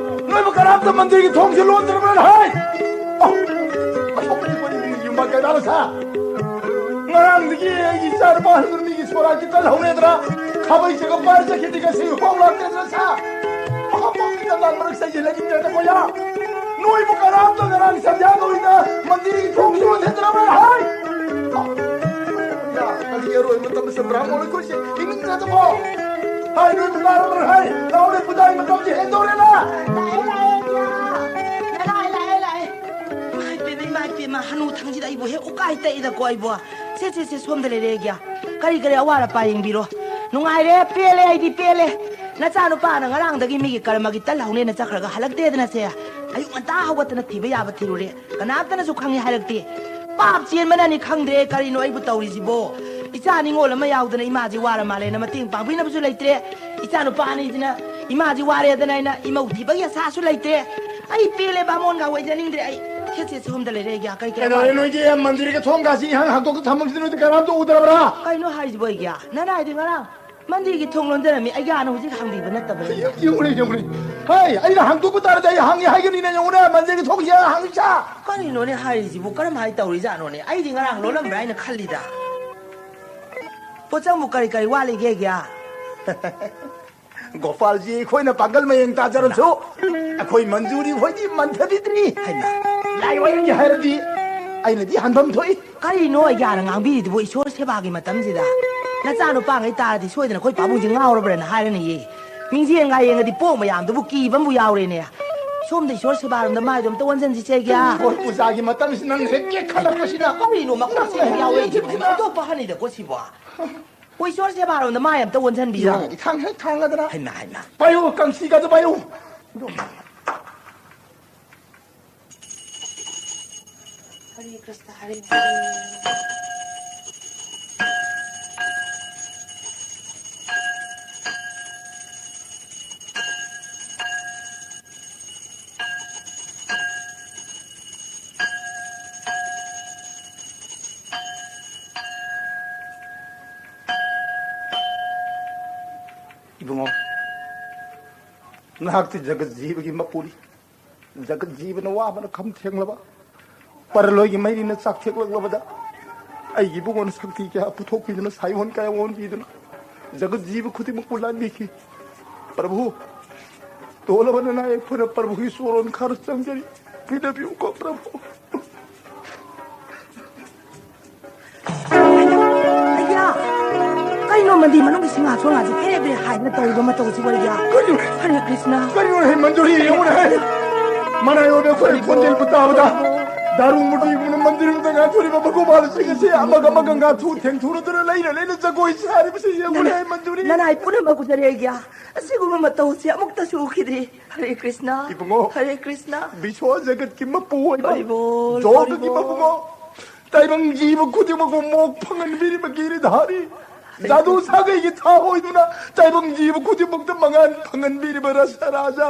ꯅꯣꯏꯕꯨ ꯀꯅꯥꯝꯇ ꯃꯟꯗꯤꯔꯒꯤ ꯊꯣꯡꯁꯦ ꯂꯣꯟꯗ꯭ꯔꯕꯅ ꯍꯥꯏ? ꯑꯣ, ꯑꯁꯣꯛꯄꯅꯤ ꯃꯣꯏ ꯃꯤ ꯌꯨꯝꯕ ꯀꯩꯗꯥꯅ ꯁꯥ? ꯉꯔꯥꯡꯗꯒꯤ ꯑꯩꯒꯤ ꯏꯆꯥ ꯅꯨꯄꯥ ꯑꯍꯟꯗꯨꯅ ꯃꯤꯒꯤ ꯁꯣꯔꯥꯠꯀꯤ ꯇꯜ ꯍꯧꯔꯦꯗ꯭ꯔꯥ? ꯈꯥꯕꯩ ꯆꯦꯒꯞ ꯄꯥꯏꯔ ꯆꯠꯈꯤꯗꯤ ꯉꯁꯤ ꯍꯧ ꯂꯥꯛꯇꯦꯗꯅ ꯁꯥ? ꯑꯣ, ꯑꯄꯥꯛꯄꯤ ꯇꯟ ꯂꯥꯟ ꯃꯔꯛ ꯆꯪꯁꯤꯜꯂꯛꯏꯅꯦꯗ ꯀꯣꯌꯥ꯫ ꯅꯣꯏꯕꯨ ꯀꯅꯥꯝꯇ ꯉꯔꯥꯡ ꯁꯟꯙ꯭ꯌꯥ ꯀꯧꯏꯗ ꯃꯟꯗꯤꯔꯒꯤ ꯊꯣꯡꯁꯦ ꯂꯣꯟꯁꯤꯟꯗ꯭ꯔꯕꯅ ꯍꯥꯏ? ꯀꯔꯤ ꯑꯔꯣꯏꯕ ꯃꯇꯝꯗ ꯆꯟꯗ꯭ꯔꯥ ꯃꯣꯏ ꯑꯩꯈꯣꯏꯁꯦ ꯍꯤꯡꯅꯤꯡꯗ꯭ꯔꯗꯕꯣ? ꯍꯥꯏ, ꯅꯣꯏ ꯄꯨꯖꯥꯔꯤ ꯑꯃꯅ ꯍꯥꯏ, ꯂꯥꯛꯑꯣꯅꯦ, ꯄꯨꯖꯥꯒꯤ ꯃꯇꯝꯁꯦ ꯍꯦꯟꯗꯧꯔꯦꯅ꯫ ꯂꯥꯛꯑꯦ, ꯂꯥꯛꯑꯦ, ꯂꯥꯛꯑꯦ꯫ ꯂꯥꯛꯑꯦ, ꯂꯥꯛꯑꯦ, ꯂꯥꯛꯑꯦ꯫ ꯏꯃꯥ ꯏꯄꯦꯝꯃ, ꯏꯃꯥ ꯏꯄꯦꯝꯃ, ꯍꯅꯨ ꯊꯪꯁꯤꯗ ꯑꯩꯕꯨ ꯍꯦꯛ ꯎꯀꯥꯏ ꯇꯛꯏꯗꯀꯣ ꯑꯩꯕꯨ꯫ ꯁꯦ, ꯁꯦ, ꯁꯦ, ꯁꯣꯝꯗ ꯂꯩꯔꯦ ꯑꯩꯒꯤ꯫ ꯀꯔꯤ ꯀꯔꯤ ꯑꯋꯥꯠ ꯑꯄꯥ ꯌꯦꯡꯕꯤꯔꯣ꯫ ꯅꯨꯡꯉꯥꯏꯔꯦ, ꯄꯦꯜꯂꯦ, ꯑꯩꯗꯤ ꯄꯦꯜꯂꯦ꯫ ꯅꯆꯥꯅꯨꯄꯥꯅ ꯉꯔꯥꯡꯗꯒꯤ ꯃꯤꯒꯤ ꯀꯔꯃꯒꯤ ꯇꯜ ꯍꯧꯅꯦꯅ ꯆꯠꯈ꯭ꯔꯒ ꯍꯜꯂꯛꯇꯦꯗꯅ ꯁꯦ꯫ ꯑꯌꯨꯛ ꯉꯟꯇꯥ ꯍꯧꯒꯠꯇꯅ ꯊꯤꯕ ꯌꯥꯕ ꯊꯤꯔꯨꯔꯦ꯫ ꯀꯅꯥꯝꯇꯅꯁꯨ ꯈꯪꯉꯦ ꯍꯥꯏꯔꯛꯇꯦ꯫ ꯄꯥꯞ ꯆꯦꯟꯕꯅꯅꯤ ꯈꯪꯗ꯭ꯔꯦ ꯀꯔꯤꯅꯣ ꯑꯩꯕꯨ ꯇꯧꯔꯤꯁꯤꯕꯣ꯫ ꯏꯆꯥ ꯅꯤꯉꯣꯜ ꯑꯃ ꯌꯥꯎꯗꯅ ꯏꯃꯥꯁꯤ ꯋꯥꯔ ꯃꯥꯜꯂꯦꯅ ꯃꯇꯦꯡ ꯄꯥꯡꯕꯤꯅꯕꯁꯨ ꯂꯩꯇ꯭ꯔꯦ꯫ ꯏꯆꯥ ꯅꯨꯄꯥ ꯑꯅꯤꯁꯤꯅ ꯏꯃꯥꯁꯤ ꯋꯥꯔꯦꯗꯅ ꯑꯩꯅ ꯏꯃꯧ ꯊꯤꯕꯒꯤ ꯑꯁꯥꯁꯨ ꯂꯩꯇ꯭ꯔꯦ꯫ ꯑꯩ ꯄꯦꯜꯂꯦ, ꯕꯥꯃꯣꯟꯒ ꯑꯣꯏꯖꯅꯤꯡꯗ꯭ꯔꯦ ꯑꯩ꯫ ꯁꯦ, ꯁꯦ, ꯁꯣꯝꯗ ꯂꯩꯔꯦ, ꯑꯩꯒꯤ ꯀꯩ, ꯀꯩ ꯀꯩꯅꯣ, ꯅꯣꯏꯒꯤ ꯃꯟꯗꯤꯔꯒꯤ ꯊꯣꯡ ꯀꯥꯁꯤ ꯏꯍꯥꯡ ꯍꯥꯡꯗꯣꯛꯇ ꯊꯝꯃꯝꯁꯤꯗ ꯅꯣꯏꯗꯤ ꯀꯅꯥꯝꯇ ꯎꯗ꯭ꯔꯕ꯭ꯔꯥ? ꯀꯩꯅꯣ ꯍꯥꯏꯁꯤꯕꯣ, ꯑꯩꯒꯤ? ꯅꯅꯥꯏꯗꯤ ꯉꯔꯥꯡ ꯃꯟꯗꯤꯔꯒꯤ ꯊꯣꯡ ꯂꯣꯟꯖꯔꯝꯃꯤ, ꯑꯩꯒꯤ ꯑꯥꯅ ꯍꯧꯖꯤꯛ ꯍꯥꯡꯕꯤꯕ ꯅꯠꯇꯕ꯭ꯔꯥ? ꯌꯦꯡꯉꯨꯅꯦ, ꯌꯦꯡꯉꯨꯅꯦ꯫ ꯍꯩ, ꯑꯩꯅ ꯍꯥꯡꯗꯣꯛꯄ ꯇꯥꯔꯗꯤ ꯑꯩ ꯍꯥꯡꯉꯦ ꯍꯥꯏꯒꯅꯤꯅꯦ, ꯌꯦꯡꯉꯨꯅꯦ, ꯃꯟꯗꯤꯔꯒꯤ ꯊꯣꯡꯁꯦ ꯍꯥꯡꯉꯤꯁꯥ꯫ ꯀꯔꯤꯅꯣꯅꯦ ꯍꯥꯏꯔꯤꯁꯤꯕꯨ? ꯀꯔꯝꯍꯥꯏꯅ ꯇꯧꯔꯤꯖꯥꯠꯅꯣꯅꯦ? ꯑꯩꯗꯤ ꯉꯔꯥꯡ ꯂꯣꯜꯂꯝꯕ꯭ꯔꯥ ꯍꯥꯏꯅ ꯈꯜꯂꯤꯗ꯫ ꯄꯣꯠꯆꯪꯕꯨ ꯀꯔꯤ ꯀꯔꯤ ꯋꯥꯠꯂꯤꯒꯦ, ꯑꯩꯒꯤ? ꯒꯣꯄꯥꯜꯖꯤ, ꯑꯩꯈꯣꯏꯅ ꯄꯥꯡꯒꯜ ꯃꯌꯦꯡ ꯇꯥꯖꯔꯁꯨ, ꯑꯩꯈꯣꯏ ꯃꯟꯖꯨꯔꯤ ꯍꯣꯏꯗꯤ ꯃꯟꯊꯕꯤꯗ꯭ꯔꯤ꯫ ꯍꯩꯃꯥ꯫ ꯂꯥꯏ ꯋꯥꯌꯦꯜꯒꯤ ꯍꯥꯏꯔꯗꯤ ꯑꯩꯅꯗꯤ ꯍꯟꯐꯝ ꯊꯣꯛꯏ꯫ ꯀꯔꯤꯅꯣ ꯑꯩꯒꯤꯅ ꯉꯥꯡꯕꯤꯔꯤꯗꯨꯕꯨ ꯏꯁꯣꯔ ꯁꯦꯕꯥꯒꯤ ꯃꯇꯝꯁꯤꯗ? ꯅꯆꯥꯅꯨꯄꯥꯉꯩ ꯇꯥꯔꯗꯤ ꯁꯣꯏꯗꯅ ꯑꯩꯈꯣꯏ ꯄꯥꯕꯨꯡꯁꯦ ꯉꯥꯎꯔꯕ꯭ꯔꯅ ꯍꯥꯏꯔꯅꯤꯌꯦ꯫ ꯃꯤꯡꯖꯦꯜꯒ ꯌꯦꯡꯉꯗꯤ ꯄꯣꯛ ꯃꯌꯥꯝꯗꯨꯕꯨ ꯀꯤꯕ ꯑꯃꯕꯨ ꯌꯥꯎꯔꯦꯅꯦ꯫ ꯁꯣꯝꯗ ꯏꯁꯣꯔ ꯁꯦꯕꯥꯔꯣꯝꯗ ꯃꯥꯏꯗꯣ ꯑꯝꯇ ꯑꯣꯟꯁꯤꯟꯁꯤꯁꯦ, ꯑꯩꯒꯤ꯫ ꯏꯁꯣꯔ ꯄꯨꯖꯥꯒꯤ ꯃꯇꯝꯁꯤ ꯅꯪ ꯍꯦꯛ ꯀꯦꯛꯈꯠꯂꯛꯄꯁꯤꯗ꯫ ꯀꯔꯤꯅꯣ ꯃꯀꯣꯛꯁꯦ ꯌꯥꯎꯔꯛꯏꯁꯤꯕꯣ? ꯑꯣꯟꯊꯣꯛꯄ ꯍꯅꯤꯗꯀꯣ ꯁꯤꯕꯣ꯫ ꯍꯣꯏ, ꯏꯁꯣꯔ ꯁꯦꯕꯥꯔꯣꯝꯗ ꯃꯥꯏ ꯑꯝꯇ ꯑꯣꯟꯁꯤꯟꯕꯤꯔꯣ꯫ ꯏꯊꯥꯡ ꯍꯦꯛ ꯊꯥꯡꯉꯗꯅ꯫ ꯍꯩꯃꯥ, ꯍꯩꯃꯥ꯫ ꯄꯥꯏꯌꯨ, ꯀꯥꯡꯁꯤꯒꯗꯣ ꯄꯥꯏꯌꯨ꯫ ꯍꯔꯦ ꯀ꯭ꯔꯤꯁꯅ, ꯍꯔꯦ ꯀ꯭ꯔꯤꯁꯅ꯫ ꯏꯕꯨꯡꯉꯣ, ꯅꯍꯥꯛꯇꯤ ꯖꯒꯠ ꯖꯤꯕꯒꯤ ꯃꯄꯨꯅꯤ꯫ ꯖꯒꯠ ꯖꯤꯕꯅ ꯋꯥꯕꯅ ꯈꯝ ꯊꯦꯡꯂꯕ, ꯄꯔꯂꯣꯏꯒꯤ ꯃꯩꯅꯤꯅ ꯆꯥꯛꯊꯦꯛꯂꯛꯂꯕꯗ, ꯑꯩꯒꯤ ꯏꯕꯨꯡꯉꯣꯅ ꯁꯛꯇꯤ ꯀꯌꯥ ꯄꯨꯊꯣꯛꯄꯤꯗꯨꯅ, ꯁꯥꯏꯑꯣꯟ ꯀꯌꯥ ꯑꯣꯟꯕꯤꯗꯨꯅ, ꯖꯒꯠ ꯖꯤꯕ ꯈꯨꯗꯤꯡꯃꯛꯄꯨ ꯂꯥꯟꯕꯤꯈꯤ꯫ ꯄ꯭ꯔꯚꯨ, ꯇꯣꯜꯂꯕ ꯅꯅꯥꯏ ꯑꯩꯈꯣꯏꯅ ꯄ꯭ꯔꯚꯨꯒꯤ ꯆꯣꯔꯣꯟ ꯈꯥꯔ ꯆꯪꯖꯔꯤ, ꯄꯤꯗꯕꯤꯌꯨꯀꯣ ꯄ꯭ꯔꯚꯨ꯫ ꯑꯩꯌꯥ! ꯀꯩꯅꯣ ꯃꯟꯗꯤꯔ ꯃꯅꯨꯡꯒꯤ ꯁꯤꯡꯍꯥꯁꯣꯟ ꯉꯥꯁꯦ ꯐꯦꯔꯦ ꯐꯦꯔꯦ ꯍꯥꯏꯗꯅ ꯇꯧꯔꯤꯕ ꯃꯇꯧꯁꯤꯕꯣ ꯑꯩꯌꯥ? ꯀꯩꯅꯣ? ꯍꯔꯦ ꯀ꯭ꯔꯤꯁꯅ꯫ ꯀꯩꯅꯣ ꯍꯦ ꯃꯟꯖꯨꯔꯤ, ꯌꯦꯡꯉꯨꯅꯦ ꯍꯦ꯫ ꯃꯅꯥꯏ ꯑꯣꯏꯕ ꯑꯩꯈꯣꯏ ꯈꯣꯟꯖꯦꯜꯕꯨ ꯇꯥꯕꯗ ꯗꯥꯔꯨ ꯃꯨꯔꯇꯤꯒꯨꯝꯅ ꯃꯟꯗꯤꯔ ꯃꯅꯨꯡꯗ ꯉꯥꯟꯊꯣꯔꯤꯕ ꯚꯒꯣꯕꯥꯟꯁꯤꯡ ꯑꯁꯤ ꯑꯃꯒ ꯑꯃꯒ ꯉꯥꯊꯨ ꯊꯦꯡꯊꯨꯅꯗꯨꯅ ꯂꯩꯅ ꯂꯩꯅ ꯖꯒꯣꯏ ꯁꯥꯔꯤꯕꯁꯤ ꯌꯦꯡꯉꯨꯅꯦ ꯍꯦ ꯃꯟꯖꯨꯔꯤ꯫ ꯅꯅꯥꯏ ꯄꯨꯝꯅꯃꯛ ꯎꯖꯔꯦ ꯑꯩꯌꯥ꯫ ꯑꯁꯤꯒꯨꯝꯕ ꯃꯇꯧꯁꯦ ꯑꯃꯨꯛꯇꯁꯨ ꯎꯈꯤꯗ꯭ꯔꯤ꯫ ꯍꯔꯦ ꯀ꯭ꯔꯤꯁꯅ꯫ ꯏꯕꯨꯡꯉꯣ, ꯍꯔꯦ ꯀ꯭ꯔꯤꯁꯅ꯫ ꯕꯤꯁ꯭ꯋ ꯖꯒꯠꯀꯤ ꯃꯄꯨ ꯑꯣꯏꯕ ꯍꯔꯤꯕꯣꯜ, ꯖꯣꯒꯒꯤ ꯍꯔꯤꯕꯣꯜ꯫ ꯃꯕꯨꯡꯉꯣ, ꯇꯥꯏꯕꯪ ꯖꯤꯕ ꯈꯨꯗꯤꯡꯃꯛꯄꯨ ꯃꯣꯛ ꯐꯪꯍꯟꯕꯤꯔꯤꯕ ꯒꯤꯔꯤꯙꯥꯔꯤ, ꯖꯥꯗꯨ ꯁꯥꯒꯩꯒꯤ ꯊꯥ ꯑꯣꯏꯗꯨꯅ ꯇꯥꯏꯕꯪ ꯖꯤꯕ ꯈꯨꯗꯤꯡꯃꯛꯇ ꯃꯉꯥꯜ ꯐꯪꯍꯟꯕꯤꯔꯤꯕ ꯔꯁ ꯔꯥꯖꯥ,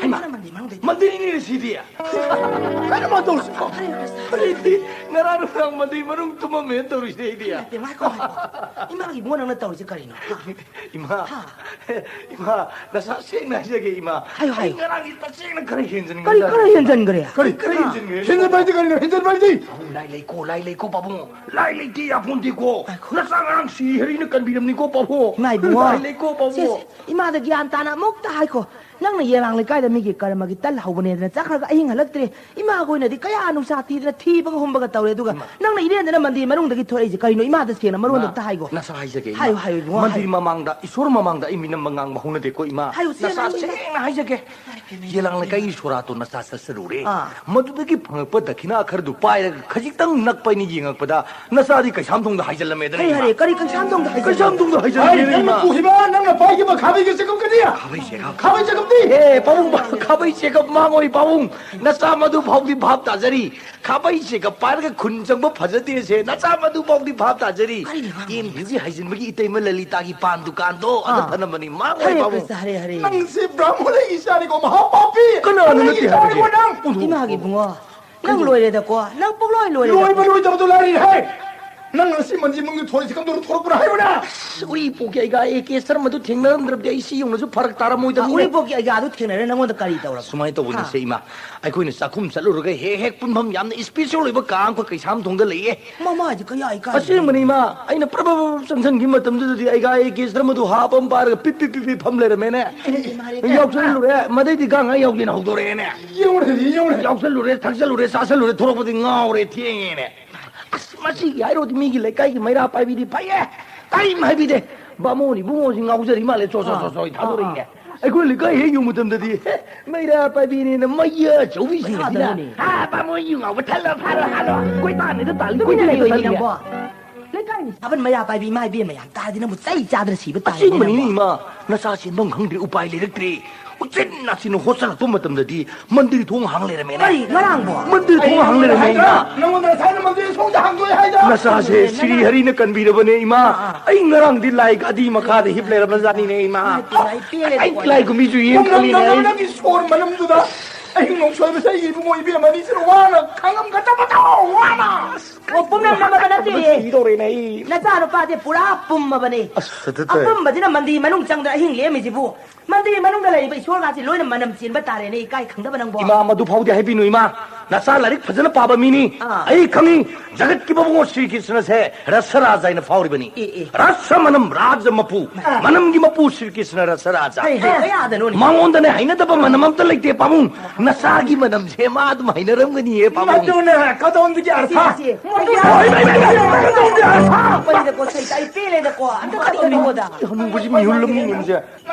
ꯍꯩꯃꯥ! ꯏꯃꯥꯅ ꯃꯟꯗꯤꯔ ꯃꯅꯨꯡꯗꯩ ꯃꯟꯗꯤꯔꯅꯤꯅꯦ ꯁꯤꯗꯤ꯫ ꯀꯩꯅꯣ ꯃꯥ ꯇꯧꯔꯤꯁꯤꯕꯣ? ꯑꯩꯗꯤ ꯉꯔꯥꯡ ꯅꯨꯡꯗꯥꯡ ꯃꯟꯗꯤꯔ ꯃꯅꯨꯡ ꯇꯨꯝꯃꯝꯃꯦꯅ ꯇꯧꯔꯤꯁꯤꯗꯤ ꯑꯩꯗꯤ꯫ ꯅꯠꯇꯦ, ꯉꯥꯏꯈꯣ, ꯉꯥꯏꯈꯣ꯫ ꯏꯃꯥꯒꯤ ꯏꯕꯨꯡꯉꯣ ꯅꯪꯅ ꯇꯧꯔꯤꯁꯦ ꯀꯔꯤꯅꯣ? ꯍꯥ? ꯏꯃꯥ, ꯍꯥ? ꯏꯃꯥ, ꯅꯁꯥ ꯁꯦꯡꯅ ꯍꯥꯏꯖꯒꯦ, ꯏꯃꯥ꯫ ꯍꯥꯏꯌꯨ, ꯍꯥꯏꯌꯨ꯫ ꯑꯩ ꯉꯔꯥꯡꯒꯤ ꯇꯁꯦꯡꯅ ꯈꯔ ꯍꯦꯟꯖꯟꯈ꯭ꯔꯦ꯫ ꯀꯔꯤ ꯈꯔ ꯍꯦꯟꯖꯟꯈ꯭ꯔꯦ? ꯀꯔꯤ? ꯈꯔ ꯍꯥ? ꯍꯦꯟꯖꯟꯈ꯭ꯔꯦ꯫ ꯍꯦꯟꯖꯟꯕ ꯍꯥꯏꯗꯤ ꯀꯔꯤꯅꯣ? ꯍꯦꯟꯖꯟꯕ ꯍꯥꯏꯗꯤ? ꯂꯥꯏ ꯂꯩꯀꯣ, ꯂꯥꯏ ꯂꯩꯀꯣ, ꯄꯥꯕꯨꯡ꯫ ꯂꯥꯏ ꯂꯩꯇꯦ ꯌꯥꯄꯣꯟꯇꯦꯀꯣ꯫ ꯉꯥꯏꯈꯣ꯫ ꯅꯆꯥ ꯉꯔꯥꯡ ꯁꯤ ꯍꯥꯏꯔꯤꯅ ꯀꯟꯕꯤꯔꯝꯅꯤꯀꯣ, ꯄꯥꯕꯨꯡ꯫ ꯏꯃꯥ ꯏꯕꯨꯡꯉꯣ꯫ ꯂꯥꯏ ꯂꯩꯀꯣ, ꯄꯥꯕꯨꯡ꯫ ꯁꯦ, ꯁꯦ, ꯏꯃꯥꯗ ꯒ꯭ꯌꯥꯟ ꯇꯥꯅ ꯑꯃꯨꯛꯇ ꯍꯥꯏꯈꯣ꯫ ꯅꯪꯅ ꯌꯦꯂꯥꯡ ꯂꯩꯀꯥꯏꯗ ꯃꯤꯒꯤ ꯀꯔꯃꯒꯤ ꯇꯜ ꯍꯧꯕꯅꯦꯗꯅ ꯆꯠꯈ꯭ꯔꯒ ꯑꯍꯤꯡ ꯍꯜꯂꯛꯇ꯭ꯔꯦ꯫ ꯏꯃꯥꯒ ꯑꯣꯏꯅꯗꯤ ꯀꯌꯥ ꯅꯨꯡꯁꯥ ꯊꯤꯗꯅ ꯊꯤꯕꯒ ꯍꯨꯝꯕꯒ ꯇꯧꯔꯦ꯫ ꯑꯗꯨꯒ ꯏꯃꯥ꯫ ꯅꯪꯅ ꯏꯔꯦꯟꯗꯅ ꯃꯟꯗꯤꯔ ꯃꯅꯨꯡꯗꯒꯤ ꯊꯣꯔꯛꯏꯁꯦ ꯀꯔꯤꯅꯣ? ꯏꯃꯥꯗ ꯁꯦꯡꯅ ꯃꯔꯣꯟꯗꯣ ꯏꯃꯥ, ꯑꯝꯇ ꯍꯥꯏꯈꯣ꯫ ꯅꯁꯥ ꯍꯥꯏꯖꯒꯦ, ꯏꯃꯥ꯫ ꯍꯥꯏꯌꯨ, ꯍꯥꯏꯌꯨ, ꯏꯕꯨꯡꯉꯣ, ꯃꯟꯗꯤꯔ ꯍꯥꯏꯌꯨ꯫ ꯃꯃꯥꯡꯗ, ꯏꯁꯣꯔ ꯃꯃꯥꯡꯗ ꯑꯩ ꯃꯤꯅꯝꯕ ꯉꯥꯡꯕ ꯍꯧꯅꯗꯦꯀꯣ, ꯏꯃꯥ꯫ ꯍꯥꯏꯌꯨ, ꯁꯦꯡꯅ ꯅꯁꯥ ꯍꯥꯏꯌꯨ, ꯏꯃꯥ꯫ ꯁꯦꯡꯅ ꯍꯥꯏꯖꯒꯦ꯫ ꯏꯃꯥ, ꯏꯃꯥ, ꯌꯦꯂꯥꯡ ꯏꯃꯥ꯫ ꯂꯩꯀꯥꯏꯒꯤ ꯁꯣꯔꯥꯠꯇꯣ ꯅꯆꯥ ꯆꯠꯆꯔꯨꯔꯦ꯫ ꯑꯥ꯫ ꯃꯗꯨꯗꯒꯤ ꯐꯪꯉꯛꯄ ꯗꯈꯤꯅꯥ ꯈꯔꯗꯨ ꯄꯥꯏꯔꯒ ꯈꯖꯤꯛꯇꯪ ꯅꯛꯄ ꯑꯩꯅ ꯌꯦꯡꯉꯛꯄꯗ ꯅꯆꯥꯗꯤ ꯀꯩꯁꯥꯝꯊꯣꯡꯗ ꯍꯥꯏꯖꯜꯂꯝꯃꯦꯗꯅ, ꯍꯩ ꯏꯃꯥ꯫ ꯍꯔꯦ, ꯀꯔꯤ ꯀꯩꯁꯥꯝꯊꯣꯡꯗ ꯍꯥꯏꯖꯜꯂꯝꯃꯦ? ꯀꯩꯁꯥꯝꯊꯣꯡꯗ ꯍꯥꯏꯖꯜꯂꯝꯃꯦꯗꯅ, ꯍꯩ, ꯅꯪꯅ ꯏꯃꯥ꯫ ꯄꯨꯈꯤꯕ, ꯅꯪꯅ ꯄꯥꯏꯈꯤꯕ ꯈꯥꯕꯩꯒ ꯆꯦꯒꯞꯀꯗꯤ? ꯈꯥꯕꯩ ꯆꯦꯒꯞ꯫ ꯈꯥꯕꯩ ꯆꯦꯒꯞꯇꯤ? ꯑꯦ, ꯄꯥꯕꯨꯡ, ꯈꯥꯕꯩ ꯆꯦꯒꯞ ꯃꯥꯡꯉꯣꯏ, ꯄꯥꯕꯨꯡ꯫ ꯅꯆꯥ ꯃꯗꯨ ꯐꯥꯎꯗꯤ ꯚꯥꯞ ꯇꯥꯖꯔꯤ꯫ ꯈꯥꯕꯩ ꯆꯦꯒꯞ ꯄꯥꯏꯔꯒ ꯈꯨꯟ ꯆꯪꯕ ꯐꯖꯗꯦꯁꯦ ꯅꯆꯥ ꯃꯗꯨ ꯐꯥꯎꯗꯤ ꯚꯥꯞ ꯇꯥꯖꯔꯤ꯫ ꯀꯔꯤꯅꯣ ꯉꯥꯡꯉꯤꯁꯦ? ꯑꯦꯝ ꯌꯨꯒꯤ ꯍꯥꯏꯖꯤꯟꯕꯒꯤ ꯏꯇꯩꯃ ꯂꯂꯤꯇꯥꯒꯤ ꯄꯥꯟ ꯗꯨꯀꯥꯟꯗꯣ ꯑꯗ ꯑꯥ꯫ ꯐꯅꯕꯅꯤ, ꯃꯥꯡꯉꯣꯏ, ꯍꯔꯦ ꯄꯥꯕꯨꯡ꯫ ꯀ꯭ꯔꯤꯁꯅ, ꯍꯔꯦ, ꯍꯔꯦ꯫ ꯅꯪꯁꯦ ꯕ꯭ꯔꯥꯍꯃꯣꯟꯒꯤ ꯏꯆꯥꯅꯤꯀꯣ, ꯃꯍꯥꯄꯥꯄꯤ! ꯀꯅꯥꯅ ꯅꯪꯒꯤ ꯅꯠꯇꯦ ꯏꯆꯥꯅꯤꯀꯣ ꯍꯥꯏꯔꯤꯒꯦ? ꯅꯪ! ꯏꯃꯥꯒꯤ ꯏꯕꯨꯡꯉꯣ꯫ ꯅꯪ ꯀꯩꯅꯣ? ꯂꯣꯏꯔꯦꯗꯀꯣ꯫ ꯅꯪ ꯄꯨꯡꯂꯣꯏ ꯂꯣꯏꯔꯦꯗꯀꯣ꯫ ꯂꯣꯏꯕ ꯂꯣꯏꯗꯕꯗꯣ ꯂꯥꯏꯔꯤ ꯍꯦ! ꯅꯪ ꯉꯁꯤ ꯃꯟꯗꯤꯔ ꯃꯅꯨꯡꯗ ꯊꯣꯔꯛꯏꯁꯦ ꯀꯝꯗꯧꯅ ꯊꯣꯔꯛꯄꯅꯣ ꯍꯥꯏꯕꯅꯦ? ꯑꯁ, ꯎꯔꯤꯄꯣꯛꯀꯤ ꯑꯩꯒꯥ ꯑꯦ ꯀꯦ ꯁꯔꯃꯗꯨ ꯊꯦꯡꯅꯔꯝꯗ꯭ꯔꯕꯗꯤ ꯑꯩ ꯁꯤ ꯌꯧꯅꯁꯨ ꯐꯔꯛ ꯇꯥꯔꯝꯃꯣꯏꯗꯕꯅꯤꯅꯦ꯫ ꯎꯔꯤꯄꯣꯛꯀꯤ ꯑꯩꯒꯥꯗꯨ ꯊꯦꯡꯅꯔꯦ ꯅꯪꯉꯣꯟꯗ ꯀꯔꯤ ꯇꯧꯔꯕ? ꯁꯨꯃꯥꯏꯅ ꯇꯧꯕꯅꯤꯁꯦ, ꯍꯥ? ꯏꯃꯥ꯫ ꯑꯩꯈꯣꯏꯅ ꯆꯥꯛꯈꯨꯝ ꯆꯠꯂꯨꯔꯒ ꯍꯦꯛ ꯍꯦꯛ ꯄꯨꯟꯐꯝ ꯌꯥꯝꯅ special ꯑꯣꯏꯕ ꯀꯥ ꯑꯃꯈꯛ ꯀꯩꯁꯥꯝꯊꯣꯡꯗ ꯂꯩꯌꯦ꯫ ꯃꯃꯥ ꯍꯥꯏꯁꯦ ꯀꯌꯥ ꯏꯀꯥꯏ? ꯑꯁꯦꯡꯕꯅꯤ, ꯏꯃꯥ꯫ ꯑꯩꯅ ꯄ꯭ꯔꯞ ꯄ꯭ꯔꯞ ꯄ꯭ꯔꯞ ꯆꯪꯁꯤꯟꯈꯤꯕ ꯃꯇꯝꯗꯨꯗꯗꯤ ꯑꯩꯒꯥ ꯑꯦ ꯀꯦ ꯁꯔꯃꯗꯨ ꯍꯥꯞ ꯑꯃ ꯄꯥꯏꯔꯒ ꯄꯤꯞ ꯄꯤꯞ ꯄꯤꯞ ꯄꯤꯞ ꯐꯝ ꯂꯩꯔꯝꯃꯦꯅꯦ꯫ ꯌꯥꯎꯁꯜꯂꯨꯔꯦ꯫ ꯃꯗꯩꯗꯤ ꯒꯥꯡ ꯉꯥꯏ ꯌꯥꯎꯗꯦꯅ ꯍꯧꯗꯣꯔꯛꯑꯦꯅꯦ꯫ ꯌꯦꯡꯉꯨꯅꯦ, ꯌꯦꯡꯉꯨꯅꯦ꯫ ꯌꯥꯎꯁꯜꯂꯨꯔꯦ, ꯊꯛꯆꯜꯂꯨꯔꯦ, ꯆꯥꯁꯜꯂꯨꯔꯦ, ꯊꯣꯔꯛꯄꯗꯤ ꯉꯥꯎꯔꯦ, ꯊꯦꯡꯉꯦꯅꯦ꯫ ꯑꯁ, ꯃꯁꯤꯒꯤ ꯍꯥꯏꯔꯨꯔꯗꯤ ꯃꯤꯒꯤ ꯂꯩꯀꯥꯏꯒꯤ ꯃꯩꯔꯥ ꯄꯥꯏꯕꯤꯗꯤ ꯐꯩꯌꯦ, ꯀꯔꯤꯝ ꯍꯥꯏꯕꯤꯗꯦ꯫ ꯕꯥꯃꯣꯟ ꯏꯕꯨꯡꯉꯣꯁꯤ ꯉꯥꯎꯖꯔꯤ ꯃꯥꯜꯂꯦ, ꯆꯣ, ꯆꯣ, ꯆꯣ, ꯆꯣ, ꯑꯥ, ꯊꯥꯗꯣꯔꯛꯏꯅꯦ꯫ ꯑꯥ, ꯑꯥ꯫ ꯑꯩꯈꯣꯏ ꯂꯩꯀꯥꯏ ꯍꯦꯛ ꯌꯧꯕ ꯃꯇꯝꯗꯗꯤ, "ꯍꯦ, ꯃꯩꯔꯥ ꯄꯥꯏꯕꯤꯅꯦꯅ ꯃꯩ ꯑꯆꯧꯕꯤꯁꯤꯡ ꯑꯁꯤꯅ, ꯀꯅꯥꯗꯅꯣꯅꯦ? ꯍꯥ, ꯕꯥꯃꯣꯟ ꯌꯨ ꯉꯥꯎꯕ ꯊꯜꯂꯣ, ꯐꯥꯔꯣ, ꯍꯥꯜꯂꯣ, ꯀꯣꯏ ꯄꯥꯟꯅꯤꯗ ꯇꯥꯜꯂꯤ, ꯇꯨꯃꯤꯟꯅ ꯀꯣꯏ ꯂꯩꯌꯣ, ꯇꯥꯜꯂꯤ, ꯅꯪꯕꯣ꯫ ꯂꯩꯀꯥꯏ ꯊꯥꯕꯜ ꯃꯌꯥ ꯄꯥꯏꯕꯤ ꯏꯃꯥ ꯏꯕꯦꯝꯃ ꯌꯥꯝ ꯇꯥꯔꯗꯤ ꯅꯪꯕꯨ ꯆꯩ ꯆꯥꯗꯅ ꯁꯤꯕ ꯇꯥꯔꯦꯅꯦ ꯑꯁꯦꯡꯕꯅꯤꯅꯦ ꯅꯪꯕꯨ꯫ ꯏꯃꯥ, ꯅꯆꯥ ꯆꯦꯟꯐꯝ ꯈꯪꯗ꯭ꯔꯦ, ꯎꯄꯥꯏ ꯂꯩꯔꯛꯇ꯭ꯔꯦ꯫ ꯎꯆꯤꯟ ꯅꯥꯆꯤꯟꯅ ꯍꯣꯠꯆꯜꯂꯛꯄ ꯃꯇꯝꯗꯗꯤ ꯃꯟꯗꯤꯔ ꯊꯣꯡ ꯍꯥꯡ ꯂꯩꯔꯝꯃꯦꯅꯦ꯫ ꯀꯔꯤ ꯉꯔꯥꯡꯕꯣ? ꯃꯟꯗꯤꯔ ꯊꯣꯡ ꯍꯥꯡ ꯂꯩꯔꯝꯃꯦ ꯏꯃꯥ꯫ ꯅꯪꯉꯣꯟꯗ ꯅꯁꯥꯅ ꯃꯟꯗꯤꯔ ꯊꯣꯡꯁꯦ ꯍꯥꯡꯗꯣꯛꯑꯦ ꯍꯥꯏꯗ꯫ ꯅꯆꯥꯁꯦ ꯁ꯭ꯔꯤ ꯍꯔꯤꯅ ꯀꯟꯕꯤꯔꯕꯅꯦ ꯏꯃꯥ꯫ ꯑꯥ, ꯑꯥ꯫ ꯑꯩ ꯉꯔꯥꯡꯗꯤ ꯂꯥꯏ ꯒꯥꯗꯤ ꯃꯈꯥꯗ ꯍꯤꯞ ꯂꯩꯔꯝꯕꯖꯥꯠꯅꯤꯅꯦ ꯏꯃꯥ꯫ ꯏꯃꯥ, ꯏꯄꯦꯝꯃ, ꯑꯩ ꯄꯦꯜꯂꯦꯗꯀꯣ꯫ ꯑꯩ ꯂꯥꯏ ꯀꯨꯝꯕꯤꯁꯨ ꯌꯦꯡ ꯄꯨꯝꯅꯝ ꯈꯜꯂꯤꯅꯦ ꯅꯝꯃꯕ ꯑꯩ꯫ ꯅꯪꯒꯤ ꯁꯣꯔ ꯃꯅꯝꯗꯨꯗ ꯑꯍꯤꯡ ꯅꯣꯡꯁꯣꯏꯕꯁꯦ ꯑꯩꯒꯤ ꯏꯕꯨꯡꯉꯣ ꯏꯕꯦꯝꯃ ꯑꯅꯤꯁꯤꯅ ꯋꯥꯅ ꯈꯥꯡꯉꯝꯒꯗꯕꯗꯣ ꯋꯥꯅ꯫ ꯑꯣ, ꯄꯨꯝꯅꯝ ꯅꯝꯃꯕ ꯅꯠꯇꯦ꯫ ꯁꯤꯗꯧꯔꯦꯅꯦ ꯑꯩ꯫ ꯅꯆꯥꯅꯨꯄꯥꯁꯦ ꯄꯨꯔꯥ ꯄꯨꯝꯃꯕꯅꯦ꯫ ꯑꯁ, ꯑꯗꯨ ꯇꯧꯔꯦ꯫ ꯑꯄꯨꯝꯕꯁꯤꯅ ꯃꯟꯗꯤꯔ ꯃꯅꯨꯡ ꯆꯪꯗꯅ ꯑꯍꯤꯡ ꯂꯦꯝꯃꯤꯁꯤꯕꯨ꯫ ꯃꯟꯗꯤꯔ ꯃꯅꯨꯡꯗ ꯂꯩꯔꯤꯕ ꯏꯁꯣꯔꯒꯥꯁꯦ ꯂꯣꯏꯅ ꯃꯅꯝ ꯆꯦꯟꯕ ꯇꯥꯔꯦꯅꯦ, ꯏꯀꯥꯏ ꯈꯪꯗꯕ ꯅꯪꯕꯣ꯫ ꯏꯃꯥ, ꯃꯗꯨ ꯐꯥꯎꯗꯤ ꯍꯥꯏꯕꯤꯅꯨ ꯏꯃꯥ꯫ ꯅꯆꯥ ꯂꯥꯏꯔꯤꯛ ꯐꯖꯅ ꯄꯥꯕ ꯃꯤꯅꯤ꯫ ꯑꯥ꯫ ꯑꯩ ꯈꯪꯉꯤ, ꯖꯒꯠꯀꯤ ꯃꯕꯨꯡꯉꯣ ꯁ꯭ꯔꯤ ꯀ꯭ꯔꯤꯁꯅꯁꯦ ꯔꯁ ꯔꯥꯖ ꯍꯥꯏꯅ ꯐꯥꯎꯔꯤꯕꯅꯤ꯫ ꯑꯦ, ꯑꯦ꯫ ꯔꯁ ꯃꯅꯝ, ꯔꯥꯖ ꯃꯄꯨ, ꯑꯥ꯫ ꯃꯅꯝꯒꯤ ꯃꯄꯨ ꯁ꯭ꯔꯤ ꯀ꯭ꯔꯤꯁꯅ ꯔꯁ ꯔꯥꯖ꯫ ꯍꯩ, ꯍꯩ, ꯀꯌꯥꯗꯅꯣꯅꯦ? ꯃꯉꯣꯟꯗꯅꯦ ꯍꯩꯅꯗꯕ ꯃꯅꯝ ꯑꯝꯇ ꯂꯩꯇꯦ ꯄꯥꯕꯨꯡ꯫ ꯅꯆꯥꯒꯤ ꯃꯅꯝꯁꯦ ꯃꯥ ꯑꯗꯨꯝ ꯍꯩꯅꯔꯝꯒꯅꯤꯌꯦ ꯄꯥꯕꯨꯡ꯫ ꯃꯗꯨꯅ ꯀꯗꯣꯝꯗꯒꯤ ꯑꯔꯊ? ꯁꯤ, ꯁꯤ꯫ ꯃꯗꯨꯅ ꯍꯣꯏ, ꯍꯣꯏ, ꯍꯣꯏ, ꯍꯣꯏ, ꯍꯣꯏ, ꯀꯗꯣꯝꯗꯒꯤ ꯑꯔꯊ? ꯄꯦꯜꯂꯦꯗꯀꯣ, ꯁꯩꯇ, ꯑꯩ ꯄꯦꯜꯂꯦꯗꯀꯣ꯫ ꯑꯝꯇ ꯈꯟꯅꯤꯡꯉꯣꯗ꯫ ꯍꯅꯨꯕꯁꯤ ꯃꯤꯍꯨꯜ ꯑꯃꯅꯤꯅꯦ ꯃꯁꯦ꯫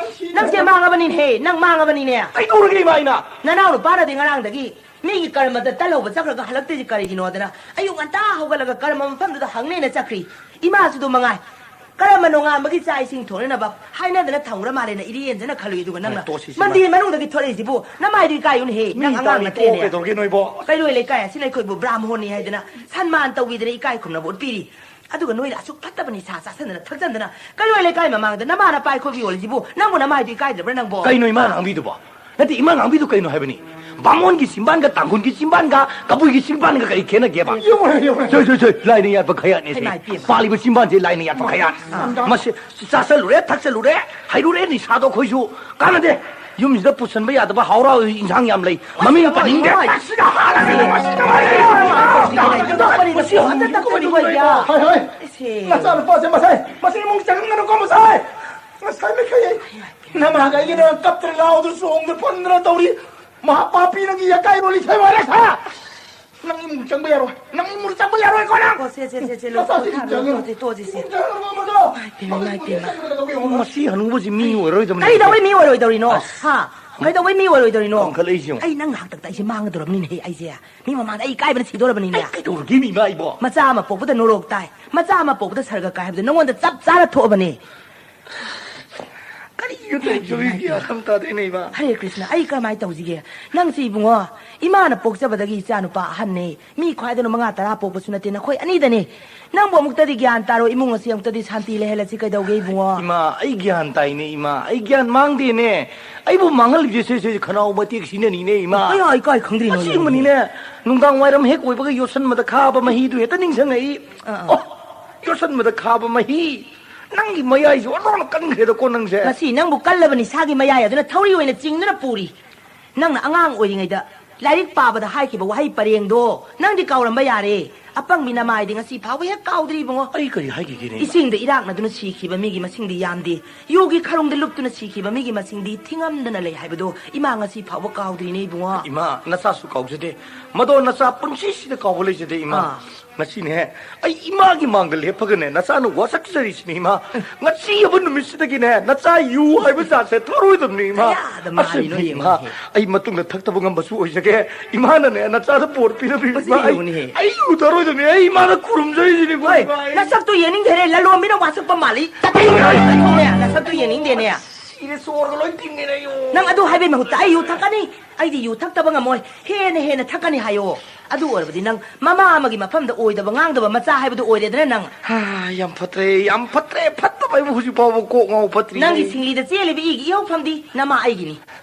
ꯅꯪꯁꯦ ꯃꯥꯡꯉꯕꯅꯤꯅꯦꯍꯦ, ꯅꯪ ꯃꯥꯡꯉꯕꯅꯤꯅꯦ꯫ ꯀꯩꯗꯧꯔꯒꯦ ꯏꯃꯥ ꯑꯩꯅ? ꯅꯅꯥꯎ ꯅꯨꯄꯥꯅꯗꯤ ꯉꯔꯥꯡꯗꯒꯤ ꯃꯤꯒꯤ ꯀꯔꯃꯗ ꯇꯜꯍꯧꯕ ꯆꯠꯈ꯭ꯔꯒ ꯍꯜꯂꯛꯇ꯭ꯔꯤꯁꯤ ꯀꯔꯤꯒꯤꯅꯣꯗꯅ ꯑꯌꯨꯛ ꯉꯟꯇꯥ ꯍꯧꯒꯠꯂꯒ ꯀꯔꯃ ꯃꯐꯝꯗꯨꯗ ꯍꯪꯅꯦꯅ ꯆꯠꯈ꯭ꯔꯤ꯫ ꯏꯃꯥꯁꯨ ꯑꯗꯨ ꯃꯉꯥꯏ꯫ ꯀꯔꯝꯕ ꯅꯣꯡꯉꯥꯟꯕꯒꯤ ꯆꯥꯛ ꯏꯁꯤꯡ ꯊꯣꯡꯅꯅꯕ ꯍꯥꯏꯅꯗꯅ ꯊꯝꯈ꯭ꯔ ꯃꯥꯜꯂꯦꯅ ꯏꯔꯦꯟꯖꯅ ꯈꯜꯂꯨꯏ, ꯑꯗꯨꯒ ꯅꯪꯅ ꯍꯣꯏ, ꯇꯣꯛꯁꯤ ꯁꯤ ꯃꯟꯗꯤꯔ ꯃꯥ-, ꯃꯅꯨꯡꯗꯒꯤ ꯊꯣꯔꯛꯏꯁꯤꯕꯨ ꯅꯃꯥꯏꯗꯨ ꯏꯀꯥꯏꯌꯨꯅꯦꯍꯦ, ꯃꯤ ꯅꯪ ꯑꯉꯥꯡ ꯇꯥꯔꯤ ꯅꯠꯇ꯭ꯔꯦꯅꯦ꯫ ꯇꯣꯛꯑꯣ, ꯀꯩꯗꯧꯔꯒꯦ ꯅꯣꯏꯕꯣ? ꯀꯩꯔꯣꯏ ꯂꯩꯀꯥꯏ ꯑꯁꯤꯅ ꯑꯩꯈꯣꯏꯕꯨ ꯕ꯭ꯔꯥꯝꯍꯣꯟꯅꯤ ꯍꯥꯏꯗꯅ ꯁꯟꯃꯥꯟ ꯇꯧꯕꯤꯗꯅ ꯏꯀꯥꯏ ꯈꯨꯝꯅꯕ ꯎꯠꯄꯤꯔꯤ꯫ ꯑꯗꯨꯒ ꯅꯣꯏꯅ ꯑꯁꯨꯛ ꯐꯠꯇꯕ ꯅꯤꯁꯥ ꯆꯥꯁꯟꯗꯅ ꯊꯛꯆꯟꯗꯅ ꯀꯩꯔꯣꯏ ꯂꯩꯀꯥꯏ ꯃꯃꯥꯡꯗ ꯅꯃꯥꯅ ꯄꯥꯏꯈꯣꯏꯕꯤ ꯌꯣꯜꯂꯤꯁꯤꯕꯨ ꯅꯪꯕꯨ ꯅꯃꯥꯏꯗꯨ ꯏꯀꯥꯏꯗ꯭ꯔꯕ꯭ꯔꯥ ꯅꯪꯕꯣ? ꯀꯩꯅꯣ ꯏꯃꯥ ꯉꯥꯡꯕꯤꯗꯨꯕꯣ? ꯅꯠꯇꯦ, ꯏꯃꯥ ꯉꯥꯡꯕꯤꯗꯨ ꯀꯩꯅꯣ ꯍꯥꯏꯕꯅꯤ? ꯕꯥꯃꯣꯟꯒꯤ ꯆꯤꯝꯕꯥꯟꯒ ꯇꯥꯡꯈꯨꯜꯒꯤ ꯆꯤꯝꯕꯥꯟꯒ ꯀꯕꯨꯏꯒꯤ ꯆꯤꯝꯕꯥꯟꯒ ꯀꯔꯤ ꯈꯦꯠꯅꯒꯦꯕ? ꯌꯦꯡꯉꯨꯅꯦ, ꯌꯦꯡꯉꯨꯅꯦ꯫ ꯁꯣꯏ, ꯁꯣꯏ, ꯁꯣꯏ, ꯂꯥꯏꯅ ꯌꯥꯠꯄ ꯈꯌꯥꯠꯅꯦ ꯁꯤ꯫ ꯍꯩꯃꯥ, ꯏꯄꯦꯝꯃ꯫ ꯄꯥꯜꯂꯤꯕ ꯆꯤꯝꯕꯥꯟꯁꯦ ꯂꯥꯏꯅ ꯌꯥꯠꯄ ꯈꯌꯥꯠ꯫ ꯑꯥ꯫ ꯃꯁꯤ ꯆꯥꯁꯜꯂꯨꯔꯦ, ꯊꯛꯆꯜꯂꯨꯔꯦ, ꯍꯩꯔꯨꯔꯦ ꯅꯤꯁꯥꯗꯣ ꯑꯩꯈꯣꯏꯁꯨ꯫ ꯀꯥꯟꯅꯗꯦ꯫ ꯌꯨꯝꯁꯤꯗ ꯄꯨꯁꯟꯕ ꯌꯥꯗꯕ ꯍꯥꯎꯔꯥꯎ ꯏꯟꯁꯥꯡ ꯌꯥꯝ ꯂꯩ꯫ ꯃꯃꯤꯡ ꯄꯟꯅꯤꯡꯗꯦ꯫ ꯃꯁꯤꯗ ꯍꯥꯜꯂꯒ ꯃꯁꯤꯗ ꯍꯥꯜꯂꯒ ꯇꯛꯄꯅꯤ, ꯃꯁꯤ ꯇꯛꯄꯅꯤ, ꯍꯧꯖꯤꯛ ꯇꯛꯄꯅꯤ, ꯍꯣꯏ, ꯌꯥ꯫ ꯍꯣꯏ, ꯍꯣꯏ꯫ ꯏꯁꯦ꯫ ꯅꯆꯥꯅꯨꯄꯥꯁꯦ ꯃꯁꯥꯏ, ꯃꯁꯤ ꯏꯃꯨꯡ ꯆꯪꯍꯟꯒꯅꯨꯀꯣ ꯃꯁꯥꯏ꯫ ꯉꯁꯥꯏ ꯃꯈꯩ ꯅꯃꯥꯒ ꯑꯩꯒꯅ ꯀꯞꯇꯅ ꯂꯥꯎꯗꯅ ꯆꯣꯡꯗꯅ ꯐꯟꯗꯅ ꯇꯧꯔꯤ꯫ ꯃꯍꯥ ꯄꯥꯄꯤ ꯅꯪꯒꯤ ꯌꯥꯀꯥꯏꯔꯣ ꯂꯤꯊꯣꯏ ꯋꯥꯔꯦ ꯁꯥ꯫ ꯅꯪ ꯏꯃꯨꯡ ꯆꯪꯕ ꯌꯥꯔꯣꯏ꯫ ꯅꯪ ꯏꯃꯨꯡ ꯆꯪꯕ ꯌꯥꯔꯣꯏꯀꯣ ꯅꯪ꯫ ꯍꯣ, ꯁꯦ, ꯁꯦ, ꯁꯦ, ꯁꯦ, ꯂꯧꯊꯣꯛ ꯅꯆꯥꯁꯤ ꯊꯥꯔꯣ, ꯆꯪꯒꯅꯨ꯫ ꯇꯣꯛꯑꯁꯤ, ꯇꯣꯛꯑꯁꯤ ꯁꯦ꯫ ꯏꯃꯨꯡ ꯆꯪꯒꯅꯨꯀꯣ ꯃꯗꯣ꯫ ꯏꯃꯥ, ꯏꯄꯦꯝꯃ, ꯏꯃꯥ, ꯏꯄꯦꯝꯃ꯫ ꯃꯁꯤ ꯍꯅꯨꯕꯁꯤ ꯃꯤ ꯑꯣꯏꯔꯣꯏꯗꯕꯅꯤ꯫ ꯀꯔꯤꯗꯧꯕꯩ ꯃꯤ ꯑꯣꯏꯔꯣꯏꯗꯧꯔꯤꯅꯣ? ꯑꯁ꯫ ꯍꯥ? ꯀꯩꯗꯧꯕꯩ ꯃꯤ ꯑꯣꯏꯔꯣꯏꯗꯧꯔꯤꯅꯣ? ꯀꯟꯈꯠꯂꯛꯏꯁꯦ ꯌꯦꯡꯉꯨ꯫ ꯑꯩ ꯅꯪ ꯍꯥꯛꯇꯛꯇ ꯑꯩꯁꯦ ꯃꯥꯡꯒꯗꯧꯔꯕꯅꯤꯅꯦꯍꯦ, ꯑꯩꯁꯦ꯫ ꯃꯤ ꯃꯃꯥꯡꯗ ꯑꯩ ꯏꯀꯥꯏꯕꯅ ꯁꯤꯗꯧꯔꯕꯅꯤꯅꯦ꯫ ꯑꯩ ꯀꯩꯗꯧꯔꯒꯦ ꯃꯤ ꯏꯃꯥ ꯑꯩꯕꯣ? ꯃꯆꯥ ꯑꯃ ꯄꯣꯛꯄꯗ ꯅꯣꯔꯣꯛ ꯇꯥꯏ, ꯃꯆꯥ ꯑꯃ ꯄꯣꯛꯄꯗ ꯁꯔꯒ ꯀꯥꯏ ꯍꯥꯏꯕꯗꯣ ꯅꯉꯣꯟꯗ ꯆꯞ ꯆꯥꯅ ꯊꯣꯛꯑꯕꯅꯦ꯫ ꯀꯔꯤꯅꯣ ꯇꯧꯔꯤꯁꯤꯕꯣ? ꯑꯩ ꯒ꯭ꯌꯥꯟ ꯑꯃ ꯇꯥꯗꯦꯅꯦ ꯏꯃꯥ꯫ ꯍꯔꯦ ꯀ꯭ꯔꯤꯁꯅ, ꯑꯩ ꯀꯔꯝꯍꯥꯏꯅ ꯇꯧꯁꯤꯒꯦ? ꯅꯪꯁꯦ ꯏꯕꯨꯡꯉꯣ, ꯏꯃꯥꯅ ꯄꯣꯛꯆꯕꯗꯒꯤ ꯏꯆꯥ ꯅꯨꯄꯥ ꯑꯍꯟꯅꯦ꯫ ꯃꯤ ꯈ꯭ꯋꯥꯏꯗꯅ ꯃꯉꯥ ꯇꯔꯥ ꯄꯣꯛꯄꯁꯨ ꯅꯠꯇꯦ, ꯅꯈꯣꯏ ꯑꯅꯤꯗꯅꯦ꯫ ꯅꯪꯕꯨ ꯑꯃꯨꯛꯇꯗꯤ ꯒ꯭ꯌꯥꯟ ꯇꯥꯔꯣ, ꯏꯃꯨꯡ ꯑꯁꯤ ꯑꯃꯨꯛꯇꯗꯤ ꯁꯥꯟꯇꯤ ꯂꯩꯍꯜꯂꯁꯤ ꯀꯩꯗꯧꯒꯦ ꯏꯕꯨꯡꯉꯣ? ꯏꯃꯥ, ꯑꯩ ꯒ꯭ꯌꯥꯟ ꯇꯥꯏꯅꯦ ꯏꯃꯥ, ꯑꯩ ꯒ꯭ꯌꯥꯟ ꯃꯥꯡꯗꯦꯅꯦ꯫ ꯑꯩꯕꯨ ꯃꯥꯡꯍꯜꯂꯤꯕꯁꯦ ꯁꯦ, ꯁꯦ, ꯈꯅꯥꯎ ꯃꯇꯦꯛ ꯁꯤꯅꯅꯤꯅꯦ ꯏꯃꯥ꯫ ꯀꯩ ꯍꯥꯏ-, ꯀꯥꯏ ꯈꯪꯗ꯭ꯔꯤꯅꯣ ꯑꯁꯦꯡꯕꯅꯤꯅꯦ, ꯌꯦꯡꯉꯨꯅꯦ꯫ ꯅꯨꯡꯗꯥꯡ ꯋꯥꯏꯔꯝ ꯍꯦꯛ ꯑꯣꯏꯕꯒ ꯌꯣꯠꯁꯟꯕꯗ ꯈꯥꯕ ꯃꯍꯤꯗꯨ ꯍꯦꯛꯇ ꯅꯤꯡꯁꯤꯡꯉꯛꯏ꯫ ꯑꯥ, ꯑꯥ꯫ ꯑꯣ, ꯌꯣꯠꯁꯟꯕꯗ ꯈꯥꯕ ꯃꯍꯤ꯫ ꯅꯪꯒꯤ ꯃꯌꯥꯏꯁꯨ ꯑꯣꯟꯊꯣꯛꯅ ꯀꯟꯈ꯭ꯔꯦꯗꯀꯣ ꯅꯪꯁꯦ꯫ ꯉꯁꯤ ꯅꯪꯕꯨ ꯀꯜꯂꯕ ꯅꯤꯁꯥꯒꯤ ꯃꯌꯥꯏ ꯑꯗꯨꯅ ꯊꯧꯔꯤ ꯑꯣꯏꯅ ꯆꯤꯡꯗꯨꯅ ꯄꯨꯔꯤ꯫ ꯅꯪꯅ ꯑꯉꯥꯡ ꯑꯣꯏꯔꯤꯉꯩꯗ ꯂꯥꯏꯔꯤꯛ ꯄꯥꯕꯗ ꯍꯥꯏꯈꯤꯕ ꯋꯥꯍꯩ ꯄꯔꯦꯡꯗꯣ ꯅꯪꯗꯤ ꯀꯥꯎꯔꯝꯕ ꯌꯥꯔꯦ꯫ ꯑꯄꯪꯕꯤ ꯅꯃꯥꯏꯗꯤ ꯉꯁꯤ ꯐꯥꯎꯕ ꯍꯦꯛ ꯀꯥꯎꯗ꯭ꯔꯤ ꯏꯕꯨꯡꯉꯣ꯫ ꯑꯩ ꯀꯔꯤ ꯍꯥꯏꯈꯤꯒꯦꯅꯦ ꯏꯃꯥ? ꯏꯁꯤꯡꯗ ꯏꯔꯥꯛꯅꯗꯨꯅ ꯁꯤꯈꯤꯕ ꯃꯤꯒꯤ ꯃꯁꯤꯡꯗꯤ ꯌꯥꯝꯗꯦ꯫ ꯌꯨꯒꯤ ꯈꯔꯨꯡꯗ ꯂꯨꯞꯇꯨꯅ ꯁꯤꯈꯤꯕ ꯃꯤꯒꯤ ꯃꯁꯤꯡꯗꯤ ꯊꯤꯉꯝꯗꯅ ꯂꯩ ꯍꯥꯏꯕꯗꯣ ꯏꯃꯥ ꯉꯁꯤ ꯐꯥꯎꯕ ꯀꯥꯎꯗ꯭ꯔꯤꯅꯦ ꯏꯕꯨꯡꯉꯣ꯫ ꯏꯃꯥ, ꯅꯆꯥꯁꯨ ꯀꯥꯎꯖꯗꯦ꯫ ꯃꯗꯣ ꯅꯆꯥ ꯄꯨꯟꯁꯤꯁꯤꯗ ꯀꯥꯎꯕ ꯂꯩꯖꯗꯦ ꯏꯃꯥ꯫ ꯑꯥ꯫ ꯉꯁꯤꯅꯦ, ꯑꯩ ꯏꯃꯥꯒꯤ ꯃꯥꯡꯗ ꯂꯦꯞꯄꯒꯅꯦ, ꯅꯆꯥꯅ ꯋꯥꯁꯛꯆꯔꯤꯁꯤꯅꯤ ꯏꯃꯥ꯫ ꯉꯁꯤ ꯍꯥꯏꯕ ꯅꯨꯃꯤꯠꯁꯤꯗꯒꯤꯅꯦ, ꯅꯆꯥ ꯌꯨ ꯍꯥꯏꯕ ꯖꯥꯠꯁꯦ ꯊꯛꯑꯔꯣꯏꯗꯕꯅꯤ ꯏꯃꯥ꯫ ꯀꯌꯥꯗ ꯃꯥꯜꯂꯤꯅꯣ ꯑꯁꯦꯡꯕꯅꯤ ꯏꯃꯥ, ꯌꯦꯡꯉꯨꯅꯦ꯫ ꯑꯩ ꯃꯇꯨꯡꯗ ꯊꯛꯇꯕ ꯉꯝꯕꯁꯨ ꯑꯣꯏꯖꯒꯦ꯫ ꯏꯃꯥꯅꯅꯦ, ꯅꯆꯥꯗ ꯕꯣꯔ ꯄꯤꯅꯕꯤꯌꯨ ꯃꯁꯤ ꯏꯃꯥ꯫ ꯑꯩ, ꯌꯦꯡꯉꯨꯅꯦ꯫ ꯑꯩ ꯌꯨ ꯊꯛꯑꯔꯣꯏꯗꯕꯅꯤ꯫ ꯑꯩ ꯏꯃꯥꯅ ꯈꯨꯔꯨꯝꯖꯔꯤꯁꯤꯅꯤ ꯍꯣꯏ, ꯏꯃꯥ꯫ ꯑꯩ ꯅꯁꯛꯇꯣ ꯌꯦꯡꯅꯤꯡꯗꯦꯅꯦ, ꯂꯂꯣꯟꯕꯤꯅ ꯋꯥꯁꯛꯄ ꯃꯥꯜꯂꯤ꯫ ꯇꯠꯂꯤꯅꯦ, ꯅꯁꯛꯇꯣ ꯌꯦꯡꯅꯤꯡꯗꯦꯅꯦ꯫ ꯁꯤꯔꯦ, ꯁꯣꯔꯒ ꯂꯣꯏ ꯊꯤꯡꯉꯦꯅꯦ ꯑꯩ꯫ ꯅꯪ ꯑꯗꯨ ꯍꯥꯏꯕꯩ ꯃꯍꯨꯠꯇ ꯑꯩ ꯌꯨ ꯊꯛꯀꯅꯤ, ꯑꯩꯗꯤ ꯌꯨ ꯊꯛꯇꯕ ꯉꯝꯃꯣꯏ, ꯍꯦꯟꯅ ꯍꯦꯟꯅ ꯊꯛꯀꯅꯤ ꯍꯥꯏꯌꯣ꯫ ꯑꯗꯨ ꯑꯣꯏꯔꯕꯗꯤ ꯅꯪ ꯃꯃꯥ ꯑꯃꯒꯤ ꯃꯐꯝꯗ ꯑꯣꯏꯗꯕ ꯉꯥꯡꯗꯕ ꯃꯆꯥ ꯍꯥꯏꯕꯗꯨ ꯑꯣꯏꯔꯦꯗꯅ ꯅꯪ꯫ ꯍꯥ, ꯌꯥꯝ ꯐꯠꯇ꯭ꯔꯦ, ꯌꯥꯝ ꯐꯠꯇ꯭ꯔꯦ, ꯐꯠꯇꯕ ꯍꯥꯏꯕꯨ ꯍꯧꯖꯤꯛ ꯐꯥꯎꯕ ꯀꯣꯛ ꯉꯥꯎ ꯐꯠꯇ꯭ꯔꯤ ꯅꯪꯒꯤ ꯑꯩ꯫ ꯁꯤꯡꯂꯤꯗ ꯆꯦꯜꯂꯤꯕ ꯏꯒꯤ ꯏꯍꯧꯐꯝꯗꯤ ꯅꯃꯥ ꯑꯩꯒꯤꯅꯤ꯫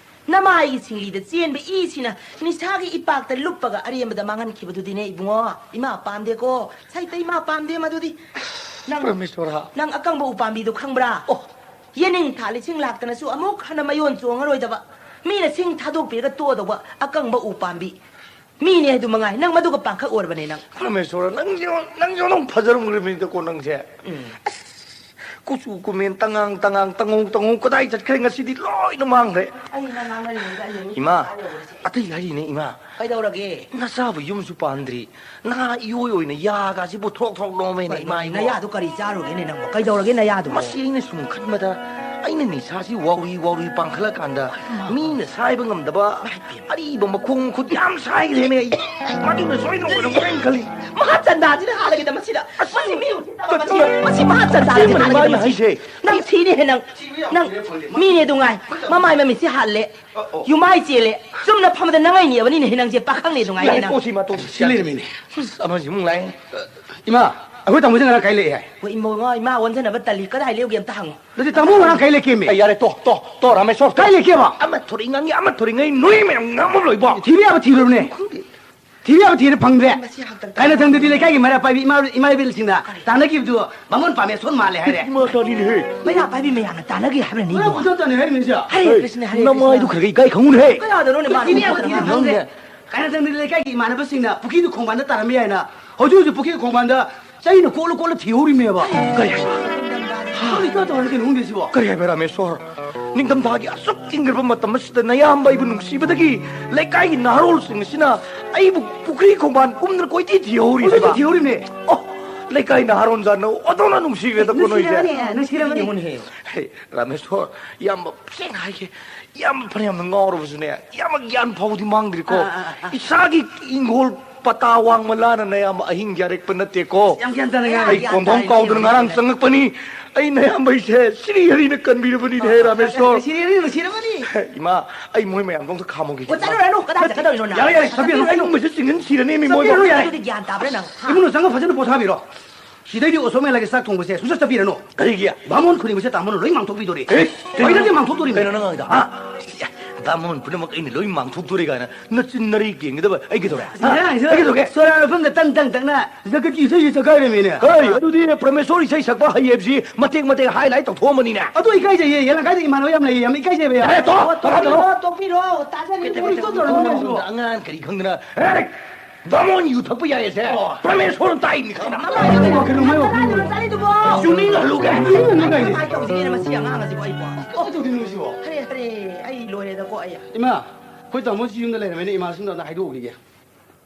ꯅꯃꯥ ꯑꯩꯒꯤ ꯁꯤꯡꯂꯤꯗ ꯆꯦꯟꯕ ꯏꯁꯤꯅ ꯅꯤꯁꯥꯒꯤ ꯏꯄꯥꯛꯇ ꯂꯨꯞꯄꯒ ꯑꯔꯦꯝꯕꯗ ꯃꯥꯡꯍꯟꯈꯤꯕꯗꯨꯗꯤꯅꯦ ꯏꯕꯨꯡꯉꯣ, ꯏꯃꯥ ꯄꯥꯝꯗꯦꯀꯣ, ꯁꯩꯇ ꯏꯃꯥ ꯄꯥꯝꯗꯦ ꯃꯗꯨꯗꯤ꯫ ꯅꯪ, ꯄ꯭ꯔꯃꯦꯁꯣꯔꯥ꯫ ꯅꯪ ꯑꯀꯪꯕ ꯎꯄꯥꯝꯕꯤꯗꯣ ꯈꯪꯕ꯭ꯔꯥ? ꯑꯣ, ꯌꯦꯅꯤꯡꯊꯥ ꯂꯤꯁꯤꯡ ꯂꯥꯛꯇꯅꯁꯨ ꯑꯃꯨꯛ ꯍꯟꯅ ꯃꯌꯣꯟ ꯆꯣꯡꯉꯔꯣꯏꯗꯕ, ꯃꯤꯅ ꯁꯤꯡ ꯊꯥꯗꯣꯛꯄꯤꯔꯒ ꯇꯣꯛꯑꯗꯧꯕ ꯑꯀꯪꯕ ꯎ ꯄꯥꯝꯕꯤ꯫ ꯃꯤꯅꯦ ꯍꯥꯏꯗꯨ ꯃꯉꯥꯏ, ꯅꯪ ꯃꯗꯨꯒ ꯄꯥꯡꯈꯛ ꯑꯣꯏꯔꯕꯅꯦ ꯅꯪ꯫ ꯄ꯭ꯔꯃꯦꯁꯣꯔ, ꯅꯪꯁꯦ, ꯅꯪꯁꯦ ꯑꯗꯨꯝ ꯐꯖꯔꯝꯈ꯭ꯔꯕꯅꯤꯗꯀꯣ ꯅꯪꯁꯦ꯫ ꯎꯝ꯫ ꯑꯁ, ꯀꯨꯆꯨ ꯀꯨꯃꯦꯟ ꯇꯉꯥꯡ ꯇꯉꯥꯡ, ꯇꯉꯧ ꯇꯉꯧ, ꯀꯗꯥꯏ ꯆꯠꯈ꯭ꯔꯦ? ꯉꯁꯤꯗꯤ ꯂꯣꯏꯅ ꯃꯥꯡꯈ꯭ꯔꯦ꯫ ꯑꯩ ꯅꯪ ꯉꯥꯡꯅꯔꯤꯉꯩꯗ ꯑꯩ ꯍꯧꯖꯤꯛ ꯏꯃꯥ, ꯇꯥꯔꯦ ꯍꯧꯖꯤꯛ꯫ ꯑꯇꯩ ꯍꯥꯏꯔꯤꯅꯦ ꯏꯃꯥ꯫ ꯀꯩꯗꯧꯔꯒꯦ? ꯅꯆꯥꯕꯨ ꯌꯨꯝꯁꯨ ꯄꯥꯟꯗ꯭ꯔꯤ, ꯅꯍꯥ ꯏꯑꯣꯏ ꯑꯣꯏꯅ ꯌꯥꯒꯥꯁꯤꯕꯨ ꯊ꯭ꯔꯣꯛ ꯊ꯭ꯔꯣꯛ ꯅꯣꯝꯃꯦꯅꯦ ꯀꯩꯅꯣ, ꯏꯃꯥ ꯏꯕꯣ꯫ ꯅꯌꯥꯗꯨ ꯀꯔꯤ ꯆꯥꯔꯨꯒꯦꯅꯦ ꯅꯪꯕꯣ? ꯀꯩꯗꯧꯔꯒꯦ ꯅꯌꯥꯗꯨꯕꯣ? ꯃꯁꯤ ꯑꯩꯅ ꯁꯨꯝ ꯈꯟꯕꯗ ꯑꯩꯅ ꯅꯤꯁꯥꯁꯤ ꯋꯥꯎꯔꯤ ꯋꯥꯎꯔꯤ ꯄꯥꯡꯈꯠꯂꯀꯥꯟꯗ ꯃꯤꯅ ꯁꯥꯏꯕ ꯉꯝꯗꯕ ꯑꯔꯤꯕ ꯃꯈꯣꯡ ꯃꯈꯨꯠ ꯌꯥꯝ ꯁꯥꯏꯈ꯭ꯔꯦꯅꯦ ꯑꯩ꯫ ꯃꯗꯨꯅ ꯁꯣꯏꯗꯅ ꯑꯣꯏꯔꯝꯒꯅꯤ ꯈꯜꯂꯤ꯫ ꯃꯍꯥꯆꯟꯗꯥꯁꯤꯅ ꯍꯥꯜꯂꯒꯦꯗ ꯃꯁꯤꯗ꯫ ꯃꯁꯤ ꯃꯤ ꯃꯁꯤ, ꯃꯁꯤ ꯃꯍꯥꯆꯟꯗꯥꯁꯤꯅ ꯁꯤꯃꯅꯤ ꯍꯥꯜꯂꯒꯦꯗ ꯃꯥꯅ ꯃꯁꯤ꯫ ꯍꯥꯏꯁꯦ꯫ ꯅꯪ ꯊꯤꯅꯦꯍꯦ ꯅꯪ꯫ ꯅꯪ ꯃꯤꯅꯦ ꯑꯗꯨ ꯉꯥꯏ꯫ ꯃꯃꯥꯏ ꯃꯃꯤꯠꯁꯤ ꯍꯥꯜꯂꯦ꯫ ꯑꯣ, ꯑꯣ꯫ ꯌꯨꯃꯥꯏ ꯆꯦꯜꯂꯦ꯫ ꯆꯨꯝꯅ ꯐꯝꯕꯗ ꯅꯪ ꯑꯩꯅꯦꯕꯅꯤꯅꯦꯍꯦ ꯅꯪꯁꯦ ꯄꯥꯈꯪꯅꯦ ꯑꯗꯨ ꯉꯥꯏ ꯌꯥꯔꯦ, ꯅꯪ꯫ ꯇꯣꯛꯁꯤ ꯏꯃꯥ, ꯇꯣꯛꯁꯤ꯫ ꯁꯤ ꯂꯩꯔꯝꯃꯤꯅꯦ꯫ ꯑꯁ, ꯑꯃꯁꯤ ꯑꯃꯨꯛ ꯂꯥꯛꯑꯦ꯫ ꯏꯃꯥ, ꯑꯩꯈꯣꯏ ꯇꯥꯃꯣꯁꯦ ꯉꯔꯥꯡ ꯀꯥꯏ ꯂꯩ ꯍꯥꯏ? ꯍꯣꯏ, ꯏꯃꯥ, ꯏꯃꯥ ꯑꯣꯟꯖꯅꯕ ꯇꯜꯂꯤ꯫ ꯀꯗꯥꯏ ꯂꯩꯔꯨꯒꯦ ꯑꯝꯇ ꯍꯪꯉꯣ꯫ ꯅꯠꯇꯦ, ꯇꯥꯃꯣ ꯉꯔꯥꯡ ꯀꯥꯏ ꯂꯩꯀꯦꯃꯤ? ꯑꯩ ꯌꯥꯔꯦ, ꯇꯣ, ꯇꯣ, ꯇꯣ, ꯔꯥꯃꯦꯁꯣꯔ, ꯇꯣ꯫ ꯀꯥꯏ ꯂꯩꯀꯦꯕ? ꯑꯃ ꯊꯣꯔꯛꯏ ꯉꯥꯡꯉꯤ, ꯑꯃ ꯊꯣꯔꯛꯏ ꯉꯥꯡꯉꯤ, ꯅꯣꯏ ꯃꯌꯥꯝ ꯉꯥꯡꯕ ꯂꯣꯏꯕꯣ꯫ ꯊꯤꯕ ꯌꯥꯕ ꯊꯤꯔꯨꯕꯅꯦ꯫ ꯈꯪꯗꯦ꯫ ꯊꯤꯕ ꯌꯥꯕ ꯊꯤꯔ ꯐꯪꯗ꯭ꯔꯦ꯫ ꯃꯁꯤ ꯍꯥꯡꯇꯪ ꯀꯥꯏꯅ ꯊꯪꯗꯗꯤ ꯂꯩꯀꯥꯏꯒꯤ ꯃꯩꯔꯥ ꯄꯥꯏꯕꯤ ꯏꯃꯥ, ꯏꯃꯥ ꯏꯕꯦꯜꯁꯤꯡꯅ ꯇꯥꯟꯅꯈꯤꯕꯗꯨ ꯕꯥꯃꯣꯟ ꯄꯥꯝꯃꯦ ꯁꯣꯟ ꯃꯥꯜꯂꯦ ꯍꯥꯏꯔꯦ꯫ ꯏꯃꯥ ꯇꯥꯅꯤꯅꯦꯍꯦ꯫ ꯃꯩꯔꯥ ꯄꯥꯏꯕꯤ ꯃꯌꯥꯝꯅ ꯇꯥꯟꯅꯈꯤ ꯍꯥꯏꯕꯅ ꯃꯩꯔꯥ ꯅꯤꯡꯕ꯫ ꯄꯨꯡꯇꯥ ꯇꯥꯅꯩ ꯍꯥꯏꯔꯤꯅꯦ ꯁꯦ꯫ ꯍꯔꯦ ꯍꯩ, ꯀ꯭ꯔꯤꯁꯅ, ꯍꯔꯦ ꯅꯃꯥꯏꯗꯨ ꯀ꯭ꯔꯤꯁꯅ꯫ ꯈꯔ ꯈꯔ ꯏꯀꯥꯏ ꯈꯪꯉꯨꯅꯦꯍꯦ꯫ ꯀꯌꯥꯗꯅꯣꯅꯦ ꯃꯥꯅ ꯊꯤꯕ ꯌꯥꯕ ꯊꯤꯔ ꯐꯪꯗ꯭ꯔꯦ꯫ ꯅꯪꯅꯦ꯫ ꯀꯥꯏꯅ ꯊꯪꯗꯗꯤ ꯂꯩꯀꯥꯏꯒꯤ ꯏꯃꯥꯟꯅꯕꯁꯤꯡꯅ ꯄꯨꯈ꯭ꯔꯤꯗꯨ ꯈꯣꯡꯕꯥꯟꯗ ꯇꯥꯔꯝꯕ ꯌꯥꯏꯅ ꯍꯧꯖꯤꯛ ꯍꯧꯖꯤꯛ ꯄꯨꯈ꯭ꯔꯤ ꯈꯣꯡꯕꯥꯟꯗ ꯆꯩꯅ ꯀꯣꯠꯂ ꯀꯣꯠꯂ ꯊꯤꯍꯧꯔꯤꯃꯦꯕ꯫ ꯀꯔꯤ ꯍꯥꯏꯕ? ꯀꯔꯤ ꯏꯀꯥꯏ ꯇꯧꯔꯒꯦ ꯈꯪꯗꯦ ꯁꯤꯕꯣ? ꯀꯔꯤ ꯍꯥꯏꯕ, ꯔꯥꯃꯦꯁꯣꯔ? ꯅꯤꯡꯊꯝꯊꯥꯒꯤ ꯑꯁꯨꯛ ꯏꯪꯈ꯭ꯔꯕ ꯃꯇꯝ ꯑꯁꯤꯗ ꯅꯌꯥꯝꯕ ꯑꯩꯕꯨ ꯅꯨꯡꯁꯤꯕꯗꯒꯤ ꯂꯩꯀꯥꯏꯒꯤ ꯅꯍꯥꯔꯣꯜꯁꯤꯡ ꯑꯁꯤꯅ ꯑꯩꯕꯨ ꯄꯨꯈ꯭ꯔꯤ ꯈꯣꯡꯕꯥꯟ ꯀꯨꯝꯗꯅ ꯀꯣꯏꯊꯤ ꯊꯤꯍꯧꯔꯤ ꯍꯧꯖꯤꯛꯁꯨ ꯍꯥꯏꯕ? ꯊꯤꯍꯧꯔꯤꯕꯅꯦ꯫ ꯑꯣ, ꯂꯩꯀꯥꯏ ꯅꯍꯥꯔꯣꯜ ꯖꯥꯠꯅ ꯑꯣꯟꯊꯣꯛꯅ ꯅꯨꯡꯁꯤꯈ꯭ꯔꯦꯗꯀꯣ ꯅꯣꯏꯁꯦ꯫ ꯅꯨꯡꯁꯤꯔꯕꯅꯦ, ꯅꯨꯡꯁꯤꯔꯕꯅꯦ꯫ ꯌꯦꯡꯉꯨꯅꯦꯍꯦ꯫ ꯍꯦ, ꯔꯥꯃꯦꯁꯣꯔ, ꯏꯌꯥꯝꯕ ꯁꯦꯡꯅ ꯍꯥꯏꯒꯦ, ꯏꯌꯥꯝꯕ ꯐꯅꯌꯥꯝꯅ ꯉꯥꯎꯔꯕꯁꯨꯅꯦ, ꯏꯌꯥꯝꯕ ꯒ꯭ꯌꯥꯟ ꯐꯥꯎꯗꯤ ꯃꯥꯡꯗ꯭ꯔꯤꯀꯣ꯫ ꯑꯥ, ꯑꯥ, ꯑꯥ꯫ ꯏꯁꯥꯒꯤ ꯏꯪꯈꯣꯜ ꯄꯇꯥ ꯋꯥꯡꯃ ꯂꯥꯟꯅ ꯅꯌꯥꯝꯕ ꯑꯍꯤꯡ ꯌꯥꯔꯦꯛꯄ ꯅꯠꯇꯦꯀꯣ꯫ ꯌꯥꯝ ꯒ꯭ꯌꯥꯟ ꯇꯥꯅ ꯉꯥꯡꯉꯦ꯫ ꯑꯩ ꯌꯥꯝ ꯀꯣꯟꯐꯝ ꯇꯥꯏ, ꯀꯥꯎꯗꯅ ꯌꯥꯝ ꯉꯔꯥꯡ ꯇꯥꯏ꯫ ꯆꯪꯉꯛꯄꯅꯤ꯫ ꯑꯩ ꯅꯌꯥꯝꯕ ꯑꯩꯁꯦ ꯁꯤꯔꯤ ꯍꯔꯤꯅ ꯀꯟꯕꯤꯔꯕꯅꯤꯅꯦ, ꯔꯥꯃꯦꯁꯣꯔ꯫ ꯁꯤꯔꯤ ꯍꯔꯤꯅ ꯅꯨꯡꯁꯤꯔꯕꯅꯤ꯫ ꯏꯃꯥ, ꯑꯩ ꯃꯣꯏ ꯃꯌꯥꯝꯗꯣ ꯑꯝꯇ ꯈꯥꯝꯃꯨꯒꯦ꯫ ꯑꯣ, ꯆꯠꯂꯨꯔꯅꯨ, ꯀꯗꯥꯏ ꯆꯠꯀꯗꯧꯔꯤꯅꯣ ꯅꯪ? ꯌꯥꯔꯦ, ꯌꯥꯔꯦ, ꯆꯠꯄꯤꯔꯅꯨ꯫ ꯑꯩ ꯆꯠꯄꯤꯔꯅꯨ꯫ ꯃꯁꯤ ꯆꯤꯡꯍꯟ ꯁꯤꯔꯅꯤ ꯃꯤ ꯃꯣꯏꯕꯨ꯫ ꯆꯠꯄꯤꯔꯅꯨ, ꯌꯥꯔꯦ꯫ ꯑꯗꯨꯗꯤ ꯒ꯭ꯌꯥꯟ ꯇꯥꯕ꯭ꯔꯥ ꯅꯪ? ꯍꯥ? ꯏꯃꯨꯡꯗ ꯆꯪꯉ ꯐꯖꯅ ꯄꯣꯊꯥꯕꯤꯔꯣ꯫ ꯁꯤꯗꯩꯗꯤ ꯎꯁꯣꯞ ꯃꯦꯂꯥꯒꯤ ꯆꯥꯛ ꯊꯣꯡꯕꯁꯦ ꯁꯨꯡꯆꯠ ꯆꯠꯄꯤꯔꯅꯨ꯫ ꯀꯔꯤꯒꯤ? ꯕꯥꯃꯣꯟ ꯈꯨꯗꯤꯡꯃꯛꯁꯦ ꯇꯥꯃꯣꯅ ꯂꯣꯏ ꯃꯥꯡꯊꯣꯛꯄꯤꯗꯣꯔꯤ꯫ ꯑꯦ? ꯀꯩꯅꯣ? ꯍꯣꯏ, ꯅꯠꯇꯦ, ꯃꯥꯡꯊꯣꯛꯇꯣꯔꯤꯕꯅꯤ꯫ ꯀꯩꯅꯣ ꯅꯪ ꯍꯥꯏꯗꯣ? ꯍꯥ? ꯕꯥꯃꯣꯟ ꯄꯨꯝꯅꯃꯛ ꯑꯩꯅ ꯂꯣꯏ ꯃꯥꯡꯊꯣꯛꯇꯣꯔꯤ ꯀꯥꯏꯅ ꯅꯆꯤꯟ ꯅꯔꯤ ꯀꯦꯟꯒꯗꯕ ꯑꯩ ꯀꯩꯗꯧꯔꯦ? ꯍꯥ? ꯁꯤꯗ, ꯁꯤꯗ ꯑꯩ ꯀꯩꯗꯧꯔꯦ? ꯁꯣꯔꯥ ꯃꯐꯝꯗ ꯇꯪ ꯇꯪ ꯇꯛꯅ ꯖꯒꯠꯀꯤ ꯏꯁꯩꯁꯤ ꯁꯛꯀꯥꯏꯔꯝꯃꯤꯅꯦ꯫ ꯍꯣꯏ, ꯑꯗꯨꯗꯤ ꯄ꯭ꯔꯃꯦꯁꯣꯔ ꯏꯁꯩ ꯁꯛꯄ ꯍꯩ ꯍꯥꯏꯕꯁꯤ ꯃꯇꯦꯛ ꯃꯇꯦꯛ highlight ꯇꯧꯊꯣꯛꯑꯝꯕꯅꯤꯅꯦ꯫ ꯑꯗꯨ ꯏꯀꯥꯏꯖꯩꯌꯦ, ꯌꯦꯂꯪꯀꯥꯏꯗ ꯏꯃꯥꯟꯅꯕ ꯌꯥꯝ ꯂꯩꯌꯦ, ꯌꯥꯝ ꯏꯀꯥꯏꯖꯩꯕ ꯌꯥꯝ꯫ ꯌꯥꯔꯦ, ꯇꯣꯛ, ꯑꯣ, ꯇꯣꯛ, ꯇꯣꯛꯄꯤꯔꯣ, ꯇꯣꯛ꯫ ꯇꯣꯛꯄꯤꯔꯣ, ꯇꯥꯖꯔꯤ, ꯀꯩꯗꯧꯔꯦ, ꯇꯣꯛꯄꯤꯔꯣ, ꯇꯣꯛꯄꯤꯔꯣ, ꯇꯣꯛꯄꯤꯔꯣ꯫ ꯑꯉꯥꯡ ꯀꯔꯤ ꯈꯪꯗꯅ, ꯍꯦ! ꯕꯥꯃꯣꯟ ꯌꯨ ꯊꯛꯄ ꯌꯥꯏ ꯑꯁꯦ꯫ ꯑꯣ꯫ ꯄ꯭ꯔꯃꯦꯁꯣꯔꯅ ꯇꯥꯛꯏꯅꯤ ꯈꯪꯕ꯭ꯔꯥ? ꯃꯃꯥ, ꯀꯩꯅꯣ, ꯃꯃꯥ, ꯀꯩꯅꯣ, ꯀꯩꯅꯣ, ꯀꯩꯅꯣ? ꯀꯗꯥꯏꯗꯅꯣ ꯆꯠꯂꯤꯗꯨꯕꯣ? ꯌꯨ ꯅꯤꯡꯍꯜꯂꯨꯒꯦ꯫ ꯌꯨ ꯅꯤꯡꯍꯜꯂꯨꯒꯦ꯫ ꯀꯃꯥꯏ ꯇꯧꯁꯤꯒꯦꯅꯦ ꯃꯁꯤ ꯑꯉꯥꯡ ꯑꯁꯤꯕꯨ ꯑꯩꯕꯨ? ꯑꯣ, ꯀꯩꯗꯧꯗꯣꯏꯅꯣ ꯁꯤꯕꯣ? ꯍꯔꯦ, ꯍꯔꯦ, ꯑꯩ ꯂꯣꯏꯔꯦꯗꯀꯣ ꯑꯩ꯫ ꯏꯃꯥ, ꯑꯩꯈꯣꯏ ꯇꯥꯃꯣꯁꯤ ꯌꯨꯝꯗ ꯂꯩꯔꯝꯃꯦꯅꯦ, ꯏꯃꯥꯁꯤꯡꯗꯣ ꯑꯝꯇ ꯍꯥꯏꯗꯣꯛꯎꯈꯤꯒꯦ꯫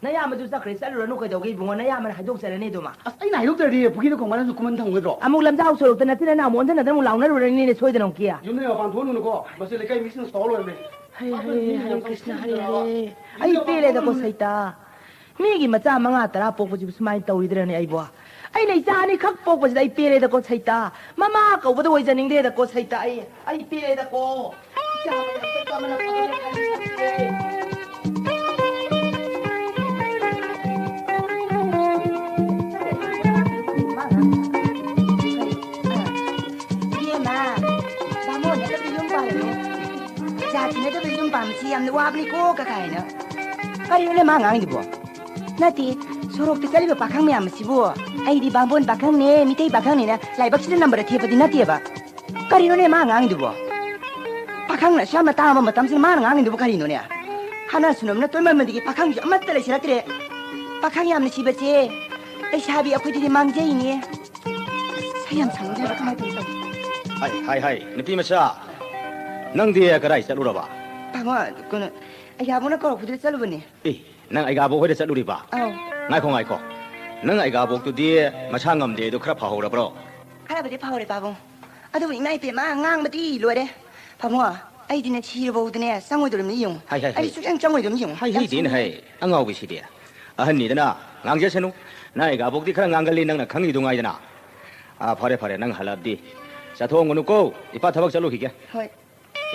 ꯅꯌꯥꯝꯕꯗꯨ ꯆꯠꯈ꯭ꯔꯦ, ꯆꯠꯂꯨꯔꯅꯨ ꯀꯩꯗꯧꯒꯦ ꯏꯕꯨꯡꯉꯣ? ꯅꯌꯥꯝꯕꯅ ꯍꯥꯏꯗꯣꯛꯆꯔꯅꯤ ꯑꯗꯨꯃ꯫ ꯑꯁ, ꯑꯩꯅ ꯍꯥꯏꯗꯣꯛꯇ꯭ꯔꯗꯤ ꯄꯨꯈ꯭ꯔꯤꯗ ꯈꯣꯡꯕꯥꯟꯗꯁꯨ ꯀꯨꯝꯍꯟ ꯊꯝꯒꯗ꯭ꯔꯣ? ꯑꯃꯨꯛ ꯂꯝꯖꯥꯎ ꯁꯣꯔꯣꯛꯇ ꯅꯆꯤꯟ ꯅꯅꯥꯎ ꯑꯣꯟꯁꯤꯟꯅꯗꯅ ꯑꯃꯨꯛ ꯂꯥꯎꯅꯔꯨꯔꯅꯤꯅꯦ ꯁꯣꯏꯗꯅ ꯑꯃꯨꯛꯀꯤ꯫ ꯌꯨꯝꯗꯒꯤ ꯃꯄꯥꯟ ꯊꯣꯛꯍꯜꯂꯨꯅꯨꯀꯣ꯫ ꯃꯁꯤ ꯂꯩꯀꯥꯏ ꯃꯤꯁꯤꯡꯅ ꯁꯥꯎ ꯂꯣꯏꯔꯝꯃꯦ꯫ ꯍꯔꯦ, ꯍꯔꯦ, ꯍꯔꯦ ꯀ꯭ꯔꯤꯁꯅ, ꯍꯔꯦ, ꯍꯔꯦ꯫ ꯑꯩ ꯄꯦꯜꯂꯦꯗꯀꯣ ꯁꯩꯇꯥ꯫ ꯃꯤꯒꯤ ꯃꯆꯥ ꯃꯉꯥ ꯇꯔꯥ ꯄꯣꯛꯄꯁꯤꯕꯨ ꯁꯨꯃꯥꯏꯅ ꯇꯧꯔꯤꯗ꯭ꯔꯅꯦ ꯑꯩꯕꯣ? ꯑꯩꯅ ꯏꯆꯥ ꯑꯅꯤꯈꯛ ꯄꯣꯛꯄꯁꯤꯗ ꯑꯩ ꯄꯦꯜꯂꯦꯗꯀꯣ ꯁꯩꯇꯥ꯫ ꯃꯃꯥ ꯀꯧꯕꯗ ꯑꯣꯏꯖꯅꯤꯡꯗꯦꯗꯀꯣ ꯁꯩꯇꯥ꯫ ꯑꯩ, ꯑꯩ ꯄꯦꯜꯂꯦꯗꯀꯣ꯫ ꯏꯆꯥ ꯃꯌꯥꯝ ꯆꯠꯄ ꯑꯃꯅ ꯐꯕꯅꯦ ꯈꯜꯂꯤ꯫ ꯏꯕꯦꯝꯃ, ꯕꯥꯃꯣꯟ ꯅꯠꯇꯕꯗ ꯌꯨꯝ ꯄꯥꯜꯂꯅꯨ꯫ ꯖꯥꯇꯤ ꯅꯠꯇꯕꯗ ꯌꯨꯝ ꯄꯥꯟꯕꯁꯤ ꯌꯥꯝꯅ ꯋꯥꯕꯅꯤꯀꯣ ꯀꯀꯥꯏꯅ꯫ ꯀꯔꯤꯅꯣꯅꯦ ꯃꯥ ꯉꯥꯡꯉꯤꯗꯨꯕꯣ? ꯅꯠꯇꯦ, ꯁꯣꯔꯣꯛꯇ ꯆꯠꯂꯤꯕ ꯄꯥꯈꯪ ꯃꯌꯥꯝ ꯑꯁꯤꯕꯨ ꯑꯩꯗꯤ ꯕꯥꯃꯣꯟ ꯄꯥꯈꯪꯅꯦ, ꯃꯤꯇꯩ ꯄꯥꯈꯪꯅꯦꯅ ꯂꯥꯏꯕꯛꯁꯤꯗ ꯅꯝꯕꯔ ꯊꯦꯞꯄꯗꯤ ꯅꯠꯇꯦꯕ꯫ ꯀꯔꯤꯅꯣꯅꯦ ꯃꯥ ꯉꯥꯡꯉꯤꯗꯨꯕꯣ? ꯄꯥꯈꯪꯅ ꯑꯁꯨꯛ ꯌꯥꯝꯅ ꯇꯥꯡꯕ ꯃꯇꯝꯁꯤꯗ ꯃꯥꯅ ꯉꯥꯡꯉꯤꯗꯨꯕꯨ ꯀꯔꯤꯅꯣꯅꯦ? ꯍꯥꯟꯅ ꯁꯨꯅꯝꯅ ꯇꯣꯏꯃꯟꯕꯗꯒꯤ ꯄꯥꯈꯪꯁꯨ ꯑꯃꯠꯇ ꯂꯩꯁꯤꯜꯂꯛꯇ꯭ꯔꯦ꯫ ꯄꯥꯈꯪ ꯌꯥꯝꯅ ꯁꯤꯕꯁꯦ ꯂꯩꯁꯥꯕꯤ ꯑꯩꯈꯣꯏꯗꯗꯤ ꯃꯥꯡꯖꯩꯅꯦ꯫ ꯑꯁ, ꯑꯩ ꯌꯥꯝ ꯁꯥꯎꯅꯤꯡꯉꯦ, ꯀꯃꯥꯏꯅ ꯇꯧꯅꯤ? ꯍꯥꯏ, ꯍꯥꯏ, ꯍꯥꯏ, ꯅꯨꯄꯤ ꯃꯆꯥ, ꯅꯪꯗꯤ ꯀꯗꯥꯏ ꯆꯠꯂꯨꯔꯕ? ꯇꯥꯃꯣ, ꯀꯩꯅꯣ, ꯑꯩꯒꯥꯕꯨꯅ ꯀꯧꯔꯛꯄꯗꯨꯗ ꯆꯠꯂꯨꯕꯅꯦ꯫ ꯑꯦ, ꯅꯪ ꯑꯩꯒꯥꯕꯣꯛ ꯍꯣꯏꯗ ꯆꯠꯂꯨꯔꯤꯕ? ꯑꯧ꯫ ꯉꯥꯏꯈꯣ, ꯉꯥꯏꯈꯣ꯫ ꯅꯪ ꯑꯩꯒꯥꯕꯣꯛꯇꯨꯗꯤ ꯃꯁꯥ ꯉꯝꯗꯦ, ꯑꯗꯨ ꯈꯔ ꯐꯍꯧꯔꯕ꯭ꯔꯣ? ꯈꯔꯕꯨꯗꯤ ꯐꯍꯧꯔꯦ, ꯄꯥꯕꯨꯡ꯫ ꯑꯗꯨꯕꯨ ꯏꯃꯥ ꯏꯕꯦꯝꯃ, ꯉꯥꯡꯕꯗꯤ ꯂꯣꯏꯔꯦ꯫ ꯄꯥꯕꯨꯡ, ꯑꯩꯗꯤꯅꯦ, ꯁꯤꯔꯕꯧꯗꯅꯦ, ꯆꯪꯉꯣꯏꯗꯧꯔꯤꯕꯅꯤ ꯌꯦꯡꯉꯨ꯫ ꯍꯥꯏ, ꯍꯥꯏ, ꯑꯩ ꯍꯥꯏ꯫ ꯁꯨꯛꯆꯪ ꯆꯪꯉꯣꯏꯗꯧꯔꯤꯕꯅꯤ ꯌꯦꯡꯉꯨ꯫ ꯍꯥꯏ, ꯌꯥꯝ ꯍꯩꯗꯦꯅꯦ, ꯁꯥꯎꯅꯤꯡꯉꯦ꯫ ꯍꯥꯏ, ꯑꯉꯥꯎꯕꯤꯁꯤꯗꯤ꯫ ꯑꯍꯟꯅꯤꯗꯅ, ꯉꯥꯡꯖꯁꯅꯨ꯫ ꯅꯪ ꯑꯩꯒꯥꯕꯣꯛꯇꯤ ꯈꯔ ꯉꯥꯡꯒꯜꯂꯤ, ꯅꯪꯅ ꯈꯪꯉꯤꯗꯨ ꯉꯥꯏꯗꯅ꯫ ꯑꯥ, ꯐꯔꯦ, ꯐꯔꯦ, ꯅꯪ ꯍꯜꯂꯛꯑꯕꯗꯤ꯫ ꯆꯠꯊꯣꯛꯑꯝꯒꯅꯨꯀꯣ, ꯏꯄꯥ ꯊꯕꯛ ꯆꯠꯂꯨꯈꯤꯒꯦ꯫ ꯍꯣꯏ꯫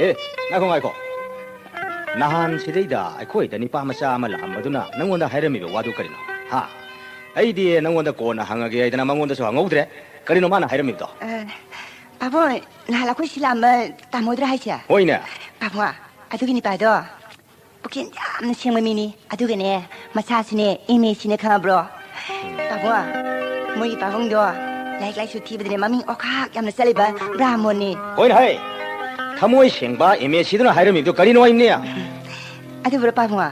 ꯑꯦ, ꯉꯥꯏꯈꯣ, ꯉꯥꯏꯈꯣ꯫ ꯅꯍꯥꯟ ꯁꯤꯗꯩꯗ ꯑꯩꯈꯣꯏꯗ ꯅꯤꯄꯥ ꯃꯆꯥ ꯑꯃ ꯂꯥꯛꯑꯝꯕꯗꯨꯅ ꯅꯪꯉꯣꯟꯗ ꯍꯥꯏꯔꯝꯃꯤꯕ ꯋꯥꯗꯨ ꯀꯔꯤꯅꯣ? ꯍꯥ? ꯑꯩꯗꯤ ꯅꯪꯉꯣꯟꯗ ꯀꯣꯟꯅ ꯍꯪꯉꯒꯦ ꯍꯥꯏꯗꯅ ꯃꯉꯣꯟꯗꯁꯨ ꯍꯪꯍꯧꯗ꯭ꯔꯦ꯫ ꯀꯔꯤꯅꯣ ꯃꯥꯅ ꯍꯥꯏꯔꯝꯃꯤꯕꯗꯣ? ꯑ, ꯄꯥꯕꯨꯡ, ꯅꯍꯥꯟ ꯑꯩꯈꯣꯏ ꯁꯤ ꯂꯥꯛꯑꯝꯕ ꯇꯥꯃꯣꯗꯨꯔꯥ ꯍꯥꯏꯁꯦ? ꯍꯣꯏꯅꯦ꯫ ꯄꯥꯕꯨꯡ, ꯑꯗꯨꯒꯤ ꯅꯤꯄꯥꯗꯣ ꯄꯨꯛꯆꯦꯜ ꯌꯥꯝꯅ ꯁꯦꯡꯕ ꯃꯤꯅꯤ꯫ ꯑꯗꯨꯒꯅꯦ, ꯃꯆꯥꯁꯨꯅꯦ, ꯑꯦꯝ ꯑꯦ ꯁꯤꯅꯦ, ꯈꯪꯉꯕ꯭ꯔꯣ? ꯄꯥꯕꯨꯡ, ꯃꯣꯏꯒꯤ ꯄꯥꯕꯨꯡꯗꯣ ꯂꯥꯏꯔꯤꯛ ꯂꯥꯏꯁꯨ ꯊꯤꯕꯗꯅꯦ ꯃꯃꯤꯡ ꯑꯣꯈꯥꯛ ꯌꯥꯝꯅ ꯆꯠꯂꯤꯕ ꯕ꯭ꯔꯥꯍꯃꯣꯟꯅꯤ꯫ ꯍꯣꯏꯅꯦ ꯍꯩ, ꯊꯃꯣꯏ ꯁꯦꯡꯕ ꯑꯦꯝ ꯑꯦ ꯁꯤꯗꯨꯅ ꯍꯥꯏꯔꯝꯃꯤꯕꯗꯣ ꯀꯔꯤꯅꯣ ꯍꯥꯏꯕꯅꯦ? ꯑꯗꯨꯕꯨꯔꯣ ꯄꯥꯕꯨꯡ,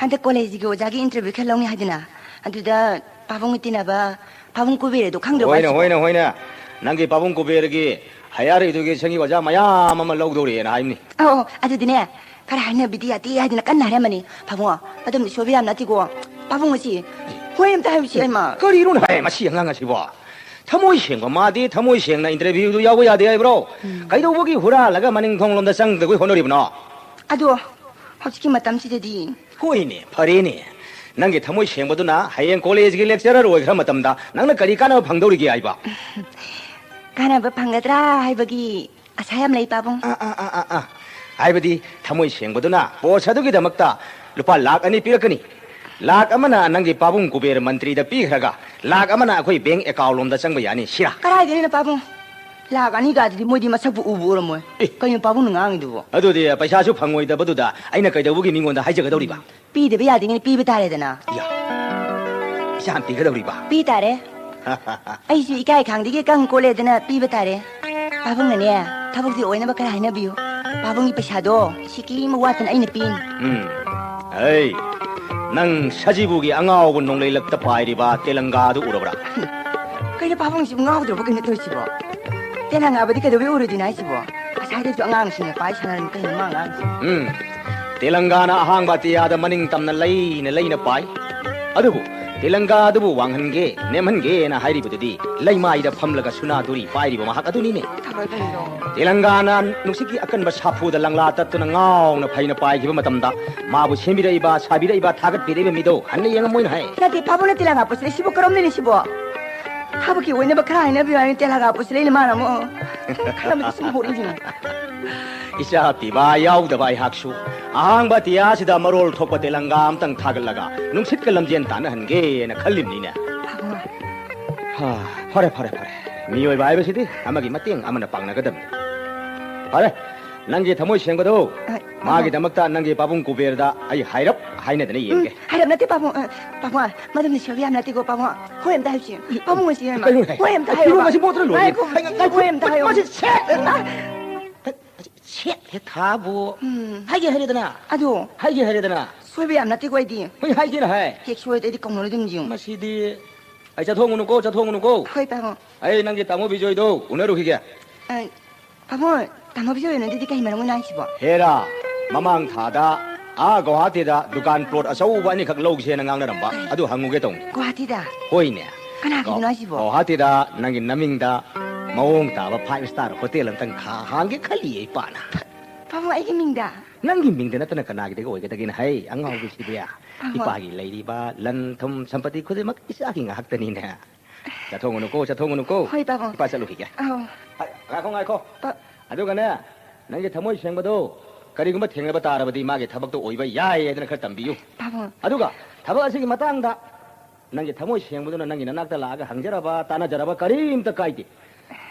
ꯍꯟꯗꯛ ꯀꯣꯂꯦꯖꯀꯤ ꯑꯣꯖꯥꯒꯤ ꯏꯟꯇꯔꯚ꯭ꯌꯨ ꯈꯔ ꯂꯧꯅꯤ ꯍꯥꯏꯗꯅ, ꯑꯗꯨꯗ ꯄꯥꯕꯨꯡꯒ ꯇꯤꯟꯅꯕ ꯄꯥꯕꯨꯡ ꯀꯨꯕꯦꯔꯗꯣ ꯈꯪꯗ꯭ꯔꯕꯣ ꯍꯣꯏꯅꯦ, ꯍꯥꯏꯁꯤꯕꯣ? ꯍꯣꯏꯅꯦ, ꯍꯣꯏꯅꯦ꯫ ꯅꯪꯒꯤ ꯄꯥꯕꯨꯡ ꯀꯨꯕꯦꯔꯒꯤ higher educationꯒꯤ ꯑꯣꯖꯥ ꯃꯌꯥꯝ ꯑꯃ ꯂꯧꯗꯧꯔꯤꯑꯅ ꯍꯥꯏꯕꯅꯤ꯫ ꯑꯧ, ꯑꯧ, ꯑꯗꯨꯗꯤꯅꯦ, ꯈꯔ ꯍꯥꯏꯅꯕꯤꯗꯤ ꯌꯥꯗꯦ ꯍꯥꯏꯗꯅ ꯀꯟꯅ ꯍꯥꯏꯔꯝꯕꯅꯤ꯫ ꯄꯥꯕꯨꯡ, ꯑꯗꯨꯝꯗꯤ ꯁꯣꯏꯕ ꯌꯥꯝ ꯅꯠꯇꯦꯀꯣ꯫ ꯄꯥꯕꯨꯡ ꯑꯁꯤ, ꯍꯣꯏ ꯑꯝꯇ ꯍꯥꯏꯕꯁꯤ, ꯍꯩꯃꯥ꯫ ꯀꯔꯤꯅꯣꯅꯦ ꯍꯥꯏ, ꯃꯁꯤ ꯑꯉꯥꯡ ꯑꯁꯤꯕꯣ? ꯊꯃꯣꯏ ꯁꯦꯡꯕ ꯃꯥꯗꯤ ꯊꯃꯣꯏ ꯁꯦꯡꯅ interviewꯗꯨ ꯌꯥꯎꯕ ꯌꯥꯗꯦ ꯍꯥꯏꯕ꯭ꯔꯣ? ꯎꯝ꯫ ꯀꯩꯗꯧꯕꯒꯤ ꯍꯨꯔꯥꯜꯂꯒ ꯃꯅꯤꯡ ꯊꯣꯡꯂꯣꯝꯗ ꯆꯪꯗꯒꯣꯏ ꯍꯣꯠꯅꯔꯤꯕꯅꯣ? ꯑꯗꯣ, ꯍꯧꯖꯤꯛꯀꯤ ꯃꯇꯝꯁꯤꯗꯗꯤ꯫ ꯍꯣꯏꯅꯦ, ꯐꯔꯦꯅꯦ꯫ ꯅꯪꯒꯤ ꯊꯃꯣꯏ ꯁꯦꯡꯕꯗꯨꯅ ꯍꯌꯦꯡ collegeꯀꯤ lecturer ꯑꯣꯏꯈ꯭ꯔ ꯃꯇꯝꯗ ꯅꯪꯅ ꯀꯔꯤ ꯀꯥꯟꯅꯕ ꯐꯪꯗꯧꯔꯤꯒꯦ ꯍꯥꯏꯕ? ꯀꯥꯟꯅꯕ ꯐꯪꯒꯗ꯭ꯔꯥ ꯍꯥꯏꯕꯒꯤ ꯑꯁꯥ ꯌꯥꯝ ꯂꯩ, ꯄꯥꯕꯨꯡ꯫ ꯑꯥ, ꯑꯥ, ꯑꯥ, ꯑꯥ, ꯑꯥ꯫ ꯍꯥꯏꯕꯗꯤ, ꯊꯃꯣꯏ ꯁꯦꯡꯕꯗꯨꯅ post ꯑꯗꯨꯒꯤꯗꯃꯛꯇ ꯂꯨꯄꯥ ꯂꯥꯈ ꯑꯅꯤ ꯄꯤꯔꯛꯀꯅꯤ꯫ ꯂꯥꯈ ꯑꯃꯅ ꯅꯪꯒꯤ ꯄꯥꯕꯨꯡ ꯀꯨꯕꯦꯔ ꯃꯟꯇ꯭ꯔꯤꯗ ꯄꯤꯈ꯭ꯔꯒ, ꯂꯥꯈ ꯑꯃꯅ ꯑꯩꯈꯣꯏ bank account ꯂꯣꯝꯗ ꯆꯪꯕ ꯌꯥꯅꯤ, ꯁꯤꯔꯥ? ꯀꯗꯥꯏꯗꯩꯅꯣ, ꯄꯥꯕꯨꯡ? ꯂꯥꯈ ꯑꯅꯤꯒꯗꯨꯗꯤ ꯃꯣꯏꯗꯤ ꯃꯁꯛꯄꯨ ꯎꯕꯨ ꯎꯔꯝꯃꯣꯏ꯫ ꯑꯦ꯫ ꯀꯩꯅꯣ ꯄꯥꯕꯨꯡꯅ ꯉꯥꯡꯉꯤꯗꯨꯕꯣ? ꯑꯗꯨꯗꯤ ꯄꯩꯁꯥꯁꯨ ꯐꯪꯉꯣꯏꯗꯕꯗꯨꯗ ꯑꯩꯅ ꯀꯩꯗꯧꯕꯒꯤ ꯃꯤꯉꯣꯟꯗ ꯍꯥꯏꯖꯒꯗꯧꯔꯤꯕ? ꯄꯤꯗꯕ ꯌꯥꯗꯦꯅꯦ, ꯄꯤꯕ ꯇꯥꯔꯦꯗꯅ꯫ ꯌꯥ, ꯏꯆꯥ ꯄꯤꯒꯗꯧꯔꯤꯕ? ꯄꯤ ꯇꯥꯔꯦ꯫ ꯑꯩꯁꯨ ꯏꯀꯥꯏ ꯈꯥꯡꯗꯒꯤ ꯀꯪ ꯀꯣꯜꯂꯦꯗꯅ ꯄꯤꯕ ꯇꯥꯔꯦ꯫ ꯄꯥꯕꯨꯡꯅꯅꯦ, ꯊꯕꯛꯁꯤ ꯑꯣꯏꯅꯕ ꯈꯔ ꯍꯥꯏꯅꯕꯤꯌꯨ꯫ ꯄꯥꯕꯨꯡꯒꯤ ꯄꯩꯁꯥꯗꯣ ꯁꯤꯀꯤ ꯑꯃ ꯋꯥꯠꯇꯅ ꯑꯩꯅ ꯄꯤꯅꯤ꯫ ꯎꯝ꯫ ꯑꯩ, ꯅꯪ ꯁꯖꯤꯕꯨꯒꯤ ꯑꯉꯥꯎꯕ ꯅꯣꯡꯂꯩ ꯂꯛꯇ ꯄꯥꯏꯔꯤꯕ ꯇꯦꯂꯪꯒꯥꯗꯨ ꯎꯔꯕ꯭ꯔꯥ? ꯀꯩꯅꯣ ꯄꯥꯕꯨꯡꯁꯤꯕꯨ ꯉꯥꯎꯗ꯭ꯔꯕ ꯀꯩꯅꯣ ꯇꯧꯔꯤꯁꯤꯕꯣ? ꯇꯦꯂꯪꯒꯥꯕꯨꯗꯤ ꯀꯩꯗꯧꯕꯩ ꯎꯔꯣꯏꯗꯣꯏꯅꯣ ꯍꯥꯏꯁꯤꯕꯣ? ꯉꯁꯥꯏꯗꯩꯁꯨ ꯑꯉꯥꯡꯁꯤꯡꯅ ꯄꯥꯏ ꯁꯥꯟꯅꯔꯝꯃꯤ ꯀꯩꯅꯣ ꯃꯥ ꯉꯥꯡꯉꯤꯁꯦ? ꯎꯝ꯫ ꯇꯦꯂꯪꯒꯥꯅ ꯑꯍꯥꯡꯕ ꯑꯇꯤꯌꯥꯗ ꯃꯅꯤꯡ ꯇꯝꯅ ꯂꯩꯅ ꯂꯩꯅ ꯄꯥꯏ꯫ ꯑꯗꯨꯕꯨ ꯇꯦꯂꯪꯒꯥ ꯑꯗꯨꯕꯨ ꯋꯥꯡꯍꯟꯒꯦ, ꯅꯦꯝꯍꯟꯒꯦꯅ ꯍꯥꯏꯔꯤꯕꯗꯨꯗꯤ ꯂꯩꯃꯥꯏꯗ ꯐꯝꯂꯒ ꯁꯨꯅꯥꯗꯨꯔꯤ ꯄꯥꯏꯔꯤꯕ ꯃꯍꯥꯛ ꯑꯗꯨꯅꯤꯅꯦ꯫ ꯇꯧꯔꯣꯏ ꯀꯩꯅꯣ꯫ ꯇꯦꯂꯪꯒꯥꯅ ꯅꯨꯡꯁꯤꯠꯀꯤ ꯑꯀꯟꯕ ꯁꯥꯐꯨꯗ ꯂꯪꯂꯥ ꯇꯠꯇꯨꯅ ꯉꯥꯎꯅ ꯐꯩꯅ ꯄꯥꯏꯈꯤꯕ ꯃꯇꯝꯗ ꯃꯥꯕꯨ ꯁꯦꯝꯕꯤꯔꯛꯏꯕ, ꯁꯥꯕꯤꯔꯛꯏꯕ, ꯊꯥꯒꯠꯄꯤꯔꯛꯏꯕ ꯃꯤꯗꯣ ꯍꯟꯅ ꯌꯦꯡꯉꯝꯃꯣꯏꯅꯦ ꯍꯥꯏ꯫ ꯅꯠꯇꯦ, ꯄꯥꯕꯨꯡꯅ ꯇꯦꯂꯪꯒꯥ ꯄꯨꯁꯤꯜꯂꯛꯏꯁꯤꯕꯨ ꯀꯔꯝꯅꯅꯤ ꯁꯤꯕꯣ? ꯊꯕꯛꯀꯤ ꯑꯣꯏꯅꯕ ꯈꯔ ꯍꯥꯏꯅꯕꯤꯌꯨ ꯍꯥꯏꯅ ꯇꯦꯂꯪꯒꯥ ꯄꯨꯁꯤꯜꯂꯛꯏꯅꯦ ꯃꯥꯅ ꯑꯃꯨꯛ꯫ ꯈꯔ ꯑꯃꯗꯤ ꯁꯨꯝ ꯍꯧꯔꯛꯏꯁꯤꯅꯦ꯫ ꯏꯆꯥ ꯄꯤꯕ ꯌꯥꯎꯗꯕ ꯑꯩꯍꯥꯛꯁꯨ ꯑꯍꯥꯡꯕ ꯑꯇꯤꯌꯥꯁꯤꯗ ꯃꯔꯣꯜ ꯊꯣꯛꯄ ꯇꯦꯂꯪꯒꯥ ꯑꯝꯇꯪ ꯊꯥꯒꯠꯂꯒ ꯅꯨꯡꯁꯤꯠꯀ ꯂꯝꯖꯦꯟ ꯇꯥꯟꯅꯍꯟꯒꯦꯅ ꯈꯜꯂꯤꯕꯅꯤꯅꯦ꯫ ꯄꯥꯕꯨꯡ꯫ ꯍꯥ, ꯐꯔꯦ, ꯐꯔꯦ, ꯐꯔꯦ꯫ ꯃꯤꯑꯣꯏꯕ ꯍꯥꯏꯕꯁꯤꯗꯤ ꯑꯃꯒꯤ ꯃꯇꯦꯡ ꯑꯃꯅ ꯄꯥꯡꯅꯒꯗꯕꯅꯤ꯫ ꯐꯔꯦ, ꯅꯪꯒꯤ ꯊꯃꯣꯏ ꯁꯦꯡꯕꯗꯣ ꯑ, ꯃꯥꯒꯤꯗꯃꯛꯇ ꯅꯪꯒꯤ ꯄꯥꯕꯨꯡ ꯀꯨꯕꯦꯔꯗ ꯑꯩ ꯍꯥꯏꯔꯞ ꯍꯥꯏꯅꯗꯅ ꯎꯝ, ꯌꯦꯡꯒꯦ꯫ ꯍꯥꯏꯔꯞ ꯅꯠꯇꯦ, ꯄꯥꯕꯨꯡ꯫ ꯑ, ꯄꯥꯕꯨꯡ, ꯃꯗꯨꯝꯗ ꯁꯣꯏꯕ ꯌꯥꯝ ꯅꯠꯇꯦꯀꯣ, ꯄꯥꯕꯨꯡ꯫ ꯍꯣꯏ ꯑꯝꯇ ꯍꯥꯏꯕꯁꯤ꯫ ꯄꯥꯕꯨꯡ ꯑꯁꯤ ꯀꯩꯅꯣ ꯍꯥꯏ? ꯍꯣꯏ ꯑꯝꯇ ꯍꯥꯏꯌꯣꯕ꯫ ꯐꯤꯔꯣꯜ ꯑꯁꯤ ꯃꯣꯠꯇꯅ ꯂꯣꯏꯔꯦ꯫ ꯉꯥꯏꯈꯣ, ꯉꯥꯏꯈꯣ, ꯍꯣꯏ ꯑꯝꯇ ꯍꯥꯏꯌꯣꯕ꯫ ꯃꯁꯤ ꯁꯦꯠ ꯍꯦꯛ ꯊꯥ-, ꯑ, ꯁꯦꯠ ꯍꯦꯛ ꯊꯥꯕꯨ꯫ ꯎꯝ꯫ ꯍꯥꯏꯒꯦ ꯍꯥꯏꯔꯦꯗꯅ꯫ ꯑꯗꯣ꯫ ꯍꯥꯏꯒꯦ ꯍꯥꯏꯔꯦꯗꯅ꯫ ꯁꯣꯏꯕ ꯌꯥꯝ ꯅꯠꯇꯦꯀꯣ ꯑꯩꯗꯤ꯫ ꯍꯣꯏ, ꯍꯥꯏꯒꯦꯅ ꯍꯥꯏ꯫ ꯍꯦꯛ ꯁꯣꯏꯔꯗꯤ ꯑꯩꯗꯤ ꯀꯧꯅꯔꯣꯏꯗꯕꯅꯤ ꯌꯦꯡꯉꯨ꯫ ꯃꯁꯤꯗꯤ꯫ ꯑꯩ ꯆꯠꯊꯣꯛꯎꯅꯨꯀꯣ, ꯆꯠꯊꯣꯛꯎꯅꯨꯀꯣ꯫ ꯍꯣꯏ, ꯄꯥꯕꯨꯡ꯫ ꯑꯩ ꯅꯪꯒꯤ ꯇꯥꯃꯣ ꯕꯤꯖꯣꯏꯗꯣ ꯎꯅꯔꯨꯈꯤꯒꯦ꯫ ꯑ, ꯄꯥꯕꯨꯡ, ꯇꯥꯃꯣ ꯕꯤꯖꯣꯏ ꯎꯅꯗꯣꯏꯗꯤ ꯀꯩ ꯃꯔꯝꯒꯤꯅꯣ ꯍꯥꯏꯁꯤꯕꯣ? ꯍꯦꯔꯥ, ꯃꯃꯥꯡ ꯊꯥꯗ ꯑꯥ ꯒꯧꯍꯥꯇꯤꯗ ꯗꯨꯀꯥꯟ ꯄ꯭ꯂꯣꯠ ꯑꯆꯧꯕ ꯑꯅꯤꯈꯛ ꯂꯧꯁꯦꯅ ꯉꯥꯡꯅꯔꯝꯕ, ꯑꯗꯨ ꯍꯪꯉꯨꯒꯦ ꯇꯧꯅꯤ꯫ ꯒꯨꯋꯥꯍꯥꯇꯤꯗ? ꯍꯣꯏꯅꯦ꯫ ꯀꯅꯥꯒꯤꯅꯣ ꯍꯥꯏꯁꯤꯕꯣ? ꯒꯧꯍꯥꯇꯤꯗ ꯅꯪꯒꯤ ꯅꯃꯤꯡꯗ ꯃꯑꯣꯡ ꯇꯥꯕ five star hotel ꯑꯝꯇꯪ ꯈꯥ ꯍꯥꯡꯒꯦ ꯈꯜꯂꯤꯌꯦ ꯏꯄꯥꯅ꯫ ꯄꯥꯕꯨꯡ, ꯑꯩꯒꯤ ꯃꯤꯡꯗ? ꯅꯪꯒꯤ ꯃꯤꯡꯗ ꯅꯠꯇꯅ ꯀꯅꯥꯒꯤꯗꯒꯤ ꯑꯣꯏꯒꯗꯒꯦꯅ ꯍꯩ, ꯑꯉꯥꯎꯕꯤꯁꯤꯗꯤ? ꯄꯥꯕꯨꯡ꯫ ꯏꯄꯥꯒꯤ ꯂꯩꯔꯤꯕ ꯂꯟ ꯊꯨꯝ ꯁꯝꯄꯇꯤ ꯈꯨꯗꯤꯡꯃꯛ ꯏꯆꯥꯒꯤ ꯉꯥꯛꯇꯅꯤꯅꯦ꯫ ꯆꯠꯊꯣꯛꯎꯅꯨꯀꯣ, ꯆꯠꯊꯣꯛꯎꯅꯨꯀꯣ꯫ ꯍꯣꯏ, ꯄꯥꯕꯨꯡ꯫ ꯏꯄꯥ ꯆꯠꯂꯨꯈꯤꯒꯦ꯫ ꯑꯧ꯫ ꯑ, ꯉꯥꯏꯈꯣ, ꯉꯥꯏꯈꯣ꯫ ꯄꯥ- ꯑꯗꯨꯒꯅꯦ, ꯅꯪꯒꯤ ꯊꯃꯣꯏ ꯁꯦꯡꯕꯗꯣ ꯀꯔꯤꯒꯨꯝꯕ ꯊꯦꯡꯅꯕ ꯇꯥꯔꯕꯗꯤ ꯃꯥꯒꯤ ꯊꯕꯛꯇꯣ ꯑꯣꯏꯕ ꯌꯥꯏ ꯍꯥꯏꯗꯅ ꯈꯔ ꯇꯝꯕꯤꯌꯨ꯫ ꯄꯥꯕꯨꯡ꯫ ꯑꯗꯨꯒ ꯊꯕꯛ ꯑꯁꯤꯒꯤ ꯃꯇꯥꯡꯗ ꯅꯪꯒꯤ ꯊꯃꯣꯏ ꯁꯦꯡꯕꯗꯨꯅ ꯅꯪꯒꯤ ꯅꯅꯥꯛꯇ ꯂꯥꯛꯑꯒ ꯍꯪꯖꯔꯕ, ꯇꯥꯟꯅꯖꯔꯕ ꯀꯔꯤꯝꯇ ꯀꯥꯏꯗꯦ꯫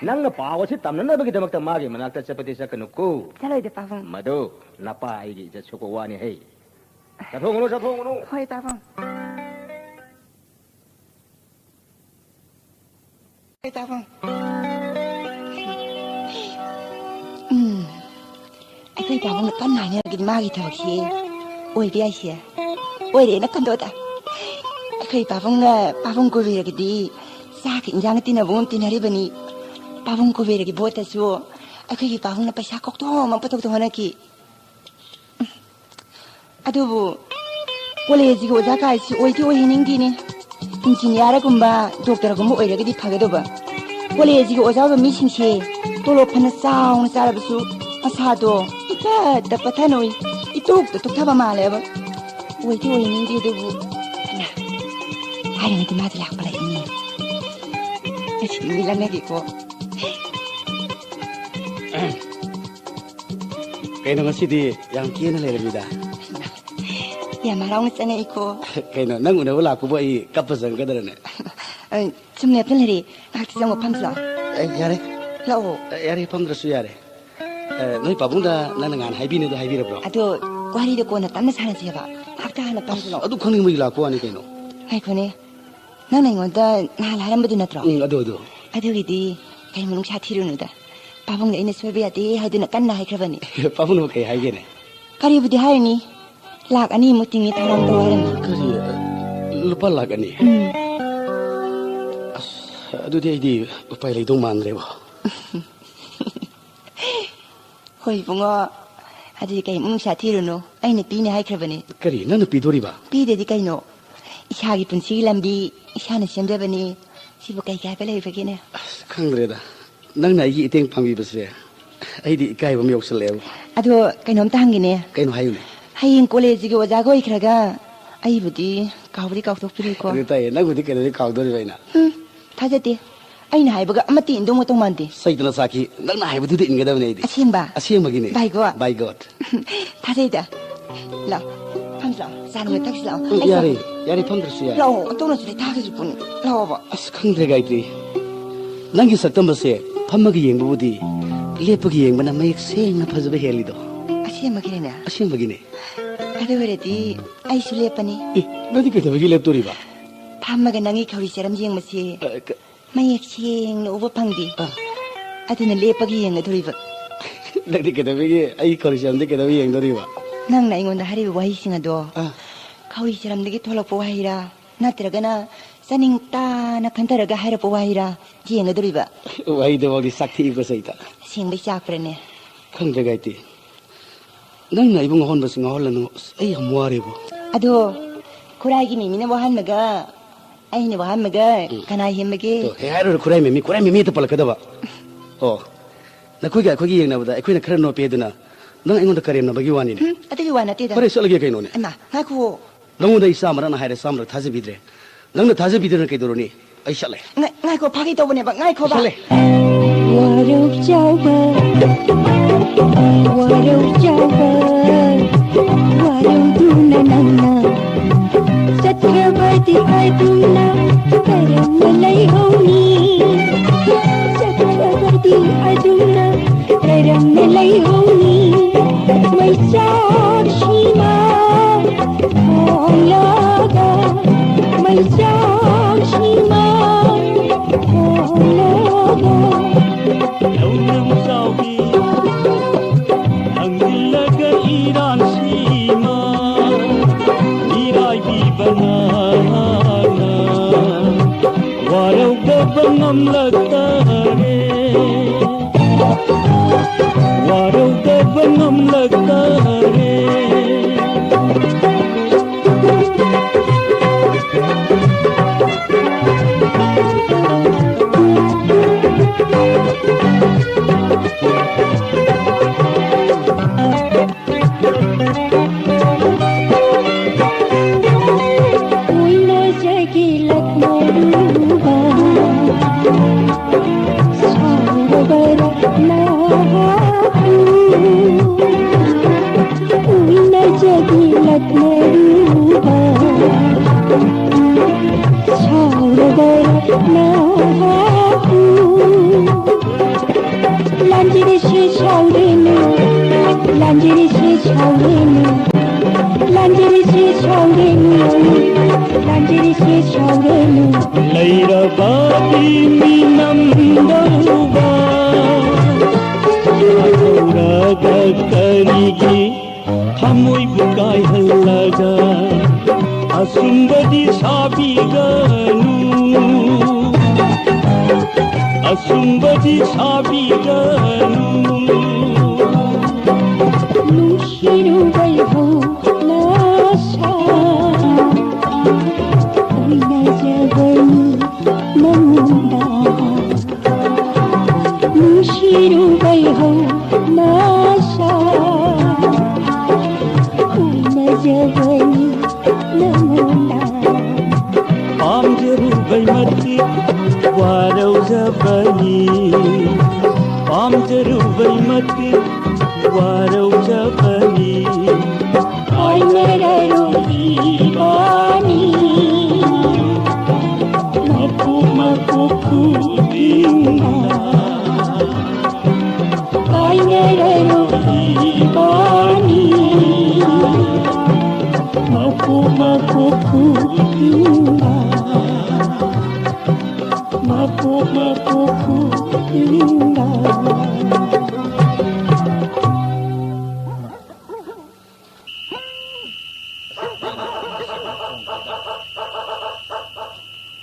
ꯅꯪꯅ ꯄꯥꯎ ꯑꯁꯤ ꯇꯝꯅꯅꯕꯒꯤꯗꯃꯛꯇ ꯃꯥꯒꯤ ꯃꯅꯥꯛꯇ ꯆꯠꯄꯗꯤ ꯆꯠꯀꯅꯨꯀꯣ꯫ ꯆꯠꯂꯣꯏꯗ, ꯄꯥꯕꯨꯡ꯫ ꯃꯗꯨ ꯅꯄꯥ ꯑꯩꯒꯤ ꯏꯖꯠ ꯁꯣꯛꯄ ꯋꯥꯅꯤ ꯍꯩ꯫ ꯆꯠꯊꯣꯛꯎꯅꯨ, ꯆꯠꯊꯣꯛꯎꯅꯨ꯫ ꯍꯣꯏ, ꯄꯥꯕꯨꯡ꯫ ꯍꯣꯏ, ꯄꯥꯕꯨꯡ꯫ ꯎꯝ꯫ ꯑꯩꯈꯣꯏ ꯄꯥꯕꯨꯡꯅ ꯀꯟꯅ ꯍꯥꯏꯅꯔꯒꯗꯤ ꯃꯥꯒꯤ ꯊꯕꯛꯁꯤ ꯑꯣꯏꯕ ꯌꯥꯏꯁꯦ꯫ ꯑꯣꯏꯔꯦꯅ ꯈꯟꯗꯣꯛꯑꯗ꯫ ꯑꯩꯈꯣꯏ ꯄꯥꯕꯨꯡꯅ ꯄꯥꯕꯨꯡ ꯀꯨꯕꯦꯔꯒꯗꯤ ꯆꯥꯛꯀ ꯏꯟꯖꯥꯡꯒ ꯇꯤꯟꯅꯕꯒꯨꯝ ꯇꯤꯟꯅꯔꯤꯕꯅꯤ꯫ ꯄꯥꯕꯨꯡ ꯀꯨꯕꯦꯔꯒꯤ ꯚꯣꯠꯇꯁꯨ ꯑꯩꯈꯣꯏꯒꯤ ꯄꯥꯕꯨꯡꯅ ꯄꯩꯁꯥ ꯀꯣꯛꯇꯣꯛ ꯑꯃ ꯄꯨꯊꯣꯛꯇ ꯍꯣꯠꯅꯈꯤ꯫ ꯑꯗꯨꯕꯨ ꯀꯣꯂꯦꯖꯒꯤ ꯑꯣꯖꯥ ꯀꯥꯏꯁꯤ ꯑꯣꯏꯗꯤ ꯑꯣꯏꯍꯟꯅꯤꯡꯗꯦꯅꯦ꯫ ꯏꯟꯖꯤꯅꯤꯌꯥꯔꯒꯨꯝꯕ, ꯗꯣꯛꯇꯔꯒꯨꯝꯕ ꯑꯣꯏꯔꯒꯗꯤ ꯐꯒꯗꯧꯕ꯫ ꯀꯣꯂꯦꯖꯒꯤ ꯑꯣꯖꯥ ꯑꯣꯏꯕ ꯃꯤꯁꯤꯡꯁꯦ ꯇꯣꯂꯣꯞ ꯐꯅ ꯆꯥꯎꯅ ꯆꯥꯔꯕꯁꯨ ꯃꯁꯥꯗꯣ ꯏꯄꯠꯇ ꯄꯠꯊꯅ ꯎꯏ, ꯏꯇꯣꯛꯇ ꯇꯣꯛꯊꯕ ꯃꯥꯜꯂꯦꯕ꯫ ꯑꯣꯏꯗꯤ ꯑꯣꯏꯍꯟꯅꯤꯡꯗꯦ ꯑꯗꯨꯕꯨ, ꯏꯃꯥ, ꯍꯥꯏꯔꯤꯉꯩꯗ ꯃꯥꯗꯤ ꯂꯥꯛꯄ ꯂꯩꯏꯅꯦ꯫ ꯉꯁꯤꯗꯤ ꯃꯤ ꯂꯪꯅꯒꯦꯀꯣ꯫ ꯀꯩꯅꯣ ꯉꯁꯤꯗꯤ ꯌꯥꯝ ꯀꯦꯅ ꯂꯩꯔꯝꯃꯤꯗ? ꯌꯥꯝ ꯍꯔꯥꯎꯅ ꯆꯪꯉꯛꯏꯀꯣ꯫ ꯀꯩꯅꯣ ꯅꯪ ꯎꯅꯕ ꯂꯥꯛꯄꯕꯨ ꯑꯩ ꯀꯞꯄ ꯆꯪꯒꯗ꯭ꯔꯅꯦ? ꯑ, ꯁꯨꯝ ꯂꯦꯞꯇ ꯂꯩꯔꯦ꯫ ꯉꯥꯏꯍꯥꯛꯇ ꯆꯪꯉꯣ, ꯐꯝꯁꯤ ꯂꯥꯛꯑꯣ꯫ ꯑꯦ, ꯌꯥꯔꯦ꯫ ꯂꯥꯛꯑꯣ꯫ ꯑꯦ, ꯌꯥꯔꯦ, ꯐꯝꯗ꯭ꯔꯁꯨ ꯌꯥꯔꯦ꯫ ꯑꯦ, ꯅꯣꯏ ꯄꯥꯕꯨꯡꯗ ꯅꯪꯅ ꯉꯍꯥꯟ ꯍꯥꯏꯕꯤꯅꯦꯗꯣ ꯍꯥꯏꯕꯤꯔꯕ꯭ꯔꯣ? ꯑꯗꯣ ꯋꯥꯔꯤꯗꯣ ꯀꯣꯟꯅ ꯇꯞꯅ ꯁꯥꯟꯅꯁꯦꯕ꯫ ꯉꯥꯏꯍꯥꯛꯇ ꯍꯥꯟꯅ ꯐꯝꯁꯤ ꯑꯁ, ꯂꯥꯛꯑꯣ꯫ ꯑꯗꯨ ꯈꯪꯅꯤꯡꯕꯒꯤ ꯂꯥꯛꯄ ꯋꯥꯅꯤ ꯀꯩꯅꯣ꯫ ꯉꯥꯏꯈꯣꯅꯦ꯫ ꯅꯪꯅ ꯑꯩꯉꯣꯟꯗ ꯅꯍꯥꯟ ꯍꯥꯏꯔꯝꯕꯗꯨ ꯅꯠꯇ꯭ꯔꯣ? ꯎꯝ, ꯑꯗꯨ, ꯑꯗꯨ꯫ ꯑꯗꯨꯒꯤꯗꯤ ꯀꯩꯅꯣ ꯅꯨꯡꯁꯥ ꯊꯤꯔꯨꯅꯨꯗ꯫ ꯄꯥꯕꯨꯡꯗ ꯑꯩꯅ ꯁꯣꯏꯕ ꯌꯥꯗꯦ ꯍꯥꯏꯗꯨꯅ ꯀꯟꯅ ꯍꯥꯏꯈ꯭ꯔꯕꯅꯤ꯫ ꯄꯥꯕꯨꯡꯅꯕꯨ ꯀꯩ ꯍꯥꯏꯒꯦꯅꯦ? ꯀꯔꯤꯕꯨꯗꯤ ꯍꯥꯏꯔꯨꯅꯤ? ꯂꯥꯛ ꯑꯅꯤꯃꯨꯛ ꯇꯤꯡꯉꯤ, ꯊꯧꯔꯥꯡ ꯇꯧ ꯍꯥꯏꯔꯝꯃꯤ꯫ ꯀꯔꯤ? ꯂꯨꯄꯥ ꯂꯥꯛ ꯑꯅꯤ? ꯎꯝ꯫ ꯑꯁ, ꯑꯗꯨꯗꯤ ꯑꯩꯗꯤ ꯎꯄꯥꯏ ꯂꯩꯗꯧ ꯃꯥꯟꯗ꯭ꯔꯦꯕꯣ꯫ ꯍꯣꯏ, ꯏꯕꯨꯡꯉꯣ꯫ ꯑꯗꯨꯗꯤ ꯀꯩ ꯏꯃꯨꯡ ꯏꯁꯥ ꯊꯤꯔꯨꯅꯨ, ꯑꯩꯅ ꯄꯤꯅꯤ ꯍꯥꯏꯈ꯭ꯔꯕꯅꯤ꯫ ꯀꯔꯤ, ꯅꯪꯅ ꯄꯤꯗꯣꯔꯤꯕ? ꯄꯤꯗꯗꯤ ꯀꯩꯅꯣ? ꯏꯁꯥꯒꯤ ꯄꯨꯟꯁꯤꯒꯤ ꯂꯝꯕꯤ ꯏꯁꯥꯅ ꯁꯦꯝꯖꯕꯅꯤ꯫ ꯁꯤꯕꯨ ꯀꯩ ꯀꯥꯏꯕ ꯂꯩꯕꯒꯦꯅꯦ? ꯑꯁ, ꯈꯪꯗ꯭ꯔꯦꯗ꯫ ꯅꯪꯅ ꯑꯩꯒꯤ ꯏꯇꯦꯡ ꯄꯥꯡꯕꯤꯕꯁꯦ ꯑꯩꯗꯤ ꯏꯀꯥꯏꯕ ꯑꯃ ꯌꯥꯎꯁꯜꯂꯛꯑꯦꯕ꯫ ꯑꯗꯣ ꯀꯩꯅꯣꯝꯇ ꯍꯪꯒꯦꯅꯦ꯫ ꯀꯩꯅꯣ ꯍꯥꯏꯌꯨꯅꯦ꯫ ꯍꯌꯦꯡ ꯀꯣꯂꯦꯖꯁꯤꯒꯤ ꯑꯣꯖꯥꯒ ꯑꯣꯏꯈ꯭ꯔꯒ ꯑꯩꯕꯨꯗꯤ ꯀꯥꯎꯕꯗꯤ ꯀꯥꯎꯊꯣꯛꯄꯤꯔꯣꯏꯀꯣ? ꯑꯗꯨ ꯇꯥꯏꯌꯦ, ꯅꯪꯕꯨꯗꯤ ꯀꯩꯗꯧꯕꯩ ꯀꯥꯎꯗꯣꯔꯤꯕ ꯑꯩꯅ? ꯎꯝ, ꯊꯥꯖꯗꯦ꯫ ꯑꯩꯅ ꯍꯥꯏꯕꯒ ꯑꯃꯠꯇ ꯏꯟꯗꯧ ꯃꯇꯧ ꯃꯥꯟꯗꯦ꯫ ꯁꯩꯇꯅ ꯁꯥꯈꯤ, ꯅꯪꯅ ꯍꯥꯏꯕꯗꯨꯗ ꯏꯟꯒꯗꯕꯅꯦ ꯑꯩꯗꯤ꯫ ꯑꯁꯦꯡꯕ? ꯑꯁꯦꯡꯕꯒꯤꯅꯦ꯫ By God? By God꯫ ꯊꯥꯖꯩꯗ꯫ ꯂꯥꯛꯑꯣ, ꯐꯝꯁꯤ ꯂꯥꯛꯑꯣ, ꯆꯥ ꯅꯨꯡꯒ ꯊꯛꯁꯤ ꯂꯥꯛꯑꯣ꯫ ꯎꯝ, ꯑꯩ ꯆꯥ ꯌꯥꯔꯦ, ꯄꯨꯔꯛꯀꯦ꯫ ꯌꯥꯔꯦ, ꯐꯝꯗ꯭ꯔꯁꯨ ꯌꯥꯔꯦ꯫ ꯂꯥꯛꯑꯣ, ꯑꯣꯟꯊꯣꯛꯅꯁꯨ ꯂꯩ, ꯊꯥꯒꯁꯨ ꯄꯨꯟ-, ꯂꯥꯛꯑꯣꯕ꯫ ꯑꯁ, ꯈꯪꯗ꯭ꯔꯦ ꯒꯥꯌꯇ꯭ꯔꯤ, ꯅꯪꯒꯤ ꯁꯛꯇꯝꯕꯁꯦ ꯐꯝꯃꯒ ꯌꯦꯡꯕꯕꯨꯗꯤ ꯂꯦꯞꯄꯒ ꯌꯦꯡꯕꯅ ꯃꯌꯦꯛ ꯁꯦꯡꯅ ꯐꯖꯕ ꯍꯦꯜꯂꯤꯗꯣ꯫ ꯑꯁꯦꯡꯕꯒꯤꯅꯦꯅꯦ? ꯑꯁꯦꯡꯕꯒꯤꯅꯦ꯫ ꯑꯗꯨ ꯑꯣꯏꯔꯗꯤ ꯑꯩꯁꯨ ꯂꯦꯞꯄꯅꯤ꯫ ꯑꯦ, ꯅꯪꯗꯤ ꯀꯩꯗꯧꯕꯒꯤ ꯂꯦꯞꯇꯣꯔꯤꯕ? ꯐꯝꯃꯒ ꯅꯪꯒꯤ ꯈꯧꯔꯤ ꯆꯔꯝ ꯌꯦꯡꯕꯁꯦ ꯑ, ꯀ- ꯃꯌꯦꯛ ꯁꯦꯡꯅ ꯎꯕ ꯐꯪꯗꯦ꯫ ꯑ꯫ ꯑꯗꯨꯅ ꯂꯦꯞꯄꯒ ꯌꯦꯡꯒꯗꯣꯔꯤꯕ꯫ ꯅꯪꯗꯤ ꯀꯩꯗꯧꯕꯒꯤ ꯑꯩ ꯈꯧꯔꯤ ꯆꯔꯝꯗꯤ ꯀꯩꯗꯧꯕ ꯌꯦꯡꯗꯣꯔꯤꯕ? ꯅꯪꯅ ꯑꯩꯉꯣꯟꯗ ꯍꯥꯏꯔꯤꯕ ꯋꯥꯍꯩꯁꯤꯡ ꯑꯗꯣ ꯑ꯫ ꯈꯧꯔꯤ ꯆꯔꯝꯗꯒꯤ ꯊꯣꯛꯂꯛꯄ ꯋꯥꯍꯩꯔꯥ, ꯅꯠꯇ꯭ꯔꯒꯅ ꯆꯥꯅꯤꯡ ꯇꯥꯅ ꯈꯟꯊꯔꯒ ꯍꯥꯏꯔꯛꯄ ꯋꯥꯍꯩꯔꯥ ꯌꯦꯡꯒꯗꯣꯔꯤꯕ꯫ ꯋꯥꯍꯩꯗꯨꯐꯥꯎꯗꯤ ꯆꯥꯛꯊꯤꯛꯏꯀꯣ ꯁꯩꯇ꯫ ꯑꯁꯦꯡꯕꯩ ꯆꯥꯛꯄ꯭ꯔꯅꯦ? ꯈꯪꯗ꯭ꯔꯦ ꯒꯥꯏꯇꯤ꯫ ꯅꯪꯅ ꯑꯩꯕꯨ ꯉꯥꯎꯍꯟꯕꯁꯤ ꯉꯥꯎꯍꯜꯂꯅꯨ꯫ ꯑꯁ, ꯑꯩ ꯌꯥꯝ ꯋꯥꯔꯦꯕꯣ꯫ ꯑꯗꯣ, ꯈꯨꯔꯥꯏꯒꯤ ꯃꯤꯃꯤꯅ ꯋꯥꯍꯟꯕꯒ ꯑꯩꯅ ꯋꯥꯍꯟꯕꯒ ꯎꯝ꯫ ꯀꯅꯥ ꯍꯦꯟꯕꯒꯦ? ꯑꯗꯣ, ꯍꯦꯛ ꯍꯥꯏꯔꯨꯔ ꯈꯨꯔꯥꯏ ꯃꯤꯃꯤ, ꯈꯨꯔꯥꯏ ꯃꯤꯃꯤ ꯍꯦꯛꯇ ꯄꯜꯂꯛꯀꯗꯕ꯫ ꯑꯣ, ꯅꯈꯣꯏꯒ ꯑꯩꯈꯣꯏꯒ ꯌꯦꯡꯅꯕꯗ ꯑꯩꯈꯣꯏꯅ ꯈꯔ ꯅꯣꯞꯄꯦ ꯑꯗꯨꯅ ꯅꯪ ꯑꯩꯉꯣꯟꯗ ꯀꯔꯦꯝꯅꯕꯒꯤ ꯋꯥꯅꯤꯅꯦ꯫ ꯎꯝ, ꯑꯗꯨꯒꯤ ꯋꯥ ꯅꯠꯇꯦꯗ꯫ ꯐꯔꯦ, ꯆꯠꯂꯒꯦ ꯀꯩꯅꯣꯅꯦ꯫ ꯏꯃꯥ, ꯉꯥꯏꯈꯨꯑꯣ꯫ ꯅꯉꯣꯟꯗ ꯑꯩ ꯆꯥꯝꯃꯔꯛꯅ ꯍꯥꯏꯔꯦ, ꯆꯥꯝꯃꯔꯛ ꯊꯥꯖꯕꯤꯗ꯭ꯔꯦ꯫ ꯅꯪꯅ ꯊꯥꯖꯕꯤꯗꯅ ꯀꯩꯗꯧꯔꯨꯅꯤ? ꯑꯩ ꯆꯠꯂꯦ꯫ ꯉꯥꯏ-, ꯉꯥꯏꯈꯣ, ꯐꯥꯒꯤ ꯇꯧꯕꯅꯦꯕ, ꯉꯥꯏꯈꯣꯕ꯫ ꯆꯠꯂꯦ꯫ ꯋꯥꯔꯧ ꯆꯥꯎꯕ, ꯋꯥꯔꯧ ꯆꯥꯎꯕ, ꯋꯥꯔꯧꯗꯨꯅ ꯅꯪꯅ ꯆꯠꯈ꯭ꯔꯕꯗꯤ ꯑꯗꯨꯝꯅ ꯀꯔꯝꯅ ꯂꯩꯍꯧꯅꯤ? ꯆꯠꯈ꯭ꯔꯕꯗꯤ ꯑꯗꯨꯝꯅ ꯀꯔꯝꯅ ꯂꯩꯍꯧꯅꯤ? ꯃꯩꯆꯥꯛꯁꯤꯃ ꯐꯣꯡꯂꯒ, ꯃꯩꯆꯥꯛꯁꯤꯃ ꯐꯣꯡꯂꯒ꯫ ꯂꯧꯅꯝ ꯆꯥꯎꯕꯤ ꯍꯪꯖꯤꯜꯂꯒ ꯏꯔꯥꯡꯁꯤꯃ ꯃꯤꯔꯥꯏꯕꯤꯕꯅ ꯋꯥꯔꯧꯗꯕ ꯉꯝꯂꯛꯇꯔꯦ, ꯋꯥꯔꯧꯗꯕ ꯉꯝꯂꯛꯇꯔꯦ꯫ ꯎꯏꯅꯖꯕꯤ ꯂꯛꯅꯔꯨꯕ ꯁꯥꯎꯔꯕ ꯅꯍꯥꯛꯄꯨ꯫ ꯂꯥꯟꯖꯤꯔꯤꯁꯤ ꯁꯥꯎꯔꯦꯅꯦ, ꯂꯥꯟꯖꯤꯔꯤꯁꯤ ꯁꯥꯎꯔꯦꯅꯦ, ꯂꯥꯟꯖꯤꯔꯤꯁꯤ ꯁꯥꯎꯔꯦꯅꯦ, ꯂꯥꯟꯖꯤꯔꯤꯁꯤ ꯁꯥꯎꯔꯦꯅꯦ꯫ ꯂꯩꯔꯕꯒꯤ ꯃꯤꯅꯝꯗꯧꯕ ꯑꯊꯧꯔꯒ ꯀꯔꯤꯒꯤ ꯊꯃꯣꯏꯕꯨ ꯀꯥꯏꯍꯜꯂꯒ ꯑꯁꯨꯝꯕꯗꯤ ꯁꯥꯕꯤꯒꯅꯨ, ꯑꯁꯨꯝꯕꯗꯤ ꯁꯥꯕꯤꯒꯅꯨ꯫ ꯅꯨꯡꯁꯤꯔꯨꯕꯩ ꯍꯧꯅꯁꯥ ꯑꯣꯏꯅꯖꯕꯅꯤ ꯅꯉꯣꯟꯗ꯫ ꯅꯨꯡꯁꯤꯔꯨꯕꯩ ꯍꯧꯅꯁꯥ ꯎꯅꯖꯕꯅꯤ ꯅꯉꯣꯟꯗ꯫ ꯄꯥꯝꯖꯔꯨꯕꯩ ꯃꯇꯤꯛ ꯋꯥꯔꯧꯖꯕꯅꯤ, ꯄꯥꯝꯖꯔꯨꯕꯩ ꯃꯇꯤꯛ ꯋꯥꯔꯧꯖꯕꯅꯤ꯫ ꯀꯥꯏꯅꯔꯔꯣꯏ ꯏꯕꯥꯅꯤ ꯃꯄꯣꯛ ꯃꯄꯣꯛ ꯈꯨꯗꯤꯡꯗ꯫ ꯀꯥꯏꯅꯔꯔꯣꯏ ꯏꯕꯥꯅꯤ ꯃꯄꯣꯛ ꯃꯄꯣꯛ ꯈꯨꯗꯤꯡꯗ꯫ ꯃꯄꯣꯛ ꯃꯄꯣꯛ ꯈꯨꯗꯤꯡꯗ꯫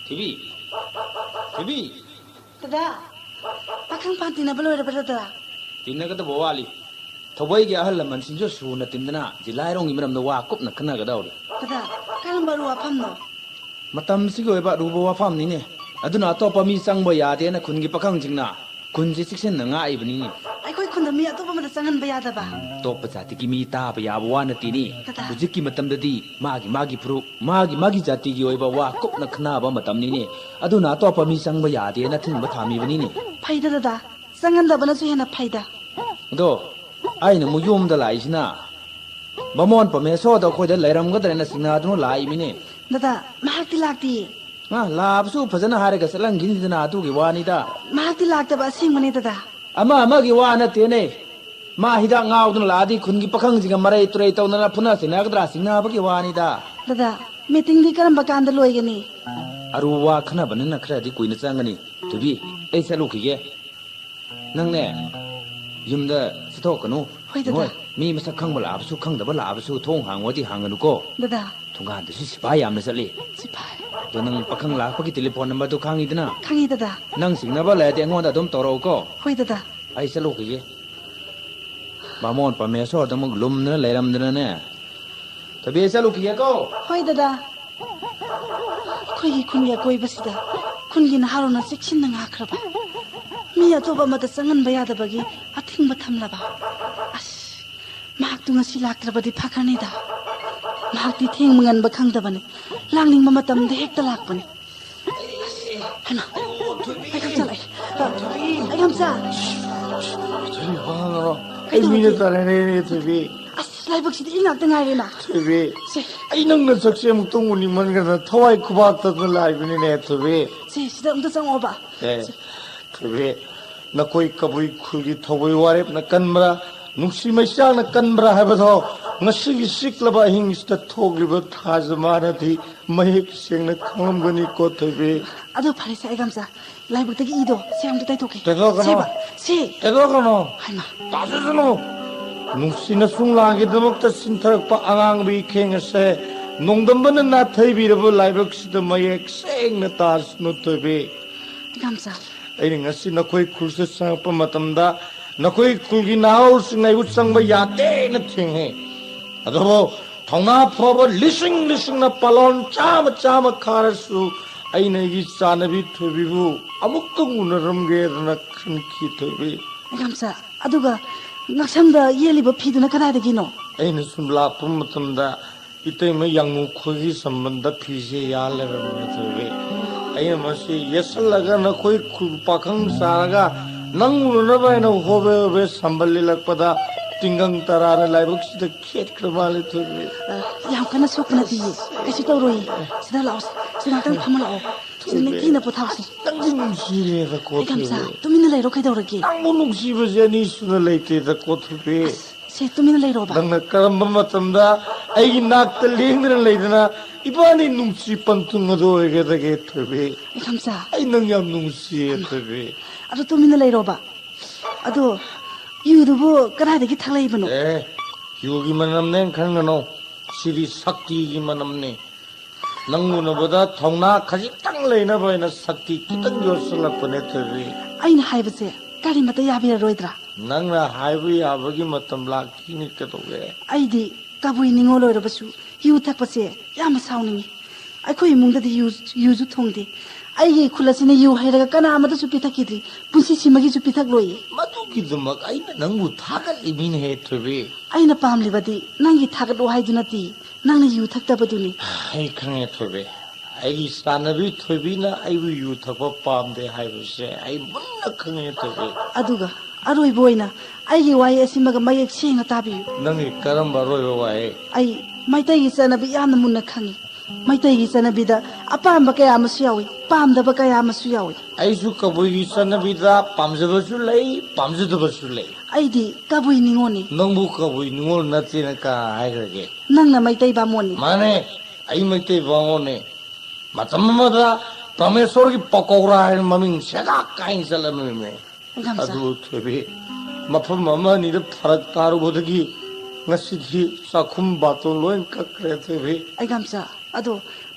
ꯊꯣꯏꯕꯤ! ꯊꯣꯏꯕꯤ! ꯗꯗꯥ, ꯄꯥꯈꯪ ꯐꯥꯟ ꯇꯤꯟꯅꯕ ꯂꯣꯏꯔꯕ꯭ꯔꯥ, ꯗꯗꯥ? ꯇꯤꯟꯅꯒꯗꯕ ꯋꯥꯠꯂꯤ꯫ ꯊꯧꯕꯩꯒꯤ ꯑꯍꯜ ꯂꯃꯟꯁꯤꯡꯁꯨ ꯁꯨꯅ ꯇꯤꯟꯗꯅ ꯖꯤꯂꯥꯏꯔꯣꯡꯒꯤ ꯃꯔꯝꯗ ꯋꯥ ꯀꯨꯞꯅ ꯈꯟꯅꯒꯗꯧꯔꯤ꯫ ꯗꯗꯥ, ꯀꯔꯝꯕ ꯑꯔꯨꯕ ꯋꯥꯐꯝꯅꯣ? ꯃꯇꯝꯁꯤꯒꯤ ꯑꯣꯏꯕ ꯑꯔꯨꯕ ꯋꯥꯐꯝꯅꯤꯅꯦ꯫ ꯑꯗꯨꯅ ꯑꯇꯣꯞꯄ ꯃꯤ ꯆꯪꯕ ꯌꯥꯗꯦꯅ ꯈꯨꯟꯒꯤ ꯄꯥꯈꯪꯁꯤꯡꯅ ꯈꯨꯟꯁꯦ ꯆꯦꯛꯁꯤꯟꯅ ꯉꯥꯛꯏꯕꯅꯤꯅꯦ꯫ ꯑꯩꯈꯣꯏ ꯈꯨꯟꯗ ꯃꯤ ꯑꯇꯣꯞꯄ ꯑꯃꯗ ꯆꯪꯍꯟꯕ ꯌꯥꯗꯕ? ꯎꯝ, ꯑꯇꯣꯞꯄ ꯖꯥꯇꯤꯒꯤ ꯃꯤ ꯇꯥꯕ ꯌꯥꯕ ꯋꯥ ꯅꯠꯇꯦꯅꯦ꯫ ꯗꯗꯥ꯫ ꯍꯧꯖꯤꯛꯀꯤ ꯃꯇꯝꯗꯗꯤ ꯃꯥꯒꯤ ꯃꯥꯒꯤ ꯐꯨꯔꯨꯞ, ꯃꯥꯒꯤ ꯃꯥꯒꯤ ꯖꯥꯇꯤꯒꯤ ꯑꯣꯏꯕ ꯋꯥ ꯀꯨꯞꯅ ꯈꯟꯅꯕ ꯃꯇꯝꯅꯤꯅꯦ꯫ ꯑꯗꯨꯅ ꯑꯇꯣꯞꯄ ꯃꯤ ꯆꯪꯕ ꯌꯥꯗꯦꯅ ꯑꯊꯤꯡꯕ ꯊꯝꯃꯤꯕꯅꯤꯅꯦ꯫ ꯐꯩꯗ ꯗꯗꯥ, ꯆꯪꯍꯟꯗꯕꯅꯁꯨ ꯍꯦꯟꯅ ꯐꯩꯗ꯫ ꯑꯗꯣ ꯑꯩꯅ ꯑꯃꯨꯛ ꯌꯨꯝꯗ ꯂꯥꯛꯏꯁꯤꯅ ꯕꯥꯃꯣꯟ ꯄꯔꯃꯦꯁꯣꯔꯗꯣ ꯑꯩꯈꯣꯏꯗ ꯂꯩꯔꯝꯒꯗ꯭ꯔꯦꯅ ꯆꯤꯡꯅꯗꯨꯅ ꯂꯥꯛꯏꯃꯤꯅꯦ꯫ ꯗꯗꯥ, ꯃꯍꯥꯛꯇꯤ ꯂꯥꯛꯇꯤꯌꯦ꯫ ꯃꯥ ꯂꯥꯛꯑꯕꯁꯨ ꯐꯖꯅ ꯍꯥꯏꯔꯒ ꯆꯠꯂꯝꯈꯤꯅꯤꯗꯅ, ꯑꯗꯨꯒꯤ ꯋꯥꯅꯤꯗ꯫ ꯃꯍꯥꯛꯇꯤ ꯂꯥꯛꯇꯕ ꯑꯁꯦꯡꯕꯅꯦ ꯗꯗꯥ꯫ ꯑꯃ ꯑꯃꯒꯤ ꯋꯥ ꯅꯠꯇꯦꯅꯦ꯫ ꯃꯥ ꯍꯤꯗꯥꯛ ꯉꯥꯎꯗꯨꯅ ꯂꯥꯛꯑꯗꯤ ꯈꯨꯟꯒꯤ ꯄꯥꯈꯪꯁꯤꯡꯒ ꯃꯔꯩ ꯇꯨꯔꯩ ꯇꯧꯅꯗꯅ ꯐꯨꯅ ꯆꯩꯅꯒꯗ꯭ꯔꯥ ꯆꯤꯡꯅꯕꯒꯤ ꯋꯥꯅꯤꯗ꯫ ꯗꯗꯥ, ꯃꯤꯇꯤꯡꯗꯤ ꯀꯔꯝꯕ ꯀꯥꯟꯗ ꯂꯣꯏꯒꯅꯤ? ꯑꯔꯨꯕ ꯋꯥ ꯈꯟꯅꯕꯅꯤꯅ ꯈꯔꯗꯤ ꯀꯨꯏꯅ ꯆꯪꯒꯅꯤ꯫ ꯊꯣꯏꯕꯤ, ꯑꯩ ꯆꯠꯂꯨꯈꯤꯒꯦ꯫ ꯅꯪꯅꯦ, ꯌꯨꯝꯗ ꯆꯠꯊꯣꯛꯀꯅꯨ꯫ ꯍꯣꯏ, ꯗꯗꯥ꯫ ꯃꯤ ꯃꯁꯛ ꯈꯪꯕ ꯂꯥꯛꯑꯕꯁꯨ ꯈꯪꯗꯕ ꯂꯥꯛꯑꯕꯁꯨ ꯊꯣꯡ ꯍꯥꯡꯉꯣꯗꯤ ꯍꯥꯡꯒꯅꯨꯀꯣ꯫ ꯗꯗꯥ꯫ ꯊꯣꯡꯒꯥꯟꯗꯁꯨ ꯁꯤꯐꯥꯏ ꯌꯥꯝꯅ ꯆꯠꯂꯤ꯫ ꯁꯤꯐꯥꯏ꯫ ꯑꯗꯣ ꯅꯪ ꯄꯥꯈꯪ ꯂꯥꯛꯄꯒꯤ ꯇꯦꯂꯤꯐꯣꯟ ꯅꯝꯕꯔꯗꯨ ꯈꯪꯉꯤꯗꯅ? ꯈꯪꯉꯤ, ꯗꯗꯥ꯫ ꯅꯪ ꯆꯤꯡꯅꯕ ꯂꯩꯔꯗꯤ ꯑꯩꯉꯣꯟꯗ ꯑꯗꯨꯝ ꯇꯧꯔꯛꯎꯀꯣ꯫ ꯍꯣꯏ, ꯗꯗꯥ꯫ ꯑꯩ ꯆꯠꯂꯨꯈꯤꯒꯦ꯫ ꯕꯥꯃꯣꯟ ꯄꯔꯃꯦꯁꯣꯔꯗ ꯑꯃꯨꯛ ꯂꯨꯝꯗꯅ ꯂꯩꯔꯝꯗꯅꯅꯦ꯫ ꯊꯣꯏꯕꯤ, ꯑꯩ ꯆꯠꯂꯨꯈꯤꯒꯦꯀꯣ꯫ ꯍꯣꯏ, ꯗꯗꯥ꯫ ꯑꯩꯈꯣꯏꯒꯤ ꯈꯨꯟꯒꯤ ꯑꯀꯣꯏꯕꯁꯤꯗ ꯈꯨꯟꯒꯤ ꯅꯍꯥꯔꯣꯜꯅ ꯆꯦꯛꯁꯤꯟꯅ ꯉꯥꯛꯈ꯭ꯔꯕ, ꯃꯤ ꯑꯇꯣꯞꯄ ꯑꯃꯠꯇ ꯆꯪꯍꯟꯕ ꯌꯥꯗꯕꯒꯤ ꯑꯊꯤꯡꯕ ꯊꯝꯂꯕ꯫ ꯑꯁ, ꯃꯍꯥꯛꯇꯨ ꯉꯁꯤ ꯂꯥꯛꯇ꯭ꯔꯕꯗꯤ ꯐꯈ꯭ꯔꯅꯤꯗ꯫ ꯃꯍꯥꯛꯇꯤ ꯊꯦꯡꯕ ꯉꯟꯕ ꯈꯪꯗꯕꯅꯤ, ꯂꯥꯛꯅꯤꯡꯕ ꯃꯇꯝꯗ ꯍꯦꯛꯇ ꯂꯥꯛꯄꯅꯤ꯫ ꯍꯩꯃꯥ, ꯑꯩ ꯈꯪ ꯆꯠꯂꯛꯑꯦ꯫ ꯑ, ꯑꯩ ꯌꯥꯝꯆꯥ꯫ ꯊꯣꯏꯕꯤ, ꯋꯥꯉꯥꯡꯉꯅꯣ꯫ ꯑꯩ ꯃꯤꯅ ꯀꯩꯗꯧꯔꯒꯦ? ꯇꯥꯟꯅꯔꯦꯅꯦ, ꯊꯣꯏꯕꯤ꯫ ꯑꯁ, ꯂꯥꯏꯕꯛꯁꯤꯗꯤ ꯏ ꯉꯥꯛꯇ ꯉꯥꯏꯔꯦꯅ꯫ ꯊꯣꯏꯕꯤ, ꯁꯦ꯫ ꯑꯩ ꯅꯪ ꯅꯁꯛꯁꯦ ꯑꯃꯨꯛꯇꯪ ꯎꯅꯤꯡꯃꯟꯒ꯭ꯔꯗꯅ ꯊꯋꯥꯏ ꯈꯨꯕꯥꯛꯇ ꯂꯥꯛꯏꯕꯅꯤꯅꯦ, ꯊꯣꯏꯕꯤ꯫ ꯁꯦ, ꯁꯤꯗ ꯑꯝꯇ ꯆꯪꯉꯛꯑꯣꯕ꯫ ꯑꯦ, ꯁꯦ꯫ ꯊꯣꯏꯕꯤ, ꯅꯈꯣꯏ ꯀꯕꯨꯏ ꯈꯨꯜꯒꯤ ꯊꯧꯕꯩ ꯋꯥꯔꯦꯞꯅ ꯀꯟꯕ꯭ꯔꯥ, ꯅꯨꯡꯁꯤ ꯃꯩꯆꯥꯛꯅ ꯀꯟꯕ꯭ꯔꯥ ꯍꯥꯏꯕꯗꯣ ꯉꯁꯤꯒꯤ ꯆꯤꯛꯂꯕ ꯑꯍꯤꯡꯁꯤꯗ ꯊꯣꯛꯂꯤꯕ ꯊꯥꯖ ꯃꯥꯅꯗꯤ ꯃꯌꯦꯛ ꯁꯦꯡꯅ ꯈꯪꯂꯝꯒꯅꯤꯀꯣ, ꯊꯣꯏꯕꯤ꯫ ꯑꯗꯨ ꯐꯔꯦꯁꯦ, ꯑꯩ ꯒꯝꯆꯥ, ꯂꯥꯏꯕꯛꯇꯒꯤ ꯏꯗꯣ ꯁꯦ ꯑꯝꯇ ꯇꯩꯊꯣꯛꯀꯦ꯫ ꯇꯩꯊꯣꯛꯀꯅꯣ꯫ ꯁꯦꯕ, ꯁꯦ꯫ ꯇꯩꯊꯣꯛꯀꯅꯣ꯫ ꯍꯩꯃꯥ꯫ ꯇꯥꯖꯁꯅꯨ꯫ ꯅꯨꯡꯁꯤ ꯅꯁꯨꯡꯂꯥꯡꯒꯤꯗꯃꯛꯇ ꯁꯤꯟꯊꯔꯛꯄ ꯑꯉꯥꯡꯕ ꯏꯈꯦꯡ ꯑꯁꯦ ꯅꯣꯡꯗꯝꯕꯅ ꯅꯥꯊꯩꯕꯤꯔꯕ ꯂꯥꯏꯕꯛꯁꯤꯗ ꯃꯌꯦꯛ ꯁꯦꯡꯅ ꯇꯥꯁꯅꯨ, ꯊꯣꯏꯕꯤ꯫ ꯒꯝꯆꯥ꯫ ꯑꯩꯅ ꯉꯁꯤ ꯅꯈꯣꯏ ꯈꯨꯜꯁꯤꯗ ꯆꯪꯉꯛꯄ ꯃꯇꯝꯗ ꯅꯈꯣꯏ ꯈꯨꯜꯒꯤ ꯅꯍꯥꯔꯣꯜꯁꯤꯡ ꯑꯩꯕꯨ ꯆꯪꯕ ꯌꯥꯗꯦꯅ ꯊꯤꯡꯉꯤ꯫ ꯑꯗꯨꯕꯨ ꯊꯧꯅꯥ ꯐꯕ ꯂꯤꯁꯤꯡ ꯂꯤꯁꯤꯡꯅ ꯄꯥꯂꯣꯟ ꯆꯥꯝꯃ ꯆꯥꯝꯃ ꯈꯥꯔꯁꯨ ꯑꯩꯅ ꯑꯩꯒꯤ ꯆꯥꯟꯅꯕꯤ ꯊꯣꯏꯕꯤꯕꯨ ꯑꯃꯨꯛꯇꯪ ꯎꯅꯔꯝꯒꯦꯗꯅ ꯈꯟꯈꯤ, ꯊꯣꯏꯕꯤ꯫ ꯒꯝꯆꯥ, ꯑꯗꯨꯒ ꯉꯛꯁꯝꯗ ꯌꯦꯠꯂꯤꯕ ꯐꯤꯗꯨꯅ ꯀꯗꯥꯏꯗꯒꯤꯅꯣ? ꯑꯩꯅ ꯁꯨꯝ ꯂꯥꯛꯄ ꯃꯇꯝꯗ ꯏꯇꯩꯃ ꯌꯥꯡꯉꯨ ꯈꯣꯏꯒꯤ ꯁꯝꯕꯟꯗ ꯐꯤꯁꯦ ꯌꯥꯜ ꯂꯩꯔꯝꯃꯦ, ꯊꯣꯏꯕꯤ꯫ ꯑꯩꯅ ꯃꯁꯤ ꯌꯦꯠꯁꯜꯂꯒ ꯅꯈꯣꯏ ꯈꯨꯜ ꯄꯥꯈꯪ ꯆꯥꯔꯒ ꯅꯪ ꯎꯅꯅꯕ ꯍꯥꯏꯅ ꯍꯣꯕꯦ ꯍꯣꯕꯦ ꯁꯝꯕꯜ ꯂꯤꯂꯛꯄꯗ ꯇꯤꯡꯒꯪ ꯇꯔꯥꯅ ꯂꯥꯏꯕꯛꯁꯤꯗ ꯈꯦꯠꯈ꯭ꯔ ꯃꯥꯜꯂꯦ, ꯊꯣꯏꯕꯤ꯫ ꯑ, ꯌꯥꯝ ꯀꯟꯅ ꯁꯣꯛꯄ ꯅꯠꯇꯤꯌꯦ꯫ ꯀꯩꯁꯨ ꯇꯧꯔꯣꯏꯌꯦ꯫ ꯁꯤꯗ ꯂꯥꯛꯑꯣ꯫ ꯁꯤ ꯉꯥꯛꯇꯪ ꯐꯝꯃ ꯂꯥꯛꯑꯣ꯫ ꯁꯤꯗ ꯊꯣꯏꯕꯤ, ꯅꯤꯡꯊꯤꯅ ꯄꯣꯊꯥꯎꯁꯦ꯫ ꯅꯪꯗꯤ ꯅꯨꯡꯁꯤꯔꯦꯗꯀꯣ, ꯑꯩ ꯀꯝꯆꯥ, ꯊꯣꯏꯕꯤ꯫ ꯇꯨꯃꯤꯟꯅ ꯂꯩꯔꯣ, ꯀꯩꯗꯧꯔꯒꯦ? ꯅꯪꯕꯨ ꯅꯨꯡꯁꯤꯕꯁꯦ ꯑꯅꯤ ꯁꯨꯅ ꯂꯩꯇꯦꯗꯀꯣ, ꯊꯣꯏꯕꯤ꯫ ꯑꯁ, ꯁꯦ, ꯇꯨꯃꯤꯟꯅ ꯂꯩꯔꯣꯕ꯫ ꯅꯪꯅ ꯀꯔꯝꯕ ꯃꯇꯝꯗ ꯑꯩꯒꯤ ꯅꯥꯛꯇ ꯂꯦꯡꯗꯅ ꯂꯩꯗꯅ ꯏꯕꯥꯅꯤ ꯅꯨꯡꯁꯤ ꯄꯟꯊꯨꯡ ꯑꯗꯨ ꯑꯣꯏꯒꯗꯒꯦ, ꯊꯣꯏꯕꯤ? ꯑꯩ ꯀꯝꯆꯥ꯫ ꯑꯩ ꯅꯪ ꯌꯥꯝ ꯅꯨꯡꯁꯤꯌꯦ, ꯊꯣꯏꯕꯤ꯫ ꯑꯗꯣ ꯇꯨꯃꯤꯟꯅ ꯂꯩꯔꯣꯕ꯫ ꯑꯗꯣ ꯌꯨꯗꯨꯕꯨ ꯀꯗꯥꯏꯗꯒꯤ ꯊꯛꯂꯛꯏꯕꯅꯣ? ꯑꯦ, ꯌꯨꯒꯤ ꯃꯅꯝꯅꯦ ꯈꯟꯒꯅꯣ, ꯁꯤꯗꯤ ꯁꯛꯇꯤꯒꯤ ꯃꯅꯝꯅꯤ꯫ ꯅꯪ ꯎꯅꯕꯗ ꯊꯧꯅꯥ ꯈꯖꯤꯛꯇꯪ ꯂꯩꯅꯕ ꯍꯥꯏꯅ ꯁꯛꯇꯤ ꯈꯤꯇꯪ ꯌꯣꯠꯁꯤꯜꯂꯛꯄꯅꯦ, ꯊꯣꯏꯕꯤ꯫ ꯑꯩꯅ ꯍꯥꯏꯕꯁꯦ ꯀꯔꯤꯃꯇ ꯌꯥꯕꯤꯔꯔꯣꯏꯗ꯭ꯔꯥ? ꯅꯪꯅ ꯍꯥꯏꯕ ꯌꯥꯕꯒꯤ ꯃꯇꯝ ꯂꯥꯛꯈꯤꯅꯤ, ꯀꯩꯗꯧꯒꯦ? ꯑꯩꯗꯤ ꯀꯕꯨꯏ ꯅꯤꯉꯣꯜ ꯑꯣꯏꯔꯕꯁꯨ ꯌꯨ ꯊꯛꯄꯁꯦ ꯌꯥꯝꯅ ꯁꯥꯎꯅꯤꯡꯉꯤ꯫ ꯑꯩꯈꯣꯏ ꯏꯃꯨꯡꯗꯗꯤ ꯌꯨ, ꯌꯨꯁꯨ ꯊꯣꯡꯗꯦ꯫ ꯑꯩꯒꯤ ꯏꯈꯨꯜ ꯑꯁꯤꯅ ꯌꯨ ꯍꯩꯔꯒ ꯀꯅꯥ ꯑꯃꯗꯁꯨ ꯄꯤꯊꯛꯈꯤꯗ꯭ꯔꯤ, ꯄꯨꯟꯁꯤꯁꯤꯃꯒꯤꯁꯨ ꯄꯤꯊꯛꯂꯣꯏꯌꯦ꯫ ꯃꯗꯨꯒꯤꯗꯃꯛ ꯑꯩꯅ ꯅꯪꯕꯨ ꯊꯥꯒꯠꯂꯤꯃꯤꯅꯦꯍꯦ, ꯊꯣꯏꯕꯤ꯫ ꯑꯩꯅ ꯄꯥꯝꯂꯤꯕꯗꯤ ꯅꯪꯒꯤ ꯊꯥꯒꯠꯂꯣ ꯍꯥꯏꯗꯨ ꯅꯠꯇꯦ, ꯅꯪꯅ ꯌꯨ ꯊꯛꯇꯕꯗꯨꯅꯤ꯫ ꯑꯩ ꯈꯪꯉꯦ, ꯊꯣꯏꯕꯤ꯫ ꯑꯩꯒꯤ ꯆꯥꯟꯅꯕꯤ ꯊꯣꯏꯕꯤꯅ ꯑꯩꯕꯨ ꯌꯨ ꯊꯛꯄ ꯄꯥꯝꯗꯦ ꯍꯥꯏꯕꯁꯦ ꯑꯩ ꯃꯨꯟꯅ ꯈꯪꯉꯦ, ꯊꯣꯏꯕꯤ꯫ ꯑꯗꯨꯒ ꯑꯔꯣꯏꯕ ꯑꯣꯏꯅ ꯑꯩꯒꯤ ꯋꯥꯍꯩ ꯑꯁꯤꯃꯒ ꯃꯌꯦꯛ ꯁꯦꯡꯅ ꯇꯥꯕꯤꯌꯨ꯫ ꯅꯪꯒꯤ ꯀꯔꯝꯕ ꯑꯔꯣꯏꯕ ꯋꯥꯍꯩ? ꯑꯩ ꯃꯩꯇꯩꯒꯤ ꯆꯠꯅꯕꯤ ꯌꯥꯝꯅ ꯃꯨꯟꯅ ꯈꯪꯉꯤ꯫ ꯃꯩꯇꯩꯒꯤ ꯆꯠꯅꯕꯤꯗ ꯑꯄꯥꯝꯕ ꯀꯌꯥ ꯑꯃꯁꯨ ꯌꯥꯎꯏ, ꯄꯥꯝꯗꯕ ꯀꯌꯥ ꯑꯃꯁꯨ ꯌꯥꯎꯏ꯫ ꯑꯩꯁꯨ ꯀꯕꯨꯏꯒꯤ ꯆꯠꯅꯕꯤꯗ ꯄꯥꯝꯖꯕꯁꯨ ꯂꯩ, ꯄꯥꯝꯖꯗꯕꯁꯨ ꯂꯩ꯫ ꯑꯩꯗꯤ ꯀꯕꯨꯏ ꯅꯤꯉꯣꯜꯅꯤ꯫ ꯅꯪꯕꯨ ꯀꯕꯨꯏ ꯅꯤꯉꯣꯜ ꯅꯠꯇꯦꯅ ꯀꯅꯥ ꯍꯥꯏꯈ꯭ꯔꯒꯦ? ꯅꯪꯅ ꯃꯩꯇꯩ ꯕꯥꯃꯣꯟꯅꯤ꯫ ꯃꯥꯅꯦ, ꯑꯩ ꯃꯩꯇꯩ ꯕꯥꯃꯣꯟꯅꯦ꯫ ꯃꯇꯝ ꯑꯃꯗ ꯄ꯭ꯔꯃꯦꯁꯣꯔꯒꯤ ꯄꯀꯧꯔꯥ ꯍꯥꯏꯅ ꯃꯃꯤꯡ ꯁꯦꯒꯥꯛ ꯀꯥꯏꯅ ꯆꯠꯂꯝꯃꯤꯃꯦ꯫ ꯑꯩ ꯀꯝꯆꯥ꯫ ꯑꯗꯨ ꯊꯣꯏꯕꯤ, ꯃꯐꯝ ꯑꯃ ꯑꯅꯤꯗ ꯐꯔꯛ ꯇꯥꯔꯨꯕꯗꯒꯤ ꯉꯁꯤꯗꯤ ꯆꯥꯛꯈꯨꯝ ꯕꯥꯇꯣꯟ ꯂꯣꯏ ꯀꯛꯈ꯭ꯔꯦ, ꯊꯣꯏꯕꯤ꯫ ꯑꯩ ꯀꯝꯆꯥ꯫ ꯑꯗꯣ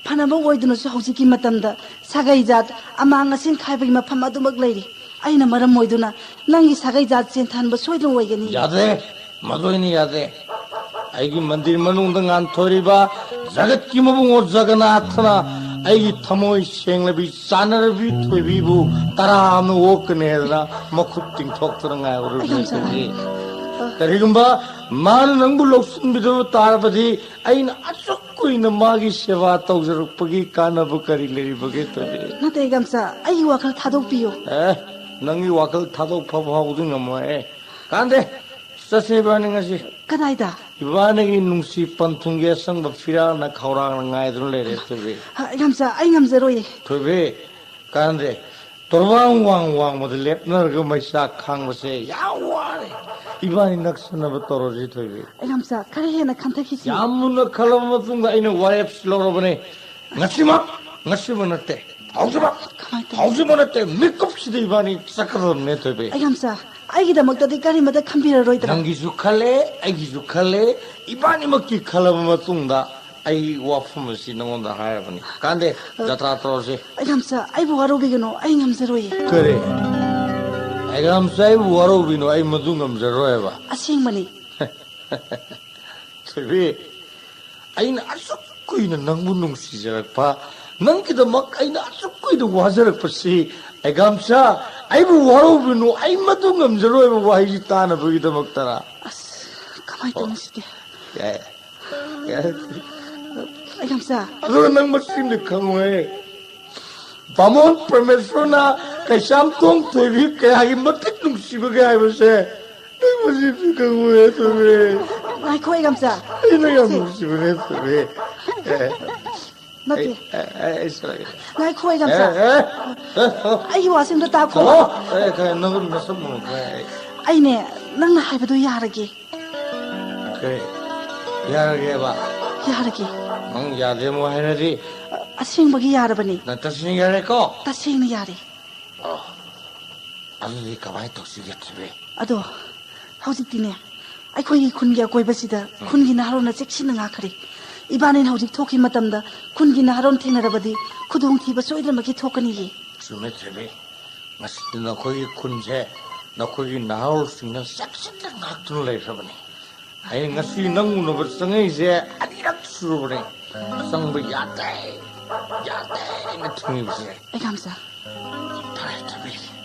ꯐꯅꯕ ꯑꯣꯏꯗꯨꯅꯁꯨ ꯍꯧꯖꯤꯛꯀꯤ ꯃꯇꯝꯗ ꯁꯥꯒꯩ ꯖꯥꯠ ꯑꯃꯥꯡ ꯑꯁꯦꯟ ꯈꯥꯏꯕꯒꯤ ꯃꯐꯝ ꯑꯗꯨꯃꯛ ꯂꯩꯔꯤ꯫ ꯑꯩꯅ ꯃꯔꯝ ꯑꯣꯏꯗꯨꯅ ꯅꯪꯒꯤ ꯁꯥꯒꯩ ꯖꯥꯠ ꯆꯦꯟꯊꯍꯟꯕ ꯁꯣꯏꯗꯅ ꯑꯣꯏꯒꯅꯤ꯫ ꯌꯥꯗꯦ, ꯃꯗꯨ ꯑꯩꯅ ꯌꯥꯗꯦ꯫ ꯑꯩꯒꯤ ꯃꯟꯗꯤꯔ ꯃꯅꯨꯡꯗ ꯉꯥꯟꯊꯣꯏꯔꯤꯕ ꯖꯒꯠꯀꯤ ꯃꯕꯨꯡꯉꯣ ꯖꯒꯟꯅꯥꯊꯅ ꯑꯩꯒꯤ ꯊꯃꯣꯏ ꯁꯦꯡꯂꯕꯤ ꯆꯥꯟꯅꯔꯕꯤ ꯊꯣꯏꯕꯤꯕꯨ ꯇꯔꯥ ꯑꯃ ꯑꯣꯛꯀꯅꯤ ꯍꯥꯏꯗꯅ ꯃꯈꯨꯠ ꯇꯤꯡꯊꯣꯛꯇꯨꯅ ꯉꯥꯏꯍꯧꯔꯕꯅꯤ, ꯑꯩ ꯌꯥꯝ ꯊꯣꯏꯕꯤ꯫ ꯆꯥꯟꯅꯔꯦ꯫ ꯀꯔꯤꯒꯨꯝꯕ ꯃꯥꯅ ꯅꯪꯕꯨ ꯂꯧꯁꯤꯟꯕꯤꯗꯕ ꯇꯥꯔꯕꯗꯤ ꯑꯩꯅ ꯑꯁꯨꯛ ꯀꯨꯏꯅ ꯃꯥꯒꯤ ꯁꯦꯕꯥ ꯇꯧꯖꯔꯛꯄꯒꯤ ꯀꯥꯟꯅꯕ ꯀꯔꯤ ꯂꯩꯔꯤꯕꯒꯦ, ꯊꯣꯏꯕꯤ? ꯅꯠꯇꯦ, ꯀꯝꯆꯥ, ꯑꯩꯒꯤ ꯋꯥꯈꯜ ꯊꯥꯗꯣꯛꯄꯤꯌꯨ꯫ ꯑꯦ, ꯅꯪꯒꯤ ꯋꯥꯈꯜ ꯊꯥꯗꯣꯛ ꯐꯕ ꯐꯥꯎꯕꯗꯤ ꯉꯝꯃꯣꯏ꯫ ꯀꯥꯟꯗꯦ, ꯆꯠꯁꯦ ꯏꯕꯥꯅꯤ ꯉꯁꯤ꯫ ꯀꯗꯥꯏꯗ? ꯏꯕꯥꯅꯤꯒꯤ ꯅꯨꯡꯁꯤ ꯄꯟꯊꯨꯡꯒꯤ ꯑꯁꯪꯕ ꯐꯤꯔꯥꯜꯅ ꯈꯧꯔꯥꯡꯅ ꯉꯥꯏꯗꯨꯅ ꯂꯩꯔꯦ, ꯊꯣꯏꯕꯤ꯫ ꯑ, ꯏꯂꯥꯝꯆꯥ, ꯑꯩ ꯉꯝꯖꯔꯣꯏꯌꯦ꯫ ꯊꯣꯏꯕꯤ, ꯀꯥꯟꯗꯦ, ꯇꯣꯔꯕꯥꯡ ꯋꯥꯡ ꯋꯥꯡꯃꯗ ꯂꯦꯞꯅꯔꯒ ꯃꯩꯆꯥꯛ ꯈꯥꯡꯕꯁꯦ ꯌꯥꯝ ꯋꯥꯔꯦ꯫ ꯏꯕꯥꯅꯤ ꯅꯛꯁꯟꯅꯕ ꯇꯧꯔꯁꯤ, ꯊꯣꯏꯕꯤ꯫ ꯏꯂꯥꯝꯆꯥ, ꯈꯔ ꯍꯦꯟꯅ ꯈꯟꯊꯈꯤꯁꯤ꯫ ꯌꯥꯝ ꯃꯨꯟꯅ ꯈꯜꯂꯕ ꯃꯇꯨꯡꯗ ꯑꯩꯅ ꯋꯥꯔꯦꯞꯁꯤ ꯂꯧꯔꯕꯅꯦ꯫ ꯉꯁꯤꯃꯛ, ꯉꯁꯤꯃꯛ ꯅꯠꯇꯦ, ꯍꯧꯖꯤꯛꯃꯛ, ꯀꯃꯥꯏ ꯇꯧꯅꯤ? ꯍꯧꯖꯤꯛꯃꯛ ꯅꯠꯇꯦ, ꯃꯤꯀꯨꯞꯁꯤꯗ ꯏꯕꯥꯅꯤ ꯆꯠꯀꯗꯕꯅꯦ, ꯊꯣꯏꯕꯤ꯫ ꯏꯂꯥꯝꯆꯥ, ꯑꯩꯒꯤꯗꯃꯛꯇꯗꯤ ꯀꯔꯤꯃꯇ ꯈꯟꯕꯤꯔꯔꯣꯏꯗ꯭ꯔꯥ? ꯅꯪꯒꯤꯁꯨ ꯈꯜꯂꯦ, ꯑꯩꯒꯤꯁꯨ ꯈꯜꯂꯦ, ꯏꯕꯥꯅꯤꯃꯛꯀꯤ ꯈꯜꯂꯕ ꯃꯇꯨꯡꯗ ꯑꯩ ꯋꯥꯐꯝ ꯑꯁꯤ ꯅꯉꯣꯟꯗ ꯍꯥꯏꯔꯕꯅꯤ꯫ ꯀꯥꯟꯗꯦ, ꯑ, ꯖꯇ꯭ꯔꯥ ꯇꯧꯔꯁꯤ꯫ ꯏꯂꯥꯝꯆꯥ, ꯑꯩꯕꯨ ꯋꯥꯔꯧꯕꯤꯒꯅꯨ, ꯑꯩ ꯉꯝꯖꯔꯣꯏꯌꯦ꯫ ꯀꯔꯤ? ꯏꯂꯥꯝꯆꯥ, ꯑꯩꯕꯨ ꯋꯥꯔꯧꯕꯤꯅꯨ, ꯑꯩ ꯃꯗꯨ ꯉꯝꯖꯔꯣꯏꯕ꯫ ꯑꯁꯦꯡꯕꯅꯤ꯫ ꯊꯣꯏꯕꯤ, ꯑꯩꯅ ꯑꯁꯨꯛ ꯀꯨꯏꯅ ꯅꯪꯕꯨ ꯅꯨꯡꯁꯤꯖꯔꯛꯄ, ꯅꯪꯒꯤꯗꯃꯛ ꯑꯩꯅ ꯑꯁꯨꯛ ꯀꯨꯏꯅ ꯋꯥꯖꯔꯛꯄꯁꯤ, ꯑꯩꯒꯥꯝꯆꯥ, ꯑꯩꯕꯨ ꯋꯥꯔꯧꯕꯤꯅꯨ, ꯑꯩ ꯃꯗꯨ ꯉꯝꯖꯔꯣꯏꯕ ꯋꯥꯍꯩꯁꯤ ꯇꯥꯅꯕꯒꯤꯗꯃꯛꯇꯔ? ꯑꯁ, ꯀꯃꯥꯏ ꯇꯧꯅꯤ ꯁꯤꯗꯤ? ꯌꯥꯏ, ꯌꯥꯏ꯫ ꯑꯩꯒꯥꯝꯆꯥ꯫ ꯑꯗꯨꯒ ꯅꯪ ꯃꯁꯤꯃꯗꯤ ꯈꯪꯉꯨꯍꯦ, ꯕꯥꯃꯣꯟ ꯄ꯭ꯔꯃꯦꯁꯣꯔꯅ ꯀꯩꯁꯥꯝꯊꯣꯡ ꯊꯣꯏꯕꯤ ꯀꯌꯥꯒꯤ ꯃꯇꯤꯛ ꯅꯨꯡꯁꯤꯕꯒꯦ ꯍꯥꯏꯕꯁꯦ ꯅꯪ ꯃꯁꯤꯃꯗꯤ ꯈꯪꯉꯨꯍꯦ, ꯊꯣꯏꯕꯤ꯫ ꯉꯥꯏꯈꯣ, ꯑꯩꯒꯥꯝꯆꯥ꯫ ꯑꯩꯅ ꯌꯥꯝ ꯁꯤ ꯅꯨꯡꯁꯤꯕꯅꯦ, ꯊꯣꯏꯕꯤ꯫ ꯑꯦ, ꯅꯠꯇꯦ꯫ ꯑꯩ, ꯑꯩ, ꯑꯩ ꯁꯣꯏꯔꯦ꯫ ꯉꯥꯏꯈꯣ, ꯑꯩꯒꯥꯝꯆꯥ꯫ ꯑꯦ, ꯑꯦ, ꯑꯦ, ꯑꯦ꯫ ꯑꯩꯒꯤ ꯋꯥꯁꯤꯃꯗ ꯇꯥꯈꯣ꯫ ꯍꯜꯂꯣ? ꯑꯦ, ꯀꯩ, ꯅꯪ ꯅꯁꯝ ꯃꯨꯟꯈ꯭ꯔꯦ꯫ ꯑꯩꯅꯦ, ꯅꯪꯅ ꯍꯥꯏꯕꯗꯣ ꯌꯥꯔꯒꯦ꯫ ꯀꯩ? ꯌꯥꯔꯒꯦꯕ? ꯌꯥꯔꯒꯦ꯫ ꯅꯪ ꯌꯥꯗꯦ ꯑꯃꯨꯛ ꯍꯥꯏꯔꯗꯤ? ꯑ, ꯑꯁꯦꯡꯕꯒꯤ ꯌꯥꯔꯕꯅꯤ꯫ ꯅꯪ ꯇꯁꯦꯡꯅ ꯌꯥꯔꯦꯀꯣ? ꯇꯁꯦꯡꯅ ꯌꯥꯔꯦ꯫ ꯑꯣ, ꯑꯗꯨꯗꯤ ꯀꯃꯥꯏꯅ ꯇꯧꯁꯤꯒꯦ, ꯊꯣꯏꯕꯤ? ꯑꯗꯣ, ꯍꯧꯖꯤꯛꯇꯤꯅꯦ, ꯑꯩꯈꯣꯏꯒꯤ ꯈꯨꯟꯒꯤ ꯑꯀꯣꯏꯕꯁꯤꯗ ꯎꯝ꯫ ꯈꯨꯟꯒꯤ ꯅꯍꯥꯔꯣꯟꯅ ꯆꯦꯛꯁꯤꯟꯅ ꯉꯥꯛꯈ꯭ꯔꯦ꯫ ꯏꯕꯥꯅꯤꯅ ꯍꯧꯖꯤꯛ ꯊꯣꯛꯈꯤ ꯃꯇꯝꯗ ꯈꯨꯟꯒꯤ ꯅꯍꯥꯔꯣꯟ ꯊꯦꯡꯅꯔꯕꯗꯤ ꯈꯨꯗꯣꯡꯊꯤꯕ ꯁꯣꯏꯗꯅꯃꯛꯀꯤ ꯊꯣꯛꯀꯅꯤꯌꯦ꯫ ꯆꯨꯝꯃꯦ, ꯊꯣꯏꯕꯤ꯫ ꯉꯁꯤꯗꯤ ꯅꯈꯣꯏꯒꯤ ꯈꯨꯟꯁꯦ ꯅꯈꯣꯏꯒꯤ ꯅꯍꯥꯔꯣꯜꯁꯤꯡꯅ ꯆꯦꯛꯁꯤꯟꯅ ꯉꯥꯛꯇꯨꯅ ꯂꯩꯈ꯭ꯔꯕꯅꯤ꯫ ꯑꯩ ꯉꯁꯤ ꯅꯪ ꯎꯅꯕ ꯆꯪꯉꯛꯏꯁꯦ ꯑꯅꯤꯔꯛ ꯁꯨꯔꯕꯅꯦ꯫ ꯆꯪꯕ ꯌꯥꯗꯦ, ꯌꯥꯗꯦ ꯍꯥꯏꯅ ꯊꯤꯡꯉꯤꯕꯁꯦ꯫ ꯑꯩꯒꯥꯝꯆꯥ꯫ ꯐꯔꯦ, ꯊꯣꯏꯕꯤ,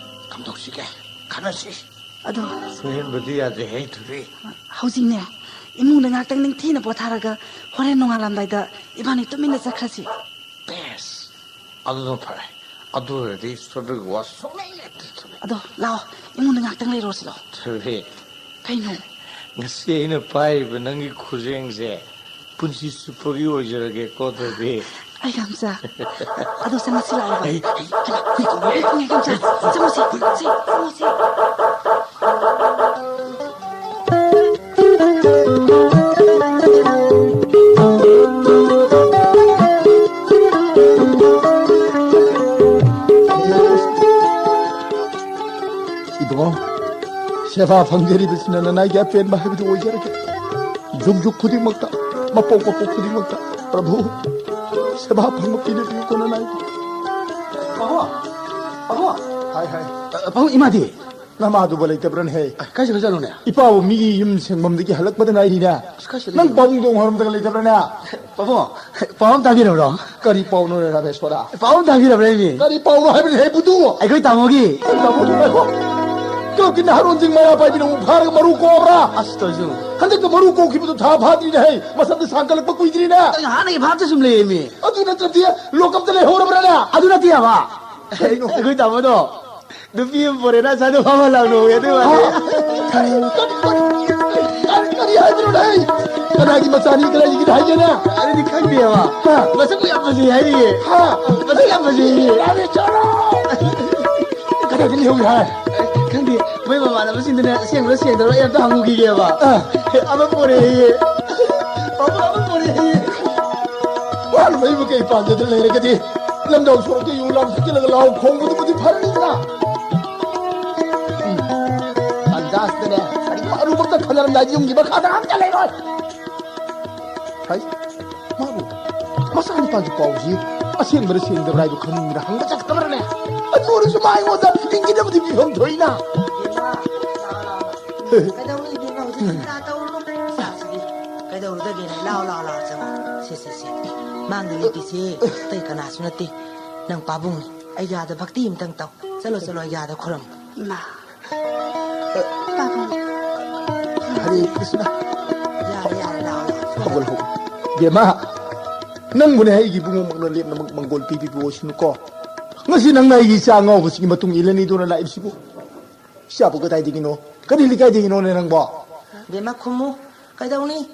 ꯀꯝꯗꯧꯁꯤꯒꯦ? ꯈꯟꯅꯁꯤ꯫ ꯑꯗꯣ ꯁꯣꯏꯍꯟꯕꯗꯤ ꯌꯥꯗꯦꯍꯦ, ꯊꯣꯏꯕꯤ꯫ ꯍꯧꯖꯤꯛꯅꯦ, ꯏꯃꯨꯡꯗ ꯉꯥꯛꯇꯪ ꯅꯤꯡꯊꯤꯅ ꯄꯣꯊꯥꯔꯒ ꯍꯣꯔꯦꯟ ꯅꯣꯡꯉꯥꯜꯂꯝꯗꯥꯏꯗ ꯏꯕꯥꯅꯤ ꯇꯨꯃꯤꯟꯅ ꯆꯠꯈ꯭ꯔꯁꯤ꯫ ꯕꯦꯁ! ꯑꯗꯨꯅ ꯐꯔꯦ꯫ ꯑꯗꯨ ꯑꯣꯏꯔꯗꯤ ꯁꯣꯏꯕꯒꯤ ꯋꯥ ꯁꯨꯡꯂꯩ ꯂꯩꯇ꯭ꯔꯦ, ꯊꯣꯏꯕꯤ꯫ ꯑꯗꯣ ꯂꯥꯛꯑꯣ, ꯏꯃꯨꯡꯗ ꯉꯥꯛꯇꯪ ꯂꯩꯔꯣꯁꯤ ꯂꯥꯛꯑꯣ꯫ ꯊꯣꯏꯕꯤ, ꯀꯩꯅꯣ? ꯉꯁꯤ ꯑꯩꯅ ꯄꯥꯏꯔꯤꯕ ꯅꯪꯒꯤ ꯈꯨꯖꯦꯡꯁꯦ ꯄꯨꯟꯁꯤ ꯆꯨꯞꯄꯒꯤ ꯑꯣꯏꯖꯔꯒꯦꯀꯣ, ꯊꯣꯏꯕꯤ꯫ ꯑꯩ ꯉꯝꯖ꯫ ꯑꯗꯣ ꯆꯪꯉꯁꯤ ꯂꯥꯛꯑꯣꯕ꯫ ꯑꯩ, ꯑꯩ, ꯍꯩꯃꯥ, ꯍꯨꯏ ꯀꯧꯔꯦ꯫ ꯉꯝꯖ, ꯆꯪꯉꯁꯤ, ꯆꯪꯉꯁꯤ꯫ ꯏꯕꯨꯡꯉꯣ, ꯁꯦꯕꯥ ꯐꯪꯖꯔꯤꯕꯁꯤꯅ ꯅꯅꯥꯏꯒꯤ ꯑꯄꯦꯟꯕ ꯍꯥꯏꯕꯗꯨ ꯑꯣꯏꯖꯔꯒꯦ꯫ ꯖꯨꯛ ꯖꯨꯛ ꯈꯨꯗꯤꯡꯃꯛꯇ, ꯃꯄꯣꯛ ꯃꯄꯣꯛ ꯈꯨꯗꯤꯡꯃꯛꯇ, ꯄ꯭ꯔꯚꯨ, ꯁꯦꯕꯥ ꯐꯪꯕ ꯄꯤꯕꯤꯌꯨꯀꯣ ꯅꯅꯥꯏꯒꯤ꯫ ꯄꯥꯕꯨꯡ, ꯄꯥꯕꯨꯡ꯫ ꯍꯥꯏ, ꯍꯥꯏ꯫ ꯑ, ꯄꯥꯕꯨꯡ, ꯏꯃꯥꯗꯤ? ꯅꯃꯥꯗꯨꯕꯨ ꯂꯩꯇꯕ꯭ꯔꯅꯦꯍꯦ? ꯑ, ꯀꯥꯏ ꯆꯠꯈ꯭ꯔꯖꯥꯠꯅꯣꯅꯦ? ꯏꯄꯥꯕꯨ ꯃꯤꯒꯤ ꯌꯨꯝ ꯁꯦꯡꯐꯝꯗꯒꯤ ꯍꯜꯂꯛꯄꯗ ꯉꯥꯏꯔꯤꯅꯦ꯫ ꯑꯁ, ꯀꯥꯏ ꯆꯠꯂꯤꯅꯣ? ꯅꯪ ꯄꯥꯕꯨꯡꯗꯣ ꯍꯣꯔꯝꯗꯒ ꯂꯩꯇꯕ꯭ꯔꯅꯦ? ꯄꯥꯕꯨꯡ, ꯄꯥꯎ ꯑꯃ ꯇꯥꯕꯤꯔꯕ꯭ꯔꯣ? ꯀꯔꯤ ꯄꯥꯎꯅꯣ, ꯔꯥꯃꯦꯁ꯭ꯋꯔ? ꯄꯥꯎ ꯑꯃ ꯇꯥꯕꯤꯔꯕ꯭ꯔꯥ, ꯏꯃꯤ? ꯀꯔꯤ ꯄꯥꯎꯅꯣ ꯍꯥꯏꯕꯅꯤ, ꯍꯦ ꯕꯨꯗꯨ? ꯑꯩꯈꯣꯏ ꯇꯥꯃꯣꯒꯤ꯫ ꯀꯔꯤ ꯇꯥꯃꯣꯒꯤ? ꯉꯥꯏꯈꯣ꯫ ꯀ꯭ꯂꯕꯀꯤ ꯅꯍꯥꯔꯣꯟꯁꯤꯡ ꯃꯩꯔꯥ ꯄꯥꯏꯕꯤꯅ ꯑꯃꯨꯛ ꯐꯥꯔꯒ ꯃꯔꯨ ꯀꯣꯛꯑꯕ꯭ꯔꯥ? ꯑꯁ, ꯇꯧꯏꯁꯤꯕꯨ꯫ ꯍꯟꯗꯛꯇ ꯃꯔꯨ ꯀꯣꯛꯈꯤꯕꯗꯨ ꯊꯥ ꯐꯥꯗ꯭ꯔꯤꯅꯦ, ꯍꯦ꯫ ꯃꯁꯝꯗꯤ ꯁꯥꯡꯒꯠꯂꯛꯄ ꯀꯨꯏꯗ꯭ꯔꯤꯅꯦ꯫ ꯑꯩ ꯍꯥꯟꯅꯒꯤ ꯚꯥꯞꯇ ꯁꯨꯝ ꯂꯩꯌꯦꯃꯤ꯫ ꯑꯗꯨ ꯅꯠꯇ꯭ꯔꯗꯤ ꯂꯣꯀꯞꯇ ꯂꯩꯍꯧꯔꯕ꯭ꯔꯥꯅꯦ? ꯑꯗꯨ ꯅꯠꯇꯦ, ꯍꯥꯏꯕ꯫ ꯀꯔꯤꯅꯣ? ꯑꯩꯈꯣꯏ ꯇꯥꯃꯣꯗꯣ ꯅꯨꯄꯤ ꯑꯃ ꯄꯣꯔꯦꯅ ꯑꯁ꯭ꯋꯥꯏꯗ ꯐꯝꯍꯜꯂꯛꯅꯣꯌꯦ, ꯑꯗꯨꯏ ꯋꯥꯅꯤ꯫ ꯍꯥ? ꯀꯔꯤ, ꯀꯔꯤ, ꯀꯔꯤ, ꯀꯔꯤ, ꯀꯔꯤ ꯍꯥꯏꯕꯅꯣ ꯅꯪ? ꯀꯅꯥꯒꯤ ꯃꯆꯥꯅꯤ, ꯀꯅꯥꯒꯤ ꯍꯥꯏꯒꯦꯅꯦ? ꯑꯗꯨꯗꯤ ꯈꯪꯗꯦꯕ꯫ ꯍꯥ? ꯃꯁꯛ ꯌꯥꯝ ꯐꯖꯩ ꯍꯥꯏꯔꯤꯌꯦ꯫ ꯍꯥ? ꯃꯁꯛ ꯌꯥꯝ ꯐꯖꯩꯌꯦ꯫ ꯌꯥꯔꯦ, ꯆꯠꯂꯣ! ꯀꯗꯥꯏꯗ ꯂꯩꯍꯧꯏ ꯍꯥꯏ? ꯈꯪꯗꯦ, ꯃꯣꯏ ꯃꯃꯥꯟꯅꯕꯁꯤꯡꯗꯨꯅ ꯑꯁꯦꯡꯕ꯭ꯔꯥ ꯁꯦꯡꯗꯕ꯭ꯔꯥ ꯑꯩ ꯑꯝꯇ ꯍꯪꯉꯨꯈꯤꯒꯦꯕ꯫ ꯑꯥ꯫ ꯑꯃ ꯄꯣꯔꯛꯑꯦꯌꯦ꯫ ꯄꯥꯕꯨꯡ ꯑꯃ ꯄꯣꯔꯛꯑꯦꯌꯦ꯫ ꯋꯥꯅ ꯂꯩꯕ ꯀꯩ ꯄꯥꯟꯖꯗ ꯂꯩꯔꯒꯗꯤ ꯂꯝꯖꯥꯎ ꯁꯣꯔꯣꯛꯇ ꯌꯨ ꯂꯥꯡ ꯊꯛꯆꯤꯜꯂꯒ ꯂꯥꯎ ꯈꯣꯡꯕꯗꯨꯕꯨꯗꯤ ꯐꯔꯅꯤꯗꯅ꯫ ꯎꯝ꯫ ꯇꯥꯟꯖꯥꯁꯤꯗꯅꯦ, ꯀꯔꯤꯒꯨꯝꯕ ꯑꯔꯨꯕ ꯑꯝꯇ ꯈꯟꯅꯔꯝꯗꯥꯏꯗ ꯌꯨꯝꯒꯤ ꯃꯈꯥꯗ ꯑꯝꯇ ꯂꯩꯔꯣꯏ꯫ ꯍꯩ, ꯃꯥꯕꯨ ꯃꯆꯥꯅꯤꯄꯥꯒꯤ ꯄꯥꯎꯁꯤ ꯑꯁꯦꯡꯕꯔ ꯁꯦꯡꯗꯕ꯭ꯔꯥ ꯍꯥꯏꯕ ꯈꯪꯅꯤꯡꯗꯅ ꯍꯪꯕ ꯆꯠꯀꯗꯕ꯭ꯔꯅꯦ? ꯑꯗꯨ ꯑꯣꯏꯔꯁꯨ ꯃꯥ ꯑꯩꯉꯣꯟꯗ ꯏꯪꯒꯤꯠ ꯑꯃꯗꯤ ꯄꯤꯐꯝ ꯊꯣꯛꯏꯅ꯫ ꯀꯩꯗꯧꯔꯨꯗꯒꯦꯅꯦ? ꯂꯥꯎ, ꯂꯥꯎ, ꯂꯥꯎ, ꯆꯪꯉꯣ꯫ ꯁꯦ, ꯁꯦ, ꯁꯦ꯫ ꯃꯥꯡꯗ ꯂꯦꯞꯄꯤꯁꯦ ꯑꯇꯩ ꯀꯅꯥꯁꯨ ꯅꯠꯇꯦ, ꯅꯪ ꯄꯥꯕꯨꯡꯅꯤ꯫ ꯑꯩꯒꯤ ꯑꯥꯗ ꯚꯛꯇꯤ ꯑꯃꯇꯪ ꯇꯧ꯫ ꯆꯠꯂꯣ, ꯆꯠꯂꯣ, ꯑꯩꯒꯤ ꯑꯥꯗ ꯈꯨꯔꯨꯝꯃꯨ꯫ ꯏꯃꯥ꯫ ꯄꯥꯕꯨꯡ꯫ ꯍꯔꯦ ꯀ꯭ꯔꯤꯁꯅ꯫ ꯌꯥꯔꯦ, ꯌꯥꯔꯦ, ꯂꯥꯛꯑꯣ, ꯂꯥꯛꯑꯣ꯫ ꯍꯧꯒꯠꯂꯣ, ꯍꯧꯒꯠꯂꯣ꯫ ꯕꯦꯝꯃ, ꯅꯪꯕꯨꯅꯦ ꯑꯩꯒꯤ ꯏꯕꯨꯡꯉꯣꯃꯛꯅ ꯂꯦꯞꯅꯃꯛ ꯃꯪꯒꯣꯜ ꯄꯤꯕꯤꯕ ꯑꯣꯏꯁꯅꯨꯀꯣ꯫ ꯉꯁꯤ ꯅꯪꯅ ꯑꯩꯒꯤ ꯏꯆꯥ ꯑꯉꯥꯎꯕꯁꯤꯒꯤ ꯃꯇꯨꯡ ꯏꯜꯂꯅꯤꯗꯨꯅ ꯂꯥꯛꯏꯕꯁꯤꯕꯨ? ꯏꯆꯥꯕꯨ ꯀꯗꯥꯏꯗꯒꯤꯅꯣ? ꯀꯔꯤ ꯂꯩꯀꯥꯏꯗꯒꯤꯅꯣꯅꯦ ꯅꯪꯕꯣ? ꯕꯦꯝꯃ ꯈꯨꯝꯃꯨ꯫ ꯀꯩꯗꯧꯅꯤ?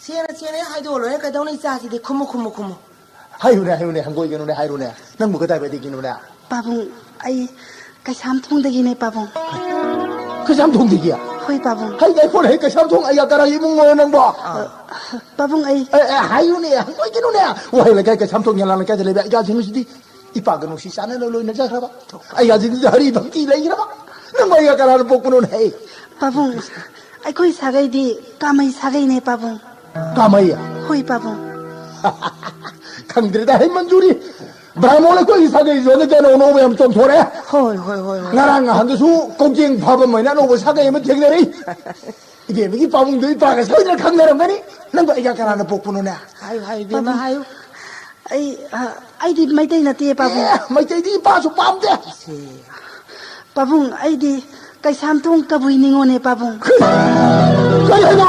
ꯁꯦꯡꯅ ꯁꯦꯡꯅ ꯍꯦꯛ ꯍꯥꯏꯗꯣꯛꯑ ꯂꯣꯏꯔꯦ꯫ ꯀꯩꯗꯧꯅꯤ ꯏꯆꯥꯁꯤꯗꯤ? ꯈꯨꯝꯃꯨ, ꯈꯨꯝꯃꯨ, ꯈꯨꯝꯃꯨ꯫ ꯍꯥꯏꯌꯨꯅꯦ, ꯍꯥꯏꯌꯨꯅꯦ, ꯍꯪꯒꯣꯏꯒꯅꯨꯅꯦ, ꯍꯥꯏꯔꯨꯅꯦ꯫ ꯅꯪꯕꯨ ꯀꯗꯥꯏꯋꯥꯏꯗꯒꯤꯅꯣꯅꯦ? ꯄꯥꯕꯨꯡ, ꯑꯩ ꯀꯩꯁꯥꯝꯊꯣꯡꯗꯒꯤꯅꯦ, ꯄꯥꯕꯨꯡ꯫ ꯀꯩꯁꯥꯝꯊꯣꯡꯗꯒꯤ? ꯍꯣꯏ, ꯄꯥꯕꯨꯡ꯫ ꯍꯩ, ꯉꯥꯏꯈꯣꯅꯦ, ꯍꯩ, ꯀꯩꯁꯥꯝꯊꯣꯡ ꯑꯩꯒ ꯀꯅꯥꯒꯤ ꯏꯃꯨꯡꯅꯣ ꯅꯪꯕꯣ? ꯑ, ꯄꯥꯕꯨꯡ, ꯑꯩ ꯑꯦ, ꯑꯦ, ꯍꯥꯏꯌꯨꯅꯦ, ꯍꯪꯒꯣꯏꯒꯅꯨꯅꯦ꯫ ꯋꯥꯍꯩ ꯂꯩꯀꯥꯏ ꯀꯩꯁꯥꯝꯊꯣꯡ ꯌꯦꯂꯥꯡ ꯂꯩꯀꯥꯏꯗ ꯂꯩꯕ ꯏꯆꯥꯁꯤꯡꯁꯤꯗꯤ ꯏꯄꯥꯒ ꯅꯨꯡꯁꯤ ꯆꯥꯟꯅꯅ ꯂꯣꯏꯅꯖꯈ꯭ꯔꯕ꯫ ꯑꯩꯒ ꯑꯁꯤꯗ ꯍꯔꯤ ꯚꯛꯇꯤ ꯂꯩꯈ꯭ꯔꯕ꯫ ꯅꯪ ꯑꯩꯒ ꯀꯅꯥꯅ ꯄꯣꯛꯄꯅꯣꯅꯦ? ꯄꯥꯕꯨꯡ, ꯑꯩꯈꯣꯏ ꯁꯥꯒꯩꯗꯤ ꯀꯥꯃꯩ ꯁꯥꯒꯩꯅꯦ, ꯄꯥꯕꯨꯡ꯫ ꯀꯥꯃꯩ? ꯍꯣꯏ, ꯄꯥꯕꯨꯡ꯫ ꯈꯪꯗ꯭ꯔꯦꯗ, ꯍꯩ ꯃꯟꯖꯨꯔꯤ꯫ ꯕ꯭ꯔꯥꯍꯃꯣꯟ ꯑꯩꯈꯣꯏꯒꯤ ꯁꯥꯒꯩꯁꯨ ꯍꯟꯗꯛꯇꯤ ꯑꯅꯧ ꯑꯅꯧꯕ ꯌꯥꯝ ꯆꯣꯡꯊꯣꯔꯛꯑꯦ꯫ ꯍꯣꯏ, ꯍꯣꯏ, ꯍꯣꯏ, ꯍꯣꯏ꯫ ꯉꯔꯥꯡ ꯅꯍꯥꯟꯗꯁꯨ ꯀꯧꯖꯦꯡ ꯐꯥꯕ ꯃꯩꯅ ꯑꯅꯧꯕ ꯁꯥꯒꯩ ꯑꯃ ꯊꯦꯡꯅꯔꯛꯏ꯫ ꯏꯕꯦꯝꯃꯒꯤ ꯄꯥꯕꯨꯡꯗꯣ ꯏꯄꯥꯒ ꯁꯣꯏꯗꯅ ꯈꯪꯅꯔꯝꯒꯅꯤ꯫ ꯅꯪꯕꯨ ꯑꯩꯒ ꯀꯅꯥꯅ ꯄꯣꯛꯄꯅꯣꯅꯦ? ꯍꯥꯏꯌꯨ, ꯍꯥꯏꯌꯨ, ꯏꯕꯦꯝꯃ, ꯄꯥꯕꯨꯡ꯫ ꯍꯥꯏꯌꯨ꯫ ꯑꯩ, ꯑ, ꯑꯩꯗꯤ ꯃꯩꯇꯩ ꯅꯠꯇꯦ, ꯄꯥꯕꯨꯡ꯫ ꯑꯦ, ꯃꯩꯇꯩꯗꯤ ꯏꯄꯥꯁꯨ ꯄꯥꯝꯗꯦ꯫ ꯏꯆꯦ꯫ ꯄꯥꯕꯨꯡ, ꯑꯩꯗꯤ ꯀꯩꯁꯥꯝꯊꯣꯡ ꯀꯕꯨꯏ ꯅꯤꯉꯣꯜꯅꯦ, ꯄꯥꯕꯨꯡ꯫ ꯀꯔꯤ ꯍꯥꯏꯕ?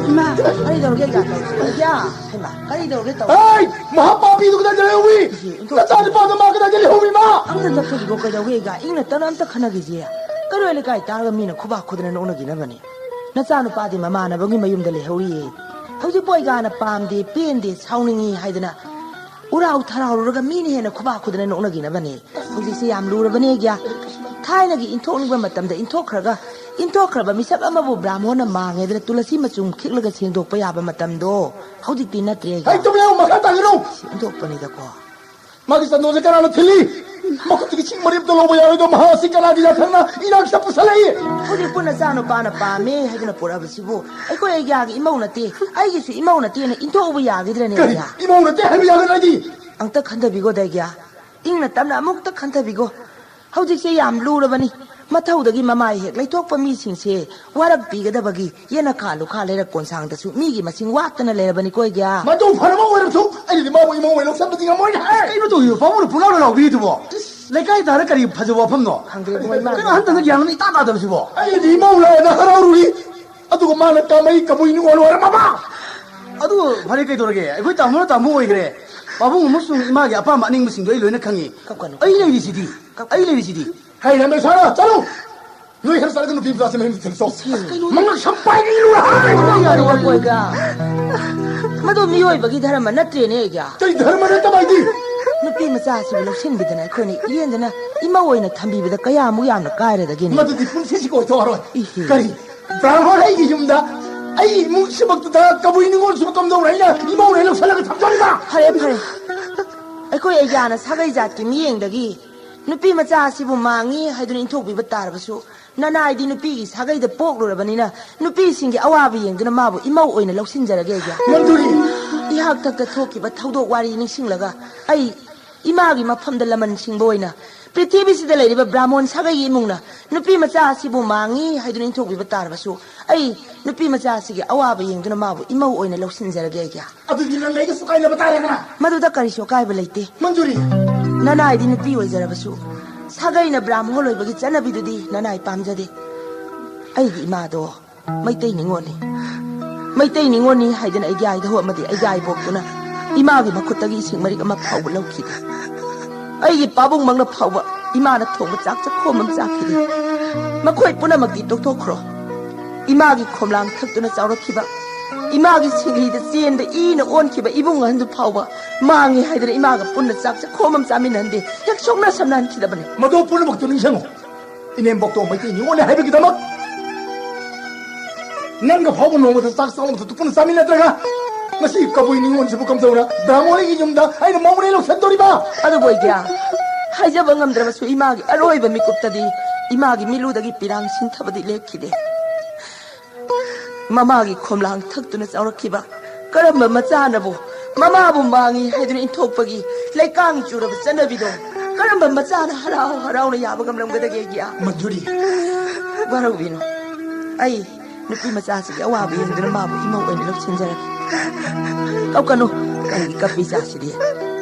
ꯏꯃꯥ꯫ ꯀꯔꯤ ꯇꯧꯔꯒꯦ, ꯏꯆꯥ ꯇꯧꯔꯤꯁꯦ? ꯏꯆꯥ, ꯍꯩꯃꯥ, ꯀꯔꯤ ꯇꯧꯔꯒꯦ ꯇꯧꯔꯤꯁꯦ? ꯍꯩ! ꯃꯍꯥ ꯄꯥꯄꯤꯗꯨ ꯀꯗꯥꯏꯗ ꯂꯩꯍꯧꯏ? ꯏꯆꯦ, ꯏꯟꯊꯣꯛ-, ꯅꯆꯥꯅꯨꯄꯥꯗꯣ ꯃꯥ ꯀꯗꯥꯏꯗ ꯂꯩꯍꯧꯏ ꯃꯥ? ꯑꯝꯇ ꯂꯧꯊꯣꯛꯈꯤꯀꯣ, ꯀꯩꯗꯧꯒꯦ ꯏꯆꯥ? ꯏꯪꯅ ꯇꯞꯅ ꯑꯝꯇ ꯈꯟꯅꯈꯤꯁꯦ꯫ ꯀꯩꯔꯣꯏ ꯂꯩꯀꯥꯏ ꯇꯥꯔꯒ ꯃꯤꯅ ꯈꯨꯕꯥꯛ ꯈꯨꯗꯅ ꯅꯣꯛꯅꯈꯤꯅꯕꯅꯤ꯫ ꯅꯆꯥꯅꯨꯄꯥꯗꯤ ꯃꯃꯥꯟꯅꯕꯒꯤ ꯃꯌꯨꯝꯗ ꯂꯩꯍꯧꯔꯤꯌꯦ꯫ ꯍꯧꯖꯤꯛ ꯄꯣꯏꯒꯥꯅ ꯄꯥꯝꯗꯦ, ꯄꯦꯟꯗꯦ, ꯁꯥꯎꯅꯤꯡꯉꯤ ꯍꯥꯏꯗꯅ ꯎꯔꯥꯎ ꯊꯔꯥꯎꯔꯨꯔꯒ ꯃꯤꯅ ꯍꯦꯟꯅ ꯈꯨꯕꯥꯛ ꯈꯨꯗꯅ ꯅꯣꯛꯅꯈꯤꯅꯕꯅꯦ꯫ ꯍꯧꯖꯤꯛꯁꯦ ꯌꯥꯝ ꯂꯨꯔꯕꯅꯦ ꯒ꯭ꯌꯥ꯫ ꯊꯥꯏꯅꯒꯤ ꯏꯟꯊꯣꯛꯅꯤꯡꯕ ꯃꯇꯝꯗ ꯏꯟꯊꯣꯛꯈ꯭ꯔꯒ, ꯏꯟꯊꯣꯛꯈ꯭ꯔꯕ ꯃꯤꯁꯛ ꯑꯃꯕꯨ ꯕ꯭ꯔꯥꯍꯃꯣꯟꯅ ꯃꯥꯡꯉꯦꯗꯅ ꯇꯨꯂꯁꯤ ꯃꯆꯨꯝ ꯈꯤꯛꯂꯒ ꯁꯦꯡꯗꯣꯛꯄ ꯌꯥꯕ ꯃꯇꯝꯗꯣ ꯍꯧꯖꯤꯛꯇꯤ ꯅꯠꯇ꯭ꯔꯦ ꯒ꯭ꯌꯥ꯫ ꯍꯩ, ꯇꯨꯃꯤꯟ ꯂꯩꯌꯨ, ꯃꯈꯥ ꯇꯥꯒꯅꯨ꯫ ꯁꯤ ꯏꯟꯊꯣꯛꯄꯅꯤꯗꯀꯣ꯫ ꯃꯥꯒꯤ ꯆꯟꯗꯣꯟꯁꯦ ꯀꯅꯥꯅ ꯊꯤꯜꯂꯤ? ꯃꯈꯨꯠꯇꯒꯤ ꯁꯤꯡ ꯃꯔꯤꯝꯇ ꯂꯧꯕ ꯌꯥꯔꯣꯏꯗꯣ, ꯃꯍꯥꯛ ꯑꯁꯤ ꯀꯅꯥꯒꯤ ꯌꯥꯊꯪꯅ ꯏꯅꯥꯛꯇ ꯄꯨꯁꯜꯂꯛꯏ? ꯍꯧꯖꯤꯛꯄꯨ ꯅꯆꯥꯅꯨꯄꯥꯅ ꯄꯥꯝꯃꯦ ꯍꯥꯏꯗꯨꯅ ꯄꯨꯔꯛꯑꯕꯁꯤꯕꯨ ꯑꯩꯈꯣꯏ ꯑꯩꯒ꯭ꯌꯥꯒꯤ ꯏꯃꯧ ꯅꯠꯇꯦ, ꯑꯩꯒꯤꯁꯨ ꯏꯃꯧ ꯅꯠꯇꯦꯅ ꯏꯟꯊꯣꯛꯎꯕ ꯌꯥꯈꯤꯗ꯭ꯔꯅꯦ, ꯀꯔꯤ? ꯑꯩꯒ꯭ꯌꯥ? ꯏꯃꯧ ꯅꯠꯇꯦ ꯍꯥꯏꯕ ꯌꯥꯒꯗ꯭ꯔꯗꯤ? ꯑꯝꯇ ꯈꯟꯊꯕꯤꯈꯣ, ꯗꯥꯏꯒ꯭ꯌꯥ꯫ ꯏꯪꯅ ꯇꯞꯅ ꯑꯃꯨꯛꯇ ꯈꯟꯊꯕꯤꯈꯣ꯫ ꯍꯧꯖꯤꯛꯁꯦ ꯌꯥꯝ ꯂꯨꯔꯕꯅꯤ꯫ ꯃꯊꯧꯗꯒꯤ ꯃꯃꯥꯏ ꯍꯦꯛ ꯂꯩꯊꯣꯛꯄ ꯃꯤꯁꯤꯡꯁꯦ ꯋꯥꯔꯛꯄꯤꯒꯗꯕꯒꯤ ꯌꯦꯅꯈꯥ ꯂꯨꯈꯥ ꯂꯩꯔꯛ ꯀꯣꯟꯁꯥꯡꯗꯁꯨ ꯃꯤꯒꯤ ꯃꯁꯤꯡ ꯋꯥꯠꯇꯅ ꯂꯩꯔꯕꯅꯤꯀꯣ, ꯑꯩꯒ꯭ꯌꯥ꯫ ꯃꯇꯧ ꯐꯔꯕ ꯑꯣꯏꯔꯕꯁꯨ ꯑꯩꯅꯗꯤ ꯃꯥꯕꯨ ꯏꯃꯧ ꯑꯣꯏꯅ ꯂꯧꯁꯟꯕꯗꯤ ꯉꯝꯃꯣꯏꯅꯦ꯫ ꯀꯩꯅꯣ ꯇꯧꯔꯤꯕꯣ? ꯄꯥꯕꯨꯡꯅ ꯄꯨꯡꯂꯥꯎꯅ ꯂꯥꯎꯕꯤꯔꯤꯗꯨꯕꯣ? ꯂꯩꯀꯥꯏ ꯇꯥꯔ ꯀꯔꯤ ꯐꯖꯕ ꯋꯥꯐꯝꯅꯣ? ꯈꯪꯗꯦ, ꯏꯕꯨꯡꯉꯣ, ꯏꯃꯥ ꯀꯩꯅꯣ ꯍꯟꯗꯛꯇ ꯒ꯭ꯌꯥꯟ ꯑꯃ ꯏꯇꯥ ꯇꯥꯗꯕꯁꯤꯕꯣ? ꯑꯩꯗꯤ ꯏꯃꯧ ꯂꯥꯛꯑꯦꯅ ꯍꯔꯥꯎꯔꯨꯔꯤ, ꯑꯗꯨꯒ ꯃꯥꯅ ꯀꯥꯃꯩ ꯀꯕꯨꯏ ꯅꯤꯉꯣꯜ ꯑꯣꯏꯔꯝꯃꯕ? ꯑꯗꯨ ꯐꯔꯦ, ꯀꯩꯗꯧꯔꯒꯦ? ꯑꯩꯈꯣꯏ ꯇꯥꯃꯣꯅ ꯇꯥꯃꯣ ꯑꯣꯏꯈ꯭ꯔꯦ꯫ ꯄꯥꯕꯨꯡ ꯑꯃꯁꯨꯡ ꯏꯃꯥꯒꯤ ꯑꯄꯥꯝꯕ ꯑꯅꯤꯡꯕꯁꯤꯡꯗꯣ ꯑꯩ ꯂꯣꯏꯅ ꯈꯪꯉꯤ꯫ ꯀꯞꯀꯅꯨ꯫ ꯑꯩ ꯂꯩꯔꯤꯁꯤꯗꯤ꯫ ꯀꯞ- ꯑꯩ ꯂꯩꯔꯤꯁꯤꯗꯤ꯫ ꯍꯩ, ꯔꯥꯃꯦꯁ꯭ꯋꯔ, ꯆꯠꯂꯨ! ꯅꯣꯏ ꯈꯔ ꯆꯠꯂꯒ ꯅꯨꯄꯤ ꯃꯆꯥꯁꯦ ꯃꯌꯨꯝꯗ ꯊꯤꯜꯂꯨꯆꯣ꯫ ꯀꯩꯅꯣ? ꯃꯉꯛ ꯁꯝ ꯄꯥꯏꯒꯅꯨ ꯍꯥꯏ! ꯀꯩꯅꯣ ꯌꯥꯔꯤꯕ ꯀꯣꯏꯒ? ꯃꯗꯨ ꯃꯤꯑꯣꯏꯕꯒꯤ ꯙꯔꯃ ꯅꯠꯇ꯭ꯔꯦꯅꯦ, ꯑꯩꯒ꯫ ꯀꯩ ꯙꯔꯃ ꯅꯠꯇꯕ ꯍꯥꯏꯗꯤ? ꯅꯨꯄꯤ ꯃꯆꯥ ꯑꯁꯤꯕꯨ ꯂꯧꯁꯤꯟꯕꯤꯗꯅ ꯑꯩꯈꯣꯏꯅ ꯏꯔꯦꯟꯗꯅ ꯏꯃꯧ ꯑꯣꯏꯅ ꯊꯝꯕꯤꯕꯗ ꯀꯌꯥꯃꯨꯛ ꯌꯥꯝꯅ ꯀꯥꯏꯔꯗꯒꯦꯅꯦ? ꯃꯗꯨꯗꯤ ꯄꯨꯟꯁꯤꯁꯤꯒꯤ ꯑꯣꯏꯊꯣꯛꯑꯔꯣꯏ꯫ ꯏꯍꯦ꯫ ꯀꯔꯤ? ꯕ꯭ꯔꯥꯍꯃꯣꯟ ꯑꯩꯒꯤ ꯌꯨꯝꯗ ꯑꯩ ꯏꯃꯨꯡꯁꯤꯃꯛꯇꯗ ꯀꯕꯨꯏ ꯅꯤꯉꯣꯜꯁꯤꯕꯨ ꯀꯝꯗꯧꯔ ꯑꯩꯅ ꯏꯃꯧꯅꯦ ꯂꯧꯁꯜꯂꯒ ꯊꯝꯖꯔꯤꯕ? ꯐꯔꯦ, ꯐꯔꯦ꯫ ꯑꯩꯈꯣꯏ ꯑꯩꯒ꯭ꯌꯥꯅ ꯁꯥꯒꯩ ꯖꯥꯠꯀꯤ ꯃꯤꯠꯌꯦꯡꯗꯒꯤ ꯅꯨꯄꯤ ꯃꯆꯥ ꯑꯁꯤꯕꯨ ꯃꯥꯡꯉꯤ ꯍꯥꯏꯗꯨꯅ ꯏꯟꯊꯣꯛꯄꯤꯕ ꯇꯥꯔꯕꯁꯨ, ꯅꯅꯥꯏꯗꯤ ꯅꯨꯄꯤꯒꯤ ꯁꯥꯒꯩꯗ ꯄꯣꯛꯂꯨꯔꯕꯅꯤꯅ ꯅꯨꯄꯤꯁꯤꯡꯒꯤ ꯑꯋꯥꯕ ꯌꯦꯡꯗꯨꯅ ꯃꯥꯕꯨ ꯏꯃꯧ ꯑꯣꯏꯅ ꯂꯧꯁꯤꯟꯖꯔꯒꯦ ꯑꯩꯒ꯭ꯌꯥ꯫ ꯃꯟꯖꯨꯔꯤ! ꯏꯍꯥꯛ ꯊꯛꯇ ꯊꯣꯛꯈꯤꯕ ꯊꯧꯗꯣꯛ ꯋꯥꯔꯤ ꯅꯤꯡꯁꯤꯡꯂꯒ ꯑꯩ ꯏꯃꯥꯒꯤ ꯃꯐꯝꯗ ꯂꯃꯟ ꯁꯤꯡꯕ ꯑꯣꯏꯅ ꯄ꯭ꯔꯤꯊꯤꯕꯤꯁꯤꯗ ꯂꯩꯔꯤꯕ ꯕ꯭ꯔꯥꯍꯃꯣꯟ ꯁꯥꯒꯩꯒꯤ ꯏꯃꯨꯡꯅ ꯅꯨꯄꯤ ꯃꯆꯥ ꯑꯁꯤꯕꯨ ꯃꯥꯡꯉꯤ ꯍꯥꯏꯗꯨꯅ ꯏꯟꯊꯣꯛꯄꯤꯕ ꯇꯥꯔꯕꯁꯨ, ꯑꯩ ꯅꯨꯄꯤ ꯃꯆꯥ ꯑꯁꯤꯒꯤ ꯑꯋꯥꯕ ꯌꯦꯡꯗꯨꯅ ꯃꯥꯕꯨ ꯏꯃꯧ ꯑꯣꯏꯅ ꯂꯧꯁꯤꯟꯖꯔꯒꯦ ꯑꯩꯒꯤ꯫ ꯑꯗꯨꯗꯤ ꯅꯪ ꯑꯩꯒꯁꯨ ꯀꯥꯏꯅꯕ ꯇꯥꯔꯦꯗꯅ꯫ ꯃꯗꯨꯗ ꯀꯔꯤꯁꯨ ꯑꯀꯥꯏꯕ ꯂꯩꯇꯦ꯫ ꯃꯟꯖꯨꯔꯤ! ꯅꯅꯥꯏꯗꯤ ꯅꯨꯄꯤ ꯑꯣꯏꯖꯔꯕꯁꯨ, ꯁꯥꯒꯩꯅ ꯕ꯭ꯔꯥꯍꯃꯣꯟ ꯑꯣꯏꯕꯒꯤ ꯆꯠꯅꯕꯤꯗꯨꯗꯤ ꯅꯅꯥꯏ ꯄꯥꯝꯖꯗꯦ꯫ ꯑꯩꯒꯤ ꯏꯃꯥꯗꯣ ꯃꯩꯇꯩ ꯅꯤꯉꯣꯜꯅꯤ꯫ ꯃꯩꯇꯩ ꯅꯤꯉꯣꯜꯅꯤ ꯍꯥꯏꯗꯅ ꯑꯩꯒꯤ ꯏꯙꯧ ꯑꯃꯗꯤ ꯑꯩꯒꯤ ꯏꯕꯣꯛꯇꯨꯅ ꯏꯃꯥꯒꯤ ꯃꯈꯨꯠꯇꯒꯤ ꯏꯁꯤꯡ ꯃꯔꯤꯛ ꯑꯃ ꯐꯥꯎꯕ ꯂꯧꯈꯤꯗꯦ꯫ ꯑꯩꯒꯤ ꯄꯥꯕꯨꯡꯃꯛꯅ ꯐꯥꯎꯕ ꯏꯃꯥꯅ ꯊꯣꯡꯕ ꯆꯥꯛ ꯆꯥꯛꯈꯣꯝ ꯑꯃ ꯆꯥꯈꯤꯗꯦ꯫ ꯃꯈꯣꯏ ꯄꯨꯝꯅꯃꯛꯇꯤ ꯇꯣꯛꯊꯣꯛꯈ꯭ꯔꯣ꯫ ꯏꯃꯥꯒꯤ ꯈꯣꯝꯂꯥꯡ ꯊꯛꯇꯨꯅ ꯆꯥꯎꯔꯛꯈꯤꯕ, ꯏꯃꯥꯒꯤ ꯁꯤꯡꯂꯤꯗ ꯆꯦꯟꯗ ꯏꯅ ꯑꯣꯟꯈꯤꯕ ꯏꯕꯨꯡ ꯑꯍꯟꯗꯨ ꯐꯥꯎꯕ ꯃꯥꯡꯉꯤ ꯍꯥꯏꯗꯅ ꯏꯃꯥꯒ ꯄꯨꯟꯅ ꯆꯥꯛ ꯆꯥꯛꯈꯣꯝ ꯑꯃ ꯆꯥꯃꯤꯟꯅꯍꯟꯗꯦ, ꯍꯦꯛ ꯁꯣꯛꯅ ꯁꯝꯅꯍꯟꯈꯤꯗꯕꯅꯤ꯫ ꯃꯗꯨ ꯄꯨꯝꯅꯃꯛꯇꯨ ꯅꯤꯡꯁꯤꯡꯉꯨ꯫ ꯏꯅꯦꯝꯕꯣꯛꯇꯣ ꯃꯩꯇꯩ ꯅꯤꯉꯣꯜꯅꯤ ꯍꯥꯏꯕꯒꯤꯗꯃꯛ ꯅꯪꯒ ꯐꯥꯎꯕ ꯅꯣꯡꯃꯗ ꯆꯥꯛ ꯆꯥꯕ ꯃꯊꯛꯇ ꯄꯨꯟꯅ ꯆꯥꯃꯤꯟꯅꯗ꯭ꯔꯒ ꯉꯁꯤ ꯀꯕꯨꯏ ꯅꯤꯉꯣꯜꯁꯤꯕꯨ ꯀꯝꯗꯧꯅ ꯕ꯭ꯔꯥꯍꯃꯣꯟꯒꯤ ꯌꯨꯝꯗ ꯑꯩꯅ ꯃꯧꯅꯦ ꯂꯧꯁꯟꯗꯣꯔꯤꯕ? ꯑꯗꯨꯕꯨ ꯑꯩꯒꯤ ꯍꯥꯏꯖꯕ ꯉꯝꯗ꯭ꯔꯕꯁꯨ ꯏꯃꯥꯒꯤ ꯑꯔꯣꯏꯕ ꯃꯤꯀꯨꯞꯇꯗꯤ ꯏꯃꯥꯒꯤ ꯃꯤꯠꯂꯨꯗꯒꯤ ꯄꯤꯔꯥꯡ ꯁꯤꯟꯊꯕꯗꯤ ꯂꯦꯞꯈꯤꯗꯦ꯫ ꯃꯃꯥꯒꯤ ꯈꯣꯝꯂꯥꯡ ꯊꯛꯇꯨꯅ ꯆꯥꯎꯔꯛꯈꯤꯕ ꯀꯔꯝꯕ ꯃꯆꯥꯅꯕꯨ ꯃꯃꯥꯕꯨ ꯃꯥꯡꯉꯤ ꯍꯥꯏꯗꯨꯅ ꯏꯟꯊꯣꯛꯄꯒꯤ ꯂꯩꯀꯥꯡ ꯆꯨꯔꯕ ꯆꯠꯅꯕꯤꯗꯣ ꯀꯔꯝꯕ ꯃꯆꯥꯅ ꯍꯔꯥꯎ ꯍꯔꯥꯎꯅ ꯌꯥꯕ ꯉꯝꯂꯝꯒꯗꯒꯦ, ꯒ꯭ꯌꯥ? ꯃꯟꯖꯨꯔꯤ! ꯋꯥꯔꯧꯕꯤꯅꯨ꯫ ꯑꯩ ꯅꯨꯄꯤ ꯃꯆꯥꯁꯤꯒꯤ ꯑꯋꯥꯕ ꯌꯦꯡꯗꯨꯅ ꯃꯥꯕꯨ ꯏꯃꯧ ꯑꯣꯏꯅ ꯂꯧꯁꯤꯟꯖꯔꯒꯦ꯫ ꯀꯞꯀꯅꯨ꯫ ꯀꯔꯤꯒꯤ ꯀꯞꯄꯤ ꯏꯆꯥꯁꯤꯗꯤ?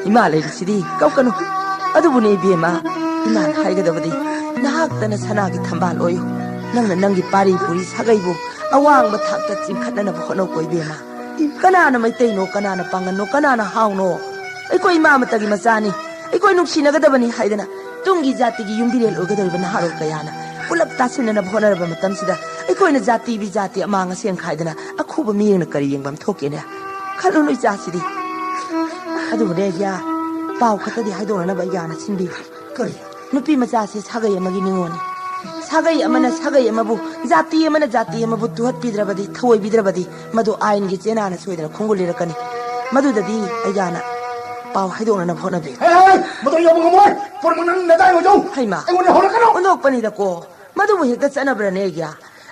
ꯏꯃꯥ ꯂꯩꯔꯤꯁꯤꯗꯤ꯫ ꯀꯞꯀꯅꯨ꯫ ꯑꯗꯨꯕꯨꯅꯦ ꯏꯕꯦꯝꯃ, ꯏꯃꯥꯅ ꯍꯥꯏꯒꯗꯕꯗꯤ ꯅꯍꯥꯛꯇꯅ ꯁꯅꯥꯒꯤ ꯊꯝꯕꯥꯜ ꯑꯣꯏꯌꯨ꯫ ꯅꯪꯅ ꯅꯪꯒꯤ ꯄꯥꯔꯤ ꯄꯨꯔꯤ ꯁꯥꯒꯩꯕꯨ ꯑꯋꯥꯡꯕ ꯊꯥꯛꯇ ꯆꯤꯡꯈꯠꯅꯅꯕ ꯍꯣꯠꯅꯧꯀꯣ ꯏꯕꯦꯝꯃ꯫ ꯀꯅꯥꯅ ꯃꯩꯇꯩꯅꯣ, ꯀꯅꯥꯅ ꯄꯥꯡꯒꯜꯅꯣ, ꯀꯅꯥꯅ ꯍꯥꯎꯅꯣ? ꯑꯩꯈꯣꯏ ꯏꯃꯥ ꯑꯃꯠꯇꯒꯤ ꯃꯆꯥꯅꯤ, ꯑꯩꯈꯣꯏ ꯅꯨꯡꯁꯤꯅꯒꯗꯕꯅꯤ ꯍꯥꯏꯗꯅ ꯇꯨꯡꯒꯤ ꯖꯥꯇꯤꯒꯤ ꯌꯨꯝꯕꯤꯔꯦꯜ ꯑꯣꯏꯒꯗꯧꯔꯤꯕ ꯅꯍꯥꯔꯣꯜ ꯀꯌꯥꯅ ꯄꯨꯂꯞ ꯇꯥꯁꯤꯟꯅꯅꯕ ꯍꯣꯠꯅꯔꯕ ꯃꯇꯝꯁꯤꯗ, ꯑꯩꯈꯣꯏꯅ ꯖꯥꯇꯤ ꯕꯤꯖꯥꯇꯤ ꯑꯃꯥꯡ ꯑꯁꯦꯡ ꯈꯥꯏꯗꯅ ꯑꯈꯨꯕ ꯃꯤꯠꯌꯦꯡꯅ ꯀꯔꯤ ꯌꯦꯡꯐꯝ ꯊꯣꯛꯀꯦꯅꯦ? ꯈꯜꯂꯨꯅꯨ ꯏꯆꯥꯁꯤꯗꯤ꯫ ꯑꯗꯨꯕꯨꯅꯦ ꯑꯩꯒꯤ ꯄꯥꯎ ꯈꯛꯇꯗꯤ ꯍꯥꯏꯗꯣꯛꯅꯅꯕ ꯑꯩꯒꯤ ꯁꯤꯟꯕꯤꯌꯨ꯫ ꯀꯔꯤ? ꯅꯨꯄꯤ ꯃꯆꯥꯁꯦ ꯁꯥꯒꯩ ꯑꯃꯒꯤ ꯅꯤꯉꯣꯜꯅꯤ꯫ ꯁꯥꯒꯩ ꯑꯃꯅ ꯁꯥꯒꯩ ꯑꯃꯕꯨ, ꯖꯥꯇꯤ ꯑꯃꯅ ꯖꯥꯇꯤ ꯑꯃꯕꯨ ꯇꯨꯍꯠꯄꯤꯗ꯭ꯔꯕꯗꯤ, ꯊꯧꯑꯣꯏꯕꯤꯗ꯭ꯔꯕꯗꯤ, ꯃꯗꯨ ꯑꯥꯏꯟꯒꯤ ꯆꯦꯅꯥꯅ ꯁꯣꯏꯗꯅ ꯈꯣꯡꯒꯨꯜ ꯂꯤꯔꯛꯀꯅꯤ꯫ ꯃꯗꯨꯗꯗꯤ ꯑꯩꯒꯥꯅ ꯄꯥꯎ ꯍꯥꯏꯗꯣꯛꯅꯅꯕ ꯍꯣꯠꯅꯕꯤꯌꯨ꯫ ꯍꯦ, ꯍꯦ, ꯍꯦ, ꯃꯗꯨ ꯌꯧꯕ ꯉꯝꯃꯣꯏ꯫ ꯄꯨꯝꯅꯃꯛ ꯅꯪ ꯅꯆꯥ ꯑꯣꯏꯖꯧ꯫ ꯍꯩꯃꯥ꯫ ꯑꯩꯉꯣꯟꯗ ꯍꯧꯔꯛꯀꯅꯨ꯫ ꯍꯨꯟꯗꯣꯛꯄꯅꯤꯗꯀꯣ꯫ ꯃꯗꯨꯕꯨ ꯍꯦꯛꯇ ꯆꯠꯅꯕ꯭ꯔꯅꯦ ꯑꯩꯒꯤ?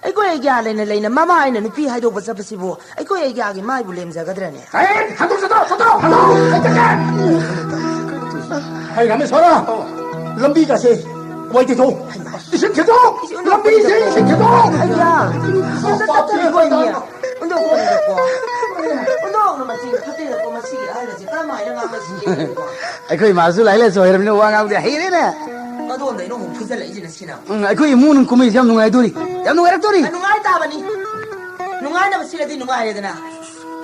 ꯑꯩꯈꯣꯏ ꯑꯩꯒ꯭ꯌꯥ ꯂꯩꯅ ꯂꯩꯅ ꯃꯃꯥ ꯑꯩꯅ ꯅꯨꯄꯤ ꯍꯥꯏꯗꯣꯛꯄ ꯆꯠꯄꯁꯤꯕꯨ ꯑꯩꯈꯣꯏ ꯑꯩꯒ꯭ꯌꯥꯒꯤ ꯃꯥꯏꯕꯨ ꯂꯦꯝꯖꯒꯗ꯭ꯔꯅꯦ? ꯑꯦ, ꯍꯟꯗꯣꯛ ꯆꯠꯊꯣꯛ, ꯆꯠꯊꯣꯛ, ꯍꯟꯗꯣꯛ, ꯍꯟꯗꯣꯛ꯫ ꯍꯩ, ꯔꯥꯃꯦꯁꯣꯔ, ꯂꯝꯕꯤꯒꯁꯦ ꯋꯥꯏ ꯇꯩꯊꯣꯛ꯫ ꯏꯁꯤꯡ ꯈꯤꯇꯣꯛ, ꯂꯝꯕꯤꯁꯦ ꯏꯁꯤꯡ ꯈꯤꯇꯣꯛ꯫ ꯑꯩꯒ꯭ꯌꯥ, ꯁꯤꯗ ꯆꯠꯇꯣꯔꯤꯕꯣ ꯑꯩꯅꯦ? ꯍꯨꯟꯗꯣꯛꯄꯅꯤꯗꯀꯣ꯫ ꯍꯨꯟꯗꯣꯛꯑꯒ ꯃꯆꯤꯡ ꯐꯠꯇꯦꯗꯀꯣ, ꯃꯁꯤꯒꯤ ꯑꯍꯜ ꯑꯁꯤ ꯀꯔꯝꯍꯥꯏꯅ ꯉꯥꯡꯅꯁꯤꯒꯦ? ꯑꯩꯈꯣꯏ ꯏꯃꯥꯁꯨ ꯂꯥꯏꯔꯤꯛ ꯂꯥꯏꯁꯨ ꯍꯩꯔꯕꯅꯤꯅ ꯋꯥ ꯉꯥꯡꯕꯗꯤ ꯍꯩꯔꯦꯅꯦ꯫ ꯀꯗꯣꯝꯗꯩꯅꯣ ꯑꯃꯨꯛ ꯐꯨꯖꯜꯂꯛꯏꯁꯤꯅ ꯁꯤꯅ? ꯎꯝ, ꯑꯩꯈꯣꯏ ꯏꯃꯨꯡ ꯃꯅꯨꯡ ꯀꯨꯝꯍꯩꯁꯦ ꯌꯥꯝ ꯅꯨꯡꯉꯥꯏꯗꯣꯔꯤ, ꯌꯥꯝ ꯅꯨꯡꯉꯥꯏꯔꯛꯇꯣꯔꯤ꯫ ꯅꯨꯡꯉꯥꯏ ꯇꯥꯕꯅꯤ꯫ ꯅꯨꯡꯉꯥꯏꯅꯕ ꯁꯤꯜꯂꯗꯤ ꯅꯨꯡꯉꯥꯏꯔꯦꯗꯅ꯫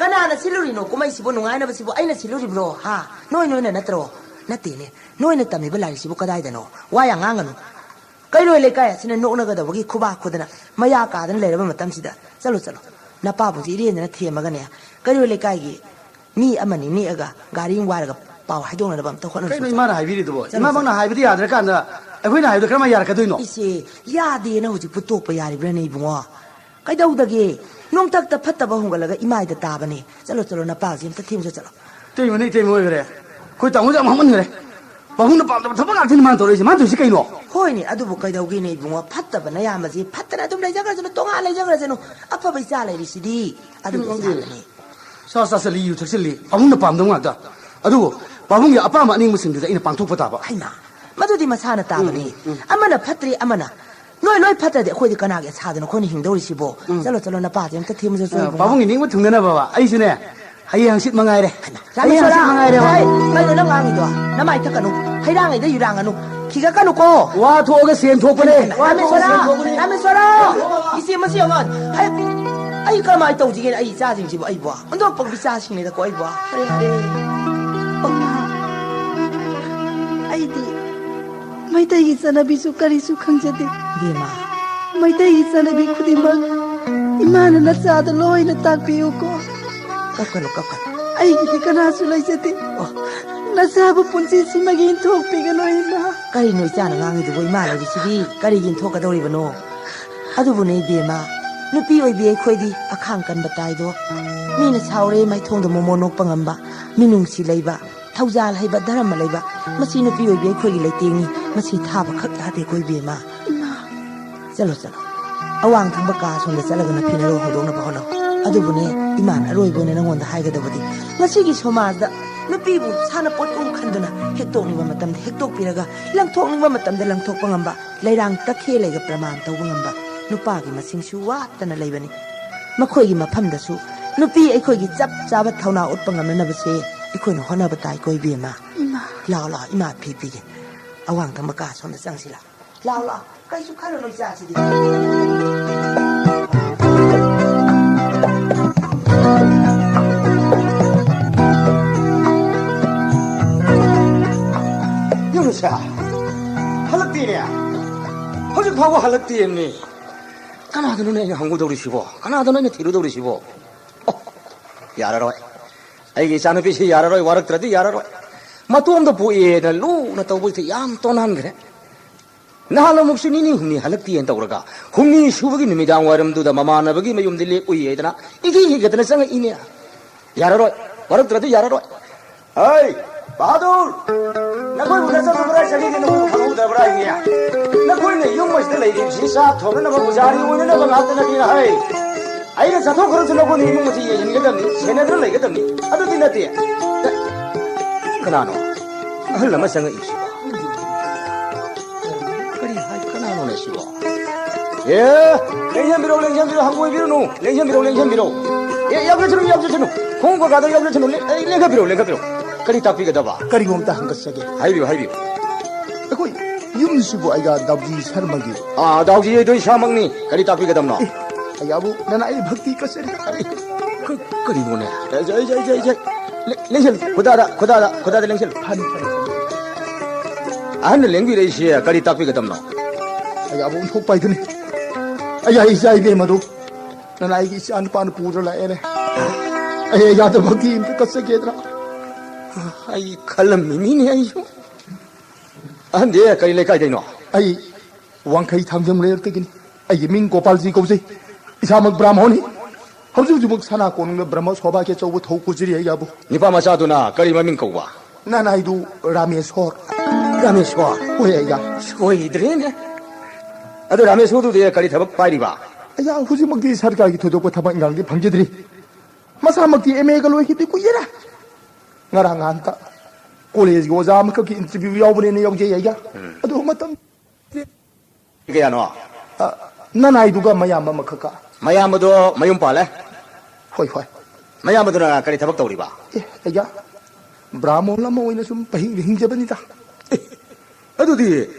ꯀꯅꯥꯅ ꯁꯤꯜꯂꯨꯔꯤꯅꯣ ꯀꯨꯝꯍꯩꯁꯤꯕꯨ? ꯅꯨꯡꯉꯥꯏꯅꯕꯁꯤꯕꯨ ꯑꯩꯅ ꯁꯤꯜꯂꯨꯔꯤꯕ꯭ꯔꯣ? ꯍꯥ? ꯅꯣꯏ, ꯅꯣꯏꯅ ꯅꯠꯇ꯭ꯔꯣ? ꯅꯠꯇꯦꯅꯦ꯫ ꯅꯣꯏꯅ ꯇꯝꯃꯤꯕ ꯂꯥꯏꯔꯤꯛꯁꯤꯕꯨ ꯀꯗꯥꯏꯗꯅꯣ? ꯋꯥ ꯌꯥꯝ ꯉꯥꯡꯒꯅꯨ꯫ ꯀꯩꯔꯣꯏ ꯂꯩꯀꯥꯏ ꯑꯁꯤꯅ ꯅꯣꯛꯅꯒꯗꯕꯒꯤ ꯈꯨꯕꯥꯛ ꯈꯨꯗꯅ ꯃꯌꯥ ꯀꯥꯗꯅ ꯂꯩꯔꯕ ꯃꯇꯝꯁꯤꯗ, ꯆꯠꯂꯣ, ꯆꯠꯂꯣ, ꯅꯄꯥꯕꯨꯡꯁꯤ ꯏꯔꯦꯟꯗꯅ ꯊꯦꯝꯃꯒꯅꯦ, ꯀꯩꯔꯣꯏ ꯂꯩꯀꯥꯏꯒꯤ ꯃꯤ ꯑꯃꯅꯤ ꯅꯦꯛꯑꯒ ꯒꯥꯔꯤ ꯑꯃ ꯋꯥꯏꯔꯒ ꯄꯥꯎ ꯍꯥꯏꯗꯣꯛꯅꯅꯕ ꯑꯝꯇ ꯍꯣꯠꯅꯔꯨꯁꯤ꯫ ꯀꯩꯅꯣ ꯏꯃꯥꯅ ꯍꯥꯏꯕꯤꯔꯤꯗꯨꯕꯣ? ꯆꯠꯂꯣ, ꯏꯃꯥ ꯆꯠꯂꯣ꯫ ꯏꯃꯥꯃꯛꯅ ꯍꯥꯏꯕꯗꯤ ꯌꯥꯗ꯭ꯔꯀꯥꯟꯗ ꯑꯩꯈꯣꯏꯅ ꯍꯥꯏꯕꯗꯣ ꯀꯔꯝꯍꯥꯏꯅ ꯌꯥꯔꯛꯀꯗꯣꯏꯅꯣ? ꯏꯆꯦ, ꯌꯥꯗꯦꯅ ꯍꯧꯖꯤꯛꯄꯨ ꯇꯣꯛꯄ ꯌꯥꯔꯤꯕ꯭ꯔꯥꯅꯦ ꯏꯕꯨꯡꯉꯣ? ꯀꯩꯗꯧꯗꯒꯦ? ꯅꯣꯡꯊꯛꯇ ꯐꯠꯇꯕ ꯍꯨꯝꯒꯠꯂꯒ ꯏꯃꯥꯏꯗ ꯇꯥꯕꯅꯦ꯫ ꯆꯠꯂꯣ, ꯆꯠꯂꯣ, ꯅꯄꯥꯁꯤ ꯑꯝꯇ ꯊꯦꯝꯃꯨꯆꯣ, ꯆꯠꯂꯣ꯫ ꯏꯇꯩꯃꯅꯦ, ꯏꯇꯩꯃ ꯑꯣꯏꯈ꯭ꯔꯦ꯫ ꯑꯩꯈꯣꯏ ꯇꯥꯃꯣꯁꯦ ꯌꯥꯝ ꯍꯥꯞꯃꯟꯈ꯭ꯔꯦ꯫ ꯄꯥꯕꯨꯡꯅ ꯄꯥꯝꯗꯕ ꯊꯕꯛ ꯉꯥꯛꯇꯅꯤ ꯃꯥꯅ ꯇꯧꯔꯛꯏꯁꯦ꯫ ꯃꯥꯅ ꯇꯧꯔꯤꯁꯤ ꯀꯩꯅꯣ? ꯍꯣꯏꯅꯦ, ꯑꯗꯨꯕꯨ ꯀꯩꯗꯧꯒꯦꯅꯦ ꯏꯕꯨꯡꯉꯣ? ꯐꯠꯇꯕ ꯅꯌꯥꯝꯕꯁꯤ ꯐꯠꯇꯅ ꯑꯗꯨꯝ ꯂꯩꯖꯈ꯭ꯔꯁꯅꯨ, ꯇꯣꯉꯥꯟ ꯂꯩꯖꯈ꯭ꯔꯁꯅꯨ꯫ ꯑꯐꯕ ꯏꯆꯥ ꯂꯩꯔꯤꯁꯤꯗꯤ꯫ ꯑꯗꯨꯝ ꯀꯩꯅꯣ ꯈꯪꯗꯦ꯫ ꯏꯆꯥꯗꯅꯤ꯫ ꯆꯥ ꯆꯥꯁꯤꯜꯂꯤ, ꯌꯨ ꯊꯛꯆꯤꯜꯂꯤ, ꯄꯥꯕꯨꯡꯅ ꯄꯥꯝꯗꯕ ꯉꯥꯛꯇ꯫ ꯑꯗꯨꯕꯨ ꯄꯥꯕꯨꯡꯒꯤ ꯑꯄꯥꯝꯕ ꯑꯅꯤꯡꯕꯁꯤꯡꯗꯨꯗꯤ ꯑꯩꯅ ꯄꯥꯡꯊꯣꯛꯄ ꯇꯥꯕ꯫ ꯍꯩꯃꯥ, ꯃꯗꯨꯗꯤ ꯃꯁꯥꯅ ꯇꯥꯕꯅꯤ꯫ ꯎꯝ, ꯎꯝ꯫ ꯑꯃꯅ ꯐꯠꯇ꯭ꯔꯦ, ꯑꯃꯅ꯫ ꯅꯣꯏ ꯂꯣꯏ ꯐꯠꯇ꯭ꯔꯗꯤ ꯑꯩꯈꯣꯏꯗꯤ ꯀꯅꯥꯒꯤ ꯑꯁꯥꯗꯅꯣ ꯑꯩꯈꯣꯏꯅ ꯍꯤꯡꯗꯧꯔꯤꯁꯤꯕꯣ? ꯎꯝ꯫ ꯆꯠꯂꯣ, ꯆꯠꯂꯣ, ꯅꯄꯥꯁꯦ ꯑꯝꯇ ꯊꯦꯝꯃꯨꯆꯣ, ꯑ, ꯏꯕꯨꯡꯉꯣ꯫ ꯄꯥꯕꯨꯡꯒꯤ ꯅꯤꯡꯕ ꯊꯨꯡꯅꯅꯕ ꯑꯩꯁꯨꯅꯦ ꯍꯌꯦꯡ ꯍꯪꯆꯤꯠ ꯃꯉꯥꯏꯔꯦ꯫ ꯍꯩꯃꯥ, ꯍꯌꯦꯡ ꯍꯪꯆꯤꯠ ꯔꯥꯃꯦꯁꯣꯔ! ꯃꯉꯥꯏꯔꯦ꯫ ꯍꯩ, ꯀꯩꯅꯣ ꯅꯪ ꯉꯥꯡꯉꯤꯗꯣ? ꯅꯃꯥꯏ ꯊꯛꯀꯅꯨ꯫ ꯍꯩꯔꯥꯡꯉꯩꯗ ꯌꯨꯔꯥꯡꯒꯅꯨ꯫ ꯈꯤꯒꯠꯀꯅꯨꯀꯣ꯫ ꯋꯥ ꯊꯣꯛꯑꯒ ꯁꯦꯟ ꯊꯣꯛꯄꯅꯦ꯫ ꯍꯩꯃꯥ, ꯋꯥ ꯊꯣꯛꯑꯒ ꯔꯥꯃꯦꯁꯣꯔ! ꯁꯦꯟ ꯊꯣꯛꯄꯅꯦ꯫ ꯔꯥꯃꯦꯁꯣꯔ! ꯏꯆꯦ, ꯃꯁꯤ ꯌꯦꯡꯉꯣ꯫ ꯍꯩ, ꯑꯩ ꯀꯃꯥꯏꯅ ꯇꯧꯁꯤꯒꯦꯅꯦ ꯑꯩ ꯏꯆꯥꯁꯤꯡꯁꯤꯕꯨ ꯑꯩꯕꯨ? ꯑꯣꯟꯊꯣꯛꯄ ꯏꯆꯥꯁꯤꯡꯅꯤꯗꯀꯣ ꯑꯩꯕꯨ꯫ ꯍꯔꯦ, ꯍꯔꯦ꯫ ꯄꯪꯍꯥ꯫ ꯑꯩꯗꯤ ꯃꯩꯇꯩꯒꯤ ꯆꯠꯅꯕꯤꯁꯨ ꯀꯔꯤꯁꯨ ꯈꯪꯖꯗꯦ꯫ ꯏꯕꯦꯝꯃ꯫ ꯃꯩꯇꯩꯒꯤ ꯆꯠꯅꯕꯤ ꯈꯨꯗꯤꯡꯃꯛ ꯏꯃꯥꯅ ꯅꯆꯥꯗ ꯂꯣꯏꯅ ꯇꯥꯛꯄꯤꯌꯨꯀꯣ꯫ ꯀꯞꯀꯅꯨ, ꯀꯞꯀꯅꯨ꯫ ꯑꯩꯒꯤꯗꯤ ꯀꯅꯥꯁꯨ ꯂꯩꯖꯗꯦ꯫ ꯑꯣ꯫ ꯅꯆꯥꯕꯨ ꯄꯨꯟꯁꯤꯁꯤꯃꯒꯤ ꯏꯟꯊꯣꯛꯄꯤꯒꯅꯨ, ꯏꯃꯥ꯫ ꯀꯔꯤꯅꯣ ꯏꯆꯥꯅ ꯉꯥꯡꯉꯤꯗꯨꯕꯨ, ꯏꯃꯥ ꯂꯩꯔꯤꯁꯤꯗꯤ ꯀꯔꯤꯒꯤ ꯏꯟꯊꯣꯛꯀꯗꯧꯔꯤꯕꯅꯣ? ꯑꯗꯨꯕꯨꯅꯦ ꯏꯕꯦꯝꯃ, ꯅꯨꯄꯤ ꯑꯣꯏꯕꯤ ꯑꯩꯈꯣꯏꯗꯤ ꯑꯈꯥꯡ ꯀꯟꯕ ꯇꯥꯏꯗꯣ꯫ ꯃꯤꯅ ꯁꯥꯎꯔꯦ ꯃꯥꯏꯊꯣꯡꯗ ꯃꯣꯃꯣꯟ ꯅꯣꯛꯄ ꯉꯝꯕ, ꯃꯤꯅꯨꯡꯁꯤ ꯂꯩꯕ, ꯊꯧꯖꯥꯜ ꯍꯩꯕ, ꯙꯔꯃ ꯂꯩꯕ, ꯃꯁꯤ ꯅꯨꯄꯤ ꯑꯣꯏꯕꯤ ꯑꯩꯈꯣꯏꯒꯤ ꯂꯩꯇꯦꯡꯅꯤ꯫ ꯃꯁꯤ ꯊꯥꯕ ꯈꯛ ꯌꯥꯗꯦꯀꯣ ꯏꯕꯦꯝꯃ꯫ ꯏꯃꯥ꯫ ꯆꯠꯂꯣ, ꯆꯠꯂꯣ꯫ ꯑꯋꯥꯡ ꯊꯪꯕ ꯀꯥ ꯁꯣꯝꯗ ꯆꯠꯂꯒ ꯅꯐꯤ ꯅꯔꯣꯜ ꯍꯧꯗꯣꯛꯅꯕ ꯍꯣꯠꯅꯧ꯫ ꯑꯗꯨꯕꯨꯅꯦ, ꯏꯃꯥꯅ ꯑꯔꯣꯏꯕ ꯑꯣꯏꯅ ꯅꯉꯣꯟꯗ ꯍꯥꯏꯒꯗꯕꯗꯤ, ꯉꯁꯤꯒꯤ ꯁꯃꯥꯖꯗ ꯅꯨꯄꯤꯕꯨ ꯁꯥꯟꯅꯄꯣꯠꯀꯨꯝ ꯈꯟꯗꯨꯅ ꯍꯦꯛꯇꯣꯛꯅꯤꯡꯕ ꯃꯇꯝꯗ ꯍꯦꯛꯇꯣꯛꯄꯤꯔꯒ, ꯂꯪꯊꯣꯛꯅꯤꯡꯕ ꯃꯇꯝꯗ ꯂꯪꯊꯣꯛꯄ ꯉꯝꯕ, ꯂꯩꯔꯥꯡ ꯇꯈꯦꯜ ꯂꯩꯒ ꯄ꯭ꯔꯃꯥꯟ ꯇꯧꯕ ꯉꯝꯕ ꯅꯨꯄꯥꯒꯤ ꯃꯁꯤꯡꯁꯨ ꯋꯥꯠꯇꯅ ꯂꯩꯕꯅꯤ꯫ ꯃꯈꯣꯏꯒꯤ ꯃꯐꯝꯗꯁꯨ ꯅꯨꯄꯤ ꯑꯩꯈꯣꯏꯒꯤ ꯆꯞ ꯆꯥꯕ ꯊꯧꯅꯥ ꯎꯠꯄ ꯉꯝꯅꯅꯕꯁꯦ ꯑꯩꯈꯣꯏꯅ ꯍꯣꯠꯅꯕ ꯇꯥꯏꯀꯣ ꯏꯕꯦꯝꯃ꯫ ꯏꯃꯥ꯫ ꯂꯥꯛꯑꯣ, ꯂꯥꯛꯑꯣ, ꯏꯃꯥ ꯐꯤ ꯄꯤꯒꯦ꯫ ꯑꯋꯥꯡ ꯊꯪꯕ ꯀꯥ ꯁꯣꯝꯗ ꯆꯪꯁꯤ ꯂꯥꯛꯑꯣ꯫ ꯂꯥꯛꯑꯣ, ꯂꯥꯛꯑꯣ꯫ ꯀꯩꯁꯨ ꯈꯜꯂꯨꯅꯨ ꯏꯆꯥꯁꯤꯗꯤ꯫ ꯌꯨꯝꯁꯦ ꯍꯜꯂꯛꯇꯦꯅꯦ꯫ ꯍꯧꯖꯤꯛ ꯐꯥꯎꯕ ꯍꯜꯂꯛꯇꯦꯅꯦ꯫ ꯀꯅꯥꯗꯅꯣꯅꯦ ꯑꯩꯅ ꯍꯪꯒꯗꯧꯔꯤꯁꯤꯕꯣ? ꯀꯅꯥꯗꯅꯣ ꯑꯩꯅ ꯊꯤꯔꯨꯗꯧꯔꯤꯁꯤꯕꯣ? ꯑꯣ, ꯌꯥꯔꯔꯣꯏ꯫ ꯑꯩꯒꯤ ꯏꯆꯥꯅꯨꯄꯤꯁꯤ ꯌꯥꯔꯔꯣꯏ, ꯋꯥꯔꯛꯇ꯭ꯔꯗꯤ ꯌꯥꯔꯔꯣꯏ꯫ ꯃꯇꯣꯝꯗ ꯄꯣꯛꯑꯦꯅ ꯂꯨꯅ ꯇꯧꯕꯁꯤꯗ ꯌꯥꯝ ꯇꯣꯟꯍꯟꯈ꯭ꯔꯦ꯫ ꯅꯍꯥꯟ ꯑꯃꯨꯛꯁꯨ ꯅꯤꯅꯤ ꯍꯨꯝꯅꯤ ꯍꯜꯂꯛꯇꯦꯅ ꯇꯧꯔꯒ, ꯍꯨꯝꯅꯤ ꯁꯨꯕꯒꯤ ꯅꯨꯃꯤꯗꯥꯡ ꯋꯥꯏꯔꯝꯗꯨꯗ ꯃꯃꯥꯟꯅꯕꯒꯤ ꯃꯌꯨꯝꯗ ꯂꯦꯛꯎꯏ ꯍꯥꯏꯗꯅ ꯏꯈꯤ ꯍꯤꯒꯠꯇꯅ ꯆꯪꯉꯛꯏꯅꯦ꯫ ꯌꯥꯔꯔꯣꯏ, ꯋꯥꯔꯛꯇ꯭ꯔꯗꯤ ꯌꯥꯔꯔꯣꯏ꯫ ꯍꯩ, ꯕꯍꯥꯗꯨꯔ! ꯅꯈꯣꯏꯕꯨ ꯅꯆꯠꯂꯨꯕ꯭ꯔꯥ ꯆꯍꯤꯗꯤ ꯅꯈꯣꯏꯕꯨ ꯈꯪꯍꯧꯗꯕ꯭ꯔꯥ ꯍꯥꯏꯅꯦ? ꯅꯈꯣꯏꯅ ꯌꯨꯝ ꯑꯁꯤꯗ ꯂꯩꯔꯤꯕꯁꯤ ꯆꯥꯛ ꯊꯣꯡꯅꯅꯕ, ꯄꯨꯖꯥꯔꯤ ꯑꯣꯏꯅꯅꯕ ꯉꯥꯛꯇ ꯅꯠꯇꯦ, ꯍꯩ꯫ ꯑꯩꯅ ꯆꯠꯊꯣꯛꯈ꯭ꯔꯁꯨ ꯅꯈꯣꯏꯅ ꯏꯃꯨꯡ ꯑꯁꯤ ꯌꯦꯡꯁꯤꯟꯒꯗꯕꯅꯤ, ꯁꯦꯟꯅꯗꯨꯅ ꯂꯩꯒꯗꯕꯅꯤ꯫ ꯑꯗꯨꯗꯤ ꯅꯠꯇꯦ꯫ ꯀꯅꯥꯅꯣ? ꯑꯍꯜ ꯑꯃ ꯆꯪꯉꯛꯏꯁꯤꯕꯣ? ꯀꯔꯤ ꯍꯥꯏ? ꯀꯅꯥꯅꯣꯅꯦ ꯁꯤꯕꯣ? ꯑꯦ, ꯂꯦꯡꯁꯤꯟꯕꯤꯔꯣ, ꯂꯦꯡꯁꯤꯟꯕꯤꯔꯣ, ꯍꯪꯒꯣꯏꯕꯤꯔꯨꯅꯨ꯫ ꯂꯦꯡꯁꯤꯟꯕꯤꯔꯣ, ꯂꯦꯡꯁꯤꯟꯕꯤꯔꯣ꯫ ꯑꯦ, ꯌꯥꯎꯖꯁꯅꯨ, ꯌꯥꯎꯖꯁꯅꯨ꯫ ꯈꯣꯡꯎꯞ ꯀꯀꯥꯗꯣ ꯌꯥꯎꯖꯁꯅꯨ꯫ ꯂꯦ-, ꯑꯩ ꯂꯦꯡꯈꯠꯄꯤꯔꯣ, ꯂꯦꯡꯈꯠꯄꯤꯔꯣ꯫ ꯀꯔꯤ ꯇꯥꯛꯄꯤꯒꯗꯕ? ꯀꯔꯤꯅꯣꯝꯇ ꯍꯪꯒꯠꯆꯒꯦ꯫ ꯍꯥꯏꯕꯤꯌꯨ, ꯍꯥꯏꯕꯤꯌꯨ꯫ ꯑꯩꯈꯣꯏ ꯌꯨꯝꯁꯤꯕꯨ ꯑꯩꯒ ꯗꯥꯎꯖꯤ ꯁꯔꯃꯒꯤ꯫ ꯑꯥ, ꯗꯥꯎꯖꯤ ꯑꯗꯨ ꯏꯁꯥꯃꯛꯅꯤ꯫ ꯀꯔꯤ ꯇꯥꯛꯄꯤꯒꯗꯕꯅꯣ? ꯑꯦ, ꯑꯌꯥꯕꯨ ꯅꯅꯥꯏ ꯚꯛꯇꯤ ꯀꯠꯆꯔꯤ꯫ ꯀꯔꯤ? ꯀ-, ꯀꯔꯤꯅꯣꯅꯦ? ꯑꯩ, ꯑꯩ, ꯑꯩ, ꯑꯩ, ꯑꯩ꯫ ꯂꯦꯡꯁꯤꯜ, ꯈꯨꯗꯥꯗ, ꯈꯨꯗꯥꯗ, ꯈꯨꯗꯥꯗ ꯂꯦꯡꯁꯤꯜ꯫ ꯐꯅꯤ, ꯐꯅꯤ, ꯐꯅꯤ꯫ ꯑꯍꯟꯅ ꯂꯦꯡꯕꯤꯔꯛꯏꯁꯤ ꯀꯔꯤ ꯇꯥꯛꯄꯤꯒꯗꯕꯅꯣ? ꯑꯩ ꯑꯕꯨꯡ ꯊꯣꯛꯄ ꯍꯥꯏꯗꯨꯅꯤ꯫ ꯑꯩ, ꯑꯩ ꯏꯆꯥ ꯏꯕꯦꯝꯃꯗꯨ ꯅꯅꯥꯏꯒꯤ ꯏꯆꯥ ꯅꯨꯄꯥꯅ ꯄꯨꯔ ꯂꯥꯛꯑꯦꯅꯦ꯫ ꯑꯩ ꯌꯥꯗꯕꯒꯤ ꯑꯝꯇ ꯀꯠꯆꯒꯦꯗꯅ꯫ ꯑꯩ ꯈꯜꯂꯝꯃꯤꯅꯤꯅꯦ ꯑꯩꯁꯨ꯫ ꯑꯍꯟꯗꯤ ꯀꯔꯤ ꯂꯩꯀꯥꯏꯗꯩꯅꯣ? ꯑꯩ ꯋꯥꯡꯈꯩ ꯊꯥꯡꯖꯝ ꯂꯩꯔꯛꯇꯒꯤꯅꯤ꯫ ꯑꯩꯒꯤ ꯃꯤꯡ ꯒꯣꯄꯥꯜꯖꯤ ꯀꯧꯖꯩ꯫ ꯏꯁꯥꯃꯛ ꯕ꯭ꯔꯥꯝꯍꯣꯟꯅꯤ꯫ ꯍꯧꯖꯤꯛ ꯍꯧꯖꯤꯛꯃꯛ ꯁꯅꯥ ꯀꯣꯅꯨꯡꯗ ꯕ꯭ꯔꯍ꯭ꯃ ꯁꯣꯚꯥꯒꯤ ꯑꯆꯧꯕ ꯊꯧ ꯄꯨꯖꯔꯤ ꯑꯩ ꯌꯥꯕꯨ꯫ ꯅꯤꯄꯥ ꯃꯆꯥꯗꯨꯅ ꯀꯔꯤ ꯃꯃꯤꯡ ꯀꯧꯕ? ꯅꯅꯥꯏꯗꯨ ꯔꯥꯃꯦꯁꯣꯔ꯫ ꯔꯥꯃꯦꯁꯣꯔ? ꯍꯣꯏ, ꯑꯩꯒ꯫ ꯁꯣꯏꯗ꯭ꯔꯦꯅꯦ꯫ ꯑꯗꯨ ꯔꯥꯃꯦꯁꯣꯔꯗꯨꯗꯤ ꯀꯔꯤ ꯊꯕꯛ ꯄꯥꯏꯔꯤꯕ? ꯑꯩꯒ ꯍꯧꯖꯤꯛꯃꯛꯇꯤ ꯁꯔꯀꯥꯔꯒꯤ ꯊꯣꯏꯗꯣꯛꯄ ꯊꯕꯛ ꯏꯪꯈꯥꯡꯗꯤ ꯐꯪꯖꯗ꯭ꯔꯤ꯫ ꯃꯁꯥꯃꯛꯇꯤ ꯑꯦꯝ ꯑꯦꯒ ꯂꯣꯏꯈꯤꯕꯗꯤ ꯀꯨꯏꯔꯦ꯫ ꯉꯔꯥꯡ ꯉꯍꯥꯟꯇ ꯀꯣꯂꯦꯖꯒꯤ ꯑꯣꯖꯥ ꯑꯃꯈꯛꯀꯤ ꯏꯟꯇꯔꯚ꯭ꯌꯨ ꯌꯥꯎꯕꯅꯦꯅ ꯌꯥꯎꯖꯩ ꯑꯩꯒ꯫ ꯎꯝ꯫ ꯑꯗꯨ ꯃꯇꯝ ꯀꯌꯥꯅꯣ? ꯑ, ꯅꯅꯥꯏꯗꯨꯒ ꯃꯌꯥꯝꯕ ꯑꯃꯈꯛꯀ꯫ ꯃꯌꯥꯝꯕꯗꯣ ꯃꯌꯨꯝ ꯄꯥꯜꯂꯦ? ꯍꯣꯏ, ꯍꯣꯏ꯫ ꯃꯌꯥꯝꯕꯗꯨꯅ ꯀꯔꯤ ꯊꯕꯛ ꯇꯧꯔꯤꯕ? ꯑꯦ, ꯑꯩꯒ ꯕ꯭ꯔꯥꯃꯣꯟ ꯑꯃ ꯑꯣꯏꯅ ꯁꯨꯝ ꯄꯍꯤꯡꯗ ꯍꯤꯡꯖꯕꯅꯤꯗ꯫ ꯑꯦ, ꯑꯗꯨꯗꯤ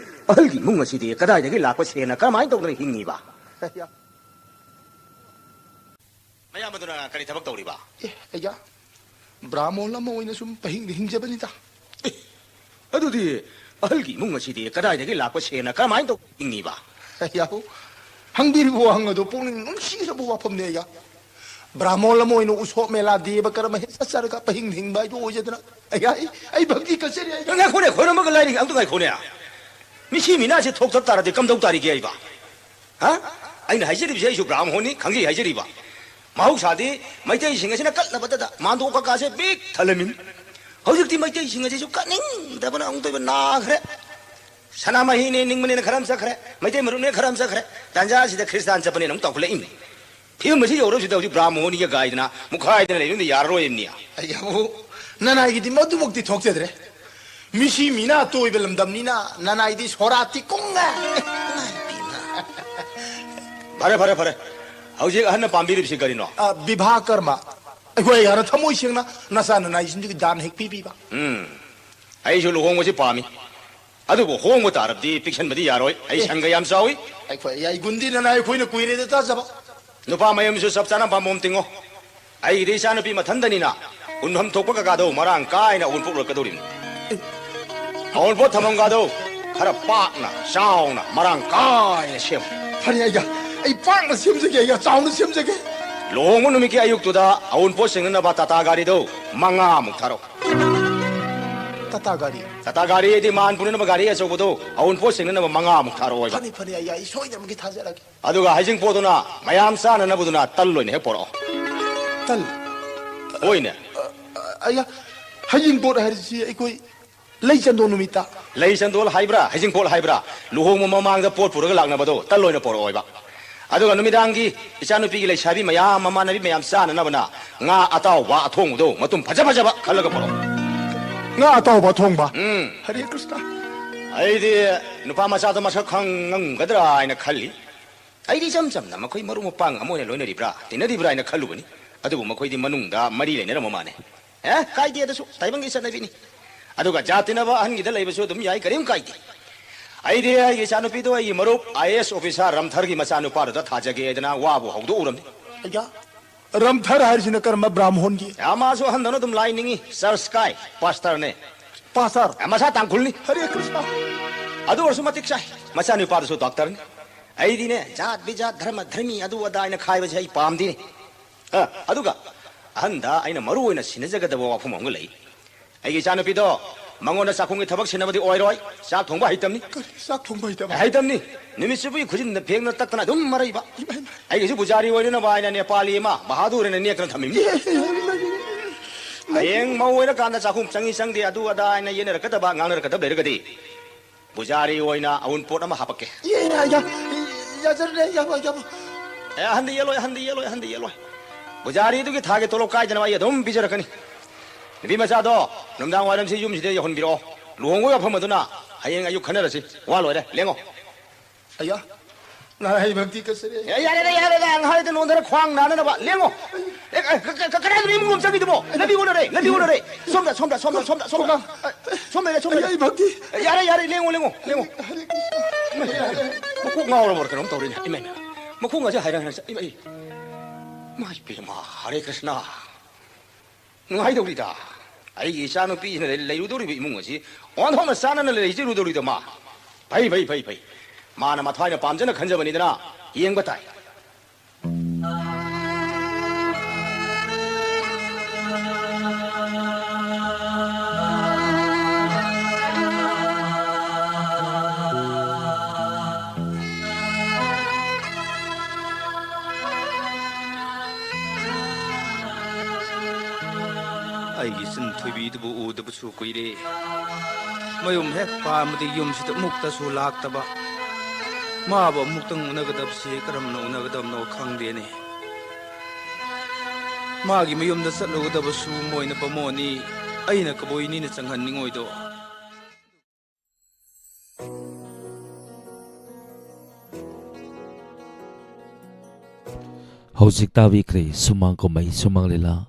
ꯑꯍꯜꯒꯤ ꯏꯃꯨꯡ ꯑꯁꯤꯗꯤ ꯀꯗꯥꯏꯗꯒꯤ ꯂꯥꯛꯄ ꯁꯦꯟꯅ ꯀꯔꯝꯍꯥꯏꯅ ꯇꯧꯗꯅ ꯍꯤꯡꯉꯤꯕ? ꯑꯩꯒ ꯃꯌꯥꯝꯕꯗꯨꯅ ꯀꯔꯤ ꯊꯕꯛ ꯇꯧꯔꯤꯕ? ꯑꯦ, ꯑꯩꯒ ꯕ꯭ꯔꯥꯃꯣꯟ ꯑꯃ ꯑꯣꯏꯅ ꯁꯨꯝ ꯄꯍꯤꯡꯗ ꯍꯤꯡꯖꯕꯅꯤꯗ꯫ ꯑꯦ, ꯑꯗꯨꯗꯤ ꯑꯍꯜꯒꯤ ꯏꯃꯨꯡ ꯑꯁꯤꯗꯤ ꯀꯗꯥꯏꯗꯒꯤ ꯂꯥꯛꯄ ꯁꯦꯟꯅ ꯀꯔꯝꯍꯥꯏꯅ ꯇꯧ ꯍꯤꯡꯉꯤꯕ? ꯑꯩꯒ ꯍꯪꯕꯤꯔꯤꯕ ꯋꯥꯍꯪ ꯑꯗꯨ ꯄꯨꯛꯅꯤꯡ ꯅꯨꯡꯁꯤꯔꯕ ꯋꯥꯐꯝꯅꯤ ꯑꯩꯒ꯫ ꯕ꯭ꯔꯥꯃꯣꯟ ꯑꯃ ꯑꯣꯏꯅ ꯎꯁꯣꯞ ꯃꯦꯂꯥ ꯗꯦꯕ ꯀꯔꯝꯕ ꯍꯦꯛ ꯆꯠꯆꯔꯒ ꯄꯍꯤꯡꯗ ꯍꯤꯡꯕ ꯍꯥꯏꯗꯨ ꯑꯣꯏꯖꯗꯅ꯫ ꯑꯩꯒ ꯑꯩ, ꯑꯩ ꯚꯛꯇꯤ ꯀꯠꯆꯔꯤ ꯑꯩꯒ꯫ ꯉꯥꯏꯈꯣꯅꯦ, ꯈꯣꯏꯔꯝꯕꯒ ꯂꯥꯏꯔꯤꯛ ꯑꯝꯇ ꯉꯥꯏꯈꯣꯅꯦ꯫ ꯃꯤꯁꯤ ꯃꯤꯅꯥꯁꯦ ꯊꯣꯛꯇꯕ ꯇꯥꯔꯗꯤ ꯀꯝꯗꯧ ꯇꯥꯔꯤꯒꯦ ꯑꯩꯕ? ꯍꯥ? ꯑꯩꯅ ꯍꯥꯏꯖꯔꯤꯕꯁꯦ ꯑꯩꯁꯨ ꯕ꯭ꯔꯥꯝꯍꯣꯟꯅꯤ, ꯈꯪꯖꯩ ꯍꯥꯏꯖꯔꯤꯕ꯫ ꯃꯍꯧꯁꯥꯗꯤ ꯃꯩꯇꯩꯁꯤꯡ ꯑꯁꯤꯅ ꯀꯠꯅꯕꯗꯗ ꯃꯥꯟꯗꯣꯞ ꯀꯀꯥꯁꯦ ꯄꯤꯛ ꯊꯜꯂꯝꯃꯤꯅꯤ꯫ ꯍꯧꯖꯤꯛꯇꯤ ꯃꯩꯇꯩꯁꯤꯡ ꯑꯁꯤꯁꯨ ꯀꯠꯅꯤꯡꯗꯕꯅ ꯑꯃꯨꯛꯇ ꯑꯣꯏꯕ ꯅꯥꯈ꯭ꯔꯦ꯫ ꯁꯅꯥꯃꯍꯤꯅꯦ ꯅꯤꯡꯕꯅꯦꯅ ꯈꯔ ꯑꯃ ꯆꯠꯈ꯭ꯔꯦ, ꯃꯩꯇꯩ ꯃꯔꯨꯞꯅꯦ ꯈꯔ ꯑꯃ ꯆꯠꯈ꯭ꯔꯦ, ꯇꯥꯟꯖꯥ ꯑꯁꯤꯗ ꯈ꯭ꯔꯤꯁꯇꯥꯟ ꯆꯠꯄꯅꯦꯅ ꯑꯃꯨꯛ ꯇꯧꯈꯠꯂꯛꯏꯅꯤ꯫ ꯐꯤꯕꯝ ꯑꯁꯤ ꯌꯧꯔꯕꯁꯤꯗ ꯍꯧꯖꯤꯛ ꯕ꯭ꯔꯥꯝꯍꯣꯟꯅꯤꯒ ꯒꯥꯏꯗꯅ ꯃꯨꯛꯈꯥꯏꯗꯅ ꯂꯩꯕꯗ ꯌꯥꯔꯔꯣꯏꯕꯅꯤ꯫ ꯑꯩ ꯑꯕꯨ, ꯅꯅꯥꯏꯒꯤꯗꯤ ꯃꯗꯨꯃꯛꯇꯤ ꯊꯣꯛꯆꯗ꯭ꯔꯦ꯫ ꯃꯤꯁꯤ ꯃꯤꯅꯥ ꯇꯣꯏꯕ ꯂꯝꯗꯝꯅꯤꯅ ꯅꯅꯥꯏꯗꯤ ꯁꯣꯔꯥꯠꯇꯤ ꯀꯨꯡꯉꯦ꯫ ꯐꯔꯦ, ꯐꯔꯦ, ꯐꯔꯦ꯫ ꯍꯧꯖꯤꯛ ꯑꯍꯟꯅ ꯄꯥꯝꯕꯤꯔꯤꯕꯁꯤ ꯀꯔꯤꯅꯣ? ꯑ, ꯕꯤꯚꯥ ꯀꯔꯃ꯫ ꯑꯩꯈꯣꯏ ꯍꯥꯟꯅ ꯊꯃꯣꯏ ꯁꯦꯡꯅ ꯅꯆꯥ ꯅꯅꯥꯏꯁꯤꯡꯗꯨꯒꯤ ꯗꯥꯟ ꯍꯦꯛ ꯄꯤꯕꯤꯕ꯫ ꯎꯝ꯫ ꯑꯩꯁꯨ ꯂꯨꯍꯣꯡꯕꯁꯤ ꯄꯥꯝꯃꯤ꯫ ꯑꯗꯨꯕꯨ ꯍꯣꯡꯕ ꯇꯥꯔꯕꯗꯤ ꯄꯤꯛꯁꯟꯕꯗꯤ ꯌꯥꯔꯣꯏ꯫ ꯑꯩ ꯑꯦ꯫ ꯁꯪꯒ ꯌꯥꯝ ꯆꯥꯎꯏ꯫ ꯑꯩꯈꯣꯏ ꯌꯥꯏ ꯒꯨꯟꯗꯤ ꯅꯅꯥꯏ ꯑꯩꯈꯣꯏꯅ ꯀꯨꯏꯔꯦꯗ ꯇꯥꯖꯕ꯫ ꯅꯨꯄꯥ ꯃꯌꯨꯝꯁꯨ ꯆꯞ ꯆꯥꯅ ꯄꯥꯝꯕꯣꯝ ꯇꯤꯡꯉꯣ꯫ ꯑꯩꯒꯤꯗꯤ ꯏꯆꯥꯅꯨꯄꯤ ꯃꯊꯟꯗꯅꯤꯅ꯫ ꯍꯨꯟꯐꯝ ꯊꯣꯛꯄ ꯀꯀꯥꯗꯣ ꯃꯔꯥꯡ ꯀꯥꯏꯅ ꯑꯋꯨꯟꯄꯣꯠ ꯎꯔꯛꯀꯗꯧꯔꯤꯕꯅꯤ꯫ ꯑꯋꯨꯟꯄꯣꯠ ꯊꯝꯐꯝꯒꯥꯗꯣ ꯈꯔ ꯄꯥꯛꯅ, ꯆꯥꯎꯅ, ꯃꯔꯥꯡ ꯀꯥꯏꯅ ꯁꯦꯝꯃꯨ꯫ ꯐꯔꯦ ꯑꯩꯒ, ꯑꯩ ꯄꯥꯛꯅ ꯁꯦꯝꯖꯒꯦ ꯑꯩꯒ, ꯆꯥꯎꯅ ꯁꯦꯝꯖꯒꯦ꯫ ꯂꯨꯍꯣꯡꯕ ꯅꯨꯃꯤꯠꯀꯤ ꯑꯌꯨꯛꯇꯨꯗ ꯑꯋꯨꯟꯄꯣꯠ ꯁꯤꯡꯅꯅꯕ ꯇꯥꯇꯥ ꯒꯥꯔꯤꯗꯣ ꯃꯉꯥꯃꯨꯛ ꯊꯥꯔꯛꯑꯣ꯫ ꯇꯥꯇꯥ ꯒꯥꯔꯤ? ꯇꯥꯇꯥ ꯒꯥꯔꯤ ꯍꯥꯏꯗꯤ ꯃꯥꯟ ꯄꯨꯅꯅꯕ ꯒꯥꯔꯤ ꯑꯆꯧꯕꯗꯣ, ꯑꯋꯨꯟꯄꯣꯠ ꯁꯤꯡꯅꯅꯕ ꯃꯉꯥꯃꯨꯛ ꯊꯥꯔꯛꯑꯣ ꯍꯥꯏꯕ꯫ ꯐꯅꯤ, ꯐꯅꯤ ꯑꯩꯒ, ꯑꯩ ꯁꯣꯏꯗꯅꯃꯛꯀꯤ ꯊꯥꯖꯔꯛꯀꯦ꯫ ꯑꯗꯨꯒ ꯍꯩꯖꯤꯡꯄꯣꯠꯇꯨꯅ ꯃꯌꯥꯝ ꯆꯥꯅꯅꯕꯗꯨꯅ ꯇꯜ ꯑꯣꯏꯅ ꯍꯦꯛ ꯄꯣꯔꯛꯑꯣ꯫ ꯇꯜ? ꯍꯣꯏꯅꯦ꯫ ꯑ, ꯑ, ꯑꯩꯒ, ꯍꯩꯖꯤꯡꯄꯣꯠ ꯍꯥꯏꯔꯤꯁꯤ ꯑꯩꯈꯣꯏ ꯂꯩ ꯆꯟꯗꯣꯟ ꯅꯨꯃꯤꯠꯇ꯫ ꯂꯩ ꯆꯟꯗꯣꯜ ꯍꯥꯏꯕ꯭ꯔꯥ, ꯍꯩꯖꯤꯡꯄꯣꯠ ꯍꯥꯏꯕ꯭ꯔꯥ, ꯂꯨꯍꯣꯡꯕ ꯃꯃꯥꯡꯗ ꯄꯣꯠ ꯄꯨꯔꯒ ꯂꯥꯛꯅꯕꯗꯣ ꯇꯜ ꯑꯣꯏꯅ ꯄꯣꯔꯛꯑꯣꯏꯕ꯫ ꯑꯗꯨꯒ ꯅꯨꯃꯤꯗꯥꯡꯒꯤ ꯏꯆꯥꯅꯨꯄꯤꯒꯤ ꯂꯩꯁꯥꯕꯤ ꯃꯌꯥꯝ, ꯃꯃꯥꯟꯅꯕꯤ ꯃꯌꯥꯝ ꯆꯥꯅꯅꯕꯅ ꯉꯥ ꯑꯇꯥꯎꯕ ꯑꯊꯣꯡꯕꯗꯣ ꯃꯇꯨꯝ ꯐꯖ ꯐꯖꯕ ꯈꯜꯂꯒ ꯄꯣꯔꯛꯑꯣ꯫ ꯉꯥ ꯑꯇꯥꯎꯕ ꯑꯊꯣꯡꯕ? ꯎꯝ꯫ ꯍꯔꯦ ꯀ꯭ꯔꯤꯁꯅ꯫ ꯑꯩꯗꯤ ꯅꯨꯄꯥ ꯃꯆꯥꯗꯣ ꯃꯁꯛ ꯈꯪꯉꯝꯒꯗ꯭ꯔꯥ ꯍꯥꯏꯅ ꯈꯜꯂꯤ꯫ ꯑꯩꯗꯤ ꯏꯆꯝ ꯆꯝꯅ ꯃꯈꯣꯏ ꯃꯔꯨꯞ ꯃꯄꯥꯡ ꯑꯃ ꯑꯣꯏꯅ ꯂꯣꯏꯅꯔꯤꯕ꯭ꯔꯥ, ꯇꯤꯟꯅꯔꯤꯕ꯭ꯔꯥ ꯍꯥꯏꯅ ꯈꯜꯂꯨꯕꯅꯤ꯫ ꯑꯗꯨꯕꯨ ꯃꯈꯣꯏꯗꯤ ꯃꯅꯨꯡꯗ ꯃꯔꯤ ꯂꯩꯅꯔꯝꯕ ꯃꯥꯜꯂꯦ꯫ ꯑꯦ, ꯀꯥꯏꯗꯦ, ꯑꯗꯨꯁꯨ ꯇꯥꯏꯕꯪꯒꯤ ꯆꯠꯅꯕꯤꯅꯤ꯫ ꯑꯗꯨꯒ ꯖꯥꯠ ꯇꯤꯟꯅꯕ ꯑꯍꯟꯒꯤꯗ ꯂꯩꯕꯁꯨ ꯑꯗꯨꯝ ꯌꯥꯏ, ꯀꯔꯤꯝ ꯀꯥꯏꯗꯦ꯫ ꯑꯩꯗꯤ ꯑꯩꯒꯤ ꯏꯆꯥꯅꯨꯄꯤꯗꯣ ꯑꯩꯒꯤ ꯃꯔꯨꯞ IAS officer ꯔꯝꯊꯔꯒꯤ ꯃꯆꯥꯅꯨꯄꯥꯗꯨꯗ ꯊꯥꯖꯒꯦ ꯍꯥꯏꯗꯅ ꯋꯥꯕꯨ ꯍꯧꯗꯣꯛꯎꯔꯝꯅꯤ꯫ ꯑꯌꯥ, ꯔꯝꯊꯔ ꯍꯥꯏꯔꯤꯁꯤꯅ ꯀꯔꯝꯕ ꯕ꯭ꯔꯥꯝꯍꯣꯟꯒꯤ? ꯑ, ꯃꯥꯁꯨ ꯑꯍꯟꯗꯧꯅ ꯑꯗꯨꯝ ꯂꯥꯏ ꯅꯤꯡꯉꯤ, ꯆꯔꯆ ꯀꯥꯏ, ꯄꯥꯁꯇꯔꯅꯦ꯫ ꯄꯥꯁꯇꯔ? ꯑ, ꯃꯁꯥ ꯇꯥꯡꯈꯨꯜꯅꯤ꯫ ꯍꯔꯦ ꯀ꯭ꯔꯤꯁꯅ꯫ ꯑꯗꯨ ꯑꯣꯏꯔꯁꯨ ꯃꯇꯤꯛ ꯆꯥꯏ, ꯃꯆꯥꯅꯨꯄꯥꯗꯨꯁꯨ ꯗꯣꯛꯇꯔꯅꯤ꯫ ꯑꯩꯗꯤꯅꯦ, ꯖꯥꯠ ꯕꯤꯖꯥꯠ, ꯙꯔꯃ ꯙꯔꯃꯤ, ꯑꯗꯨ ꯑꯗꯥ ꯍꯥꯏꯅ ꯈꯥꯏꯕꯁꯦ ꯑꯩ ꯄꯥꯝꯗꯦꯅꯦ꯫ ꯑ, ꯑꯗꯨꯒ ꯑꯍꯟꯗ ꯑꯩꯅ ꯃꯔꯨ ꯑꯣꯏꯅ ꯁꯤꯟꯅꯖꯒꯗꯕ ꯋꯥꯐꯝ ꯑꯃꯒ ꯂꯩ꯫ ꯑꯩꯒꯤ ꯏꯆꯥꯅꯨꯄꯤꯗꯣ ꯃꯉꯣꯟꯗ ꯆꯥꯛꯈꯨꯝꯒꯤ ꯊꯕꯛ ꯁꯤꯟꯅꯕꯗꯤ ꯑꯣꯏꯔꯣꯏ꯫ ꯆꯥꯛ ꯊꯣꯡꯕ ꯍꯩꯇꯕꯅꯤ꯫ ꯀꯔꯤ? ꯆꯥꯛ ꯊꯣꯡꯕ ꯍꯩꯇꯕ? ꯍꯩꯇꯕꯅꯤ꯫ ꯅꯨꯃꯤꯠ ꯆꯨꯞꯄꯒꯤ ꯈꯨꯖꯤꯟꯗ ꯐꯦꯡꯅ ꯇꯛꯇꯅ ꯑꯗꯨꯝ ꯃꯔꯩꯕ꯫ ꯏꯃꯥ, ꯏꯃꯥ꯫ ꯑꯩꯒꯤꯁꯨ ꯄꯨꯖꯥꯔꯤ ꯑꯣꯏꯅꯅꯕ ꯍꯥꯏꯅ ꯅꯦꯄꯥꯂꯤ ꯑꯃ ꯕꯍꯥꯗꯨꯔ ꯍꯥꯏꯅ ꯅꯦꯛꯇꯅ ꯊꯝꯃꯤꯕꯅꯤ꯫ ꯏꯃꯥ, ꯏꯃꯥ, ꯏꯃꯥ꯫ ꯍꯌꯦꯡ ꯃꯧ ꯑꯣꯏꯔꯀꯥꯟꯗ ꯆꯥꯛꯈꯨꯝ ꯆꯪꯉꯤ ꯆꯪꯗꯦ, ꯑꯗꯨ ꯑꯗꯥ ꯍꯥꯏꯅ ꯌꯦꯠꯅꯔꯛꯀꯗꯕ, ꯉꯥꯡꯅꯔꯛꯀꯗꯕ ꯂꯩꯔꯒꯗꯤ, ꯄꯨꯖꯥꯔꯤ ꯑꯣꯏꯅ ꯑꯎꯟꯄꯣꯠ ꯑꯃ ꯍꯥꯄꯛꯀꯦ꯫ ꯌꯥ-, ꯌꯥ-, ꯌꯥ-, ꯌꯥꯖꯔꯦ, ꯌꯥꯕ, ꯌꯥꯕ꯫ ꯑꯦ, ꯑꯍꯟꯗꯤ ꯌꯦꯜꯂꯣꯏ, ꯑꯍꯟꯗꯤ ꯌꯦꯜꯂꯣꯏ, ꯑꯍꯟꯗꯤ ꯌꯦꯜꯂꯣꯏ꯫ ꯄꯨꯖꯥꯔꯤꯗꯨꯒꯤ ꯊꯥꯒꯤ ꯇꯣꯂꯣꯞ ꯀꯥꯏꯗꯅꯕ ꯑꯩ ꯑꯗꯨꯝ ꯄꯤꯖꯔꯛꯀꯅꯤ꯫ ꯅꯨꯄꯤ ꯃꯆꯥꯗꯣ ꯅꯨꯡꯗꯥꯡ ꯋꯥꯏꯔꯝꯁꯤ ꯌꯨꯝꯁꯤꯗ ꯌꯧꯍꯟꯕꯤꯔꯛꯑꯣ꯫ ꯂꯨꯍꯣꯡꯕꯒꯤ ꯋꯥꯐꯝ ꯑꯗꯨꯅ ꯍꯌꯦꯡ ꯑꯌꯨꯛ ꯈꯟꯅꯔꯁꯤ꯫ ꯋꯥ ꯂꯣꯏꯔꯦ, ꯂꯦꯡꯉꯣ꯫ ꯑꯌꯥ, ꯅꯍꯥꯟ ꯍꯩ ꯚꯛꯇꯤ ꯀꯠꯆꯔꯦ꯫ ꯑꯦ, ꯌꯥꯔꯦꯗ, ꯌꯥꯔꯦꯗ, ꯑꯉꯥꯡꯗ ꯅꯣꯟꯗꯅ ꯈ꯭ꯋꯥꯡ ꯅꯥꯅꯅꯕ꯫ ꯂꯦꯡꯉꯣ꯫ ꯑꯦ, ꯑꯦ, ꯀ-, ꯀ-, ꯀ-, ꯀꯗꯥꯏꯗꯅꯣ ꯏꯃꯨꯡ ꯂꯣꯝ ꯆꯪꯈꯤꯗꯨꯕꯣ? ꯂꯝꯕꯤ ꯑꯣꯟꯅꯔꯦ, ꯂꯝꯕꯤ ꯑꯣꯟꯅꯔꯦ꯫ ꯁꯣꯝꯗ, ꯁꯣꯝꯗ, ꯁꯣꯝꯗ, ꯁꯣꯝꯗ, ꯁꯣꯝꯗ꯫ ꯁꯣꯝꯗ ꯂꯩꯔꯦ, ꯁꯣꯝꯗ ꯑꯩ ꯂꯩꯔꯦ꯫ ꯚꯛꯇꯤ꯫ ꯌꯥꯔꯦ, ꯌꯥꯔꯦ, ꯂꯦꯡꯉꯣ, ꯂꯦꯡꯉꯣ, ꯂꯦꯡꯉꯣ꯫ ꯍꯔꯦ ꯀ꯭ꯔꯤꯁꯅ꯫ ꯏꯃꯥ, ꯏꯃꯥ, ꯏꯃꯥ꯫ ꯃꯀꯣꯛ ꯉꯥꯎꯔꯕ ꯀꯩꯅꯣꯝ ꯇꯧꯔꯤꯅꯦ꯫ ꯏꯃꯥ, ꯏꯃꯥ꯫ ꯃꯈꯣꯡ ꯑꯁꯦ ꯍꯥꯏꯔ ꯍꯥꯏꯔ ꯆꯠ-, ꯏꯃꯥ, ꯏꯃꯥ꯫ ꯏꯃꯥ ꯏꯕꯦꯝꯃ, ꯍꯔꯦ ꯀ꯭ꯔꯤꯁꯅ꯫ ꯅꯨꯡꯉꯥꯏꯗꯧꯔꯤꯗ꯫ ꯑꯩꯒꯤ ꯏꯆꯥꯅꯨꯄꯤꯁꯤꯅ ꯂꯩ- ꯂꯩꯔꯨꯗꯧꯔꯤꯕ ꯏꯃꯨꯡ ꯑꯁꯤ ꯑꯣꯟꯊꯣꯛꯅ ꯆꯥꯟꯅꯅ ꯂꯩꯖꯔꯨꯗꯧꯔꯤꯗ ꯃꯥ꯫ ꯐꯩ, ꯐꯩ, ꯐꯩ, ꯐꯩ꯫ ꯃꯥꯅ ꯃꯊ꯭ꯋꯥꯏꯅ ꯄꯥꯝꯖꯅ ꯈꯟꯖꯕꯅꯤꯗꯅ, ꯌꯦꯡꯕ ꯇꯥꯏ꯫ ꯑꯩꯒꯤ ꯏꯆꯟ ꯊꯣꯏꯕꯤꯗꯨꯕꯨ ꯎꯗꯕꯁꯨ ꯀꯨꯏꯔꯦ꯫ ꯃꯌꯨꯝ ꯍꯦꯛ ꯄꯥꯝꯕꯗꯤ ꯌꯨꯝꯁꯤꯗ ꯑꯃꯨꯛꯇꯁꯨ ꯂꯥꯛꯇꯕ꯫ ꯃꯥꯕꯨ ꯑꯃꯨꯛꯇꯪ ꯎꯅꯒꯗꯕꯁꯤ ꯀꯔꯝꯅ ꯎꯅꯒꯗꯕꯅꯣ ꯈꯪꯗꯦꯅꯦ꯫ ꯃꯥꯒꯤ ꯃꯌꯨꯝꯗ ꯆꯠꯂꯨꯒꯗꯕꯁꯨ ꯃꯣꯏꯅ ꯕꯥꯃꯣꯟꯅꯤ, ꯑꯩꯅ ꯀꯕꯨꯏꯅꯤꯅ ꯆꯪꯍꯟꯅꯤꯡꯉꯣꯏꯗꯣ꯫ ꯍꯧꯖꯤꯛ ꯇꯥꯕꯤꯈ꯭ꯔꯦ ꯁꯨꯃꯥꯡ ꯀꯨꯝꯍꯩ ꯁꯨꯃꯥꯡ ꯂꯤꯂꯥ,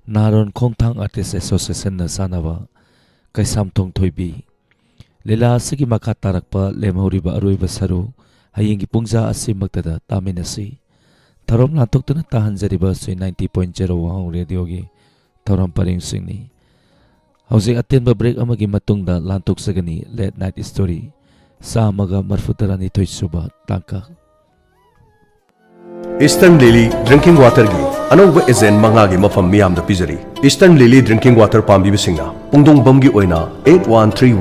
ꯅꯥꯔꯣꯟ ꯈꯣꯡꯊꯥꯡ ꯑꯥꯔꯇꯤꯁ ꯑꯦꯁꯣꯁꯤꯌꯦꯁꯟꯅ ꯁꯥꯟꯅꯕ ꯀꯩꯁꯥꯝꯊꯣꯡ ꯊꯣꯏꯕꯤ꯫ ꯂꯤꯂꯥ ꯑꯁꯤꯒꯤ ꯃꯈꯥ ꯇꯥꯔꯛꯄ ꯂꯦꯝꯍꯧꯔꯤꯕ ꯑꯔꯣꯏꯕ ꯁꯔꯨꯛ ꯍꯌꯦꯡꯒꯤ ꯄꯨꯡꯖꯥ ꯑꯁꯤꯃꯛꯇꯗ ꯇꯥꯃꯤꯟꯅꯁꯤ꯫ ꯊꯧꯔꯝ ꯂꯥꯟꯊꯣꯛꯇꯨꯅ ꯇꯥꯍꯟꯖꯔꯤꯕ ꯁꯤ ꯅꯥꯏꯟꯇꯤ ꯄꯣꯏꯟ ꯖꯦꯔꯣ ꯋꯥꯍꯪ ꯔꯦꯗꯤꯑꯣꯒꯤ ꯊꯧꯔꯝ ꯄꯔꯤꯡꯁꯤꯡꯅꯤ꯫ ꯍꯧꯖꯤꯛ ꯑꯇꯦꯟꯕ ꯕ꯭ꯔꯦꯛ ꯑꯃꯒꯤ ꯃꯇꯨꯡꯗ ꯂꯥꯟꯊꯣꯛꯆꯒꯅꯤ ꯂꯦꯠ ꯅꯥꯏꯠ ꯁ꯭ꯇꯣꯔꯤ ꯆꯥꯝꯃꯒ ꯃꯔꯐꯨ ꯇꯔꯥꯅꯤꯊꯣꯏ ꯁꯨꯕ ꯇꯥꯡꯀꯛ꯫ ꯏꯁꯇꯔꯟ ꯂꯤꯂꯤ ꯗ꯭ꯔꯤꯡꯀꯤꯡ ꯋꯥꯇꯔꯒꯤ ꯑꯅꯧꯕ ꯑꯦꯖꯦꯟ ꯃꯉꯥꯒꯤ ꯃꯐꯝ ꯃꯤꯌꯥꯝꯗ ꯄꯤꯖꯔꯤ꯫ ꯏꯁꯇꯔꯟ ꯂꯤꯂꯤ ꯗ꯭ꯔꯤꯡꯀꯤꯡ ꯋꯥꯇꯔ ꯄꯥꯝꯕꯤꯕꯁꯤꯡꯅ ꯄꯨꯡꯗꯣꯡꯕꯝꯒꯤ ꯑꯣꯏꯅ ꯑꯩꯠ ꯋꯥꯟ ꯊ꯭ꯔꯤ ꯋꯥꯟ